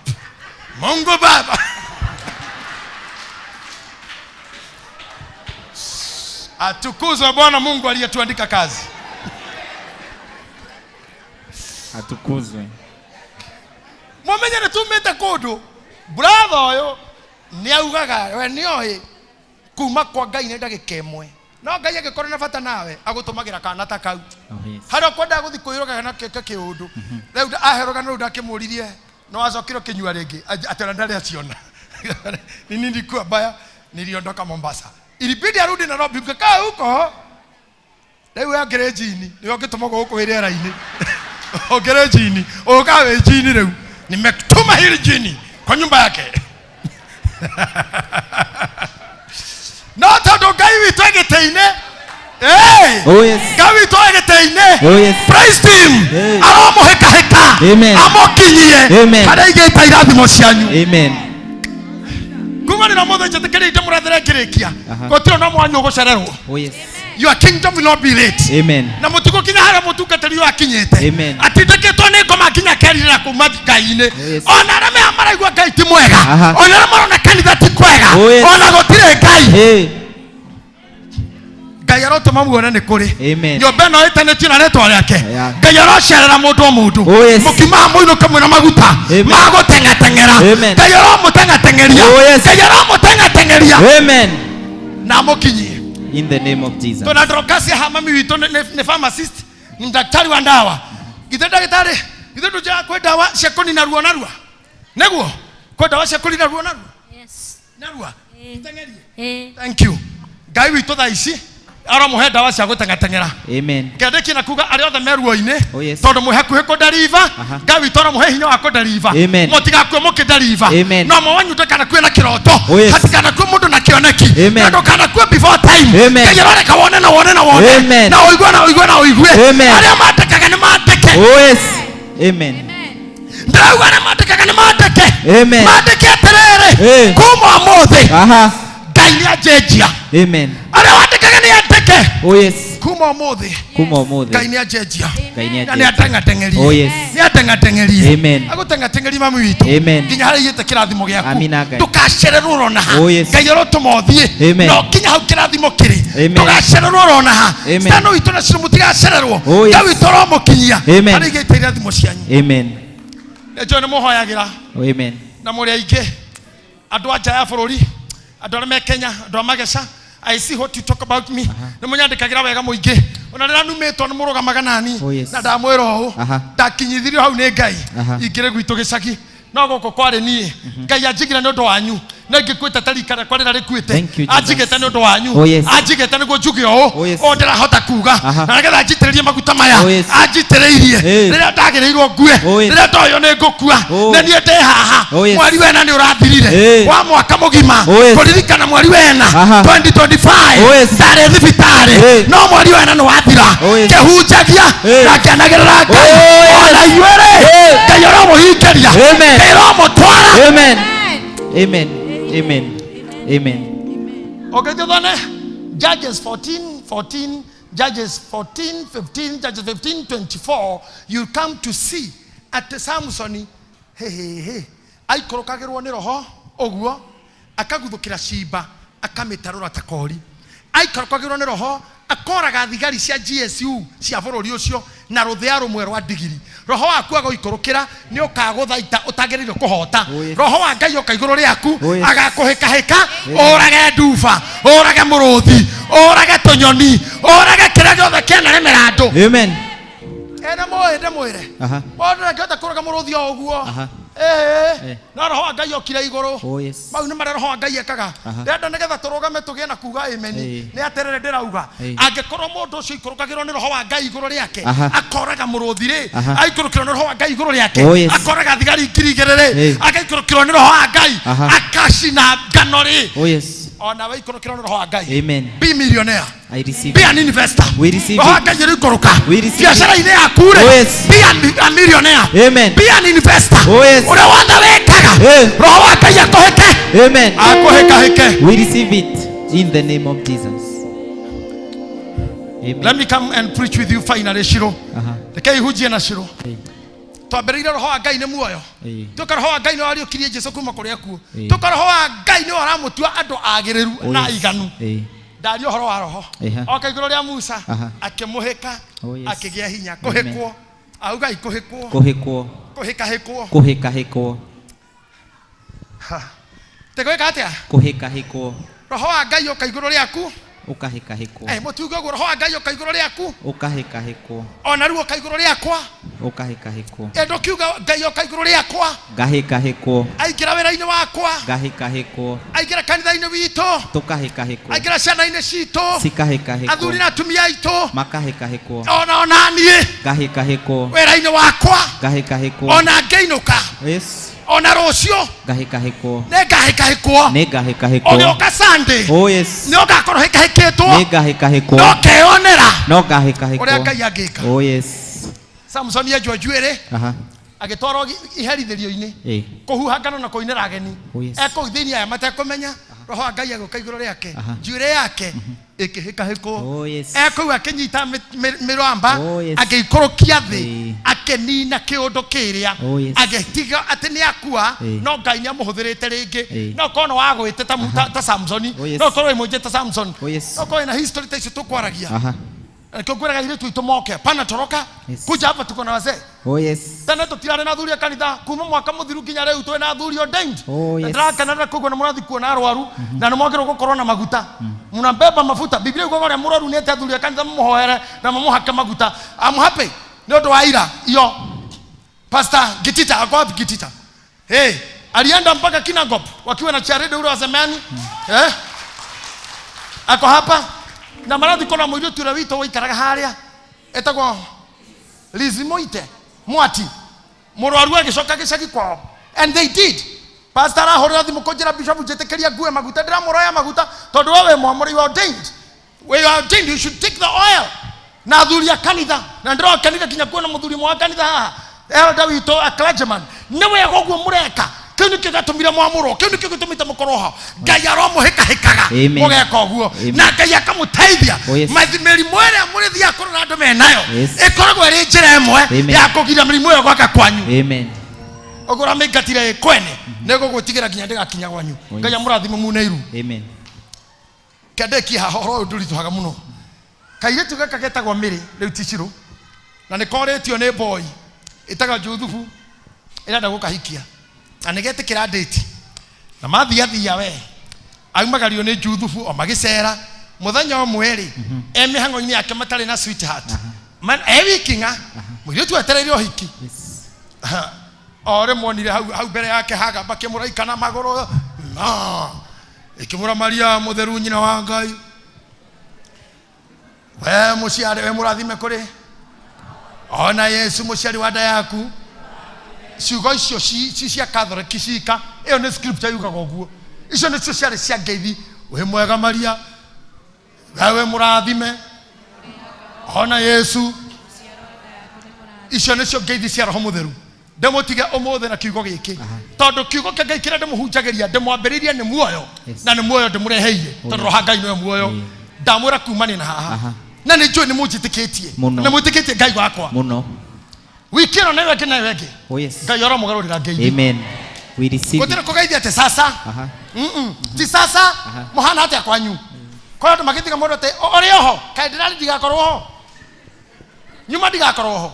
Mungu Baba atukuzwe Bwana Mungu aliyetuandika kazi. Atukuzwe. Mumenye nĩ tumĩte kũndũ brother ũyũ nĩ augaga we nĩoĩ kuma kwa Ngai nĩ ndagĩka ĩmwe, no Ngai angĩkorwo na bata nawe agũtũmagĩra kana ta kau. Harĩa ũkwendaga gũthiĩ kwĩrũgaga na kĩke kĩũndũ rĩu aherũga na rĩu ndakĩmũririe no acokire kĩnyua rĩngĩ atĩ ona ndarĩ aciona. Ni nilikuwa mbaya, niliondoka Mombasa, ilibidi arudi Nairobi ngikaa huko. Rĩu angĩrĩ jini nĩwe ũngĩtũma gũkũ wĩ rĩera-inĩ. Ũngĩrĩ jini ũka wĩ jini rĩu nimetuma hili jini kwa nyumba yake. No tondũ Ngai witũ e gĩtĩ-inĩ. Oh yes. Ngai witũ e gĩtĩ-inĩ. Oh yes. Praise him. Aramũhĩkahĩka. Amen. Amũkinyie Amen. harĩa aigĩte irathimo cianyu. Amen. Kuma nĩ mũthĩ njĩtĩkĩrĩte mũrathĩre ngĩrĩkia gũtirĩ na mwanyu ũgũcererwo. Oh yes. Your kingdom will not be late. Amen. Na mũtigũkinya harĩa mũtungatĩri ũyũ akinyĩte. Amen. Atindĩkĩtwo nĩ ngoma nginya akerirĩra kuma Ngai-inĩ. Oh yes. Ona arĩa me maraigua Ngai ti mwega. Aha. Ona arĩa marona kanitha ti kwega. Oh yes. Ona gũtirĩ Ngai. Hey. Ngai arotũma muone nĩ kũrĩ. Amen. Nyũmba ĩno ĩtanĩtio na rĩtwa rĩake. Yeah. Ngai arocerera mũndũ o mũndũ. Oh yes. Mũkiuma mũinũke mwĩna maguta Amen. ma gũteng'ateng'era. Amen. Ngai aromũteng'ateng'eria. Oh yes. Ngai aromũteng'ateng'eria. Amen. Na amũkinyie. In the name of Jesus. Tuna Dorcas mami witũ nĩ pharmacist, ni daktari wa ndawa. Githĩ ndagĩtarĩ, githĩ ndũnjĩraga kwĩ ndawa cia kũnina ruo narua? Nĩguo? Kwĩ ndawa cia kũnina ruo narua? Yes. Narua? Iteng'erie? Eh. Thank you. Ngai witũ thaa ici aramũhe ndawa cia gũteng'ateng'era. Amen. Ngĩandĩkia na kuga arĩa othe me ruo-inĩ Oh yes. tondũ mwĩ hakuhĩ kũndariva, Aha. Ngai witũ aramũhe hinya wa kũndariva. Amen. Mũtigakue mũkĩndariva. Amen. No mwe wanyu ndakanakue na kĩroto. Oh yes. Hatikanakue mũndũ na kĩoneki. Amen. Na ndũkanakue before time. Amen. Ngai aroreka wone na wone na wone. Amen. Na ũigue na ũigue na ũigue. Amen. Arĩa mandĩkaga nĩ mandĩke. Oh yes. Amen. Ndĩrauga arĩa mandĩkaga nĩ mandĩke. Amen. Mandĩke atĩrĩrĩ. Eh. Kuma ũmũthĩ. Aha. Ngai nĩ anjenjia. Amen. Arĩa wandĩkaga nĩ andĩke. Oh yes. Kuma ũmũthĩ. Kuma ũmũthĩ. Ngai nĩ anjenjia. Ngai nĩ Na nĩ anjenjia. ateng'ateng'erie. Oh yes. Nĩ ateng'ateng'erie. Amen. Agũteng'ateng'erie mami witũ. Amen. Nginya harĩa aigĩte kĩrathimo gĩaku. Amina Ngai. Ndũgacererwo ũrona ha. Oh yes. Ngai arotũma ũthiĩ. Amen. No nginya hau kĩrathimo kĩrĩ. Amen. Ndũgacererwo ũrona ha. Amen. Stano witũ na Ciro mũtigacererwo. Oh yes. Ngai witũ aromũkinyia. Amen. Harĩa aigĩte irathimo cianyu. Amen. Nĩnjũĩ nĩ mũhoyagĩra. Oh, amen. Na mũrĩ aingĩ andũ a nja ya bũrũri, andũ arĩa me Kenya, andũ a Mageca. I see what you talk about me. Nĩ mũnyandĩkagĩra wega mũingĩ. Ona rĩrĩa numĩtwo nĩ mũrũgamaga nani. Oh yes. Na ndamwĩra ũũ. Aha. Ndakinyithirio hau nĩ Ngai. Aha. Ingĩrĩ gwitũ gĩcagi. No gũkũ kwarĩ niĩ. Ngai anjigire nĩ ũndũ wanyu. Na ingĩkuĩte ta rika rĩakwa rĩrĩa rĩkuĩte. Thank you, Jesus. Anjigĩte nĩ ũndũ wanyu. Oh yes. Anjigĩte nĩguo njuge ũũ. Oh yes. Ũũ ndĩrahota kuga. Aha. Na nĩgetha anjitĩrĩrie maguta maya. Oh yes. Anjitĩrĩirie. Hey. Rĩrĩa ndagĩrĩirwo ngue. Oh yes. Rĩrĩa ndoywo nĩ ngũkua. Oh. Na niĩ ndĩ haha. Oh yes. Mweri wena nĩ ũrathirire. Hey. Wa mwaka mũgima. Oh yes. Kũririkana mweri wena. Aha. 2025. Oh yes. Ndarĩ thibitarĩ. Hey. No mweri wena nĩ wathira. Oh yes. Ngĩhunjagia. Hey. Na ngĩanagĩrĩra Ngai. Oh yes. Ona inyuĩ rĩ. Hey. Ngai Ngai ũromũhingĩria. Amen. Ngai ũromũtwara. Amen. Amen. Amen. Amen. Okay, tuthone Judges 14, 14, Judges 14, 15, Judges 15, 24. You come to see at Samson, hey, hey, hey, aikũrũkagĩrwo nĩ roho ũguo akaguthũkĩra cimba akamĩtarũra ta kori. Aikũrũkagĩrwo nĩ roho akoraga thigari cia GSU cia bũrũri ũcio na rũthĩa rũmwe rwa ndigiri. Roho waku agũikũrũkĩra nĩ ũkagũtha ita ũtagĩrĩire kũhota. Roho wa Ngai oka igũrũ rĩaku agakũhĩkahĩka ũrage nduba, ũrage mũrũthi, ũrage tũnyoni, ũrage kĩrĩa gĩothe kĩanaremera andũ. Amen. Ene mũĩ ndĩmwĩre. Aha. Mũndũ ndangĩhota kũraga mũrũthi o ũguo. Aha. Ĩĩ. Eh. No roho wa Ngai okire igũrũ. Oh yes. Mau nĩ marĩa roho wa Ngai ekaga. Aha. Ndĩrenda nĩgetha tũrũgame tũgĩe na kuga amen. Ĩĩ. Nĩ atĩrĩrĩ ndĩrauga. Ĩĩ. Angĩkorwo mũndũ ũcio ikũrũkagĩrwo nĩ roho wa Ngai igũrũ rĩake, Aha. akoraga mũrũthi rĩ, Aha. aikũrũkĩrwo nĩ roho wa Ngai igũrũ rĩake, Oh, yes. akoraga thigari 2000 rĩ, Ĩĩ. agaikũrũkĩrwo nĩ roho wa Ngai, Aha. akacina ngano rĩ. Oh yes. Ona we ikũrũkĩrwo nĩ roho wa Ngai. Amen. Be millionaire. I receive. Be an investor. We receive Roho wa it. Ngai ĩrĩikũrũka. We receive it. Biacara-inĩ yaku rĩ, Oh, yes. be a millionaire. Amen. Be an investor. Oh, yes. Ũrĩa wothe wĩkaga, Eh. roho wa Ngai akũhĩke. Amen. Akũhĩkahĩke. We receive it in the name of Jesus. Amen. Let me come and preach with you finally, Shiro. Aha. Rekei hunjie na Shiro. Ĩĩ. Twambĩrĩire roho wa Ngai nĩ muoyo. Ĩĩ. Tuka roho wa Ngai nĩ wariũkirie Jesu kuma kũrĩa akuũ. Ĩĩ. Tuka roho wa Ngai nĩ ũramũtua andũ agĩrĩru Oh, na yes. aiganu. Ĩĩ. Ndaria ũhoro wa roho. Ĩha. Oka igũrũ rĩa Musa Aha. akĩmũhĩka Oh, yes. akĩgĩa hinya kũhĩkwo. Augai kũhĩkwo. Kũhĩkwo. Kũhĩkahĩkwo. Kũhĩkahĩkwo. Tĩgwĩka atĩa? Kũhĩkahĩkwo. Roho wa Ngai oka igũrũ rĩaku. Ũkahĩkahĩkwo. Eh, mũtiuge ũguo roho wa Ngai oka igũrũ rĩaku. Ũkahĩkahĩkwo. Ona rĩu oka igũrũ rĩakwa. Ũkahĩkahĩkwo. Ĩ ndũkiuga Ngai oka igũrũ rĩakwa. Ngahĩkahĩkwo. Aingĩra wĩra-inĩ wakwa. Ngahĩkahĩkwo. Aingĩra kanitha-inĩ witũ. Tũkahĩkahĩkwo. Aingĩra ciana-inĩ citũ. Cikahĩkahĩkwo. Athuri na atumia aitũ. Makahĩkahĩkwo. Ona ona niĩ Ngahĩkahĩkwo. wĩra-inĩ wakwa. Ngahĩkahĩkwo. Ona ngĩinũka. Yes. Ona rũciũ Ngahĩkahĩkwo. nĩngahĩkahĩkwo. Nĩ ngahĩkahĩkwo. Ũgĩũka Sunday Oh yes. nĩ ũgakorwo hĩkahĩkĩtwo. Nĩ ngahĩkahĩkwo. No keyonera No ngahĩkahĩkwo. ũrĩa Ngai angĩka. Oh yes. Samson enjwo njuĩrĩ Aha. agĩtwarwo iherithĩrio-inĩ Ĩĩ. kũhuha ngano na kũinĩra ageni. Oh, yes. Ekũu thĩinĩ aya matekũmenya roho wa Ngai agĩũka igũrũ rĩake Aha. njuĩrĩ yake ĩkĩhĩkahĩkwo. Oh yes. Ekũu akĩnyita mĩramba Oh, yes. agĩikũrũkia thĩ Ĩĩ. akĩnina kĩũndũ kĩrĩa Oh, yes. agĩtiga atĩ nĩ akua Ĩĩ. no Ngai nĩ amũhũthĩrĩte rĩngĩ Ĩĩ. no korwo nĩ wagwĩte ta Samsoni Oh, yes. no korwo wĩ mũnje ta Samson Oh, yes. no korwo wĩna history ta icio tũkwaragia Aha. Nĩkĩo ngwĩraga airĩtu aitũ moke pana toroka Yes. kuja hapa tuko na wazee Oh yes. tene tũtirarĩ na athuri a kanitha kuma mwaka mũthiru nginya rĩu twĩ na athuri ordained. Oh, Na yes. ndĩrakenera kũigua nĩ mũrathiĩ kuona arwaru na nĩ mwagĩrĩirwo gũkorwo na maguta mnabeba mafuta. Biblia yugaga ũrĩa mũrwaru nĩ ete athuri a kanitha mamũhoere na mamũhake maguta. I'm happy nĩ ũndũ wa ira iyo Pastor Gitita ako wapi Gitita? Hey, alienda mpaka Kinangop wakiwa na charede ule wa zamani. Eh? Ako hapa na marathi kona mũirĩtu ũrĩa witũ waikaraga harĩa etagwo Liz Moite Mwati mũrwaru agĩcoka gĩcagi kwao and they did. Pastor arahũrĩra thimũ kũnjĩra bishop njĩtĩkĩria ngue maguta ndĩramũroya maguta tondũ we wĩ mwamũre, you are ordained. We are ordained, you should take the oil. Na athuri a kanitha na ndĩrokenire nginya kuona mũthuri ũmwe wa kanitha haha elder witũ a clergyman nĩ wega ũguo mũreka kĩu nĩkĩo gĩatũmire mwamũrwo kĩu nĩkĩo gĩtũmĩte mũkorwo ho Ngai aromũhĩkahĩkaga Amen. mũgeka ũguo Amen. na Ngai akamũteithia Oh, yes. mĩrimũ ĩrĩa mũrĩthiaga kũrora andũ menayo Yes. ĩkoragwo ĩrĩ njĩra ĩmwe Amen. ya kũgiria mĩrimũ ĩyo gwaka kwanyu Amen. ũguo ũramĩingatire ĩ kwene nĩgũgwĩtigĩra nginya ndĩgakinya kwanyu Oh, Ngai yes. amũrathime mune iru Amen. kendekie haha ũhoro ũyũ ndũritũhaga mũno kairĩtu gaka getagwo Mĩrĩ rĩu ti Cirũ na nĩ korĩtio nĩ boy ĩtagwo Juthubu ĩrenda gũkahikia na nĩ getĩkĩra ndĩti na mathiathia we aumagario nĩ Juthubu o magĩcera mũthenya ũmwe rĩ e mĩhang'o-inĩ yake matarĩ na sweetheart e wiki ng'a mũirĩtu etereire ũhiki o rĩmwe onire hau mbere yake hagamba kĩmũraika na magũrũ na ĩkĩmũra Maria mũtheru nyina wa Ngai we mũciari we mũrathime kũrĩ ona Yesu mũciari wa nda yaku ciugo icio ci cia Catholic cika ĩyo nĩ scripture yugaga ũguo icio nĩcio ciarĩ cia ngeithi wĩ mwega Maria we mũrathime ona Yesu icio nĩcio ngeithi cia roho mũtheru Ndĩmũtige ũmũthĩ na kiugo gĩkĩ, tondũ kiugo kĩa Ngai kĩrĩa ndĩmũhunjagĩria ndĩmwambĩrĩirie nĩ muoyo, na nĩ muoyo ndĩmũreheire, tondũ roha Ngai nĩwe muoyo. Ndamwĩra kumania na haha, na nĩ njũĩ nĩ mũnjĩtĩkĩtie, Mũno. nĩ mwĩtĩkĩtie Ngai wakwa Muno. Wiki ĩno na ĩyo ĩngĩ na ĩyo ĩngĩ, Oh yes. Ngai aromũgarũrĩra ngeithi. Amen. We receive Gũtirĩ it. kũgeithia atĩ sasa. Ti sasa. Mũhana atĩa kwanyu? Korwo andũ magĩtiga mũndũ atĩ ũrĩ oho, kaĩ ndĩrarĩ ndigakorwo ho, nyuma ndigakorwo ho.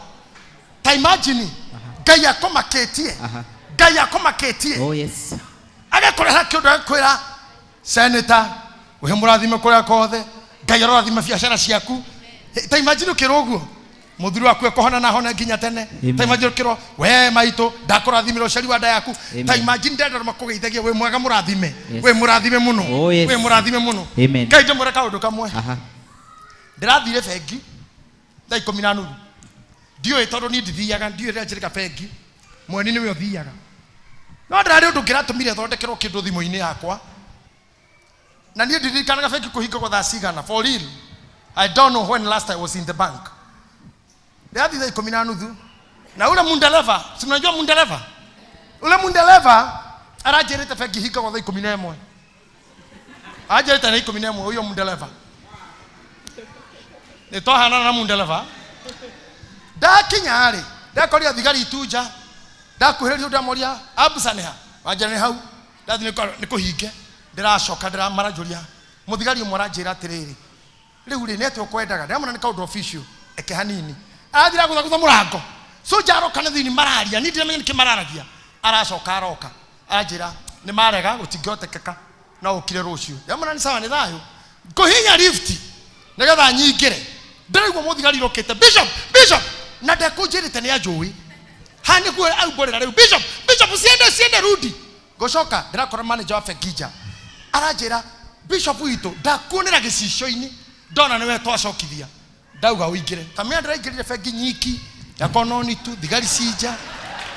Ta imagine Ngai akũmakĩtie, Ngai akũmakĩtie, Oh yes. agakũreha kĩũndũ, agakwĩra seneta ũhe mũrathime kũrĩa kothe, Ngai arorathima biacara ciaku. Ta imagine ũkĩrwo ũguo, mũthuri waku ekũhona na hone nginya tene. Amen. Ta imagine ũkĩrwo we maitũ ndakũrathimĩra ũciari wa nda yaku. Amen. Ta imagine ndenda makũgeithagia wĩ mwega, mũrathime, Yes. wĩ mũrathime mũno, Oh, yes. wĩ mũrathime mũno. Amen. Ngai ndĩmwĩre kaũndũ kamwe. Ndĩrathire bengi thaa 10:30, ndiũĩ tondũ niĩ ndithiaga, ndiũĩ rĩrĩa njĩrĩga bengi, mweni nĩwe ũthiaga, no ndĩrarĩ ũndũ ngĩratũmire thondekerwo kĩndũ thimũ-inĩ yakwa, na niĩ ndirikanaga bengi kũhingagwo thaa cigana. For real, I don't know when last I was in the bank. Ndĩrathiĩ thaa 10:30, na ule mundereva, si mnajua mundereva, ule mundereva aranjĩrĩte bengi hingagwo thaa 11, anjĩrĩte na 11. Ũyũ mundereva nĩ twahanana na mundereva. Ndakinya rĩ, ndakorire thigari itunja, ndakuhĩrĩria, ndamoria abusa nĩ ha, wanjĩra nĩ hau. Ndathiĩ nĩ kũhinge, ndĩracoka ndĩramaranjũria, mũthigari ũmwe aranjĩra atĩrĩrĩ, rĩu rĩ nĩ atĩa ũkwendaga? Ndĩramwĩra nĩ kaũndũ official eke hanini. Arathira gũthagũtha mũrango, soja aroka na thĩinĩ mararia, niĩ ndiramenya nĩkĩ mararagia. Aracoka aroka aranjĩra nĩ marega, gũtingĩhotekeka, no ũkire rũciũ. Ndĩramwĩra nĩ sawa, nĩ thayũ. Ngũhihinya lift nĩgetha nyingĩre, ndĩraigua mũthigari rokĩte, "Bishop, bishop," na ndekũnjĩrĩte nĩ anjũĩ ha nĩguo aumbũrĩra rĩu, "Bishop, bishop, siende, siende, rudi." Ngũcoka ndĩrakora manager wa bengi nja, aranjĩra, "Bishop witũ, ndakuonera gĩcicio-inĩ, ndona nĩwe twacokithia, ndauga ũingĩre." Kamĩa ndĩraingĩrire bengi nyiki, ndakorwo tu thigari cinja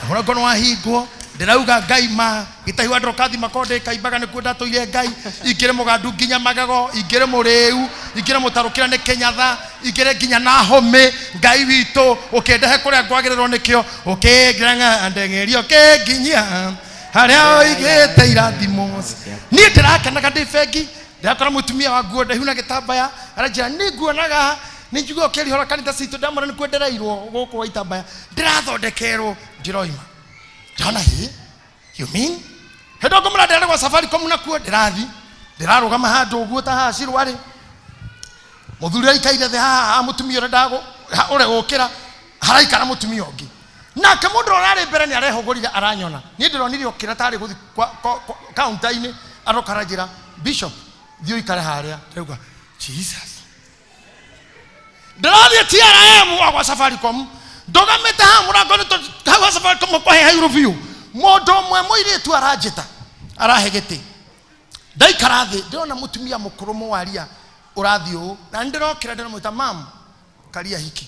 na mũrango nĩ wahingwo. Ndĩrauga Ngai ma gĩtahi wa ndrokathi makonde kaimbaga nĩkuo ndatũire. Ngai ingĩre mũgandu nginya magego, ingĩre mũrĩu, ingĩre mũtarũkĩra nĩ Kĩnyatha, ingĩre nginya na hũmĩ. Ngai witũ ũkĩndehe kũrĩa ngwagĩrĩrwo nĩkĩo, ũkĩngĩra ndeng'erio, ũkĩnginyia harĩa ũigĩte irathimo. Niĩ ndĩrakenaga ndĩ bengi, ndĩrakora mũtumia wa nguo ndaihu na gĩtambaya, aranjĩra, "Nĩ nguonaga, nĩ njigua ũkĩrihũra kanitha citũ." Ndamwĩra nĩ kwendereirwo gũkũ wa itambaya ndĩrathondekerwo. Ndĩroima ndona hĩ, you mean hĩndĩ ngũmũra ndĩrarĩ gwa Safaricom, nakuo ndĩrathi ndĩrarũgama handũ ũguo ta haha cirwarĩ, mũthuri aikaire thĩ haha haha, mũtumia ũrĩa ndagũ ũrĩa gũkĩra haraikara mũtumia ũngĩ, nake mũndũ ũrĩa ũrarĩ mbere nĩ arehũgũrire aranyona. Niĩ ndĩronire okĩra tarĩ gũthi counter-inĩ, aroka aranjĩra, "Bishop, thiĩ ũikare harĩa." Ndĩrauga, "Jesus." Ndĩrathiĩ TRM wa gwa Safaricom, ndũgamĩte haha mũrango-inĩ tondũ hau ha Safaricom kwahe hairũ biũ. Mũndũ ũmwe mũirĩtu aranjĩta, arahe gĩtĩ, ndaikara thĩ, ndĩrona mũtumia mũkũrũ mũwaria ũrathiĩ ũũ, na nĩ ndĩrokĩra ndĩramwĩta, "Mam, karia hiki."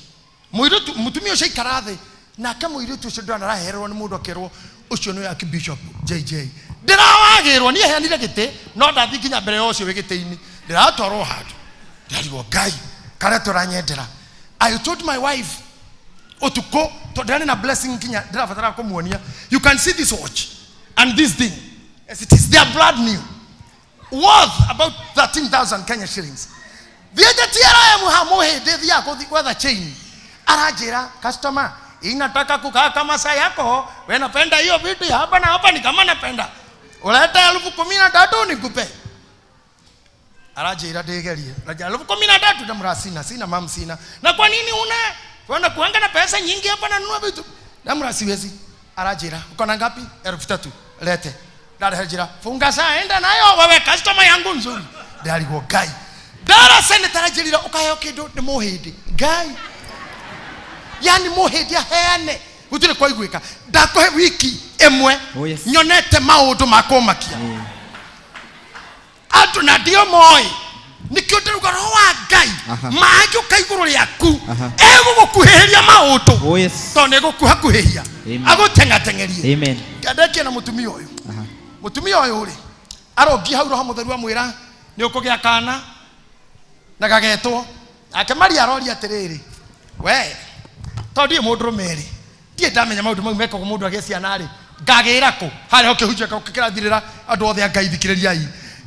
Mũirĩtu mũtumia ũcio aikara thĩ, nake mũirĩtu ũcio ndĩrona arahererwo nĩ mũndũ, akerwo ũcio nĩwe Archbishop JJ. Ndĩrawagĩrwo niĩ heanire gĩtĩ, no ndathiĩ nginya mbere ya ũcio wĩ gĩtĩ-inĩ, ndĩratwarwo handũ, ndĩrarigwo Ngai karĩa tũranyendera. I told my wife ũtukũ tondũ ndĩrarĩ na blessing nginya ndĩrabatara kũmuonia. You can see this watch and this thing as it is, they are brand new, worth about 13,000 Kenya shillings. Thiĩte TRM ha mũhĩndĩ thiaga gũthi gwetha chain, aranjĩra, "Customer, inataka kukaa kama saa yako, we napenda hiyo vitu ya hapa na hapa, ni kama napenda ulete 13,000 nikupe." Aranjĩra ndĩgerie, aranjĩra 13,000. Ndamũra, "Sina, sina mam, sina." "Na kwa nini una wenda kuanga na pesa nyingi hapa nanunua vitu?" Ndamũra, "Siwezi." Aranjĩra, "Uko na ngapi?" "3,000." "Lete." Ndarehe, njĩra, "Funga saa, enda nayo, wewe customer yangu nzuri." Ndarigwo Ngai ndara senator aranjĩrire ũkaheo kĩndũ nĩ mũhĩndĩ. Ngai, yani mũhĩndĩ aheane gũtirĩ kwaiguĩka. Ndakũhe wiki ĩmwe, Oh, yes. nyonete maũndũ ma kũmakia andũ na ndio moĩ nĩkĩo ndĩrauga roho wa Ngai mangĩũka igũrũ rĩaku, egũgũkuhĩhĩria maũndũ, Oh, yes. tondũ nĩ egũkuhakuhĩhia, Amen. agũteng'ateng'erie. Amen. Ndekie na mũtumia ũyũ. Mũtumia ũyũ rĩ, arongi hau roho mũtheru amwĩra nĩ ũkũgĩa kana na gagetwo nake Maria. Aroria atĩrĩrĩ, we tondũ ndiĩ mũndũrũme rĩ, Ndiĩ ndamenya maũndũ mau mekagwo mũndũ agĩe ciana rĩ, ngagĩra kũ? Harĩa ho kĩhunjio kĩrathirĩra andũ othe a Ngai thikĩrĩriai.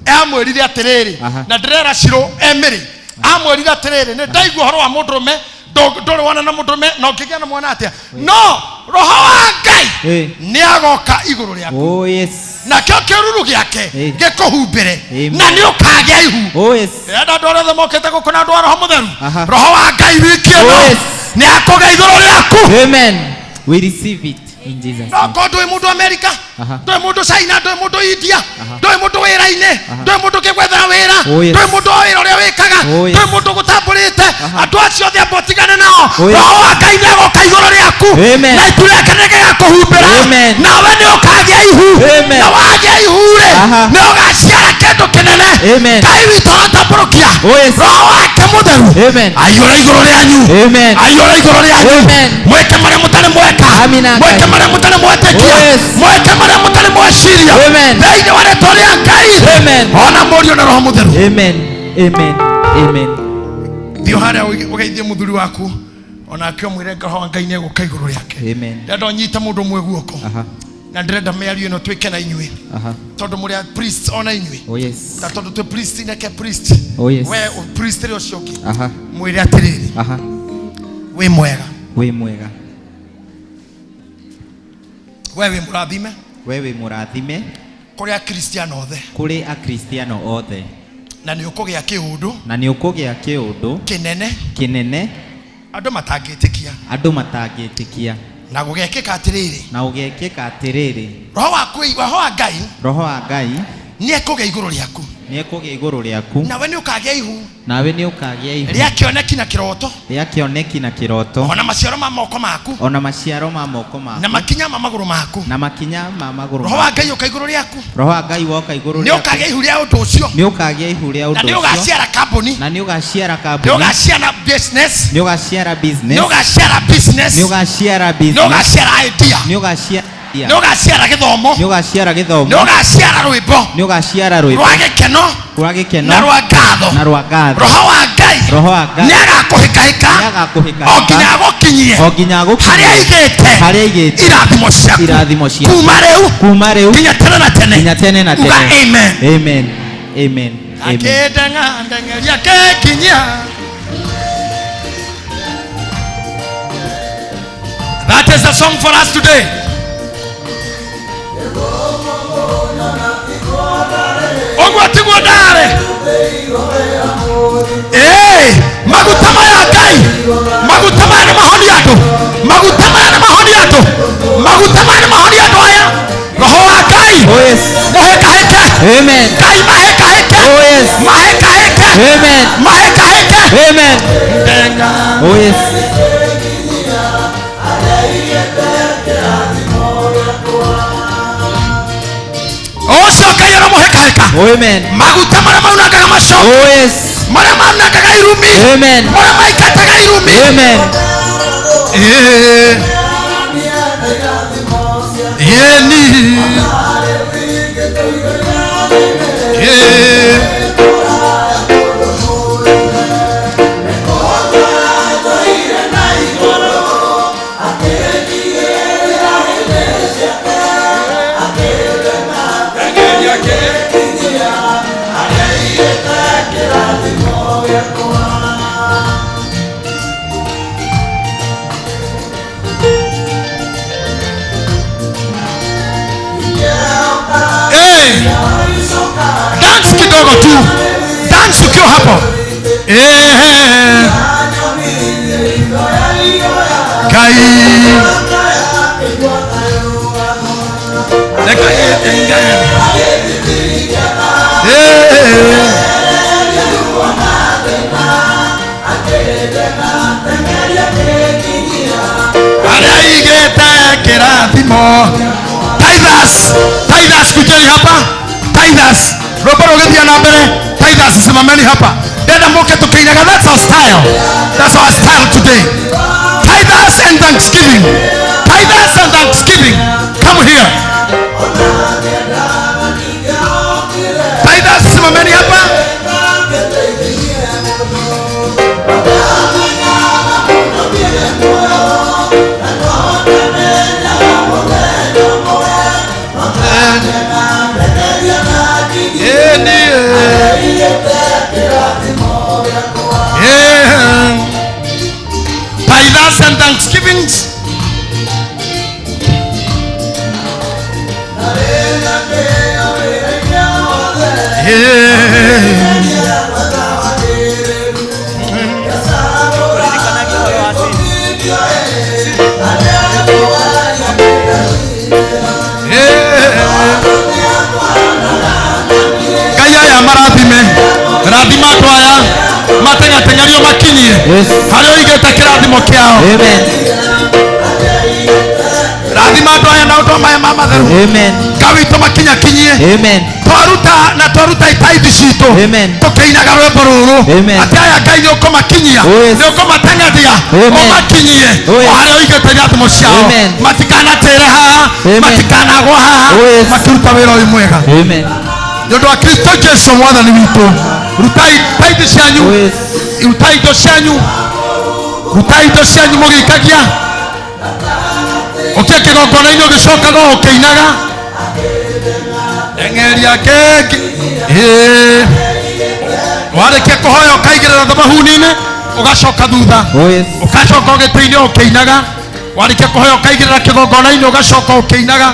Amwĩrire atĩrĩrĩ, na ndĩrera Shiro Emily, amwĩrire atĩrĩrĩ, nĩ ndaigua ũhoro wa mũndũrũme, ndũrĩ wona na mũndũrũme na ũngĩgĩa na mwana atĩa? No roho wa Ngai nĩ agoka igũrũ rĩaku. Oh yes. Nakĩo kĩruru gĩake gĩkũhumbĩre na nĩ ũkagĩa ihu. Oh yes. Ndĩrenda andũ arĩa othe mokĩte gũkũ na andũ a roho mũtheru. Aha. Roho wa Ngai wiki ĩno nĩ akũgĩa igũrũ rĩaku. Amen. We receive it in Jesus No name. korwo ndũĩ mũndũ Amerika, Aha. ndũĩ mũndũ China, ndũĩ mũndũ India, Aha. ndũĩ mũndũ wĩra-inĩ, Aha. ndũĩ mũndũ ũkĩgwethera wĩra, Oh, yes. ndũĩ mũndũ wa wĩra ũrĩa wĩkaga, Oh, yes. ndũĩ mũndũ ũgũtambũrĩte, andũ acio othe amba ũtigane nao. Oh, yes. Roho wa Ngai nĩ agoka igũrũ rĩaku Amen. na itu rĩake nĩ rĩgakũhumbĩra, Amen. nawe nĩ ũkagĩa ihu, Amen. na wagĩa ihu-rĩ, Aha. nĩ ũgaciara kĩndũ kĩnene. Amen. Ngai witũ aratambũrũkia Oh yes. roho wake mũtheru Amen. aiyũre igũrũ rĩanyu, Amen. aiyũre igũrũ rĩanyu, Amen. mwĩke marĩa mũtarĩ mweka, Amina, mwĩke Ngai. marĩa mũtarĩ mwetĩkia, Oh, yes. mwĩke marĩa mũtarĩ mweciria Amen. thĩinĩ wa rĩtwa rĩa Ngai, Amen. ona Mũriũ na Roho Mũtheru. Amen. Amen. Amen. Thiĩ harĩa ũgeithie mũthuri waku onake ũmwĩre roho wa Ngai nĩ egũka igũrũ rĩake. Amen. Ndĩrenda ũnyite mũndũ ũmwe guoko Aha. na ndĩrenda mĩario ĩno twĩke na inyuĩ Aha. tondũ mũrĩ a priest ona inyuĩ Oh yes. na tondũ twĩ priest neke priest Oh yes. we priest rĩ ũcio ũngĩ Aha. mwĩre atĩrĩrĩ, Aha. wĩ mwega, Wĩ mwega. we wĩ mũrathime We wĩ mũrathime kũrĩ akristiano othe kũrĩ akristiano othe na nĩ ũkũgĩa kĩũndũ na nĩ ũkũgĩa kĩũndũ kĩnene kĩnene andũ matangĩtĩkia andũ matangĩtĩkia na gũgekĩka atĩrĩrĩ, na ũgekĩka atĩrĩrĩ, roho waku, roho wa Ngai roho wa Ngai nĩ ekũgĩa igũrũ rĩaku nĩ ekũgĩa igũrũ rĩaku nawe nĩ ũkagĩa ihu nawe nĩ ũkagĩa ihu rĩa kĩoneki na kĩroto rĩa kĩoneki na kĩroto ona maciaro ma moko maku ona maciaro ma moko na maku makinya ma magũrũ maku. na makinya ma magũrũ Roho wa maku. Ngai ũka igũrũ rĩaku Roho wa Ngai woka igũrũ nĩ rĩaku ũkagĩa ihu rĩa ũndũ ũcio nĩ ũkagĩa ihu rĩa na ũndũ nĩ ũcio ũgaciara kambuni, na nĩ ũgaciara nĩ kambuni ũgaciara business, nĩ ũgaciara business nĩ ũgaciara business, nĩ ũgaciara nĩ business ũgaciara idea, nĩ ũgaciara nĩ ũgaciara gĩthomo, nĩ ũgaciara nĩ gĩthomo ũgaciara rwĩmbo nĩ ũgaciara rwĩmbo rwa gĩkeno rwa gĩkeno na rwa ngatho. na rwa ngatho. Roho wa Ngai Roho wa Ngai nĩ agakũhĩkahĩka nĩ agakũhĩkahĩka o nginya agũkinyie o nginya agũkinyie harĩa aigĩte harĩa aigĩte irathimo ciaku irathimo ciaku kuma rĩu kuma rĩu nginya tene na tene. nginya tene na Uga tene. amen. Amen. Amen. Amen. Akĩndeng'andeng'eria kĩkinyia. That is the song for us today. Ũguo tiguo ndarĩ. Maguta maya Ngai, maguta maya nĩ mahonia andũ, maguta maya nĩ mahonia andũ, maguta maya nĩ mahonia andũ aya. Roho wa Ngai Oh yes. mũhĩkahĩke. Amen. Ngai mahĩkahĩke. Oh yes. Mahĩkahĩke. Amen. Mahĩkahĩke. Amen. Ndenga. Oh yes. Ũcio Ngai aramũhĩkahĩka. Amen. Maguta marĩa maunangaga macoki, Oh yes. marĩa maunangaga irumi, Amen. marĩa maingataga irumi. Amen. Yeni. Hey. Dance kidogo tu, dance ukiwa hapo. Kai. Harĩa aigĩte kĩrathimo. Tithers, tithers, kujeni hapa. Tithers, rwĩmbo rũgĩthiĩ na mbere. Tithers, simameni hapa. Dada moke tukiinaga. That's our style. That's our style today. Tithers and thanksgiving. Tithers and thanksgiving. Come here. Tithers, simameni hapa. Ngai aya marathime rathima andũ aya mateng'ateng'erio makinyie harĩa ũigĩte kĩrathimo kĩao. Rathima andũ aya na ũndũ maya ma matheru. Ngai witũ makinyakinyie. Twaruta na twaruta itaithi citũ tũkĩinaga rwĩmbo rũrũ atĩ aya Ngai nĩ ũkũmakinyia, nĩ ũkũmateng'eria ũmakinyie o harĩa ũigĩte irathimo ciao, matikanatĩre haha, matikanagwa haha, makĩruta wĩra ũyũ mwega nĩ ũndũ wa Kristo Jesu mwathani witũ. Rutai taithi cianyu, rutai indo cianyu, rutai indo cianyu mũgĩikagia ũkĩa kĩgongona-inĩ ũgĩcokaga ũkĩinaga eng'eria keki warĩkia kũhoya ũkaigĩrĩra thabahuni-inĩ ũgacoka thutha ũgacoka ũgĩtĩ-inĩ ũkĩinaga, warĩkia kũhoya ũkaigĩrĩra kĩgongona-inĩ ũgacoka ũkĩinaga.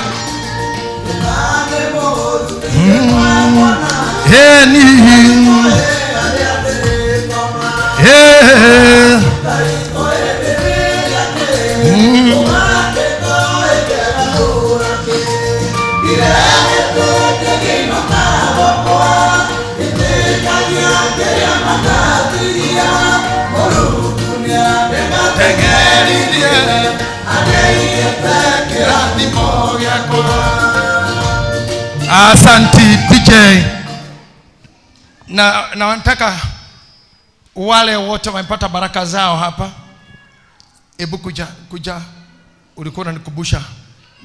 Asante DJ. Na nataka wale wote wamepata baraka zao hapa, hebu kuja kuja, ulikuwa unanikumbusha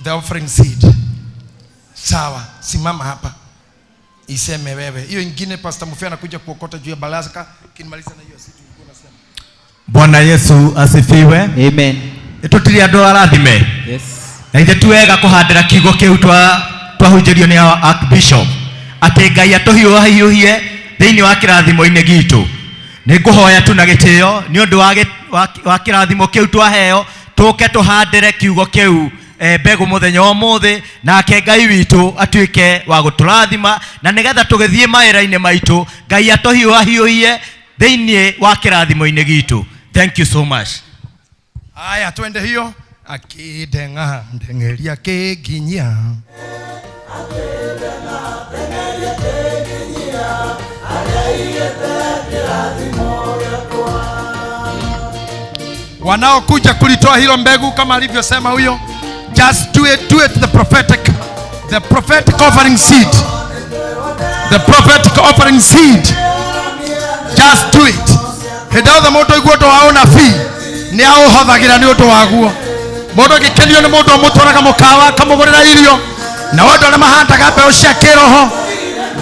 the offering seed. Sawa, simama hapa iseme wewe. Hiyo ingine Pastor Mufia anakuja kuokota juu ya baraka, kinimaliza na hiyo seed ulikuwa unasema. Bwana Yesu asifiwe. Amen. Tutiri andu arathime. Yes. Na ithe tu wega kuhandira kiugo kiu twahunjĩrio nĩ Archbishop atĩ Ngai atũhiũhahiũhie thĩinĩ wa kĩrathimo-inĩ gitũ. Nĩ ngũhoya tu na gĩtĩo nĩ ũndũ wa kĩrathimo kĩu twaheo, tũke tũhandĩre kiugo kĩu mbegũ mũthenya wa ũmũthĩ, nake Ngai witũ atuĩke wa gũtũrathima, na nĩgetha tũgĩthiĩ mawĩra-inĩ maitũ Ngai atũhiũhahiũhie thĩinĩ wa kĩrathimo-inĩ gitũ. Thank you so much. Aya, twende hiyo akidenga ndengeria keginya. Wanaokuja kulitoa hilo mbegu kama alivyosema huyo, just do it, do it, the prophetic offering seed, the prophetic offering seed, just do it. Hĩndĩ yothe mũndũ aigua ũndũ wa ũnabii nĩ aũhothagira nĩ ũndũ waguo. Mũndũ angĩkenio nĩ mũndũ amũtwaraga mũkawa akamũgũrĩra irio, na andũ arĩa mahandaga mbeũ cia kĩroho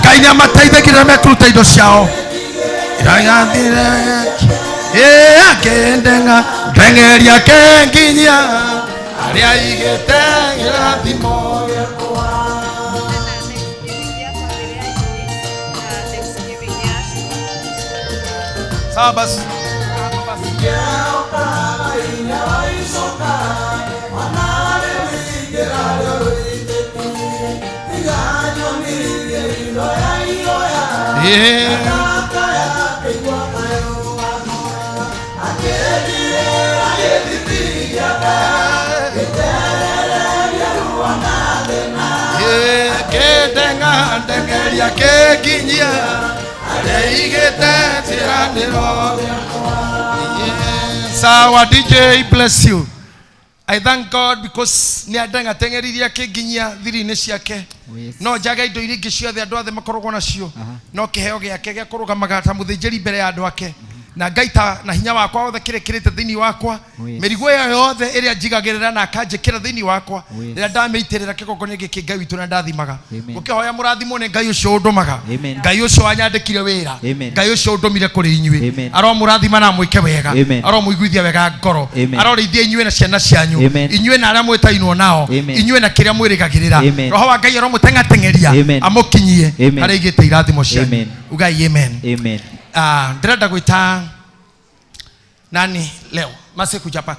Ngai nĩ amateithagia mekũruta indo ciao. Akĩndenga ndengeria kenginya arĩa aigĩte kĩrathimo gĩakwa. Sawa basi. Sawa DJ, bless you. I thank God because ni adenga tengeriria kinginyia thiri-inĩ ciake. No njaga indo iria ingĩ ciothe andũ othe makoragwo nacio, no kĩheo gĩake gĩa kũrũgamaga ta mũthĩnjĩri mbere ya andũ ake, na ngaita na hinya wakwa wothe kĩrĩa kĩrĩte thĩinĩ wakwa, mĩrigo ĩyo yothe ĩrĩa njigagĩrĩra na akanjĩkĩra thĩinĩ wakwa, rĩrĩa ndamĩitĩrĩra kĩgongona gĩkĩ Ngai witũ na ndathimaga. Ũkĩhoya mũrathimwo nĩ Ngai ũcio ũndũmaga, Ngai ũcio wanyandĩkire wĩra, Ngai ũcio ũndũmire kũrĩ inyuĩ. Aromũrathima na amwĩke wega, aromũiguithia wega ngoro, arorĩithia inyuĩ na ciana cianyu, inyuĩ na arĩa mwĩtainwo nao, inyuĩ na kĩrĩa mwĩrĩgagĩrĩra. Roho wa Ngai aromũteng'ateng'eria amũkinyie harĩa aigĩte irathimo cianyu. Ugai amen. Amen. Ndĩrenda gwĩta nani leo? Mase kuja hapa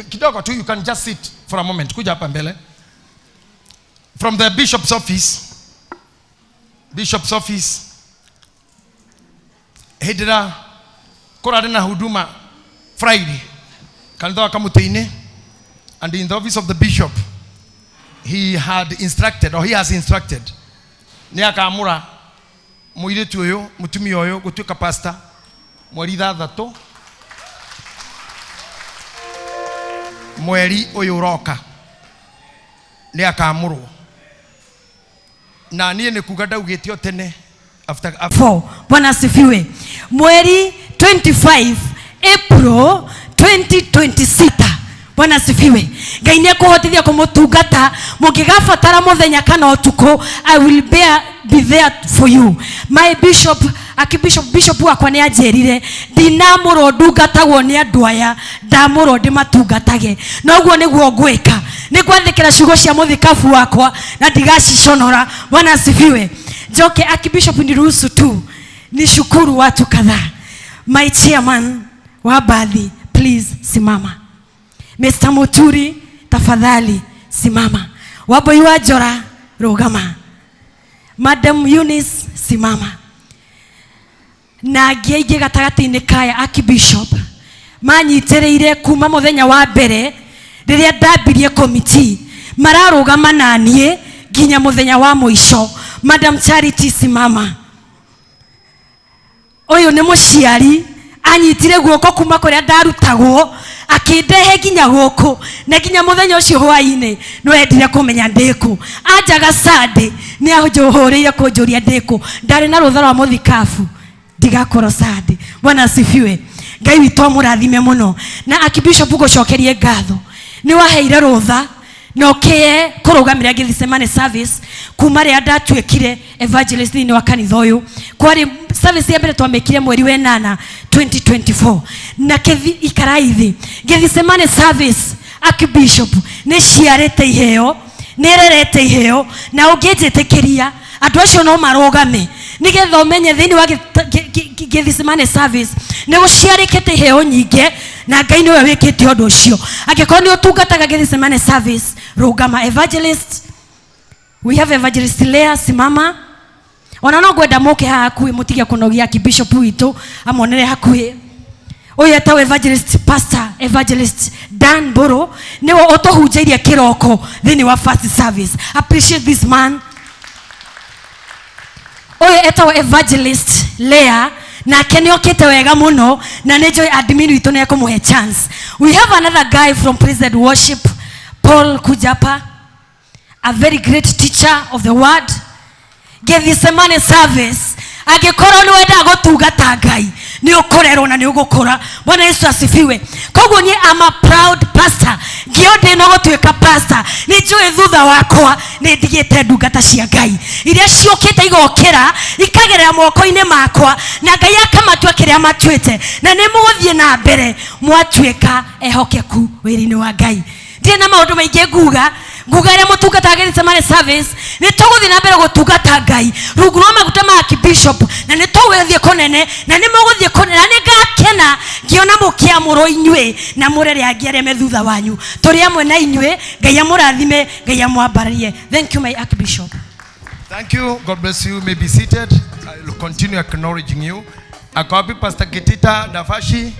kidogo tu, you can just sit for a moment. Kuja hapa mbele. From the bishop's office. Bishop's office. Hĩndĩ ĩrĩa kũrarĩ na huduma Friday kanitha wa Kamũtĩ-inĩ, and in the office of the bishop he had instructed, or he has instructed, nĩ akamũra mũirĩtu ũyũ, mũtumia ũyũ gũtuĩka pastor mweri 6 mweri ũyũ ũroka nĩ akamũrwo. Na niĩ nĩ kuga ndaugĩte o tene after 4. Bwana asifiwe. Mweri 25 April 2026. Bwana asifiwe. Ngai nĩ ekũhotithia kũmũtungata mũngĩgabatara mũthenya kana ũtukũ, I will be there for you. My bishop, akibishop, bishop wakwa nĩ anjĩrire ndinamũrwo ndungatagwo nĩ andũ aya, ndamũrwo ndĩmatungatage. Noguo nĩguo ngwĩka, nĩ ngwathĩkĩra ciugo cia mũthikabu wakwa na ndigaciconora. Bwana asifiwe. Njoke akibishop, niruhusu tu nishukuru watu kadhaa. My chairman wa baadhi, please simama. Mr. Muturi, tafadhali simama. Waboi wa Njora, rũgama. Madam Eunice, simama. Na angĩ aingĩ gatagatĩ-inĩ kaya Archbishop manyitĩrĩire kuma mũthenya wa mbere rĩrĩa ndambirie committee, mararũgama na niĩ nginya mũthenya wa mũico. Madam Charity, simama. Ũyũ nĩ mũciari anyitire guoko kuma kũrĩa ndarutagwo akĩndehe nginya gũkũ, na nginya mũthenya ũcio hwaĩ-inĩ no endire kũmenya ndĩkũ. Anjaga Sunday nĩ anjũhũrĩire kũnjũria ndĩkũ, ndarĩ na rũtha rwa mũthikabu ndigakorwo Sunday. Bwana asifiwe. Ngai witũ amũrathime mũno. Na Archbishop ngũcokerie ngatho, nĩ waheire rũtha na ũkĩe kũrũgamĩrĩra Gethsemane service kuma rĩrĩa ndatuĩkire evangelist thĩinĩ wa kanitha ũyũ. Kwarĩ service ya mbere twamĩkire mweri wa 8 2024 na kĩthi ikaraithi Gethsemane service Archbishop nĩ ciarĩte iheo, nĩ ĩrerete iheo, na ũngĩnjĩtĩkĩria andũ acio no marũgame nĩgetha ũmenye thĩinĩ wa Gethsemane service nĩ gũciarĩkĩte iheo nyingĩ na Ngai nĩwe wĩkĩte ũndũ ũcio. Angĩkorwo nĩ ũtungataga Gethsemane service, rũgama. Evangelist, we have Evangelist Leah, simama. Ona no ngwenda mũke haha hakuhĩ mũtige kũnogia Archbishop witũ amonere hakuhĩ. Ũyũ etagwo Evangelist Pastor Evangelist Dan Mbũrũ, nĩwe ũtũhunjĩirie kĩroko thĩinĩ wa first service. Appreciate this man. Ũyũ etagwo Evangelist Leah, nake nĩ okĩte wega mũno na nĩ njũĩ admin witũ nĩ ekũmũhe chance. We have another guy from Praise and Worship, Paul Kujapa, a very great teacher of the word. Gethsemane service, angĩkorwo nĩ wendaga gũtungata Ngai nĩ ũkũrerwo na nĩ ũgũkũra. Bwana Yesu asifiwe. Koguo niĩ am a proud pastor, ngĩo ndĩ no gũtuĩka pastor, nĩ njũĩ thutha wakwa nĩ ndigĩte ndungata cia Ngai iria ciũkĩte igokĩra ikagerera moko-inĩ makwa, na Ngai akamatua kĩrĩa matuĩte, na nĩ mũgũthiĩ na mbere mwatuĩka ehokeku wĩra-inĩ wa Ngai. Ndirĩ na maũndũ maingĩ nguga, nguga arĩa mũtungataga Gethsemane service nĩ tũgũthiĩ na mbere gũtungata Ngai rungu rwa maguta ma Archbishop, na nĩ tũgũthiĩ kũnene, na nĩ mũgũthiĩ kũnene, na nĩ ngakena ngĩona mũkĩamũrwo inyuĩ na mũrere angĩ arĩa me thutha wanyu. Tũrĩ hamwe na inyuĩ. Ngai amũrathime, Ngai amwambararie. Thank you, my Archbishop. Thank you. God bless you. You may be seated. I will continue acknowledging you. Akawapi Pastor Getita Dafashi.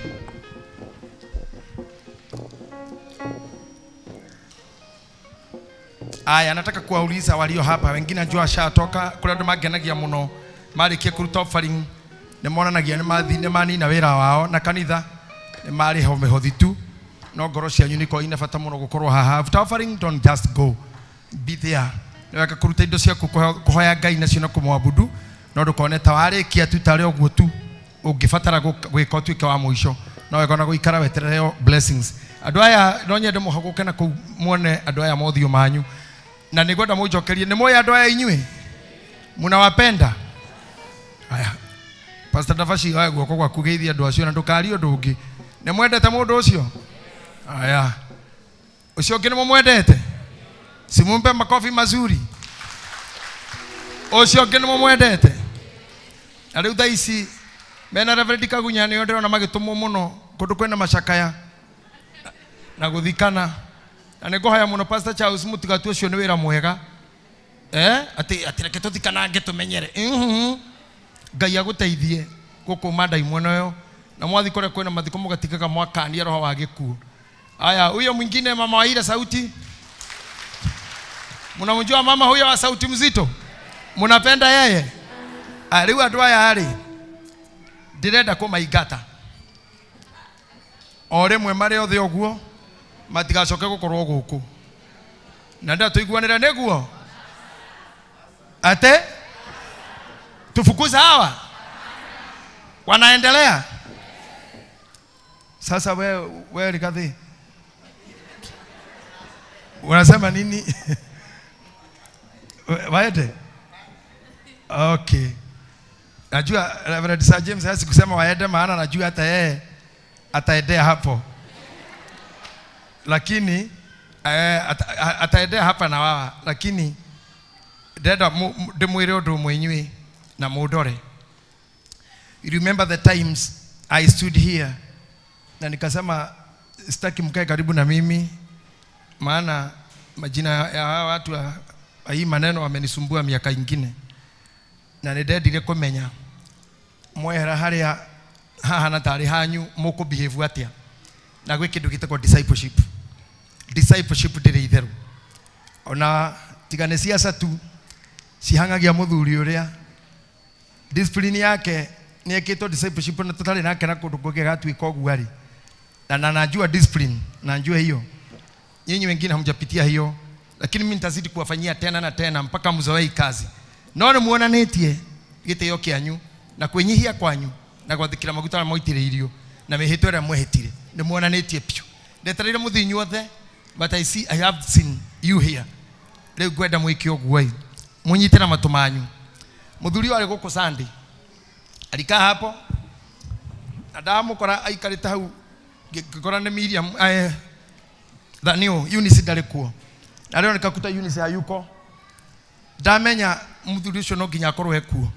Aya, nataka kuwauliza walio hapa, wengine najua washatoka. Kuna andũ mangenagia mũno marĩkia kũruta offering, nĩ monanagia nĩ manina wĩra wao na kanitha, nĩ marĩha mĩhothi tu, no ngoro cianyu nĩ ikoragwo ina bata mũno gũkorwo haha. After offering, don't just go, be there. Nĩ wega kũruta indo ciaku kũhoya Ngai nacio na kũmwabudu, no ndũkone ta warĩkia tu tarĩ ũguo tu ũngĩbatara gwĩka ũtuĩke wa mũico. No wega ona gũikara weterere blessings. Andũ aya no nyende mũhagũke na kũu muone andũ aya mothiũ manyu, na nĩngwenda mũnjokerie. Nĩ mũĩ andũ aya inyuĩ? Mũnawapenda? Aya, Pastor Dafashi, oya guoko gwaku geithie andũ acio na ndũkarie ũndũ ũngĩ. Nĩ mwendete mũndũ ũcio? Aya, ũcio ũngĩ nĩ mũmwendete? Simumpe makofi mazuri. Ũcio ũngĩ nĩ mũmwendete? Na rĩu thaa ici mena Reverend Kagunya nĩo ndĩrona magĩtũmwo mũno kũndũ kwĩna macakaya na gũthikana. Na nĩ ngũhoya mũno Pastor Charles mũtigatue ũcio nĩ wĩra mwega. Atĩ reke tũthikanange tũmenyere. Ngai agũteithie. Gũkũma ndaimono ĩyo na mwathi kũrĩa kwĩna mathiko mũgatikaga mwakania roho wa gĩkuũ. Aya, huyo mwingine mama wa ile sauti, mnamjua mama huyo wa sauti mzito? Mnapenda yeye? Aya, rĩu andũ aya rĩ, ndĩrenda kũmaingata o rĩmwe marĩ othe ũguo, matigacoke gũkorwo gũkũ, na ndĩra tũiguanĩre nĩguo ate tufukuze hawa wanaendelea. Sasa we Rigathi, unasema nini? Waende? Okay. Najua Reverend Sir James hawezi kusema waende, maana najua hata yeye ataendea hapo, lakini ataendea hapa na wawa, lakini ndenda ndimwire undu ũmwe inyuĩ na mũndore. You remember the times I stood here na nikasema sitaki mkae karibu na mimi, maana majina ya hawa watu wa hii maneno wamenisumbua miaka ingine, na nĩndendire kũmenya mwehera harĩa haha na tarĩ hanyu mũkũ behave atĩa, na gwĩ kĩndũ gĩtagwo discipleship. Discipleship ndĩrĩ itherũ, ona tiga nĩ ciaca tu cihang'agia mũthuri ũrĩa discipline yake nĩ ekĩtwo discipleship na tũtarĩ nake na kũndũ kũngĩ gatuĩka ũguo rĩ, na najua discipline, najua hiyo. Nyinyi wengine hamjapitia hiyo, lakini mimi nitazidi kuwafanyia tena na tena mpaka mzoee kazi. No nĩ muonanĩtie gĩtĩo kĩanyu na kwĩnyihia kwanyu na gwathĩkĩra maguta marĩa mwaitĩrĩirio na mĩhĩtwa ĩrĩa mwehĩtire, nĩ muonanĩtie piũ. Ndetereire mũthiĩ inyuothe, but I see I have seen you here. Rĩu ngwenda mwĩke ũguo ĩ, mũnyite na matũ manyu. Mũthuri ũyũ arĩ gũkũ Sunday, alikaa hapo na ndamũkora aikarĩte hau, ngĩkora nĩ Miriam, Daniel, Eunice ndarĩ kuo, na rĩo nĩkakuta Eunice hayuko. Ndamenya mũthuri ũcio no nginya akorwo ekuo.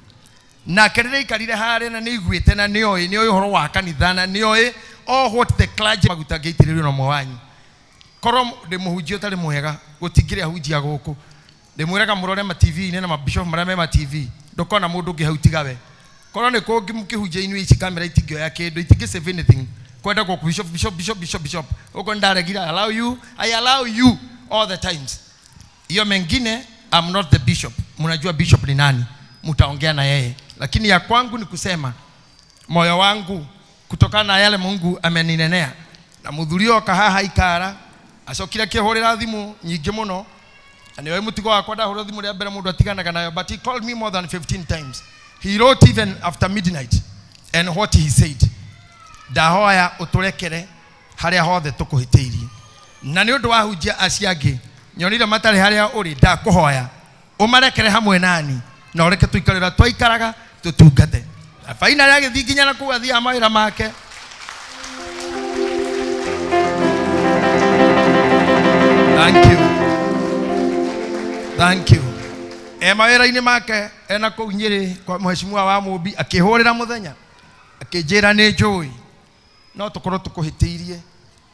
Nake rĩrĩa aikarire harĩa na nĩaiguĩte na nĩoĩ, nĩoĩ ũhoro wa kanitha na nĩoĩ all what the clergy maguta ngĩitĩrĩrio na ũmwe wanyu. Korwo ndĩ mũhunjia ũtarĩ mwega, gũtingĩrĩ ahunjia gũkũ. Ndĩmwĩraga mũrore ma TV-inĩ na mabishop marĩa me ma TV, ndũkona mũndũ ũngĩ hau tiga we. Korwo nĩ kũngĩ mũkĩhunjia inyuĩ ici kamera itingĩoya kĩndũ, itingĩ save anything. Kwenda gũkũ bishop, bishop, bishop, bishop, bishop. Ũguo nĩndaregire, I allow you, I allow you all the times. Hiyo mengine, I'm not the bishop. Mnajua bishop ni nani, mtaongea na yeye. Lakini ya kwangu ni kusema moyo wangu kutokana na yale Mungu ameninenea. Na mũthuri oka haha ikara, acokire akĩhũrĩra thimũ nyingĩ mũno. Na nĩwe mũtigo wakwa ndahũrĩra thimũ rĩa mbere mũndũ atiganaga nayo, but he called me more than 15 times. He wrote even after midnight, and what he said, ndahoya ũtũrekere harĩa hothe tũkũhĩtĩirie. Na nĩ ũndũ wa hunjia acio angĩ nyonire matarĩ harĩa ũrĩ, ndakũhoya ũmarekere hamwe nani, na ũreke tũikare ũrĩa twaikaraga tũtungate. Na finally agĩthiĩ nginya na kũu athiaga mawĩra make. Thank you. Thank you. E mawĩra-inĩ make ena kũu Nyĩrĩ kwa mheshimiwa wa Mũmbi, akĩhũrĩra mũthenya akĩnjĩra nĩ njũĩ no tũkorwo tũkũhĩtĩirie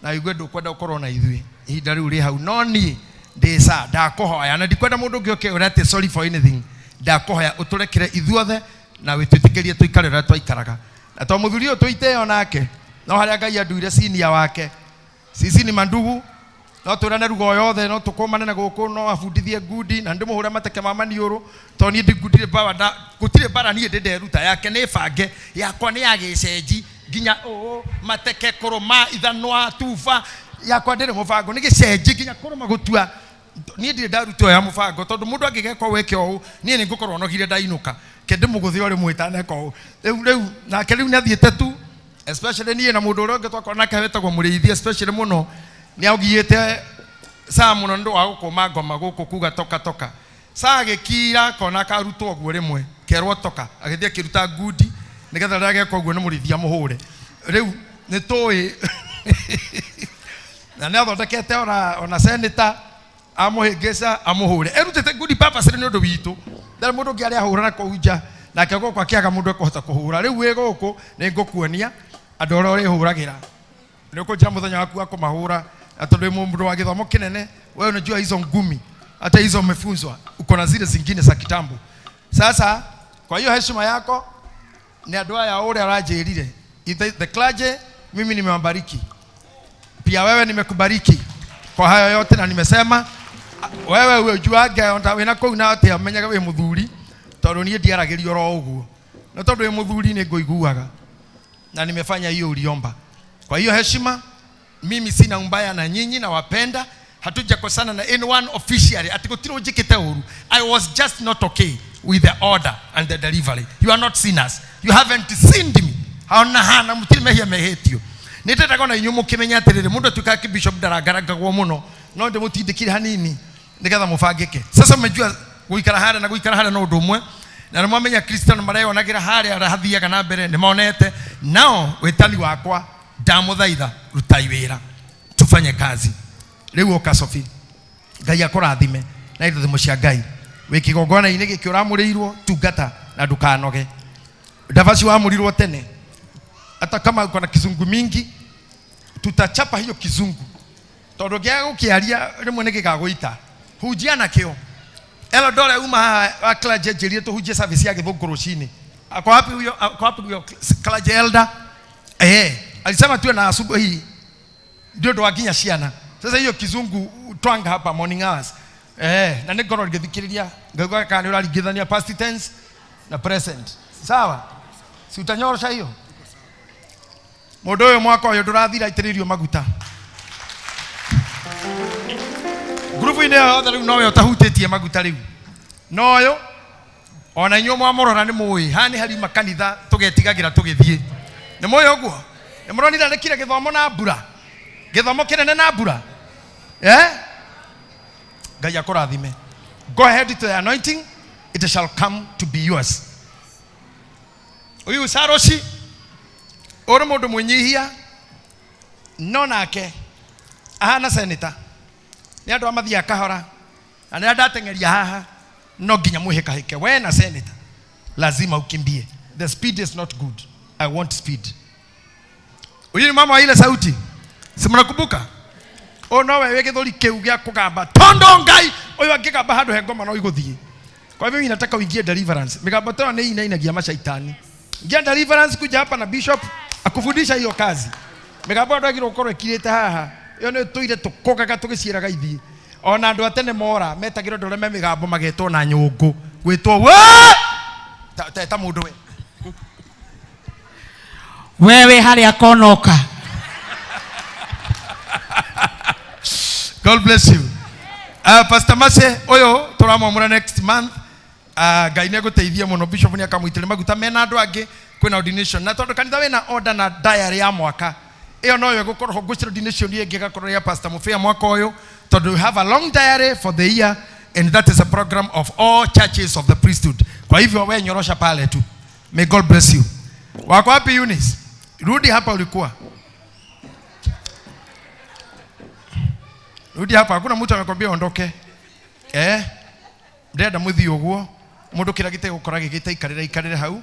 na igue ndũkwenda ũkorwo na ithuĩ ihinda rĩu rĩ hau, no niĩ ndĩ ca ndakũhoya na ndikwenda mũndũ ũngĩ oke ũre atĩ sorry for anything, ndakũhoya ũtũrekere ithuothe na wĩtwĩtĩkĩrie tũikare ũrĩa twaikaraga. Na to mũthuri ũyũ tũitĩo nake, no harĩa Ngai anduire senior wake, sisi ni mandugu, no twĩrane ruga o yothe, no tũkũmane na gũkũ, no abundithie ngundi na ndĩmũhũre mateke ma maniũrũ, tondũ niĩ ndingundire bara, gũtirĩ bara niĩ ndĩ nderuta, yake nĩ bange, yakwa nĩ ya gĩcenji, nginya ũũ mateke kũrũma ithanwa tuba, yakwa ndĩrĩ mũbango, nĩ gĩcenji nginya kũrũma gũtua. Niĩ ndirĩ ndaruta ya mũbango, tondũ mũndũ angĩgeka weke ũũ, niĩ nĩ ngũkorwo nogire ndainũka, ke ndĩmũgũthe o rĩmwe itaneka ũũ. Rĩu, rĩu, nake rĩu nĩathiĩte tu, especially niĩ na mũndũ ũrĩa ũngĩ twakorwo nake wetagwo mũrĩithi, especially mũno nĩaugiyĩte saa mũno nĩ ũndũ wa gũkũma ngoma gũkũ kuga toka toka. Saa agĩkira kona akarutwo ũguo rĩmwe, kerwo toka, agĩthiĩ akĩruta ngundi nĩgetha rĩrĩa ageka ũguo nĩ mũrĩithi amũhũre. Rĩu nĩ tũĩ na nĩathondekete ona senator amũhĩngĩca amũhũre, erutĩte ngundi purposely nĩ ũndũ witũ. Ndarĩ mũndũ ũngĩ arĩa ahũra na kũu nja, nake gũkũ akĩaga mũndũ ekũhota kũhũra. Rĩu wĩ gũkũ nĩ ngũkuonia andũ arĩa ũrĩhũragĩra, nĩ ũkũnjĩra mũthenya waku wa kũmahũra, na tondũ wĩ mũndũ wa gĩthomo kĩnene, wewe unajua hizo ngumi, hata hizo umefunzwa, uko na zile zingine za kitambo. Sasa kwa hiyo heshima yako Nĩ andũ aya ũrĩa aranjĩrire. The clergy mimi nimewabariki. Pia wewe nimekubariki kwa hayo yote na nimesema wewe uwe ujuange onda wĩna kũu na atĩa menyaga wĩ mũthuri tondũ niĩ ndiaragĩrio oro ũguo. Na tondũ wĩ mũthuri nĩ ngũiguaga. Na nimefanya hiyo uliomba. Kwa hiyo heshima, mimi sina umbaya na nyinyi na wapenda. Hatujakosana na anyone officially. Ati gũtirĩ ũnjĩkĩte ũru. I was just not okay with the order and the delivery. You are not sinners. You haven't sinned me. Haona hana mũtirĩ mehia mehĩtio. Nĩ ndendaga ona inyuĩ mũkĩmenya atĩrĩrĩ, mũndũ atuĩkaga kĩbishop ndarangarangagwo mũno, no ndĩmũtindĩkire hanini nĩgetha mũbangĩke. Sasa mmejua gũikara harĩa na gũikara harĩa no ũndũ ũmwe. Na nĩ mwamenya Kristiano mareyonagĩra harĩa arĩa hathiaga na mbere nĩ monete. Nao wĩtani wakwa ndamũthaitha rutai wĩra tufanye kazi. Rĩu ũka Sophie, Ngai akũrathime na irathimo cia Ngai. Wĩ kĩgongona-inĩ gĩkĩ ũramũrĩirwo, tungata na ndũkanoge. Ndavaci wamũrirwo tene, hata kama uko na kizungu mingi tutachapa hiyo kizungu tondũ ngĩaga gũkĩaria rĩmwe nĩ gĩgagũita. Hunjia nakĩo. Elo dole uma haha wa clergy njĩrire tũhunjie service ya gĩthũngũ rũcinĩ. Ako wapi huyo? Ako wapi huyo clergy elder? Alisema tuwe na asubuhi ndio ndo wakinya ciana. Sasa hiyo kizungu twanga hapa morning hours. Na nĩ ngorwo ngĩthikĩrĩria ngaigua kana nĩ ũraringithania past tense na present. Sawa? Si utanyorosha hiyo? Mũndũ ũyũ mwaka ũyũ ndũrathira aitĩrĩirio maguta. Ngurubu-inĩ ĩyo yothe rĩu nowe ũtahutĩtie maguta rĩu. Noyũ ona inyuĩ mwamũrora nĩ mũĩ haha nĩ hariuma kanitha tũgetigagĩra tũgĩthiĩ. Nĩ mũĩ ũguo? Nĩ mũronire nĩkire gĩthomo na mbura? Gĩthomo kĩnene na mbura? Ngai akũrathime. Go ahead to the anointing, it shall come to be yours. Ũyũ Saroshi ũrĩ mũndũ mwĩnyihia no nake ahana senator. Nĩ andũ amathiaga kahora na nĩ ndateng'eria haha no nginya mwĩhĩkahĩke. We na senator lazima ukimbie. The speed is not good. I want speed. Huyu ni mama wa ile sauti. Si mnakumbuka? O no wewe gĩthũri kĩu gĩa kũgamba tondo Ngai ũyũ angĩgamba handũ he ngoma no igũthiĩ. Kwa hivyo inataka uingie deliverance. Mĩgambo ta ĩyo nĩ inainagia mashaitani. Ingia deliverance kuja hapa na bishop akufundisha hiyo kazi. Mĩgambo ndagĩrĩirwo gũkorwo ĩkirĩte haha. Ĩyo nĩ tũire tũkũgaga tũgĩciĩraga ithiĩ. Ona andũ a tene mora metagĩrwo andũ arĩa me mĩgambo magetwo na nyũngũ. Gwĩtwo we ta mũndũ we. Wewe harĩa konoka. God bless you. Pastor Mase ũyũ tũramwamũra next month. Ngai nĩ egũteithia mũno. Bishop nĩ akamũitĩrĩria maguta mena andũ angĩ kwĩna ordination. Na tondũ kanitha wĩna order na diary ya mwaka ĩyo noyo ĩgũkorwo ngwĩciria ordination ĩngĩ ĩgakorwo ya Pastor Mufia mwaka ũyũ tondũ we have a long diary for the year and that is a program of all churches of the priesthood. Kwa hivyo we nyorosha pale tu. May God bless you. Wako wapi Eunice? Rudi hapa ulikuwa. Rudi hapa, hakuna mtu amekwambia ondoke. Ndenda muthi uguo. Mundu kira gite gukora gigite ikarira ikarire hau.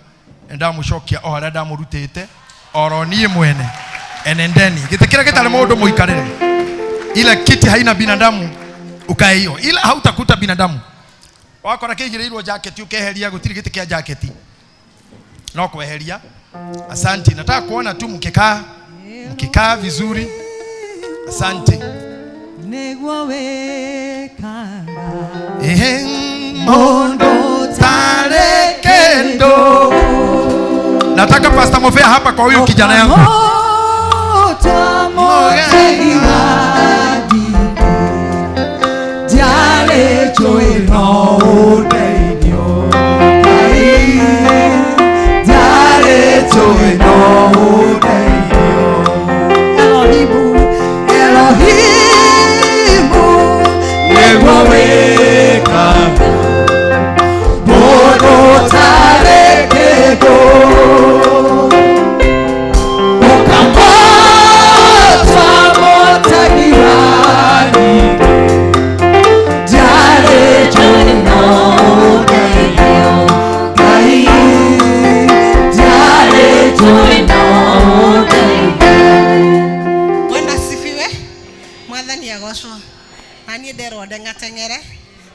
Ndamucokia o haria ndamurutite oro nie mwene. Enendeni. Gite kira gitari mundu muikarire. Ila kiti haina binadamu ukae hiyo. Ila hautakuta binadamu. Wakora kigirirwo jacket ukeheria gutiri giti kia jacket. No kweheria. Asante. Nataka kuona tu mkikaa vizuri. Asante. Nĩguo wĩkaga Mundu tarĩ kĩndũ. Nataka Pastor Mofea hapa kwa huyu kijana yangu.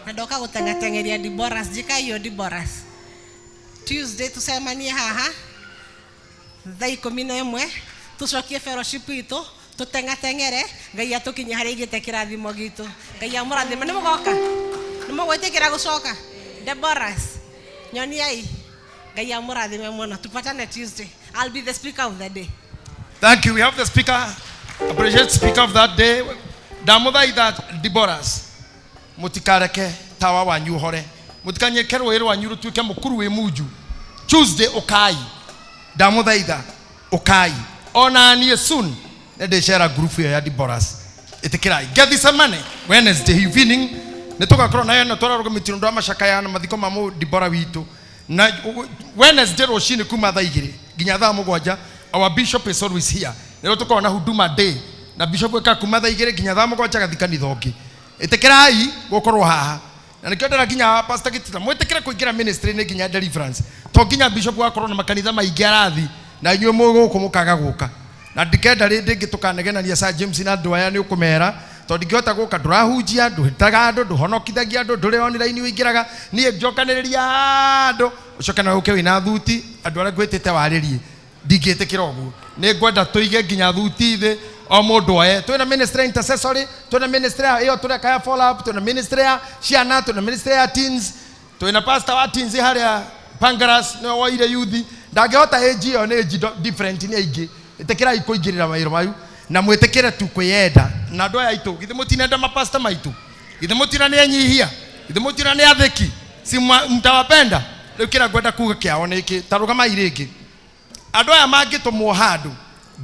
Na ndoka gũteng'ateng'eria Deborahs, njĩka iyo Deborahs. Tuesday tucemanie haha Thaa 11 tucokie fellowship itu tutengatengere Ngai atukinye haria igite kirathimo gitu. Ngai amurathime. Ni mugoka, ni mugwitikira gucoka. Deborahs nyoniai, Ngai amurathime muno. Tupatane Tuesday. I'll be the speaker of the day. Thank you. We have the speaker, appreciate speaker of that day. Ndamuthaitha Deborahs, mutikareke tawa wanyu hore, mutikanyeke rũĩ rwanyu rũtuĩke mũkuru wĩ munju. Tuesday ukai, ndamuthaitha ukai. Ona niĩ soon nĩndĩcera group ĩyo ya Deborahs. Ĩtĩkĩrai Gethsemane Wednesday evening nĩtũgakorwo nayo ĩno tũrarũgamĩtie ũndũ wa macakaya na mathiko ma mũ Deborah witũ. Na Wednesday rũcinĩ kuma thaa 2 nginya thaa 7, our bishop is always here. Nĩrĩo tũkoragwo na huduma day na bishop eka kuma thaa 2 nginya thaa 7 agathi kanitha ũngĩ. Ĩtĩkĩrai gũkorwo haha. Na nĩkĩo ndĩra nginya Pastor Gitita mwĩtĩkĩre kũingĩra ministry-inĩ nginya deliverance. To nginya bishop wakorwo na makanitha maingĩ arathi na inyuĩ mũgũkũ mũkaga gũka. Na ndikenda rĩndĩ ĩngĩ tũkanegenania Sir James na andũ aya nĩ ũkũmera tondũ ndingĩhota gũka, ndũrahunjia, ndũhĩtaga andũ, ndũhonokithagia andũ, ndũrĩ online ũingĩraga. Niĩ njokanĩrĩria andũ ũcoke na ũke wĩna thuti andũ arĩa ngwĩtĩte warĩrie. Ndingĩtĩkĩra ũguo. Nĩ ngwenda tũige nginya thuti thĩ o mũndũ oe. Twĩna ministry ya intercessory, twĩna ministry ya ĩyo tũreka ya follow up, twĩna ministry ya ciana, twĩna ministry ya teens, twĩna pastor wa teens harĩa Pangaras nĩwe woire youth. Ndangĩhota age ĩyo nĩ age different nĩ aingĩ. Ĩtĩkĩrai kũingĩrĩra mawĩra mayu na mwĩtĩkĩre tu kwĩyenda. Na andũ aya aitũ, githĩ mũtinenda mapasta maitũ? Githĩ mũtina nĩ enyihia? Githĩ mũtina nĩ athĩki? Si mtawapenda? Rĩu kĩrĩa ngwenda kuga kĩao nĩ kĩ? Ta rũgamai rĩngĩ. Andũ aya mangĩtũmwo handũ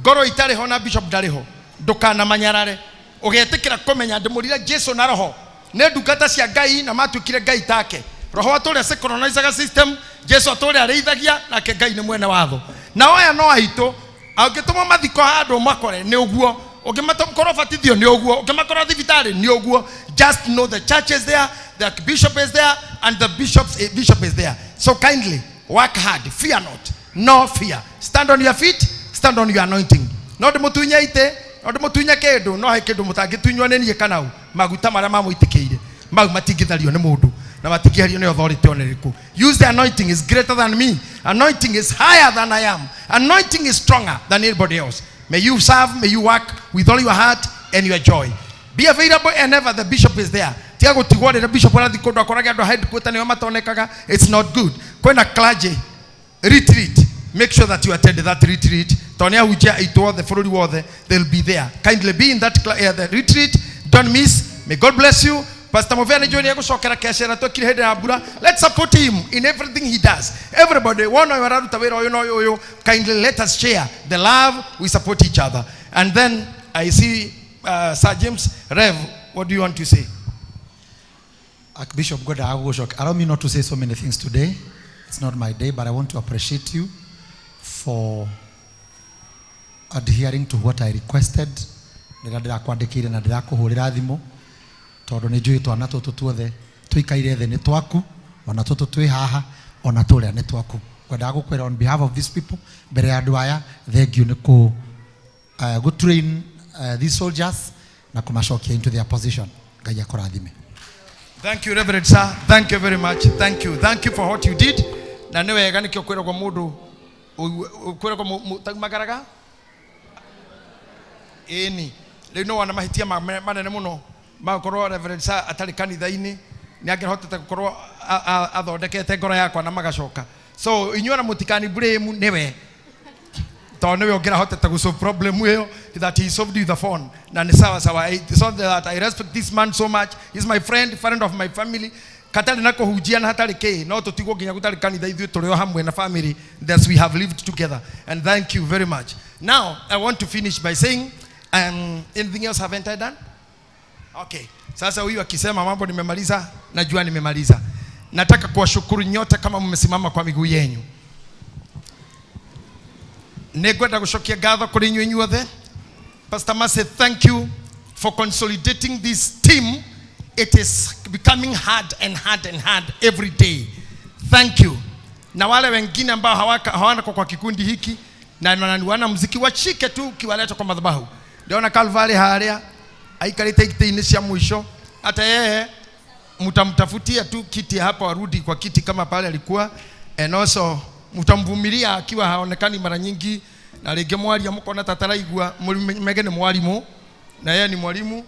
ngoro itarĩ ho na bishop ndarĩ ho, ndũkanamanyarare. Ũgetĩkĩra kũmenya ndĩmũrire Jesu na roho nĩ ndungata cia Ngai na matuĩkire Ngai take. Roho atũrĩa synchronizaga system, Jesu atũrĩa arĩithagia, nake Ngai nĩ mwene watho. Nao aya no aitũ, angĩtũmwo mathiko handũ makore nĩ ũguo, ũngĩmakorwo batithio nĩ ũguo, ũngĩmakorwo thibitarĩ nĩ ũguo. Just know the church is there, the bishop is there, and the bishop is there. So kindly work hard, fear not, no fear. Stand on your feet, stand on your anointing. No ndĩmũtunye itĩ, no ndĩmũtunye kĩndũ, no he kĩndũ mũtangĩtunywo nĩ niĩ kana ũ. Maguta marĩa mamũitĩkĩire mau matingĩthario nĩ mũndũ na matingĩherio nĩ authority ona ĩrĩkũ. Use the anointing is greater than me. Anointing is higher than I am. Anointing is stronger than anybody else. May you serve, may you work with all your heart and your joy. Be available whenever the bishop is there. Tiga gũtigwo rĩrĩa bishop arathiĩ kũndũ akorage andũ a headquarter nĩo matonekaga. It's not good. Kwĩna clergy retreat. Make sure that you attend that retreat. Tondũ nĩ ahunjia aitũ othe bũrũri wothe, they'll be there. Kindly be in that the retreat. Don't miss. May God bless you. Pastor Muvea nĩ njũĩ nĩ egũcokera kecera twekire hĩndĩ ya mbura. Let's support him in everything he does. Everybody, wona ũyũ araruta wĩra ũyũ na ũyũ ũyũ, kindly let us share the love, we support each other. And then I see Sir James. Rev, what do you want to say? Archbishop God, allow me not to say so many things today. It's not my day, but I want to appreciate you for adhering to what I requested. Rĩrĩa ndĩrakwandĩkĩire na ndĩrakũhũrĩra thimũ, tondũ nĩ njũĩ twana tũtũ tuothe tũikaire thĩ nĩ twaku, ona tũtũ twĩ haha, ona tũrĩa nĩ twaku. Ngwendaga gũkwĩra on behalf of these people, mbere ya andũ aya, thank you nĩ kũ train these soldiers na kũmacokia into their position. Ngai akũrathime. Thank you, Reverend sir. Thank you very much. Thank you. Thank you for what you did. Na nĩ wega nĩkĩo kwĩragwo mũndũ kwĩragwo taumagaraga ĩni. Rĩu no wana mahĩtia manene mũno magũkorwo Reverend sir atarĩ kanitha-inĩ, nĩ angĩhotete gũkorwo athondekete ngoro yakwa na magacoka. So inyuĩ ona mũtikani blame nĩwe, tondũ nĩwe ũngĩrahotete gũ solve problem ĩyo that he solved with the phone. Na nĩ sawa sawa. It's not that I respect this man so much. He's my friend, friend of my family. Katarĩ na kũhunjia na hatarĩ kĩ, no tũtigwo nginya gũtarĩ kanitha, ithuĩ tũrĩ o hamwe na family. Thus we have lived together. And thank you very much. Now I want to finish by saying, anything else haven't I done? Okay. Sasa huyu akisema mambo nimemaliza, najua nimemaliza. Nataka kuwashukuru nyote kama mmesimama kwa miguu yenyu. Nĩngwenda gũcokia ngatho kũrĩ inyuĩ inyuothe. Pastor Mercy, thank you for consolidating this team. It is becoming hard and hard and hard every day. Thank you. Na wale wengine ambao hawana kwa kikundi hiki na wana muziki, washike tu ukiwaleta kwa madhabahu. Ndiona Calvary haria aikarite itĩ-inĩ cia mwisho, hata yeye mtamtafutia tu kiti hapa, warudi kwa kiti kama pale alikuwa. And also mtamvumilia akiwa haonekani mara nyingi. Na rĩngĩ mwaria mũkona ta taraigua mege nĩ mwarimũ na yeye ni mwalimu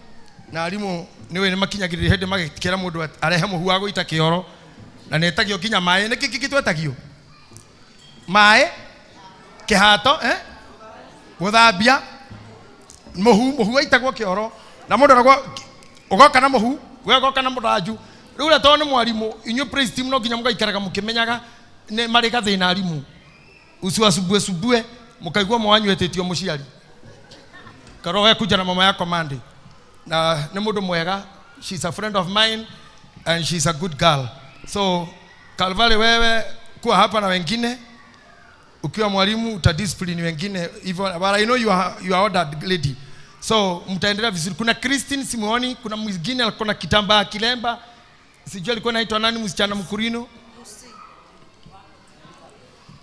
na arimũ nĩwe nĩ makinyagĩrĩria hĩndĩ magĩkĩra mũndũ arehe mũhu wa gũita kĩoro na nĩetagio nginya maĩ. Nĩkĩ kĩngĩ twetagio? Maĩ, kĩhato, gũthambia mũhu waitagwo kĩoro na mũndũ aragwo ũgoka na mũhu we ũgoka na mũthanju. Rĩu ũrĩa tondũ nĩ mwarimũ inyuĩ praise team no nginya mũgaikaraga mũkĩmenyaga nĩ marĩ gathĩna arimũ usiwasumbue sumbue mũkaigua mwanyu etĩtio mũciari karwo we kuja na mama yako Monday na nĩ mũndũ mwega. She's a friend of mine and she's a good girl. So Calvary, wewe kuwa hapa na wengine ukiwa mwalimu utadiscipline wengine hivyo, but I know you are ordered lady, so mtaendelea vizuri. Kuna Christine Simuoni, kuna mwingine alikuwa na kitambaa kilemba, sijui alikuwa anaitwa nani, msichana mkurino,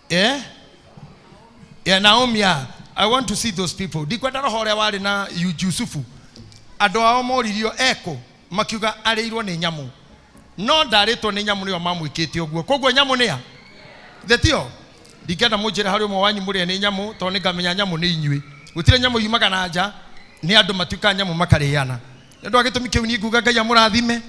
yeah, Naomi. Yeah. I want to see those people. Ndikwenda roho ũrĩa warĩ na Yusufu andũ ao moririo eko makiuga arĩirwo nĩ nyamũ no ndarĩtwo nĩ nyamũ nĩo mamwĩkĩte ũguo. Koguo nyamũ nĩ ya thetio ndingĩenda mũnjĩre harĩ ũmwe wanyu mũrĩe nĩ nyamũ tondũ nĩngamenya nyamũ nĩ inyuĩ. Gũtirĩ nyamũ yumaga na nja, nĩ andũ matuĩkaga nyamũ makarĩana. Nĩ ũndũ wa gĩtũmi kĩu niĩ nguga Ngai amũrathime,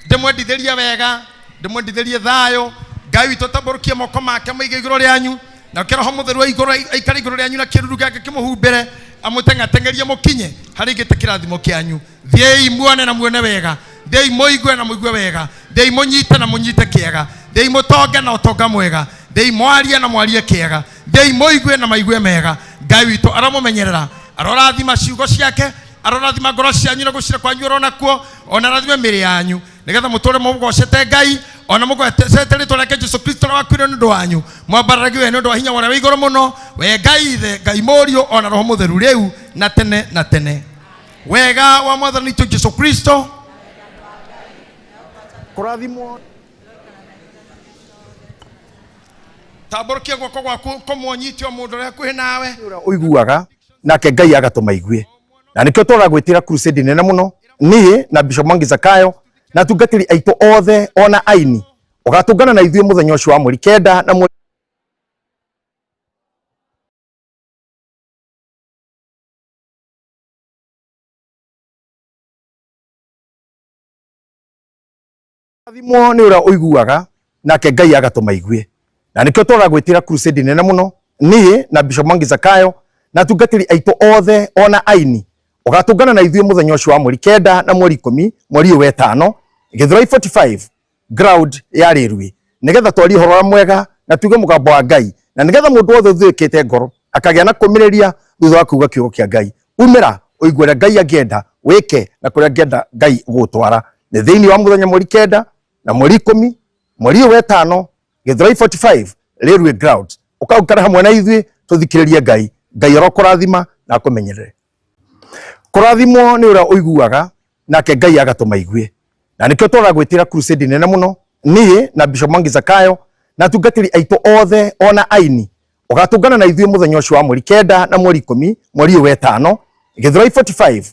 ndĩmwendithĩrie wega, ndĩmwendithĩrie thayũ. Ngai witũ tambũrũkie moko make maige igũrũ rĩanyu na roho mũtheru wa igũrũ aikare igũrũ rĩanyu na kĩruru gĩake kĩmũhumbĩre amũteng'ateng'erie mũkinye harĩ gĩtĩ kĩrathimo kĩanyu. Thiĩi muone na muone wega, thiĩi mũigue na mũigue wega, thiĩi mũnyite na mũnyite kĩega, thiĩi mũtonge na ũtonga mwega, thiĩi mwarie na mwarie kĩega, thiĩi mũigue na maigue mega. Ngai witũ aramũmenyerera, arorathima ciugo ciake, arorathima ngoro cianyu na gũcira kwanyu oronakuo, ona arathime mĩĩrĩ yanyu nĩgetha mũtũre mũgocete Ngai ona mũgocete rĩtwa rĩake Jesũ Kristo ũrĩa wakuire nĩ ũndũ wanyu. Mwambararagio we nĩ ũndũ wa hinya ũrĩa wĩ igũrũ mũno, we Ngai Ithe, Ngai Mũriũ ona Roho Mũtheru rĩu na tene na tene. Wega wa Mwathani witũ Jesũ Kristo kũrathimwo. Tambũrũkia guoko gwaku kũmũnyite o mũndũ ũrĩa hakuhĩ nawe ũrĩa ũiguaga nake Ngai agatũma aigue. Na nĩkĩo tũragwĩtĩra crusade nene mũno niĩ na Bishop Mwangi Zakayo na atungatĩri aitũ othe ona aini ũgatũngana na ithuĩ mũthenya ũcio wa mweri 9 na mweri thimwo nĩ ũrĩa ũiguaga nake Ngai agatũma aigue. Na nĩkĩo tũragwĩtĩra crusade nene mũno niĩ na Bishop Mwangi Zakayo na atungatĩri aitũ othe ona aini ũgatũngana na ithuĩ mũthenya ũcio wa mweri 9 na mweri 10 mweri ũyũ wetano Gĩthũrai 45 ground ya Rĩrui nĩgetha twarie ũhoro ũrĩa mwega na tuge mũgambo wa Ngai na nĩgetha mũndũ wothe ũthũĩkĩte ngoro akagĩa na kũmĩrĩria thutha wa kuuga kiugo kĩa Ngai. Umĩra ũigue ũrĩa Ngai angĩenda wĩke na kũrĩa angĩenda Ngai gũgũtwara. Nĩ thĩinĩ wa mũthenya mweri 9 na mweri 10 mweri ũyũ wetano Gĩthũrai 45 Rĩrui ground. Ũkaũkara hamwe na ithuĩ tũthikĩrĩrie Ngai. Ngai arokũrathima na akũmenyerere. Kũrathimwo nĩ ũrĩa ũiguaga nake Ngai agatũma aigue. Na nĩkĩo tũragwĩtĩra crusade nene mũno niĩ na Bishop Mwangi Zakayo na atungatĩri aitũ othe ona aini ũgatũngana na ithuĩ mũthenya ũcio wa mweri 9 na mweri 10 mweri ũyũ wetano Gĩthũrai 45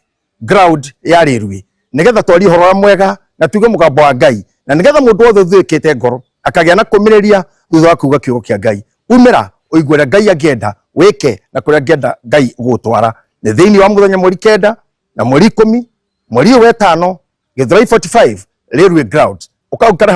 ground ya Rĩrui nĩgetha twarie ũhoro ũrĩa mwega na tuge mũgambo wa Ngai na nĩgetha mũndũ wothe ũthũĩkĩte ngoro akagĩa na kũmĩrĩria thutha wa kuuga kiugo kĩa Ngai. Umĩra ũigue ũrĩa Ngai angĩenda wĩke na kũrĩa angĩenda Ngai gũgũtwara. Nĩ thĩinĩ wa mũthenya mweri 9 na mweri 10 mweri ũyũ wetano Gĩthũrai 45 Rĩrui ground. Ũkaũkara